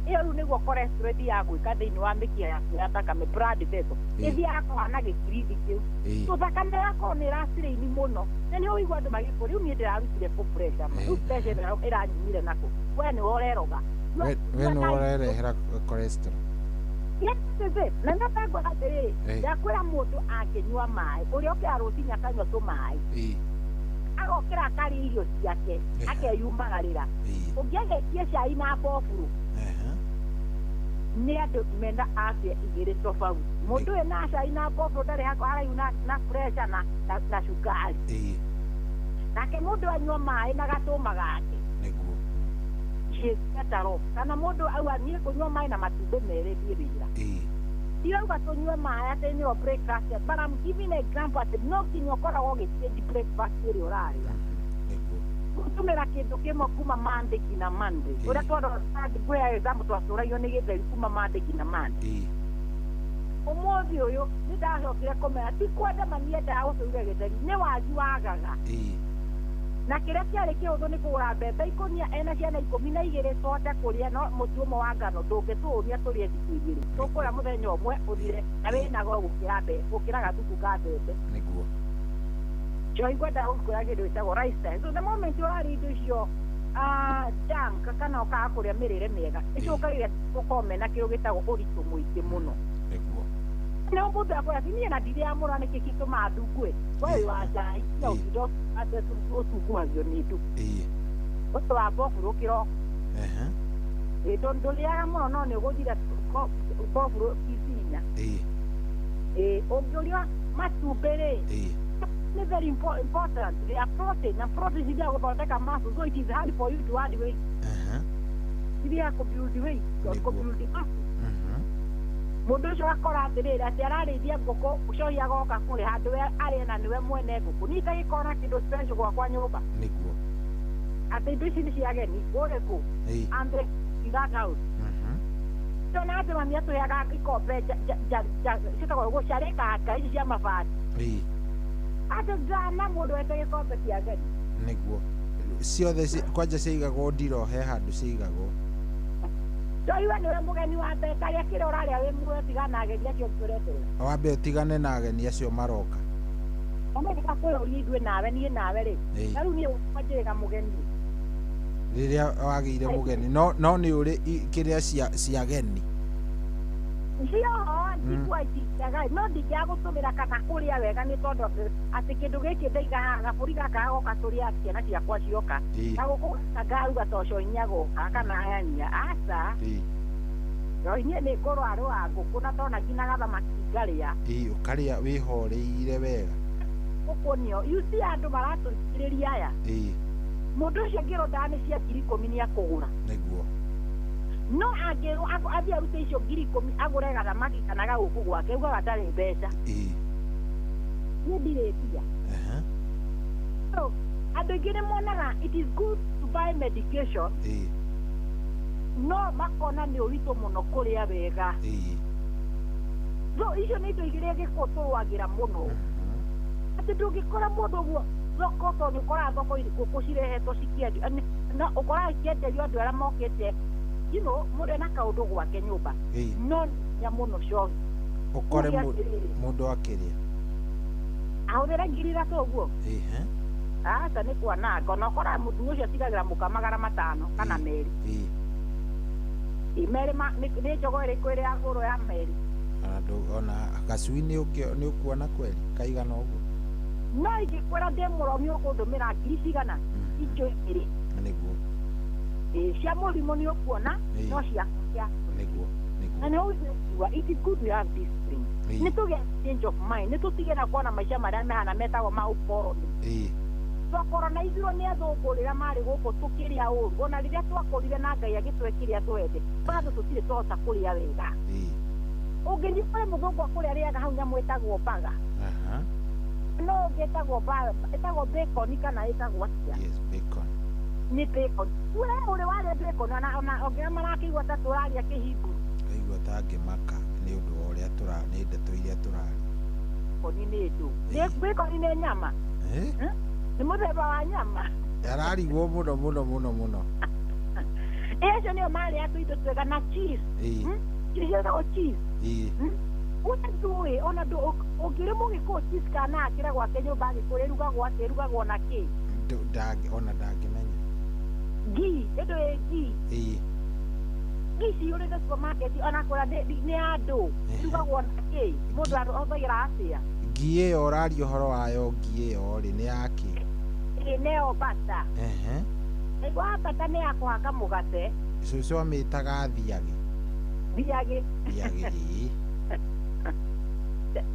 Ĩyo rĩu nĩguo cholesterol ĩthiaga gwĩka thĩinĩ wa mĩkiha yaku ya thakame, blood vessel. Ĩthiaga kũhana gĩkirithi kĩu. So thakame yakorwo nĩ ĩraciraini mũno na nĩ ũigua andũ magĩkũria, rĩu niĩ ndĩrarutire kũ pressure ma, rĩu pressure ĩno ĩranyumire nakũ, we nĩwe ũreroga. We nĩwe ũrerehera cholesterol. Yes, is it. Na ndakwa atĩrĩrĩ, Ĩĩ. ndakwĩra mũndũ angĩnyua maĩ, ũrĩa ũkĩra rũcinĩ akanyua tũmaĩ, Ĩĩ. agokĩra akarĩa irio ciake, akeyumagarĩra. Ũngĩagĩtie cai na mboburu, nĩ andũ mena afya igĩrĩ tofauti. Mũndũ ũyũ na cai na mboburu ndarĩ haraihu na pressure na cukari. Ĩĩ. Nake mũndũ anyua maĩ na gatũma gake. Nĩguo. She is better off. Kana mũndũ auga niĩ kũnyua maĩ na matumbĩ merĩ thiĩ wĩra. Ĩĩ. Ndirauga tũnyue maĩ atĩ nĩyo breakfast, but I'm giving example atĩ no nginya ũkoragwo ũgĩchange breakfast ĩrĩa ũrarĩa. Nĩguo. Gũtũmĩra kĩndũ kĩmwe kuma Monday nginya Monday. Ũrĩa twarora ngũhe example twatũragio nĩ gĩtheri kuma Monday nginya Monday. Ĩĩ. Ũmũthĩ ũyũ nĩ ndacokire kũmenya ti kwenda mami endaga gũtũruga gĩtheri, nĩ wagi wagaga. Ĩĩ. Na kĩrĩa kĩarĩ kĩhũthũ nĩ kũgũra mbembe ikũnia ena ciana 12 tũhote kũrĩa, no mũtu ũmwe wa ngano ndũngĩtũũnia tũrĩe thikũ 2. Tũkũrĩa mũthenya ũmwe ũthire na wĩna goro gũkĩra mbembe, gũkĩra gathuku ka mbembe. Nĩguo. Njohi ngwenda gũkwĩra kĩndũ gĩtagwo lifestyle. So the moment ũrarĩa indo icio junk kana ũkaga kũrĩa mĩrĩre mĩega, ĩcũngagĩrĩria gũkorwo mena kĩndũ gĩtagwo ũritũ mũingĩ mũno. Nĩguo. Na mũndũ akwĩra atĩ niĩ na ndirĩaga mũno nĩkĩ gĩtũmaga ndungue? We wĩ wa cai na ũtinda ũtunguhagio nĩ ndu. Ĩĩ. Ũndũ wa mboburu kĩroko. Ĩĩ, tondũ ndũrĩaga mũno no nĩ ũgũthira mboburu ici 4. Ĩĩ. Ĩĩ, ũngĩũria matumbĩ rĩ, Ĩĩ. nĩ very important. They are protein, na protein cithiaga gũthondeka muscle, so it is hard for you to add weight. Cithiaga kũ-build weight, kũ-build muscle. Mũndũ ũcio akora atĩrĩrĩ atĩ ararĩithia ngũkũ, cohi agoka kũrĩ handũ we arĩ na nĩwe mwene ngũkũ. Niĩ itagĩkorwo na kĩndũ special gwakwa nyũmba. Nĩguo. Atĩ indo ici nĩ cia ageni, ũrĩkũ? Ĩĩ. And they in that house. Ndona atĩ mami atũheaga ikombe ciĩtagwo gũcarĩkanga ici cia mabati. Ĩĩ. Atĩ ndana mũndũ wete gĩkombe kĩa ageni. Nĩguo. Ciothe kwanja ciaigagwo ndiro he handũ ciaigagwo. Njohi we nĩwe mũgeni wa mbere, tarĩa kĩrĩa ũrarĩa wĩ muoyo tigana na ageni acio ũreterera. Wambe ũtigane na ageni acio maroka. Ona ndĩgakwĩrũria ithuĩ nawe niĩ nawe rĩ. Ĩĩ. Na rĩu niĩ gwakwa njĩrĩga mũgeni. Rĩrĩa wagĩire mũgeni no nĩ ũrĩ kĩrĩa cia ageni. Cioho njigua itiaga no ndingĩaga gũtũmĩra kana kũrĩa wega nĩ tondũ atĩ kĩndũ gĩkĩ ndaiga haha gabũri gaka gagoka tũrĩa ciana ciakwa cioka. Ĩĩ. Na gũkũ gaka ngaruga to coinya goka kana ng'ania aca. Ĩĩ. Njohi niĩ nĩ ngũrwarũa ngũkũ na ndona nginya gathamaki ngarĩa. Ĩĩ, ũkarĩa wĩhoreire wega. Ngũkũ nĩyo. You see andũ maratũthikĩrĩria aya. Ĩĩ. Mũndũ ũcio angĩrwo ndawa cia 10,000 nĩ akũgũra. Nĩguo. No angĩrwo athiĩ arute icio 10,000 agũre gathamaki kana gagũkũ gwake augaga ndarĩ mbeca. Ĩĩ. Niĩ ndirĩ mbia. So andũ aingĩ nĩ monaga it is good to buy medication. Ĩĩ. No makona nĩ ũritũ mũno kũrĩa wega. Ĩĩ. So icio nĩ indo igĩrĩ gĩkũ tũrũagĩra mũno. Atĩ ndũngĩkora mũndũ ũguo thoko tondũ nĩ ũkoraga thoko ngũkũ cirehetwo cikĩendio na ũkoraga ikĩenderio andũ arĩa mokĩte you know mũndũ ena kaũndũ gwake nyũmba no nya mũno cohi ũkore mũndũ akĩrĩa ahũthĩre 3,000 ũguo aca nĩ kwananga ona ũkoraga mũndũ ũcio atigagĩra mũka 500 kana 2 merĩ nĩ njogo ĩrĩkũ ĩrĩa agũrwo ya merĩ ona gacui nĩ ũkuona kweri kaigana ũguo no ingĩkwĩra ndĩ mũromi ũkũndũmĩra ngiri cigana icio igĩrĩ nĩguo cia mũrimũ nĩ ũkuona no cia nĩguo na nĩ ũigua it is good we have this thing nĩ tũgĩa change of mind nĩ tũtige na kuona maica marĩa mehana metagwo ma ũkoroni twakoronaitirwo nĩ athũngũ rĩrĩa marĩ gũkũ tũkĩrĩa ũru ona rĩrĩa twakũrire na Ngai agĩtwekĩrĩa twende bado tũtirĩ twahota kũrĩa wega ũngĩthiĩ kũrĩ mũthũngũ akũrĩa arĩaga hau nyamũ ĩtagwo baga no ũngĩ ĩtagwo bacon kana ĩtagwo atĩa yes bacon nĩ bacon we ũrĩ warĩa bacon ona ũngĩona marakĩigua ta tũraria kĩhinguru kaigua ta ngĩmaka nĩ ũndũ wa ũrĩa nĩ ndeto iria tũraria bacon nĩ ndũ bacon nĩ nyama nĩ mũthemba wa nyama ararigwo mũno mũno mũno mũno acio nĩo marĩa tũindo twega na cheese cheese cheese ndũĩ ona ũngĩrĩ mũgĩkũyũ cheese kana akĩra gwake nyũmba agĩkũrĩa ĩrugagwo atĩa ĩrugagwo na kĩ ona ndangĩmenya ngii ĩndũ ĩ ngii ngii ciyũrĩte supermarket ona kwĩra nĩ andũ ĩrugagwo na kĩ mũndũ ahũthagĩra atĩa ngii ĩyo ũraria ũhoro wayo ngii ĩyo rĩ nĩ yakĩ ĩ nĩyo bata ĩgwa bata nĩ ya kũhaka mũgate cũcũ amĩtaga thiagĩ thiagĩ thiagĩ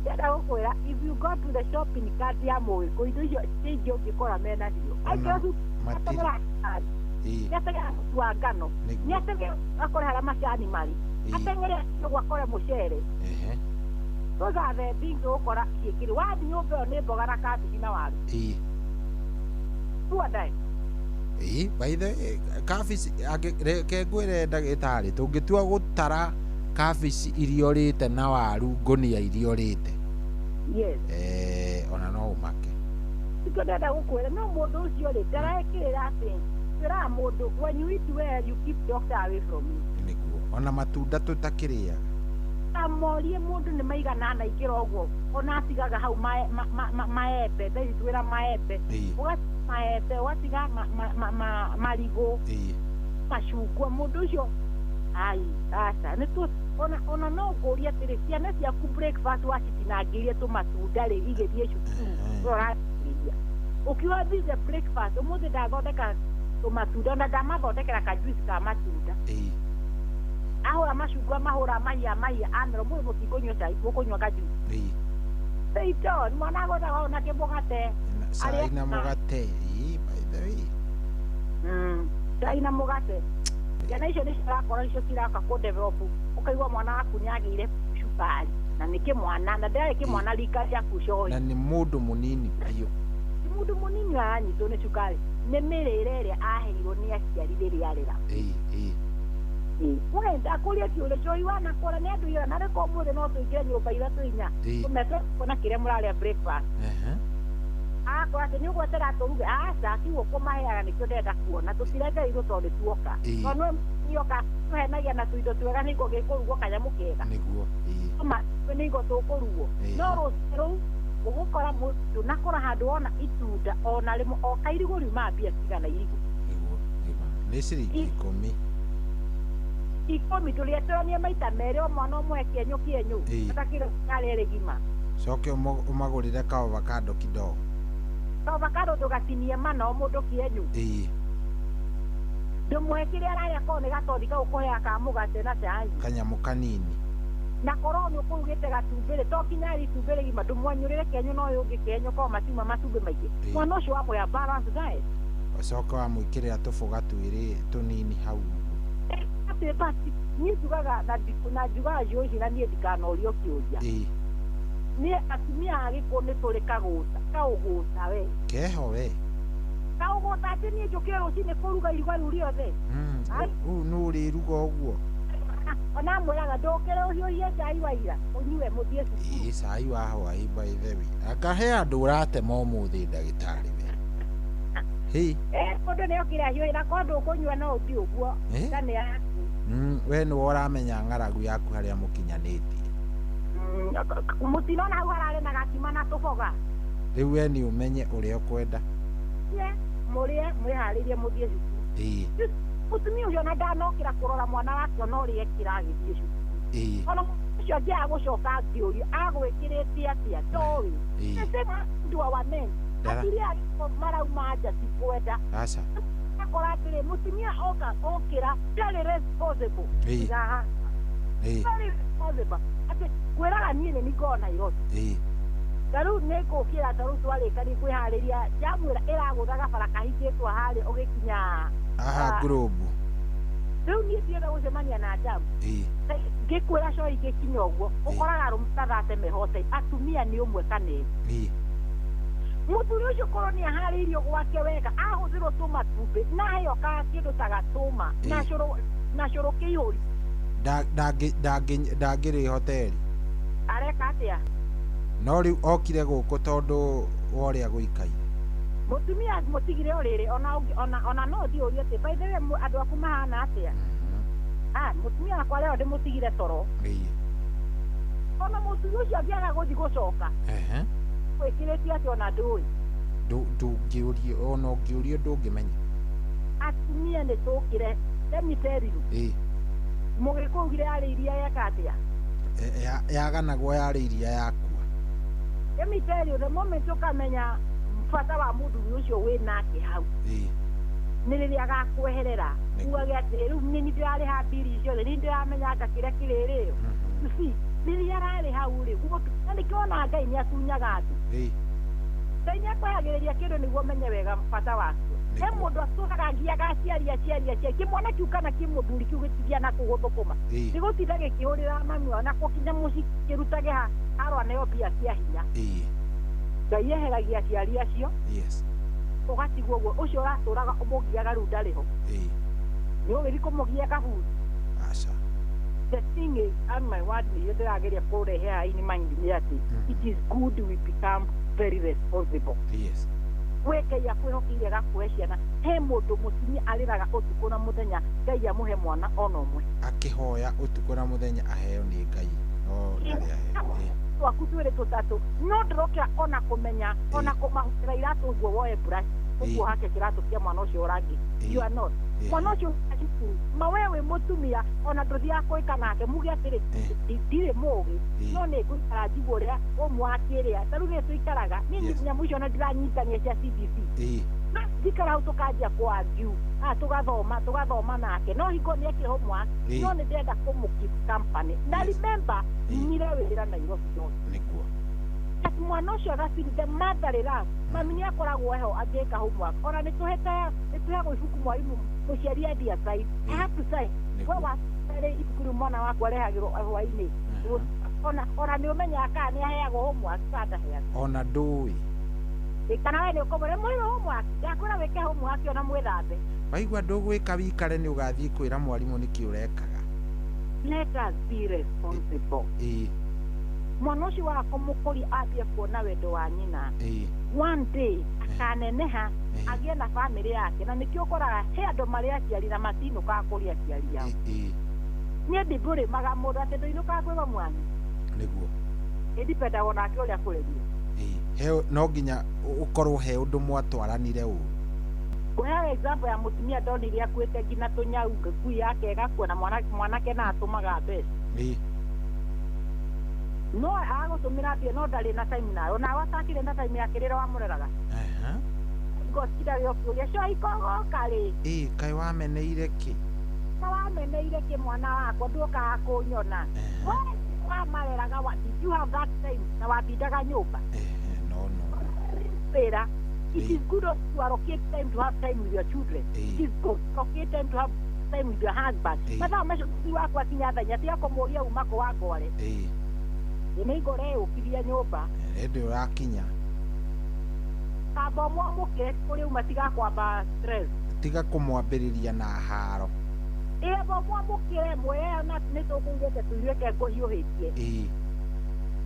ndĩrenda gũkwĩra if you go to the shopping cart ya mũgĩkũyũ indo icio ingĩ ũngĩkora menacio nĩ ateng'era mũtu wa ngano nĩ ateng'era akore harĩa macani marĩ ateng'ere ũguo akore mũcere those are the things ũgũkora ciĩkĩrĩ wathiĩ nyũmba ĩyo nĩ mboga na kabici na waru tuandae by the way kabici reke ngwĩre ndagĩtarĩ tũngĩtua gũtara kabici iria ũrĩte na waru ngũnia iria ũrĩte yes ona no ũmake tikio ndĩrenda gũkwĩra no mũndũ ũcio rĩ ndaraĩkĩrĩra atĩ twĩraga mũndũ when you eat well you keep doctor away from you nĩguo ona matunda tũtakĩrĩaga amorie mũndũ nĩ maigana ana ingĩra ũguo ona atigaga hau maembe thaa ici twĩra maembe maembe ũgatiga marigũ macungwa mũndũ ũcio ai aca nĩ tũ ona no ngũrie atĩrĩ ciana ciaku breakfast wacitinangĩirie tũmatunda rĩ igĩthiĩ cukuru ũrarĩria ũkiuga this the breakfast ũmũthĩ ndathondeka tũmatunda ona ndamathondekera kajuice ka matunda ahũra macungwa mahũra mahia amera mũthĩ mũtikũnyua cai mũkũnyua kajuice they don't mwana agũraga ona kĩmũgate cai na mũgate by the way cai na mũgate ciana icio nĩ cirakorwo icio ciraka kũ develop ũkaigua mwana waku nĩ agĩire cukari na nĩ kĩmwana na ndarĩ kĩmwana rika rĩaku cohi na nĩ mũndũ mũnini biũ ti mũndũ mũnini aranyitwo nĩ cukari nĩ mĩrĩre ĩrĩa aheirwo nĩ aciari rĩrĩa arĩra we ndakũria kĩũria cohi wanakora nĩ andũ igana narĩ ko ũmũthĩ no tũingĩre nyũmba ithatũ inya tũmetwo kuona kĩrĩa mũrarĩa breakfast akora atĩ nĩ ũgwetera tũruge aca kiugo kũmaheaga nĩkĩo ndĩrenda kuona tũtirekereirwo tondũ nĩ tuoka tondũ nĩoka tũhenagia na tũindo twega nĩguo gĩkũrugwo kanyamũ kega nĩguo nĩguo tũkũrugwo no rũciũ rũu ũgũkora ndũnakora handũ wona itunda ona rĩmwe o kairigũ riumaga mbia cigana irigũ nĩguo nĩ ciringi 10 10 tũrĩeteranie maita merĩ o mwana ũmwe kĩenyũ kĩenyũ atakĩrĩ karĩa rĩgima coke ũmagũrĩre ka avocado kidogo avocado ndũgatinie mana o mũndũ kĩenyũ ndũmũhe kĩrĩa ararĩa korwo nĩ gatothi kau ũkũheaga ka mũgate na cai kanyamũ kanini na korwo nĩ ũkũrugĩte gatumbĩ rĩ to nginya arĩ itumbĩ rĩgima ndũmwenyũrĩre kĩenyũ na ũyũ ũngĩ kĩenyũ korwo matiuma matumbĩ maingĩ mwana ũcio wamũhe balanced diet ũcoke wamwĩkĩrĩra tũboga twĩrĩ tũnini hau atĩ basi niĩ njugaga na njugaga icio na niĩ ndikanorio kĩũria niĩ atumia a gĩkũyũ nĩ tũrĩ kaũgũta we keho we kaũgũta atĩ niĩ njũkĩre rũcinĩ kũruga iruga rĩu rĩothe rĩu nũ ũrĩruga ũguo Ona amwĩraga ndũkĩre ũhiũhie cai wa ira ũnyue mũthiĩ cukuru. Ĩĩ cai wa hwaĩ by the way. Anga he andũ ũratema ũmũthĩ ndagĩtarĩ we. Hĩ. Mũndũ nĩ okire ahiũhie na korwo ndũkũnyua no ũthiĩ ũguo. Eh? Nda nĩ yaku. We nĩwe ũramenya ng'aragu yaku harĩa mũkinyanĩtie. Mũtino na hau hararĩ na gakima na tũboga. Rĩu we nĩ ũmenye ũrĩa ũkwenda. Ye, mũrĩe mwĩharĩrie mũthiĩ cukuru. Ĩĩ. Mũtumia ũcio ona ndanokĩra kũrora mwana wake ona ũrĩa ekĩra agĩthiĩ cukuru. Ĩĩ. Ona ũcio angĩaga gũcoka ngĩũrio agwĩkĩrĩte atĩa ndoĩ. Ĩĩ. The same happened to our men. Atumia arĩa marauma nja ti kwenda. Aca. Akora atĩrĩ mũtumia oka okĩra ndarĩ responsible. Ĩĩ. Tiga haha. Ĩĩ. Very responsible. Atĩ kwĩraga niĩ nĩ ningoo Nairobi. Ĩĩ. Ta rĩu nĩ ngũkĩra ta rĩu twarĩkania kwĩharĩria njamwĩra ĩragũthaga bara kahingĩtwo harĩa ũgĩkinya Aha Globe. Rĩu niĩ ndienda gũcemania na njamu. Ĩĩ. Ngĩkwĩra coi ngĩkinya ũguo ũkoraga arũme ta thate mehote atumia nĩ ũmwe kana ĩrĩ. Ĩĩ. Mũthuri ũcio korwo nĩ aharĩirio gwake wega ahũthĩrwo tũmatumbĩ na aheo ka kĩndũ ta gatũma na cũrũ na cũrũ kĩihũri. Ndangĩrĩ hoteli. Areka atĩa? No rĩu okire gũkũ tondũ wa ũrĩa gũikaire. Mũtumia mũtigire ũrĩrĩ ona no ũthiĩ ũrie atĩ by the way andũ aku mahana atĩa? Mũtumia wakwa leo ndĩmũtigire toro. Ĩĩ. Ona mũthuri ũcio angĩaga gũthiĩ gũcoka. Ehe. Gwĩkĩrĩte atĩ ona ndũĩ. Ndũngĩũrio ona ũngĩũrio ndũngĩmenya. Atumia nĩ tũkĩre let me tell you. Ĩĩ. Mũgĩkũyũ augire yarĩ iria yeka atĩa? Yaganagwo yarĩ iria yakua. Let me tell you the moment ũkamenya bata wa mũthuri ũcio wĩ nake hau. Ĩĩ. Nĩ rĩrĩa agakweherera ugage atĩ rĩu nĩ ndĩrarĩha mbiri ciothe nĩ ndĩramenya kĩrĩa kĩrĩrĩo. You see, rĩrĩa ararĩ hau rĩ na nĩkĩo ona Ngai nĩ atunyaga andũ. Ĩĩ. Ngai nĩ akwehagĩrĩria kĩndũ nĩguo ũmenye wega bata wakĩo. He mũndũ atũraga ngiaga aciari aciari aciari kĩmwana kĩu kana kĩmũthuri kĩu gĩtigĩa na kũgũthũkũma. Ĩĩ. Gĩgũtinda gĩkĩhũrĩra mami wao na kũkinya mũciĩ kĩrutage harwa neo mbia cia hinya. Ĩĩ. Ngai eheragia aciari acio. Yes. Ũgatigwo ũguo ũcio ũratũraga ũmũgiaga rĩu ndarĩ ho. Ĩĩ. Nĩ ũgĩthiĩ kũmũgia kaburi. Aca. The thing is, and my word nĩyo ndĩrageria kũrehe haha in mind nĩ atĩ it is good we become very responsible. Yes. We Ngai akwĩhokeire agakũhe ciana he mũndũ mũtumia arĩraga ũtukũ na mũthenya Ngai amũhe mwana ona ũmwe. Akĩhoya ũtukũ na mũthenya aheo nĩ Ngai no ndarĩ aheo. Twaku twĩrĩ tũtatũ no ndĩrokĩra ona kũmenya ona kũmahũthĩra iratũ ũguo woe brush ũguo hake kĩratũ kĩa mwana ũcio ũrangĩ. You are not. Mwana ũcio cukuru ma we wĩ mũtumia ona ndũthiaga kwĩka nake muge atĩrĩ ndirĩ mũgĩ no nĩ ngũikara njigue ũrĩa ũmwakĩrĩa ta rĩu nĩ tũikaraga niĩ nyamũ icio ona ndiranyitania cia CBC. Ĩĩ. No njikara hau tũkanjia kũ-argue tũgathoma tũgathoma nake no hingo nĩ ekire homework no nĩ ndĩrenda kũmũ keep company na remember nyire wĩra Nairobi Nĩguo. Ati mwana ũcio agaciri the mother love mami nĩ akoragwo heho angĩka homework ona nĩ tũheagwo ibuku mwarimũ mũciari athiĩ assign. I have to sign. We wacerĩ ibuku rĩu mwana wakwa arehagĩrwo hwaĩ-inĩ ona nĩ ũmenyaga kana nĩ aheagwo homework kana ndaheagwo. Ona ndũĩ. Kana we nĩ ũkũmwĩra mwĩre homework ndakwĩra wĩke homework ona mwĩthambe. Waigua ndũgwĩka wikare nĩ ũgathiĩ kwĩra mwarimũ nĩkĩ ũrekaga. Let us be responsible. Ĩĩ. Mwana ũcio wakwa mũkũri ambie kuona wendo wa nyina. Ĩĩ. One day akaneneha agĩe na bamĩrĩ yake na nĩkĩo ũkoraga he andũ marĩ aciari na matinũkaga kũrĩ aciari ao. Ĩĩ. Niĩ ndibũrĩmaga mũndũ atĩ ndũinũkaga kwĩ mamu wanyu. Nĩguo. Ĩndipendagwo nake ũrĩa akũrĩrie. Ĩĩ. He no nginya ũkorwo he ũndũ mwatwaranire ũru. Ngũheaga example ya mũtumia ndonire akuĩte nginya tũnyau ngui yake ĩgakua na mwanake na atũmaga mbeca. Ĩĩ. No agũtũmĩra mbia no ndarĩ na time nayo nawe atakĩrĩ na time yake rĩrĩa wamũreraga. Ngotindage ũkĩũria coi kogoka rĩ. Ĩĩ kaĩ wameneire kĩ? Ka wameneire kĩ mwana wakwa ndũkaga kũnyona. We wamareraga did you have that time na watindaga nyũmba? No no. Wĩra. It is good to allocate time to have time with your children. It is good to allocate time to have time with your husband. Mathaa macio mũthuri wakwa akinya thaa inya tiga kũmũria uma kũ wangore. Ĩĩ. Nĩ ngore ũkirie nyũmba. Hĩndĩ ũrakinya. Kamba ũmwamũkĩre kũrĩa uma tiga kwamba stress. Tiga kũmwambĩrĩria na haro. Ĩyo mwamũkĩre mwĩyo na nĩ tũkũigĩte tũirĩke ngũhiũhĩtie.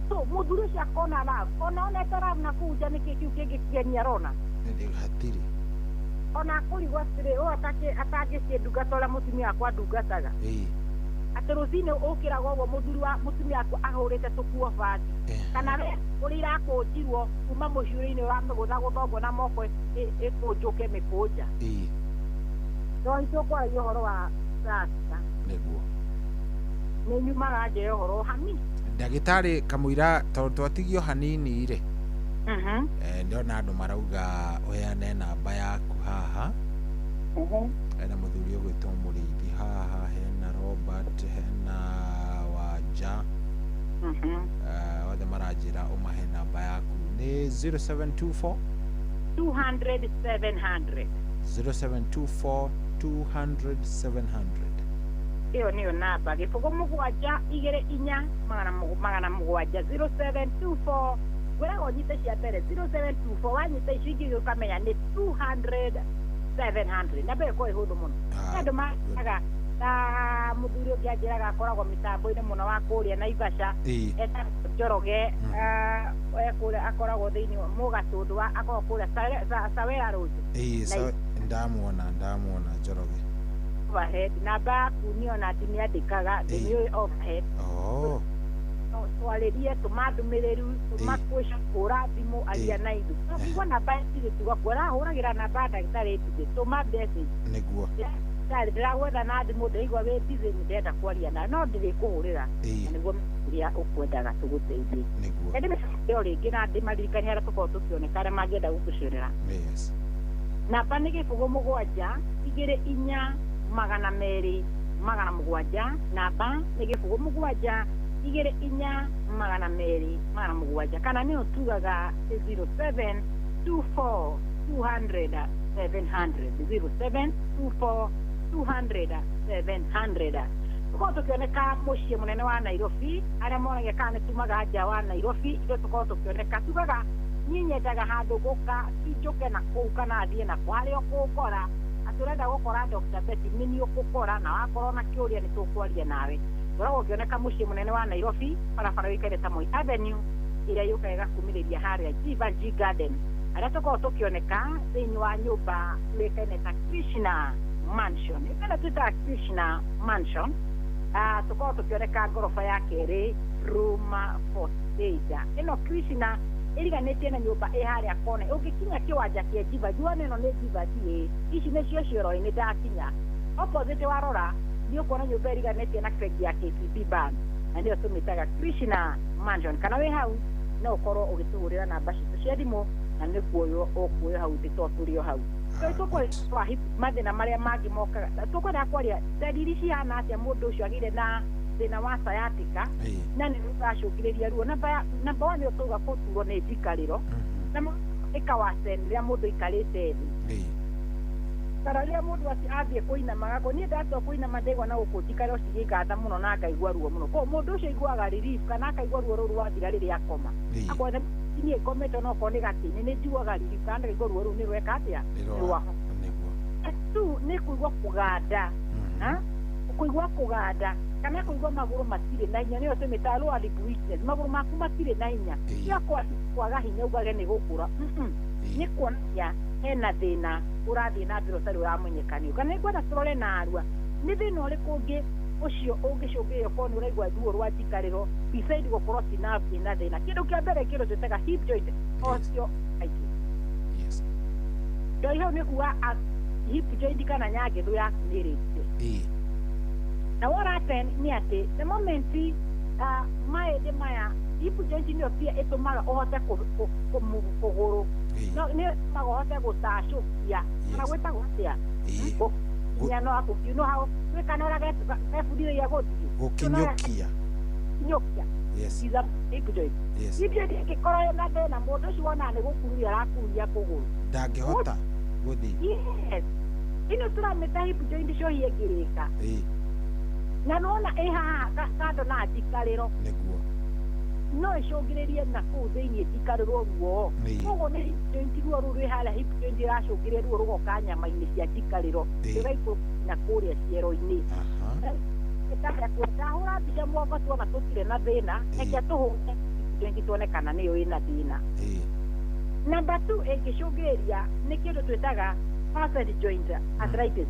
So mũthuri ũcio akona love, ona onete love na kũu nja nĩkĩ kĩu kĩngĩ kĩgeni arona? Hatirĩ. Ona akũrigwo atĩrĩ, ũyũ atangĩciĩ ndungata ũrĩa mũtumia wakwa ndungataga. Atĩ rũcinĩ ũkĩraga ũguo mũthuri wa mũtumia waku ahũrĩte tũkuo bathi. Kana we ũrĩa irakũnjirwo kuma mũciũrĩ-inĩ ũramĩgũthagũtha ũguo na moko ĩkũnjũke mĩkũnja. No tũkwaragia ũhoro wa sasa. Nĩguo. Nĩ nyumaga nja ya ũhoro hanini. Ndagĩtarĩ kamũira tondũ twatigio hanini rĩ. Ndĩrona andũ marauga ũheane namba yaku haha. Hena mũthuri ũgwĩtwo Mũrĩithi haha, hena Robert, hena Wanja. Othe maranjĩra ũmahe namba yaku. Nĩ 0724 200 700. 0724 200 700. Ĩyo nĩyo namba 0 7 2 4 7 0724 ngwĩraga ũnyite cia mbere 0724 wanyita icio ingĩ ũkamenya nĩ 200 700. Namba ĩyo ĩkoragwo ĩ hũthũ mũno. Andũ maraga ta mũthuri ũngĩ anjĩraga akoragwo mĩtambo-inĩ mũno wa kũrĩa Naivasha, etagwo Njoroge, kũrĩa akoragwo thĩinĩ wa Mũgatũndũ, akoragwo kũrĩa Sawera Road. Ndamuona Njoroge. Overhead namba yaku niĩ ona ndimĩandĩkaga, ndĩmĩũĩ overhead. Twarĩrie, tũma ndũmĩrĩri, tũma kũhũra thimũ, aria na ithuĩ. No kũigua namba ĩtirĩ tiga kũrahũragĩra namba ya ndagĩtarĩ ndugĩ, tũma message. Nĩguo. Ndagĩtarĩ ndĩragwetha na thimũ, ndĩraigua wĩ busy, nĩ ndĩrenda kwaria nawe, no ndĩrĩkũhũrĩra. Na nĩguo ũrĩa ũkwendaga tũgũteithie. Nĩguo. Na ndĩmĩcoke o rĩngĩ na ndĩmaririkanie harĩa tũkoragwo tũkĩoneka arĩa mangĩenda gũtũcerera. Yes. Namba nĩ 0 7 2 4 200 700. Namba nĩ 0 7 2 4 200 700. Kana nĩyo tugaga 0724 200 700. 0724 200 700. Tũkoragwo tũkĩoneka mũciĩ mũnene wa Nairobi, arĩa moragia kana nĩ tumaga nja wa Nairobi, ithuĩ tũkoragwo tũkĩoneka tugaga niĩ nyendaga handũ gũka ti njũke na kũu kana thiĩ na kũ, harĩa ũkũngora atĩ ũrenda gũkora Dr. Betty nĩ niĩ ũkũkora, na wakorwo na kĩũria nĩ tũkwaria nawe. Ũkoragwo ũkĩoneka mũciĩ mũnene wa Nairobi, barabara yũĩkaine ta Moi Avenue, ĩrĩa yũkaga ĩgakumĩrĩria harĩa Jivanjee Garden, harĩa tũkoragwo tũkĩoneka thĩinĩ wa nyũmba yũĩkaine ta Krishna Mansion. Ĩno twĩtaga Krishna Mansion. Tũkoragwo tũkĩoneka ngoroba ya kerĩ, room 48. Ĩno Krishna ĩriganĩtie na nyũmba ĩ harĩa kona. Ũngĩkinya kĩwanja kĩa Jivanjee, wone ĩno nĩ Jivanjee, ici nĩcio cioro-inĩ ndakinya. Opposite warora nĩ ũkuona nyũmba ĩriganĩtie na bengi ya KCB Bank, na nĩyo tũmĩtaga Krishna Mansion. Kana wĩ hau no ũkorwo ũgĩtũhũrĩra namba citũ cia thimũ, na nĩ kuoywo ũkuoywo hau thĩ tondũ tũrĩ o hau. Tũkwaria mathĩna marĩa mangĩ mokaga, tũkwenda kwaria ndariri cihana atĩa mũndũ ũcio agĩire na thĩna wa sciatica, na nĩ ũracũngĩrĩria ruo. Namba 1 nĩ tũuga kũturwo nĩ njikarĩro, na ĩkawasen rĩrĩa mũndũ aikarĩte thĩ. Kana rĩrĩa mũndũ athiĩ kũinama, niĩ ndatua kũinama ndaigua na gũkũ njikarĩro cigĩngatha mũno na ngaigua ruo mũno. Koguo mũndũ ũcio aiguaga relief kana akaigua ruo rũu rwathira rĩrĩa akoma. Akorwo niĩ ngomete ona okorwo nĩ gatĩ-inĩ nĩ njiguaga relief kana ngaigua ruo rũu nĩ rweka atĩa? Nĩ tu nĩ kũigua kũganda, kũigua kũganda kana kũigua magũrũ matirĩ na hinya, nĩyo tũmĩtaga lower limb weakness. Magũrũ maku matirĩ na hinya, ti kwaga hinya ugage nĩ gũkũra, nĩ kuonania hena thĩna ũrathiĩ na mbere ũtarĩ ũramenyeka nĩũ. Kana nĩngwenda tũrore narua nĩ thĩna ũrĩkũ ũngĩ ũcio ũngĩcũngĩrĩria ũkorwo nĩ ũraigua ruo rwa njikarĩro beside gũkorwo ti nerve ĩna thĩna. Kĩndũ kĩa mbere kĩndũ twĩtaga hip joint osteoarthritis. Yes. Ndoi hau nĩ kuga hip joint kana nyangĩthũ yaku nĩ ĩrĩte. Na what happen nĩ atĩ the moment maĩndĩ maya hip joint nĩyo pia ĩtũmaga ũhote kũgũrũ, no nĩ ĩtũmaga ũhote gũtacũkia kana gwĩtagwo atĩa? Gũkinya no you know how gwĩka na ũrĩa gebundithagia gũthiĩ gũkinyũkia. Kinyũkia. Yes. Is a hip joint. Yes. Hip joint ĩngĩkorwo ĩna thĩna, mũndũ ũcio wonaga nĩ gũkururia arakururia kũgũrũ, ndangĩhota gũthiĩ. Yes. Ĩno tũramĩta hip joint cohi ĩngĩrĩka. Na nĩwona ĩ haha kando na njikarĩro. Nĩguo. No ĩcũngĩrĩrie na kũu thĩinĩ njikarĩrwo ruo. Koguo nĩ hip joint ruo rũu rwĩ harĩa hip joint ĩracũngĩrĩria ruo rũgoka nyama-inĩ cia njikarĩro rũgaikũrũka na kũrĩa ciero-inĩ. Ndahũra mbica mwongo tuona tũtirĩ na thĩna, reke tũhũre hip joint tuone kana nĩyo ĩna thĩna. Number 2 ĩngĩcũngĩrĩria nĩ kĩndũ twĩtaga facet joint arthritis.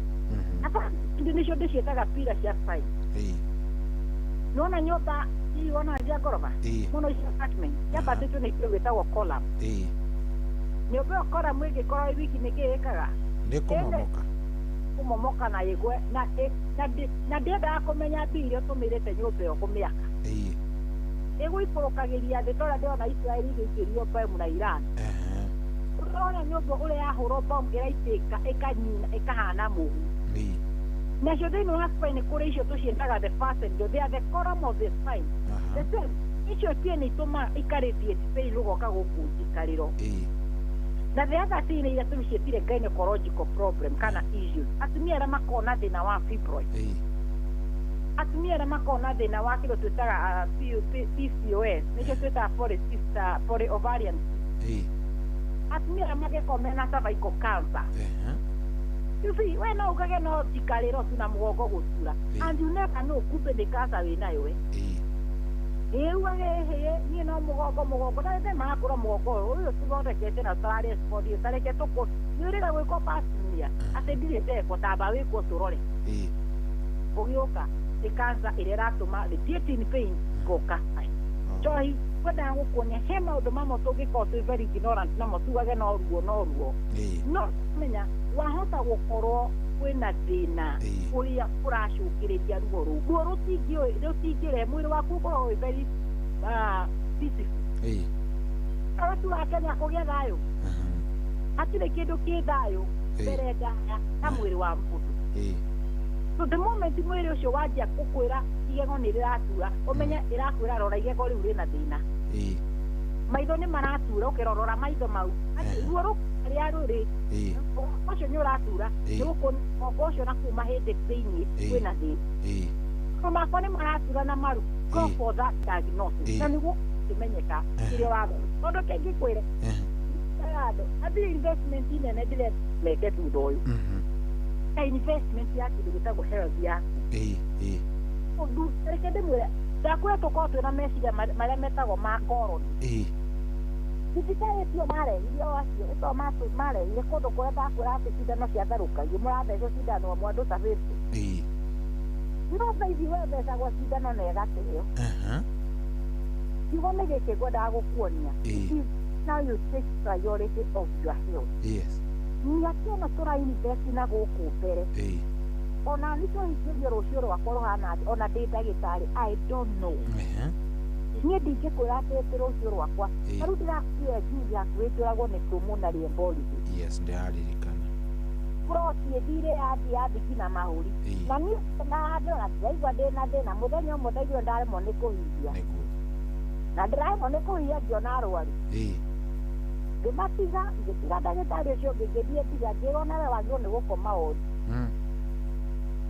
Indo nĩcio ndĩciĩtaga pira cia spine. Nĩwona nyũmba hii wona cia ngoroba mũno icio apartment ciambatĩtio nĩ kĩndũ gĩtagwo column. Nyũmba ĩyo column ĩngĩkorwo ĩ wiki nĩkĩ ĩkaga? Nĩ kũmomoka. Kũmomoka na ĩgwe na ndĩendaga kũmenya mbia iria ũtũmĩrĩte nyũmba ĩyo kũmĩaka. Ĩgũikũrũkagĩria thĩ ta ũrĩa ndĩrona Israel ĩgĩikĩrio bomu na Iran. Ũrona nyũmba ũrĩa yahũrwo bomu ĩraitĩka ĩkanyina ĩkahana mũhu. Nacio thĩinĩ wa spine kũrĩ icio tũciĩtaga the facet, they are the column of the spine. The same icio ciene itũmaga ikaradiate pain rũgoka gũkũ njikarĩro. Na the other thing iria tũciĩtire gynecological problem kana issues. Atumia arĩa makoragwo na thĩna wa fibroid. Atumia arĩa makoragwo na thĩna wa kĩndũ twĩtaga PCOS, nĩkĩo twĩtaga polycystic polyovarian cyst. Atumia arĩa mangĩkorwo mena cervical cancer. You see, we no ugage no njikarĩro tu na mũgongo gũtura. And you never know kumbe nĩ cancer wĩnayo we. Ĩĩ ugage hĩ niĩ no mũgongo na nĩ marakũra mũgongo ũyũ tũthondekete na tũrarespond tareke tũkũ nĩ ũrĩga gwĩkwo pasmia atĩ ndirĩ ndekwo tamba wĩkwo tũrore. Ũgĩũka nĩ cancer ĩrĩa ĩratũma radiating pain goka. Njohi kwendaga gũkuonia he maũndũ mamwe tũngĩkorwo twĩ very ignorant namo tugage no ruo no ruo. No menya wahota gũkorwo kwĩna thĩna ũrĩa ũracũngĩrĩria ruo rũu. Ruo rũtingĩrehe mwĩrĩ waku ũkoragwo wĩ very peaceful. Arĩa wa Kenya kũgĩa thayũ. Hatirĩ kĩndũ kĩ thayũ mbere ndaya na mwĩrĩ wa mũndũ. So the moment mwĩrĩ ũcio wanjia gũkwĩra igego nĩ rĩratura, ũmenye ĩrakwĩra rora igego rĩu rĩna thĩna. Maitho nĩ maratura ũkĩrorora maitho mau. Ruo rũrĩa rũrĩ ũcio nĩ ũratura nĩ ũcio na kuma hĩndĩ thĩinĩ kwĩna thĩna. Makwa nĩ maratura na maru. Go for that diagnosis. Na nĩguo kĩmenyeka kĩrĩa ũrathoma. Tondũ kĩngĩkwĩre andũ hatirĩ investment nene ndĩrenda meke thutha ũyũ. Ta investment ya kĩndũ gĩtagwo health yaku. Ũndũ reke ndĩmwĩre ndakwĩra tũkorwo twĩna meciria marĩa metagwo ma koroni. Thibitarĩ tio marehire o acio ĩto marehire kũndũ kũrĩa ndakwĩra atĩ cindano ciatherũkagio mũrathecwo cindano ĩmwe andũ ta 50. No thaa ici we thecagwo cindano na ĩgateo. Kiugo nĩ gĩkĩ ngwendaga gũkuonia. Now you take priority of your health. Yes. Mĩaka ĩno tũra invest na gũkũ mbere. Ona nĩ tũhingĩrio rũciũ rwakwa rũhana atĩa ona ndĩ ndagĩtarĩ I don't know. Niĩ ndingĩkwĩra atĩ rũciũ rwakwa. Ta rĩu ndĩrakuire njuthi hakuhĩ njũragwo nĩ pulmonary embolism. Yes, ndĩraririkana. Clot ĩthire yathiĩ yathi nginya mahũri. Na niĩ na ndĩrona ndiraigua ndĩna thĩna mũthenya ũmwe ndaiguire ndaremwo nĩ kũhihia. Na ndĩraremwo nĩ kũhihia ngĩona arwaru. Ngĩmatiga ngĩtiga ndagĩtarĩ ũcio ũngĩ ngĩthiĩ nginya ngĩrwo nawe wagĩrĩirwo nĩ gũkoma wodi.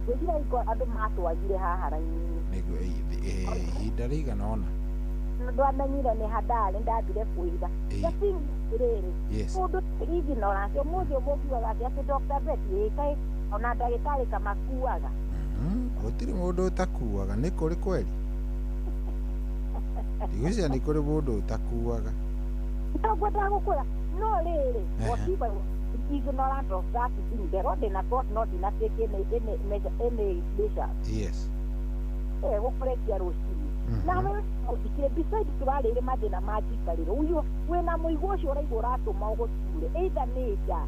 Ngwĩciria hingo andũ matwagire haha raini-inĩ. Nĩguo ihinda rĩigana ũna. Ndwamenyire nĩ handarĩ ndathire kwĩhitha. The thing rĩrĩ mũndũ ignorance ũmũthĩ ũmũngiugaga atĩ atĩ Dr. Betty ĩĩ ona ndagĩtarĩ kamakuaga. Gũtirĩ mũndũ ũtakuaga nĩ kũrĩ kweri. Ndigwĩciria nĩ kũrĩ mũndũ ũtakuaga. No ngwendaga gũkwĩra no rĩrĩ whatever ignorant of that thing nderwo ndĩna clot no ndinatake any measure any measures. Yes. Gũkũrekia rũcinĩ. Na we mũthikĩre beside tũrarĩire mathĩna ma njikarĩro ũyũ wĩna mũigũ ũcio ũraigua ũratũma ũgũture either nĩ nja.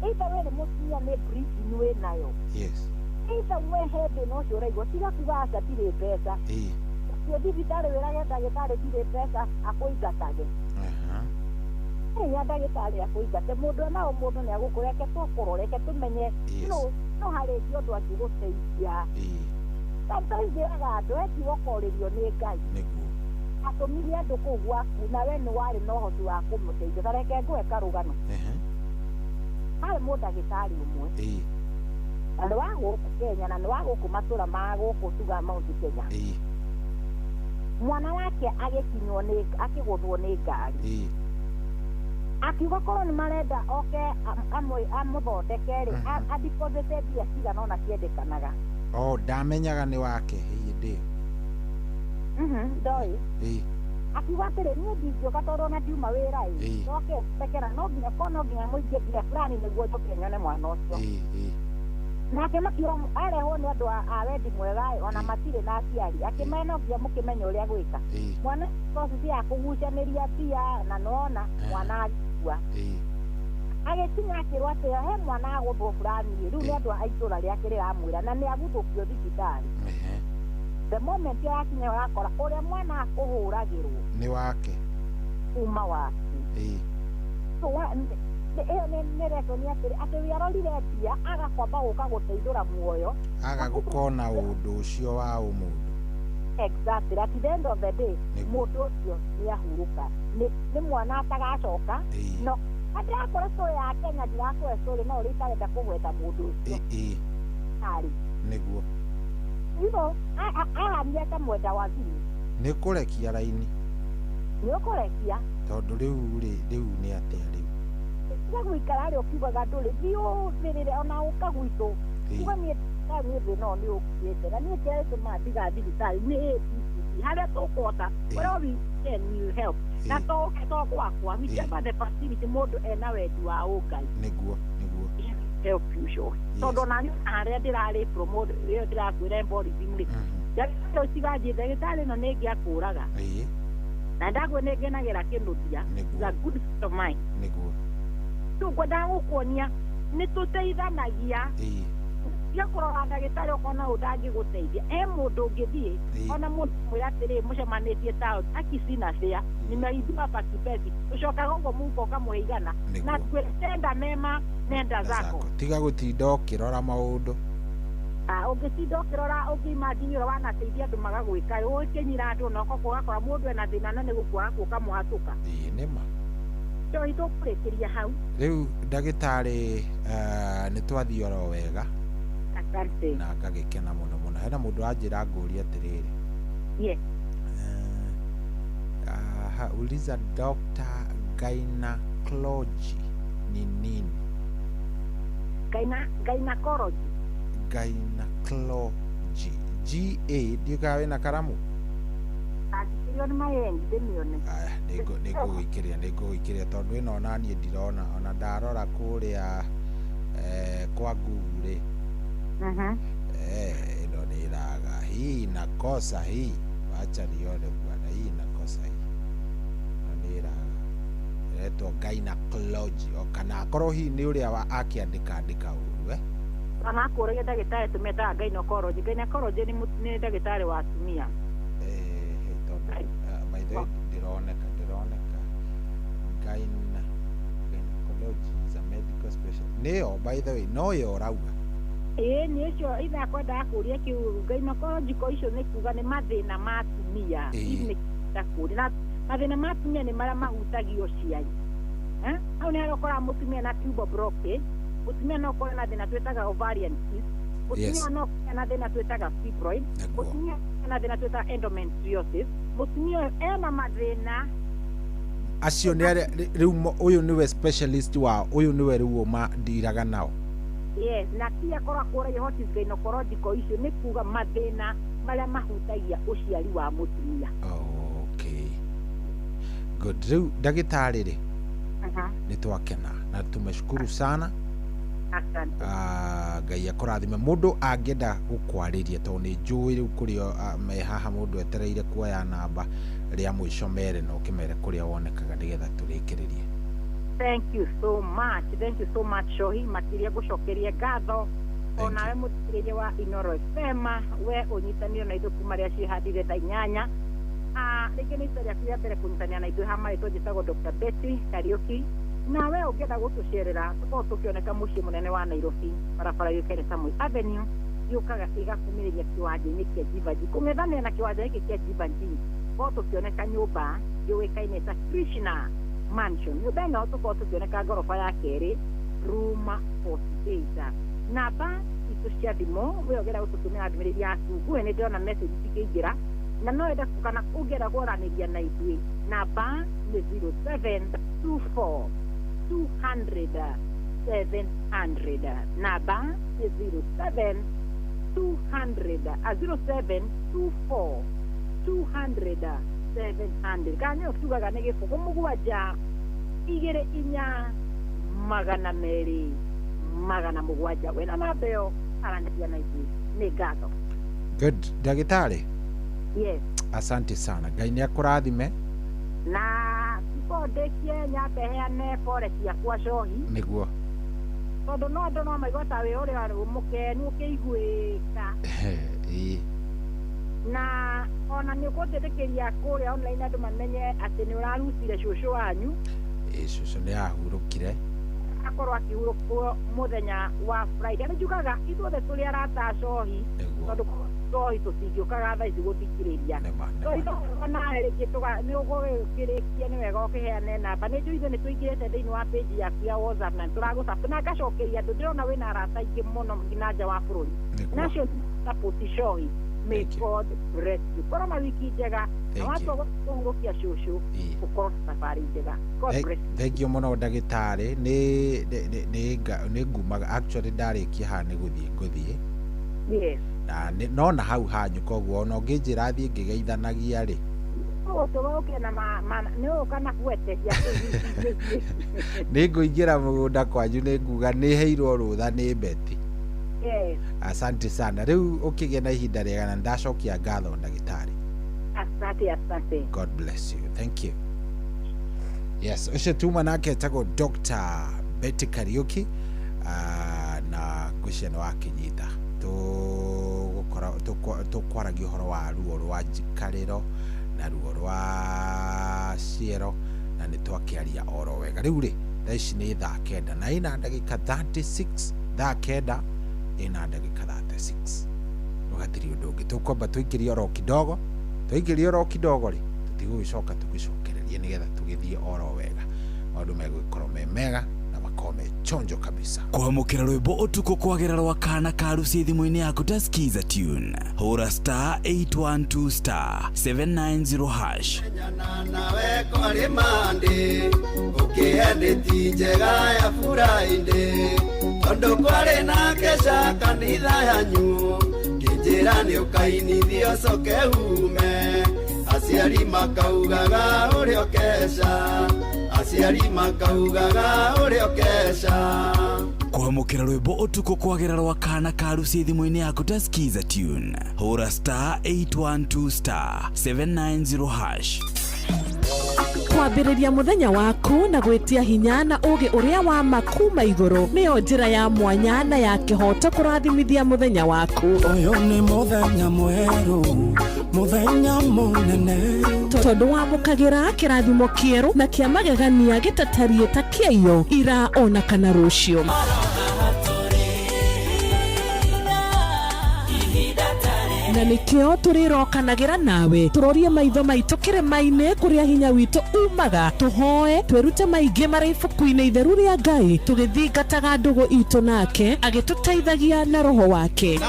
Either we nĩ mũtumia nĩ breathing wĩnayo. Yes. Either we he thĩna ũcio ũraigua tiga kuga aca ndirĩ mbeca. Ũthiĩ thibitarĩ wĩrage ndagĩtarĩ ndirĩ mbeca akũingatage. Ya ndagĩtarĩ akũingate mũndũ nao mũndũ nĩ agũkũreke reke tũkũrore reke tũmenye no harĩ ũndũ angĩgũteithia. Sometimes njĩraga andũ etigo kũrĩrio nĩ Ngai. Atũmire andũ kũu gwaku na we nĩ warĩ na ũhoti wa kũmũteithia. Ta reke ngũhe karũgano. Harĩ mũndagĩtarĩ ũmwe. Na nĩ wa gũkũ Kenya na nĩ wa gũkũ matũra ma gũkũ tuga Mount Kenya. Mwana wake agĩkinywo nĩ akĩgũthwo nĩ ngari. Akiuga korwo nĩ marenda oke amũthondeke rĩ, adeposite mbia cigana ũna ciendekanaga. Oh, ndamenyaga nĩ wake hĩndĩ ĩyo. Ndoĩ. Akiuga atĩrĩ, niĩ ndingĩũka tondũ ona ndiuma wĩra ĩ, ndoke thekera no nginya korwo no nginya mũikie mbia fulani nĩguo njoke nyone mwana ũcio. Nake makiuga arehwo nĩ andũ a wendi mwega ĩ, ona matirĩ na aciari, akĩmera no nginya mũkĩmenye ũrĩa gwĩka. Mwana process ya kũgucanĩria mbia na nona mwana agĩkua. Agĩkinya akĩrwo atĩ he mwana agũthwo fulani rĩu nĩ andũ a itũra rĩake rĩramwĩra na nĩ aguthũkio thibitarĩ. The moment yakinya ũrakora ũrĩa mwana akũhũragĩrwo nĩ wake kuma waku. So ĩyo nĩ lesson atĩrĩ, atĩ wĩarorire mbia agakwamba gũka gũteithũra muoyo, aga gũkona ũndũ ũcio wa ũmũndũ. Exactly. At the end of the day mũndũ ũcio nĩ ahurũka, nĩ mwana atagacoka. No andĩrakora story ya Kenya, ndirakora story no ũrĩa itarenda kũgweta mũndũ ũcio arĩ nĩguo. You know, ahamia ta mwenda wa thiri. Nĩ kũrekia raini. Nĩ ũkũrekia. Tondũ rĩu rĩ, rĩu nĩ atĩa rĩu? Tiga gũikara rĩ ũkiugaga ndũrĩ, thiĩ ũthĩrĩre ona ũka gwitũ. Uga niĩ niĩ thĩna ũyũ nĩ ũkĩte na niĩ kĩrĩa gĩtũmaga ndiga thibitarĩ nĩ ABCD harĩa tũkũhota, where we can you help. Na to gwakwa, whichever the facility mũndũ ena wendi wa ũngai. Nĩguo, nĩguo. Help you sure. Tondũ ona niĩ harĩa ndĩrarĩ promote ĩyo ndĩrakwĩra embolism rĩ, ndagĩtarĩ ũciganjie ndagĩtarĩ ĩno nĩ ĩngĩakũraga. Na ndakwĩ nĩ ngenagĩra kĩnũthia. Is a good friend of mine. Nĩguo. Rĩu ngwendaga gũkuonia nĩ tũteithanagia. Tiga kũrora ndagĩtarĩ ũkona ũyũ ndangĩgũteithia, he mũndũ ũngĩthiĩ ona mũndũ mwĩra atĩrĩ mũcemanĩtie taũni aki sina fare nimeibiwa pakipeti, ũcokaga ũguo mũhuko ũkamũhe igana na kwĩra tenda mema nenda zako. Tiga gũtinda ũkĩrora maũndũ. Ũngĩtinda ũkĩrora ũngĩimagine ũrĩa wanateithia andũ magagwĩka, ũgĩkĩnyira andũ ona ũgoka ũgakora mũndũ ena thĩna na nĩ gũkua agaku ũkamũhatũka. Ĩĩ nĩ ma. Njohi tũkũrĩkĩria hau. Rĩu ndagĩtarĩ nĩ twathiĩ oro wega. Asante. Na ngagĩkena mũno mũno. Hena mũndũ anjĩra ngũrie atĩrĩrĩ. Yes. Uliza Dr. Gynecology ni nini? Gynecology. Gynecology. G A ndiũkaga wĩna karamu? Angĩkĩrio nĩ mayendi ndĩmĩone. Aya, nĩngũgũikĩria nĩngũgũikĩria tondũ ĩno ona niĩ ndirona ona ndarora kũrĩa kwa Google rĩ. Ĩno nĩ ĩraga hii nakosa hii, wacha nione bwana, hii nakosa hii. Ĩno nĩ ĩraga ĩretwo gynecology o kana akorwo hihi nĩ ũrĩa wa akĩandĩka andĩka ũru Ona akũragia ndagĩtarĩ tũmetaga gynecology. Gynecology nĩ ndagĩtarĩ wa atumia. Tondũ by the way ndironeka gynecology is a medical special nĩyo by the way noyo ũrauga. Ĩĩ nĩ ũcio ithe akwendaga kũria kĩu gynecological icio nĩ kuga nĩ mathĩna ma atumia. Nĩ kũria na mathĩna ma atumia nĩ marĩa mahutagia ũciari. Hau nĩ harĩa ũkoraga mũtumia na tubal blockage, mũtumia no ũkorwo na thĩna twĩtaga ovarian cyst, mũtumia no ũkorwo na thĩna twĩtaga fibroid, mũtumia na thĩna twĩtaga endometriosis, mũtumia ũyũ ena mathĩna acio nĩ arĩa rĩu ũyũ nĩwe specialist wao, ũyũ nĩwe rĩu ũmandiraga nao. Yes, na pia korwo akũragia what is gynecological issue nĩ kuga mathĩna marĩa mahutagia ũciari wa mũtumia. Okay. Good. Rĩu ndagĩtarĩ rĩ, nĩ twakena na tumeshukuru sana. Asante. Ngai akũrathime. Mũndũ angĩenda gũkwarĩria tondũ nĩ njũĩ rĩu kũrĩa me haha mũndũ etereire kuoya namba rĩa mũico mere na ũkĩmere kũrĩa wonekaga nĩgetha tũrĩkĩrĩrie. Thank you so much. Thank you so much Shohi, makĩria ngũcokerie ngatho onawe mũthikĩrĩria wa Inoro FM, we ũnyitanĩire na ithuĩ kuma rĩrĩa ciĩhandire thaa 8. Rĩngĩ nĩ itua rĩaku rĩa mbere kũnyitanĩra na ithuĩ haha marĩtwa njĩtagwo Dr. Betty Kariuki. Nawe ũngĩenda gũtũcerera tũkoragwo tũkĩoneka mũciĩ mũnene wa Nairobi, barabara yũĩkaine ta Moi Avenue, yũkaga ĩgakumĩrĩria kĩwanja-inĩ kĩa Jivanjee. Kũng'ethanĩra na kĩwanja gĩkĩ kĩa Jivanjee, tũkoragwo tũkĩoneka nyũmba yũĩkaine ta Krishna Mansion. Nyũmba ĩno tũkoragwo tũkĩoneka ngoroba ya kerĩ, room 48. Namba citũ cia thimũ, we ũngĩenda gũtũtũmĩra ndũmĩrĩri yaku nguhĩ, nĩ ndĩrona message cikĩingĩra. Na no enda kana ũngĩenda kwaranĩria na ithuĩ, namba nĩ 0724 200 700. Namba nĩ 07 200 0724 200 700. Kana nĩyo tugaga nĩ 0 7 2 4 200 700. Wĩna namba ĩyo aranĩria na ithuĩ. Nĩ ngatho. Good. Ndagĩtarĩ. Yes. Asante sana. Ngai nĩ akũrathime. Na before ndĩkie nyambe heane pore ciakwa cohi. Nĩguo. Tondũ no andũ no maigua ta wĩ ũrĩa mũkenu ũkĩiguĩka. Ĩĩ. Na ona nĩ ũkũnjĩtĩkĩria kũrĩa online andũ mamenye atĩ nĩ ũrarutire cũcũ wanyu. Ĩĩ, cũcũ nĩ ahurũkire. Akorwo akĩhurũkwo mũthenya wa Friday. Nĩ njugaga ithuothe tũrĩ arata a cohi, tondũ cohi tũtingĩũkaga thaa ici gũthikĩrĩria. Nawe rĩngĩ nĩ ũgũkĩrĩkia nĩ wega ũkĩheane namba. Nĩ njũĩ ithuĩ nĩ tũingĩrĩte thĩinĩ wa page yaku ya WhatsApp na nĩtũragũsupport na ngacokeria andũ. Ndĩrona wĩna arata aingĩ mũno nginya nja wa bũrũri. Nacio support cohi. May God bless you. Korwo na wiki njega na watua kũhurũkia cũcũ, ũkorwo na thabarĩ njega. God bless you. Thank you mũno ndagĩtarĩ. Nĩ ngumaga actually ndarĩkia haha nĩ gũthiĩ ngũthiĩ. Yes. Na no na hau hanyu koguo ona ũngĩnjĩra thiĩ ngĩgeithanagia rĩ. Nĩ ngũingĩra mũgũnda kwanyu nĩ nguga nĩ heirwo rũtha nĩ Betty. Yes. Asante sana. Rĩu ũkĩgĩa na ihinda rĩega na ndacokia ngatho ndagĩtarĩ. Asante, asante. God bless you. Thank you. Yes, ũcio tuma nake etagwo Dr. Betty Kariuki, na ngwĩciria nĩ wakĩnyita. Tũkwaragia ũhoro wa ruo rwa njikarĩro na ruo rwa ciero, na nĩ twakĩaria oro wega. Rĩu rĩ, thaa ici nĩ thaa 9 na ĩna ndagĩka 36, thaa 9 ĩna ndagĩka 36. Hatirĩ ũndũ ũngĩ, tũkwamba tũingĩrie oro kidogo, tũingĩrie oro kidogo rĩ, tũtigũgĩcoka tũgĩcokererie nĩgetha tũgĩthiĩ oro wega. Maũndũ megũgĩkorwo me mega na makorwo me chonjo kabisa. Kwamũkĩra rwĩmbo ũtukũ kwagĩra rwa kana ka ruci thimũ-inĩ yaku ta Skiza tune. Hũra star 812 star 790 hash. Nawe kwarĩ Monday, ũkĩendeti njega ya Friday, tondũ kwarĩ na kesha kanitha yanyu, kĩnjĩra nĩ ũkainithio coke ume, aciari makaugaga ũrĩa ũkeca, aciari makaugaga ũrĩa ũkeca. Kwamũkĩra rwĩmbo ũtukũ kwagĩra rwa kana ka ruci thimũ-inĩ yaku ta Skiza tune. Hũra star 812 star 790 hash. Kwambĩrĩria mũthenya waku na gwĩtia hinya na ũgĩ ũrĩa wa makuma igũrũ nĩyo njĩra ya mwanya na ya kĩhoto kũrathimithia mũthenya waku. Ũyũ nĩ mũthenya mwerũ, mũthenya mũnene, tondũ wamũkagĩra kĩrathimo kĩerũ na kĩa magegania gĩtatariĩ ta kĩaiyo ira ona kana rũciũ. Na nĩkĩo tũrĩrokanagĩra nawe tũrorie maitho maitũ kĩrĩma-inĩ kũrĩa hinya witũ umaga, tũhoe twĩrute maingĩ marĩ ibuku-inĩ itheru rĩa Ngai, tũgĩthingataga ndũgũ itũ nake agĩtũteithagia na roho wake.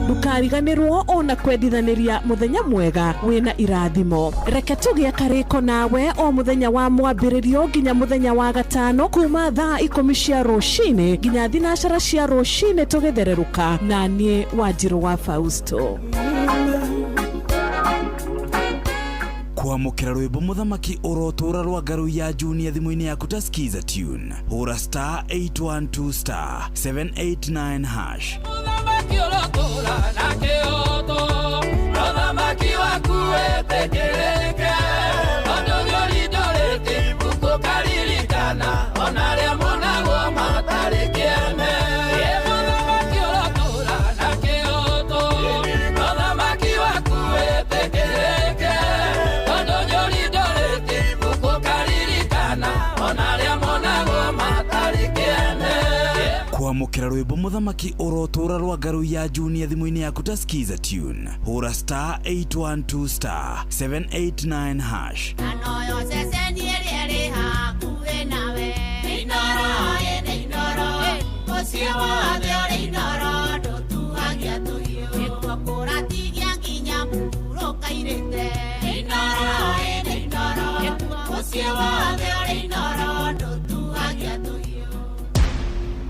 Ndũkariganĩrwo ona kwendithanĩria mũthenya mwega wĩna irathimo. Reke tũgĩe karĩko nawe o mũthenya wa mwambĩrĩrio nginya mũthenya wa gatano kuma thaa 10 cia rũcinĩ nginya 9 cia rũcinĩ tũgĩthererũka na niĩ Wanjirũ wa Fausto. Kwamũkĩra rwĩmbo mũthamaki ũrotũra rwa ngaru ya Junior thimũ-inĩ yaku ta Skiza tune. Hũra star 812 star 789 hash. Mũthamaki ũrotũra na kĩhoto, mũthamaki waku wĩtĩkĩrĩke, tondũ nĩũrindũrĩte ibuku ũkaririkana ona arĩa monagwo matarĩ kĩene. Mũthamaki ũrotũra na kĩhoto, mũthamaki waku wĩtĩkĩrĩke, tondũ nĩũrindũrĩte ibuku ũkaririkana ona arĩa monagwo matarĩ kĩene. Kwamũkĩra rwĩmbo mũthamaki ũrotũra rwa ngaru ya Junior thimũ-inĩ yaku ta Skiza tune. Hũra star 812 star 789 hash. Anoyo ceceni ĩrĩa ĩrĩ hakuhĩ nawe. Inooro, ĩnĩ Inooro, mũciĩ Mũciĩ wothe ũrĩ Inooro ndũtuagia tũhiũ.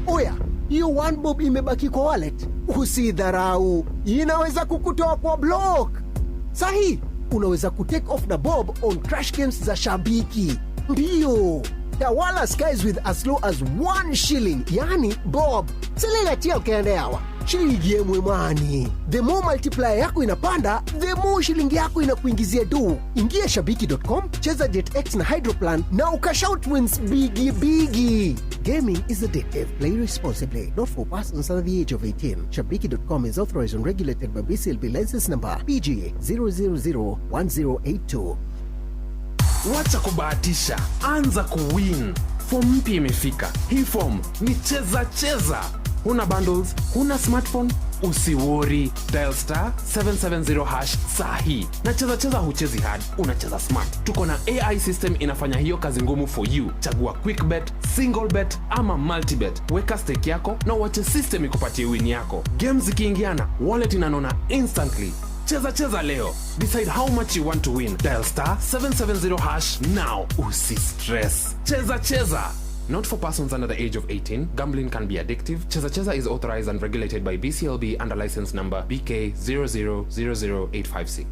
Oya, hiyo one bob imebaki kwa wallet, usidharau, inaweza kukutoa kwa block. Sahi, unaweza kutake off na bob on crash games za Shabiki. Ndiyo, tawala skies with as low as 1 shilling, yani bob. Selela tia ukaende hawa shilingi yemwe mwani. The more multiplier yako inapanda, the more shilingi yako inakuingizia do. Ingia shabiki.com, cheza JetX na Hydroplan na ukashout wins bigi bigi. Gaming is addictive. Play responsibly. Not for persons under the age of 18. Shabiki.com is authorized and regulated by BCLB license number PG 0001082. Wacha kubahatisha, anza kuwin. Form mpya imefika. Hii form ni cheza cheza. Huna bundles, huna smartphone, usiwori. Dial star 770 hash sahi. Na cheza cheza huchezi hard, unacheza smart. Tuko na AI system inafanya hiyo kazi ngumu for you. Chagua quick bet, single bet ama multibet. Weka stake yako na uache system ikupatie win yako. Games zikiingiana, wallet inanona instantly. Cheza cheza leo. Decide how much you want to win. Dial star 770 hash now. Usi stress. Cheza cheza. Not for persons under the age of 18. Gambling can be addictive. Cheza Cheza is authorized and regulated by BCLB under license number BK 0000856.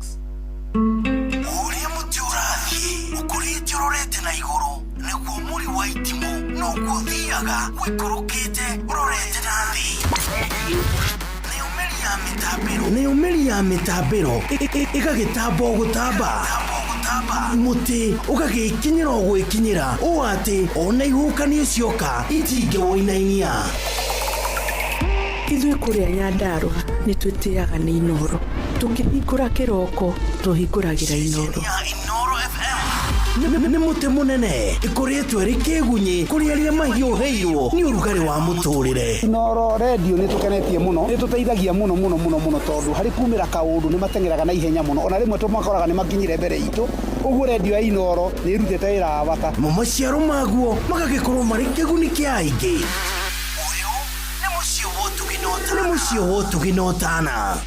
Ũrĩa mũtĩ ũrathiĩ ũkũrĩte ũrorete na igũrũ nĩguo mũri wa itimũ noguo ũthiaga ũikũrũkĩte ũrorete na thĩ. Nayo mĩri ya mĩtambĩro ĩgagĩtamba o gũtamba, mũtĩ ũgagĩkinyĩra o gwĩkinyĩra ũũ atĩ ona ihuhũkanio cioka itingĩwũinainia. Ithuĩ kũrĩa Nyandarũa nĩ twĩtĩaga nĩ Inooro. Tũkĩhingũra kĩroko tũhingũragĩra Inooro. Nĩ mũtĩ mũnene ĩkũrĩtwo ĩrĩ kĩgunyĩ kũrĩ arĩa mahiũhĩirwo nĩ ũrugarĩ wa mũtũrĩre. Inooro redio nĩ tũkenetie mũno, nĩ tũteithagia mũno mũno mũno mũno tondũ harĩ kumĩra kaũndũ nĩ mateng'eraga na ihenya mũno, ona rĩmwe tũmakoraga nĩ makinyire mbere itũ. Ũguo redio ya Inooro nĩ ĩrutĩte wĩra wa bata. Mo maciaro maguo magagĩkorwo marĩ kĩguni kĩa aingĩ. Ũyũ nĩ mũciĩ wa ũtugi na ũtana.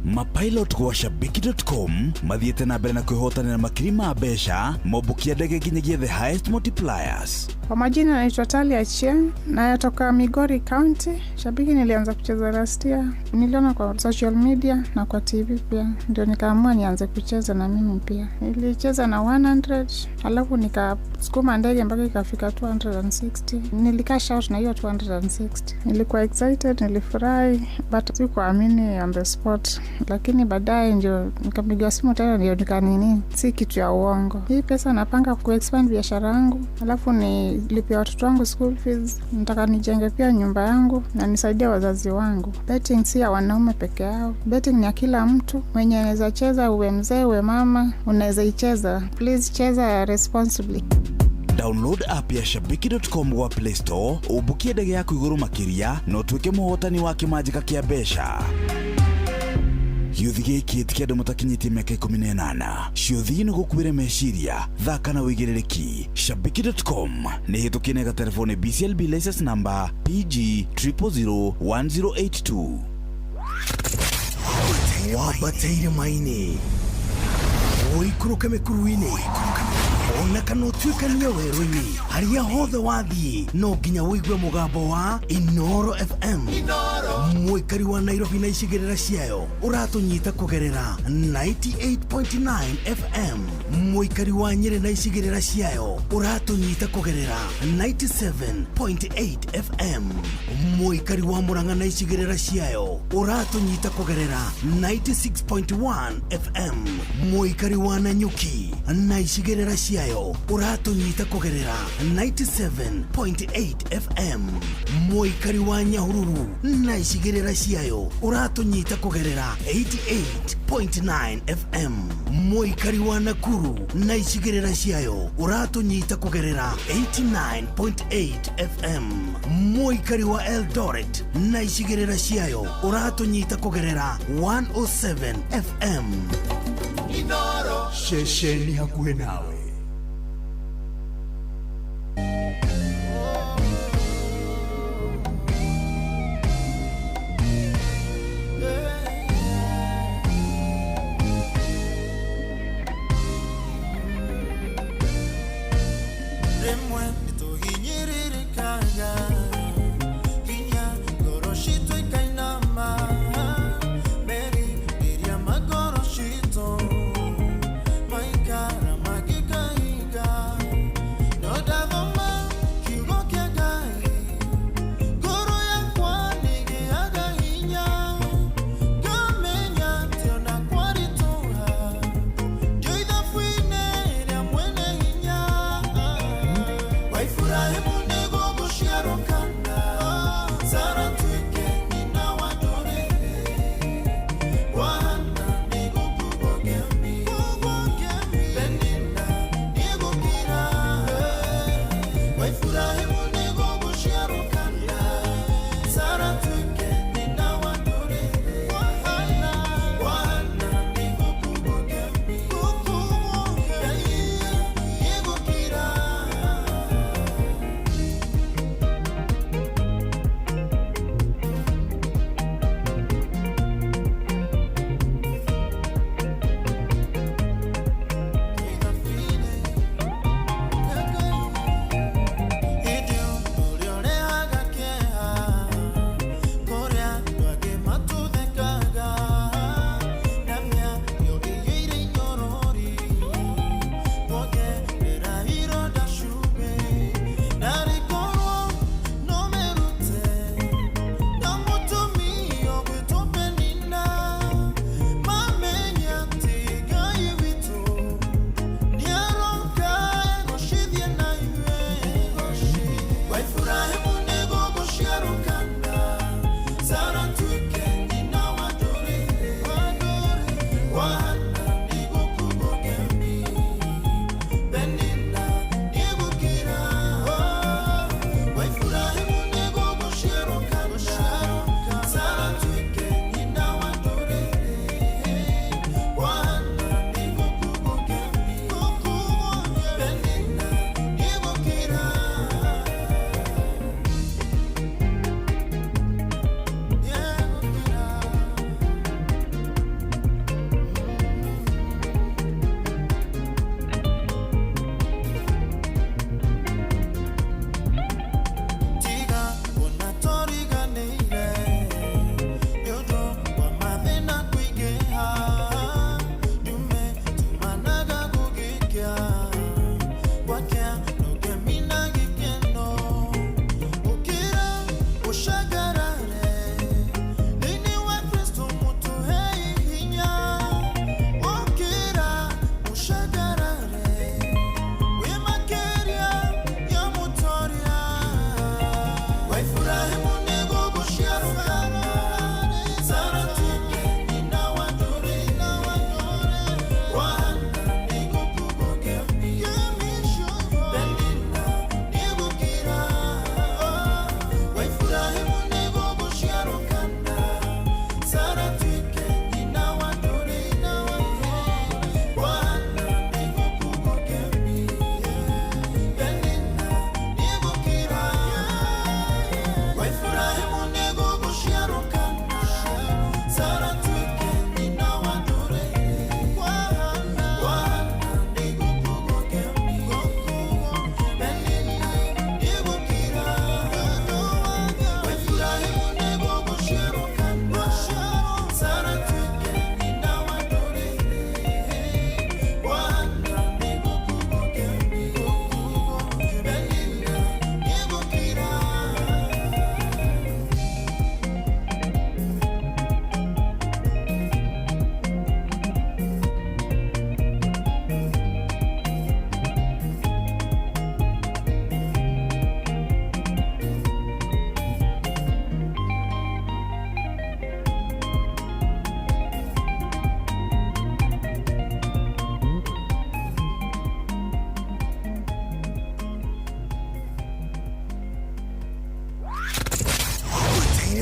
Mapilot gwa shabiki.com mathiĩte na mbere na kwĩhotanĩra makiri ma mbeca mombũkia ndege nginyagia the highest multipliers. Kwa majina naitwa Talia Achieng, natoka Migori County. Shabiki nilianza kucheza last year. Niliona kwa social media na kwa TV pia, ndio nikaamua nianze kucheza na mimi pia. Nilicheza na 100, alafu nikasukuma ndege mpaka ikafika 260. Nilikash out na hiyo 260. Nilikuwa excited, nilifurahi, but sikuamini on the spot. Lakini baadaye ndio nikapiga simu tena, ndio nikanini, si kitu ya uongo. Hii pesa napanga kuexpand biashara yangu, alafu nilipia watoto wangu school fees, nataka nijenge pia nyumba yangu na nisaidie wazazi wangu. Betting si ya wanaume peke yao, betting ni ya kila mtu mwenye anaweza cheza, uwe mzee uwe mama, unaweza icheza. Please cheza responsibly. Download app ya shabiki.com gwa Play Store ũmbũkie ndege yaku igũrũ makĩria na ũtuĩke mũhotani wa kĩmanjĩka kĩa mbeca. Gĩũthi gĩkĩ ti kĩa andũ matakinyĩtie mĩaka 18. Ciũthi nĩ gũkuĩre meciria, thaka na wĩigĩrĩrĩki. Shabiki.com nĩ hĩtũkie na ĩgaterefwo nĩ BCLB license number PG 0001082. Wambate irĩma-inĩ, ũikũrũke mĩkuru-inĩ, ona kana ũtuĩkanie werũ-inĩ, harĩa hothe wathiĩ no nginya ũigue mũgambo wa Inooro FM. Mũikari wa Nairobi na icigĩrĩra ciayo ũratũnyita kũgerera 98.9 FM. Mũikari wa Nyĩrĩ na icigĩrĩra ciayo ũratũnyita kũgerera 97.8 FM. Mũikari wa Murang'a na icigĩrĩra ciayo ũratũnyita kũgerera 96.1 FM. Mũikari wa Nanyuki na icigĩrĩra ciayo ũratũnyita kũgerera 97.8 FM. Mũikari wa Nyahururu na icigĩrĩra ciayo ũratũnyita kũgerera 88.9 FM. Mũikari wa Nakuru na icigĩrĩra ciayo ũratũnyita kũgerera 89.8 FM. Mũikari wa Eldoret na icigĩrĩra ciayo ũratũnyita kũgerera 107 FM. Inooro, ceceni hakuhĩ nawe.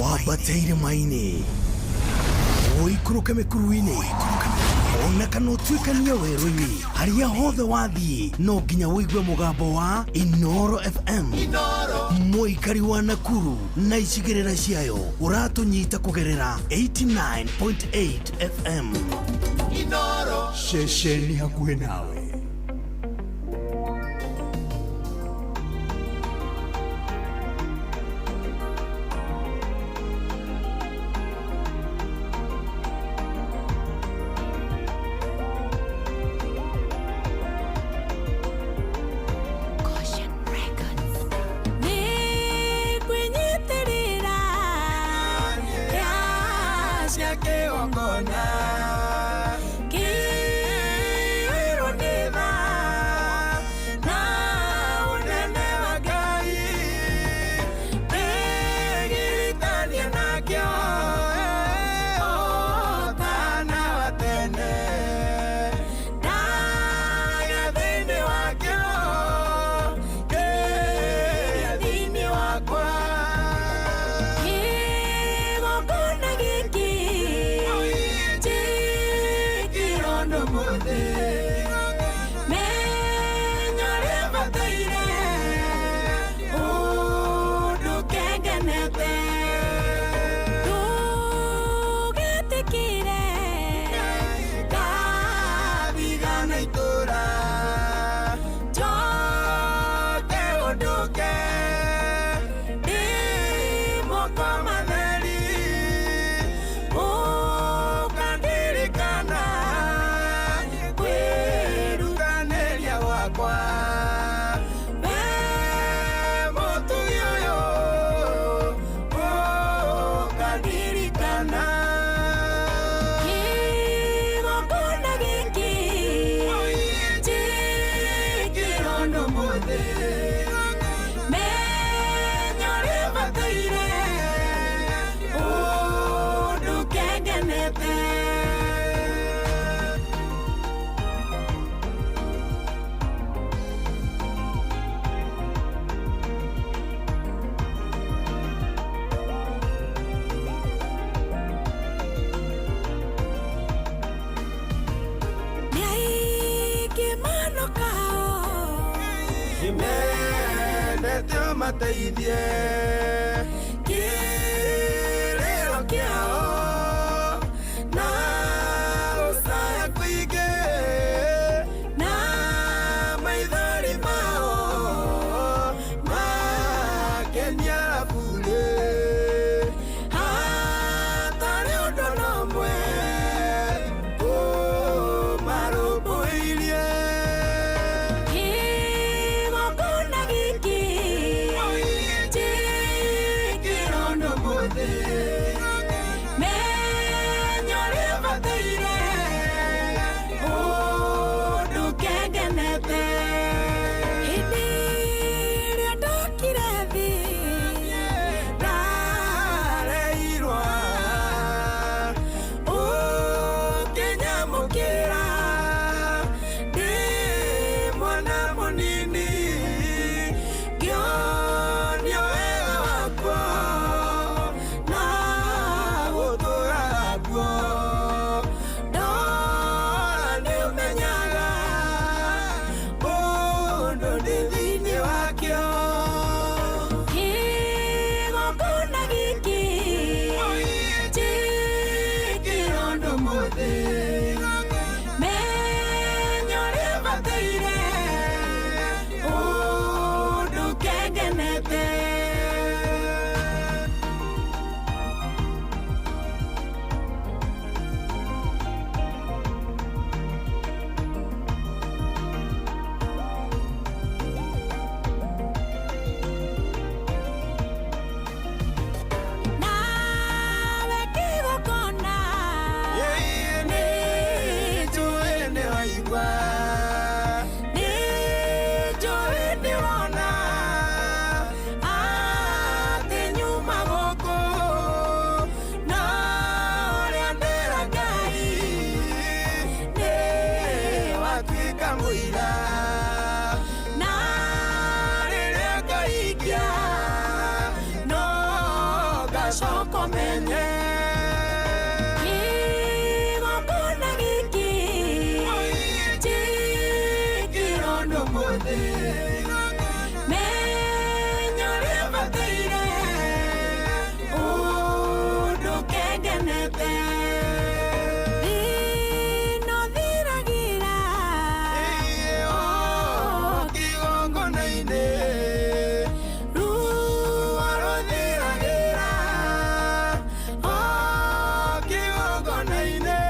Wambate irĩma-inĩ, ũikũrũke mĩkuru-inĩ, ona kana ũtuĩkanie werũ-inĩ, harĩa hothe wathiĩ no nginya ũigue mũgambo wa Inoro FM. Mũikari wa Nakuru na icigĩrĩra ciayo ũratũnyita kũgerera 89.8 FM. Inoro ceceni hakuhĩ nawe. Nĩngwĩnyitĩrĩra cia kĩgongona kĩirwo nĩ tha na ũnene wa Ngai ndĩgiritania nakĩo ũtana wa tene ndagĩa thĩinĩ wakĩo kĩrĩa thĩinĩ wakwa. Kĩgongona gĩkĩ njĩkĩrwo nĩ mũthĩ menya ũrĩa bataire ũndũ kengenete ndũgetĩkĩre ngathigana itũra njoke ũndũke ndĩ moko matheri ũkandirikana kwĩrutanĩria gwakwa we mũtugi ũyũ ũkandirikana. Kĩgongona gĩkĩ njĩkĩrwo nĩ mũthĩ menya ũrĩa bataire ũndũ kengenete. Nĩ aingĩ manokao Nĩmendete ũmateithie kĩrĩro kĩao na gũcaya kũingĩ na maithori mao makenia burĩ hatarĩ ũndũ na ũmwe ũmarũmbũirie. Kĩgongona gĩkĩ njĩkĩrwo nĩ mũthĩ menya ũrĩa bataire ũndũ kengenete. Hĩndĩ ĩrĩa ndokire thĩ ndareirwo ũkĩnyamũkĩra ndĩ mwana mũnini ngĩonio wega wakwa na gũtũra guo ndora nĩũmenyaga ũndũ ndĩ thĩinĩ wakĩo. Kĩgongona gĩkĩ njĩkĩrwo nĩ mũthĩ menya ũrĩa bataire ũndũ kengenete. Nawe kĩgongona nĩnjũĩ nĩwaigua nĩnjũĩ nĩwona atĩ nyuma gũkũ na ũrĩa ndĩra Ngai nĩwatuĩka mũira na rĩrĩa ngaikia no ngacoka. ũndũ mũthĩ menya ũrĩa bataire ũndũ kengenete thĩna ũthiragĩra kĩgongona-inĩ ruo rũthiragĩra kĩgongona-inĩ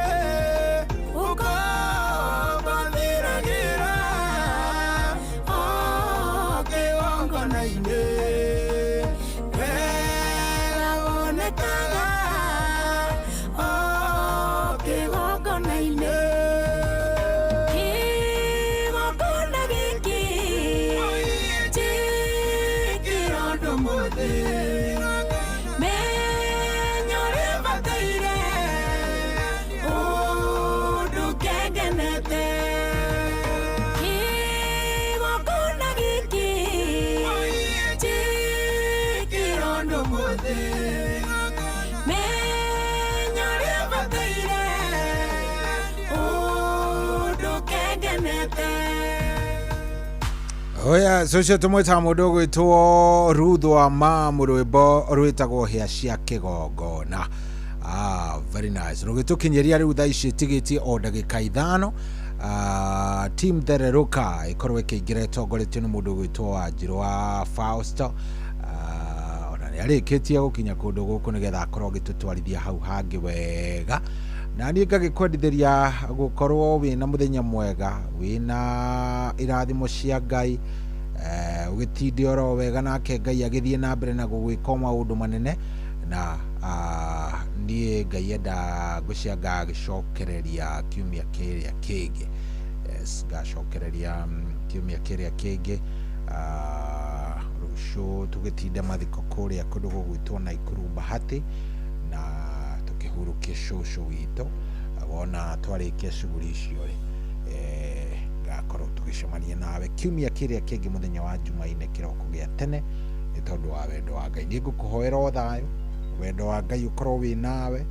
ũkombo thiragĩra kĩgongona-inĩ wega wonekaga kĩgongona-inĩ kĩgongona gĩkĩ njĩkĩra ũndũ mũthĩ menya ũrĩa bataire ũndũ kengenete kĩgongona gĩkĩ njĩkĩra ũndũ mũthĩ menya ũrĩa bataire ũndũ kengenete. Oya cocio tũmwĩtaga mũndũ ũgwĩtwo Ruth wa ma rwĩmbo rwĩtagwo hĩa cia kĩgongona. Very nice. Rũgĩtũkinyĩria rĩu thaa ici ĩtigĩtie o ndagĩka 5. Team Thererũka ĩkorwo ĩkĩingĩra ĩtongoretio nĩ mũndũ ũgwĩtwo Wanjirũ wa Fausto. Ona nĩ arĩkĩtie gũkinya kũndũ gũkũ nĩgetha akorwo agĩtũtwarithia hau hangĩ wega. Na niĩ ngagĩkwendithĩria gũkorwo wĩna mũthenya mwega, wĩna irathimo cia Ngai, ũgĩtinde oro wega nake Ngai agĩthiĩ na mbere na gũgwĩka maũndũ manene na niĩ Ngai enda ngwĩciria ngagĩcokereria kiumia kĩrĩa kĩngĩ. Yes, ngacokereria kiumia kĩrĩa kĩngĩ. Rũciũ tũgĩtinde mathiko kũrĩa kũndũ gũgwĩtwo Naikuru Bahati na tũkĩhurũkie cũcũ witũ. Wona twarĩkia shughuli icio rĩ, ngakorwo tũgĩcemania nawe kiumia kĩrĩa kĩngĩ mũthenya wa Jumaine kĩroko gĩa tene nĩ tondũ wa wendo wa Ngai. Niĩ ngũkũhoera o thayũ, wendo wa Ngai ũkorwo wĩ nawe,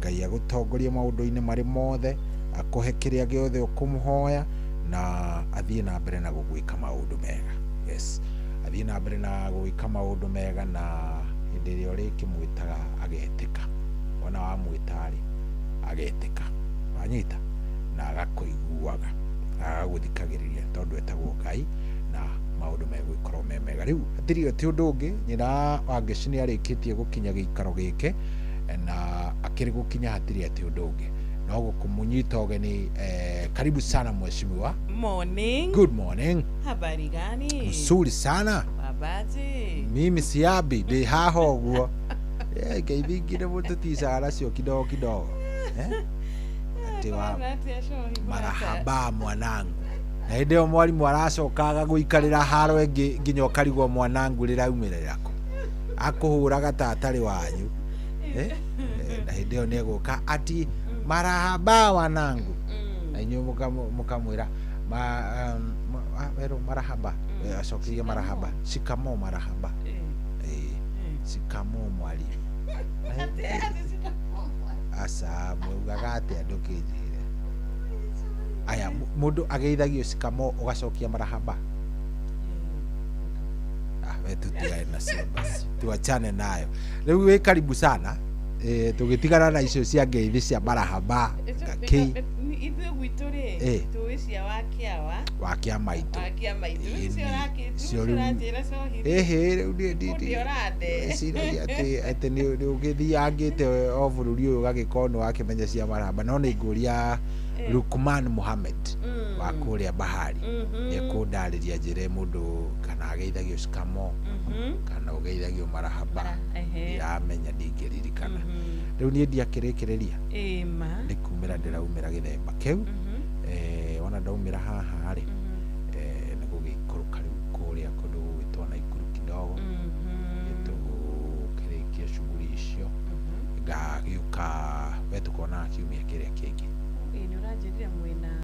Ngai agũtongorie maũndũ-inĩ marĩ mothe, akũhe kĩrĩa gĩothe ũkũmũhoya na athiĩ na mbere na gũgwĩka maũndũ mega. Yes, athiĩ na mbere na gũgwĩka maũndũ mega na hĩndĩ ĩrĩa ũrĩkĩmwĩtaga agetĩka. Wona wamwĩta rĩ, agetĩka, wanyita na agakũiguaga, agagũthikagĩrĩria tondũ etagwo Ngai na maũndũ megũkorwo me mega. Rĩu hatirĩ ti ũndũ ũngĩ, nyina wa Ngeci nĩ arĩkĩtie gũkinya gĩikaro gĩkĩ na akĩrĩ gũkinya hatirĩ atĩ ũndũ ũngĩ no gũkũmũnyita ũgeni. Karibu sana mheshimiwa. Morning. Good morning. Habari gani? Mzuri sana. Babaji. Mimi siabi ndĩ haha ũguo. Ngeithingire mũtũticaga nacio kidogo kidogo. Atĩ wa marahaba mwanangu. Na hĩndĩ ĩyo mwarimũ aracoka agagũikarĩra haro ĩngĩ nginya ũkarigwo mwanangu rĩraumĩrĩra kũ. Akũhũraga ta atarĩ wanyu. Na hĩndĩ ĩyo nĩegũka ati marahaba wanangu. Na inyuĩ mũkamwĩra werũ marahaba. Acokerie marahaba. Shikamo marahaba. Shikamo mwalimu. Aca mwaugaga atĩa ndũkĩnjĩre. Aya mũndũ ageithagio shikamo ũgacokia marahaba. We tutigane nacio basi, tuachane nayo. Rĩu wĩ karibu sana. Tũgĩtigana na icio cia ngeithi cia marahaba ngakĩ Ithuĩ gwitũ rĩ tũĩ cia wakĩawa wakia maitũ wakia maitũ icio ũranjĩra cohi ĩhĩ rĩu niĩ ndiciragia atĩ nĩ ũgĩthiangĩte o bũrũri ũyũ ũgagĩkorwo nĩ wakĩmenya cia marahaba no nĩ ngũria Lukman Muhammad wa kũrĩa Bahari nĩekũndarĩria njĩre mũndũ kana ageithagio shikamo kana ũgeithagio marahaba ndiramenya ndingĩririkana. Rĩu niĩ ndiakĩrĩkĩrĩria nĩ kumĩra ndĩraumĩra gĩthemba kĩu. Wona ndaumĩra haha rĩ, nĩ gũgĩikũrũka rĩu kũrĩa kũndũ gũgwĩtwo Naikuru kidogo tũkĩrĩkia shughuli icio ngagĩũka we tũkonaga kiumia kĩrĩa kĩngĩ. Nĩ ũranjĩrire mwĩna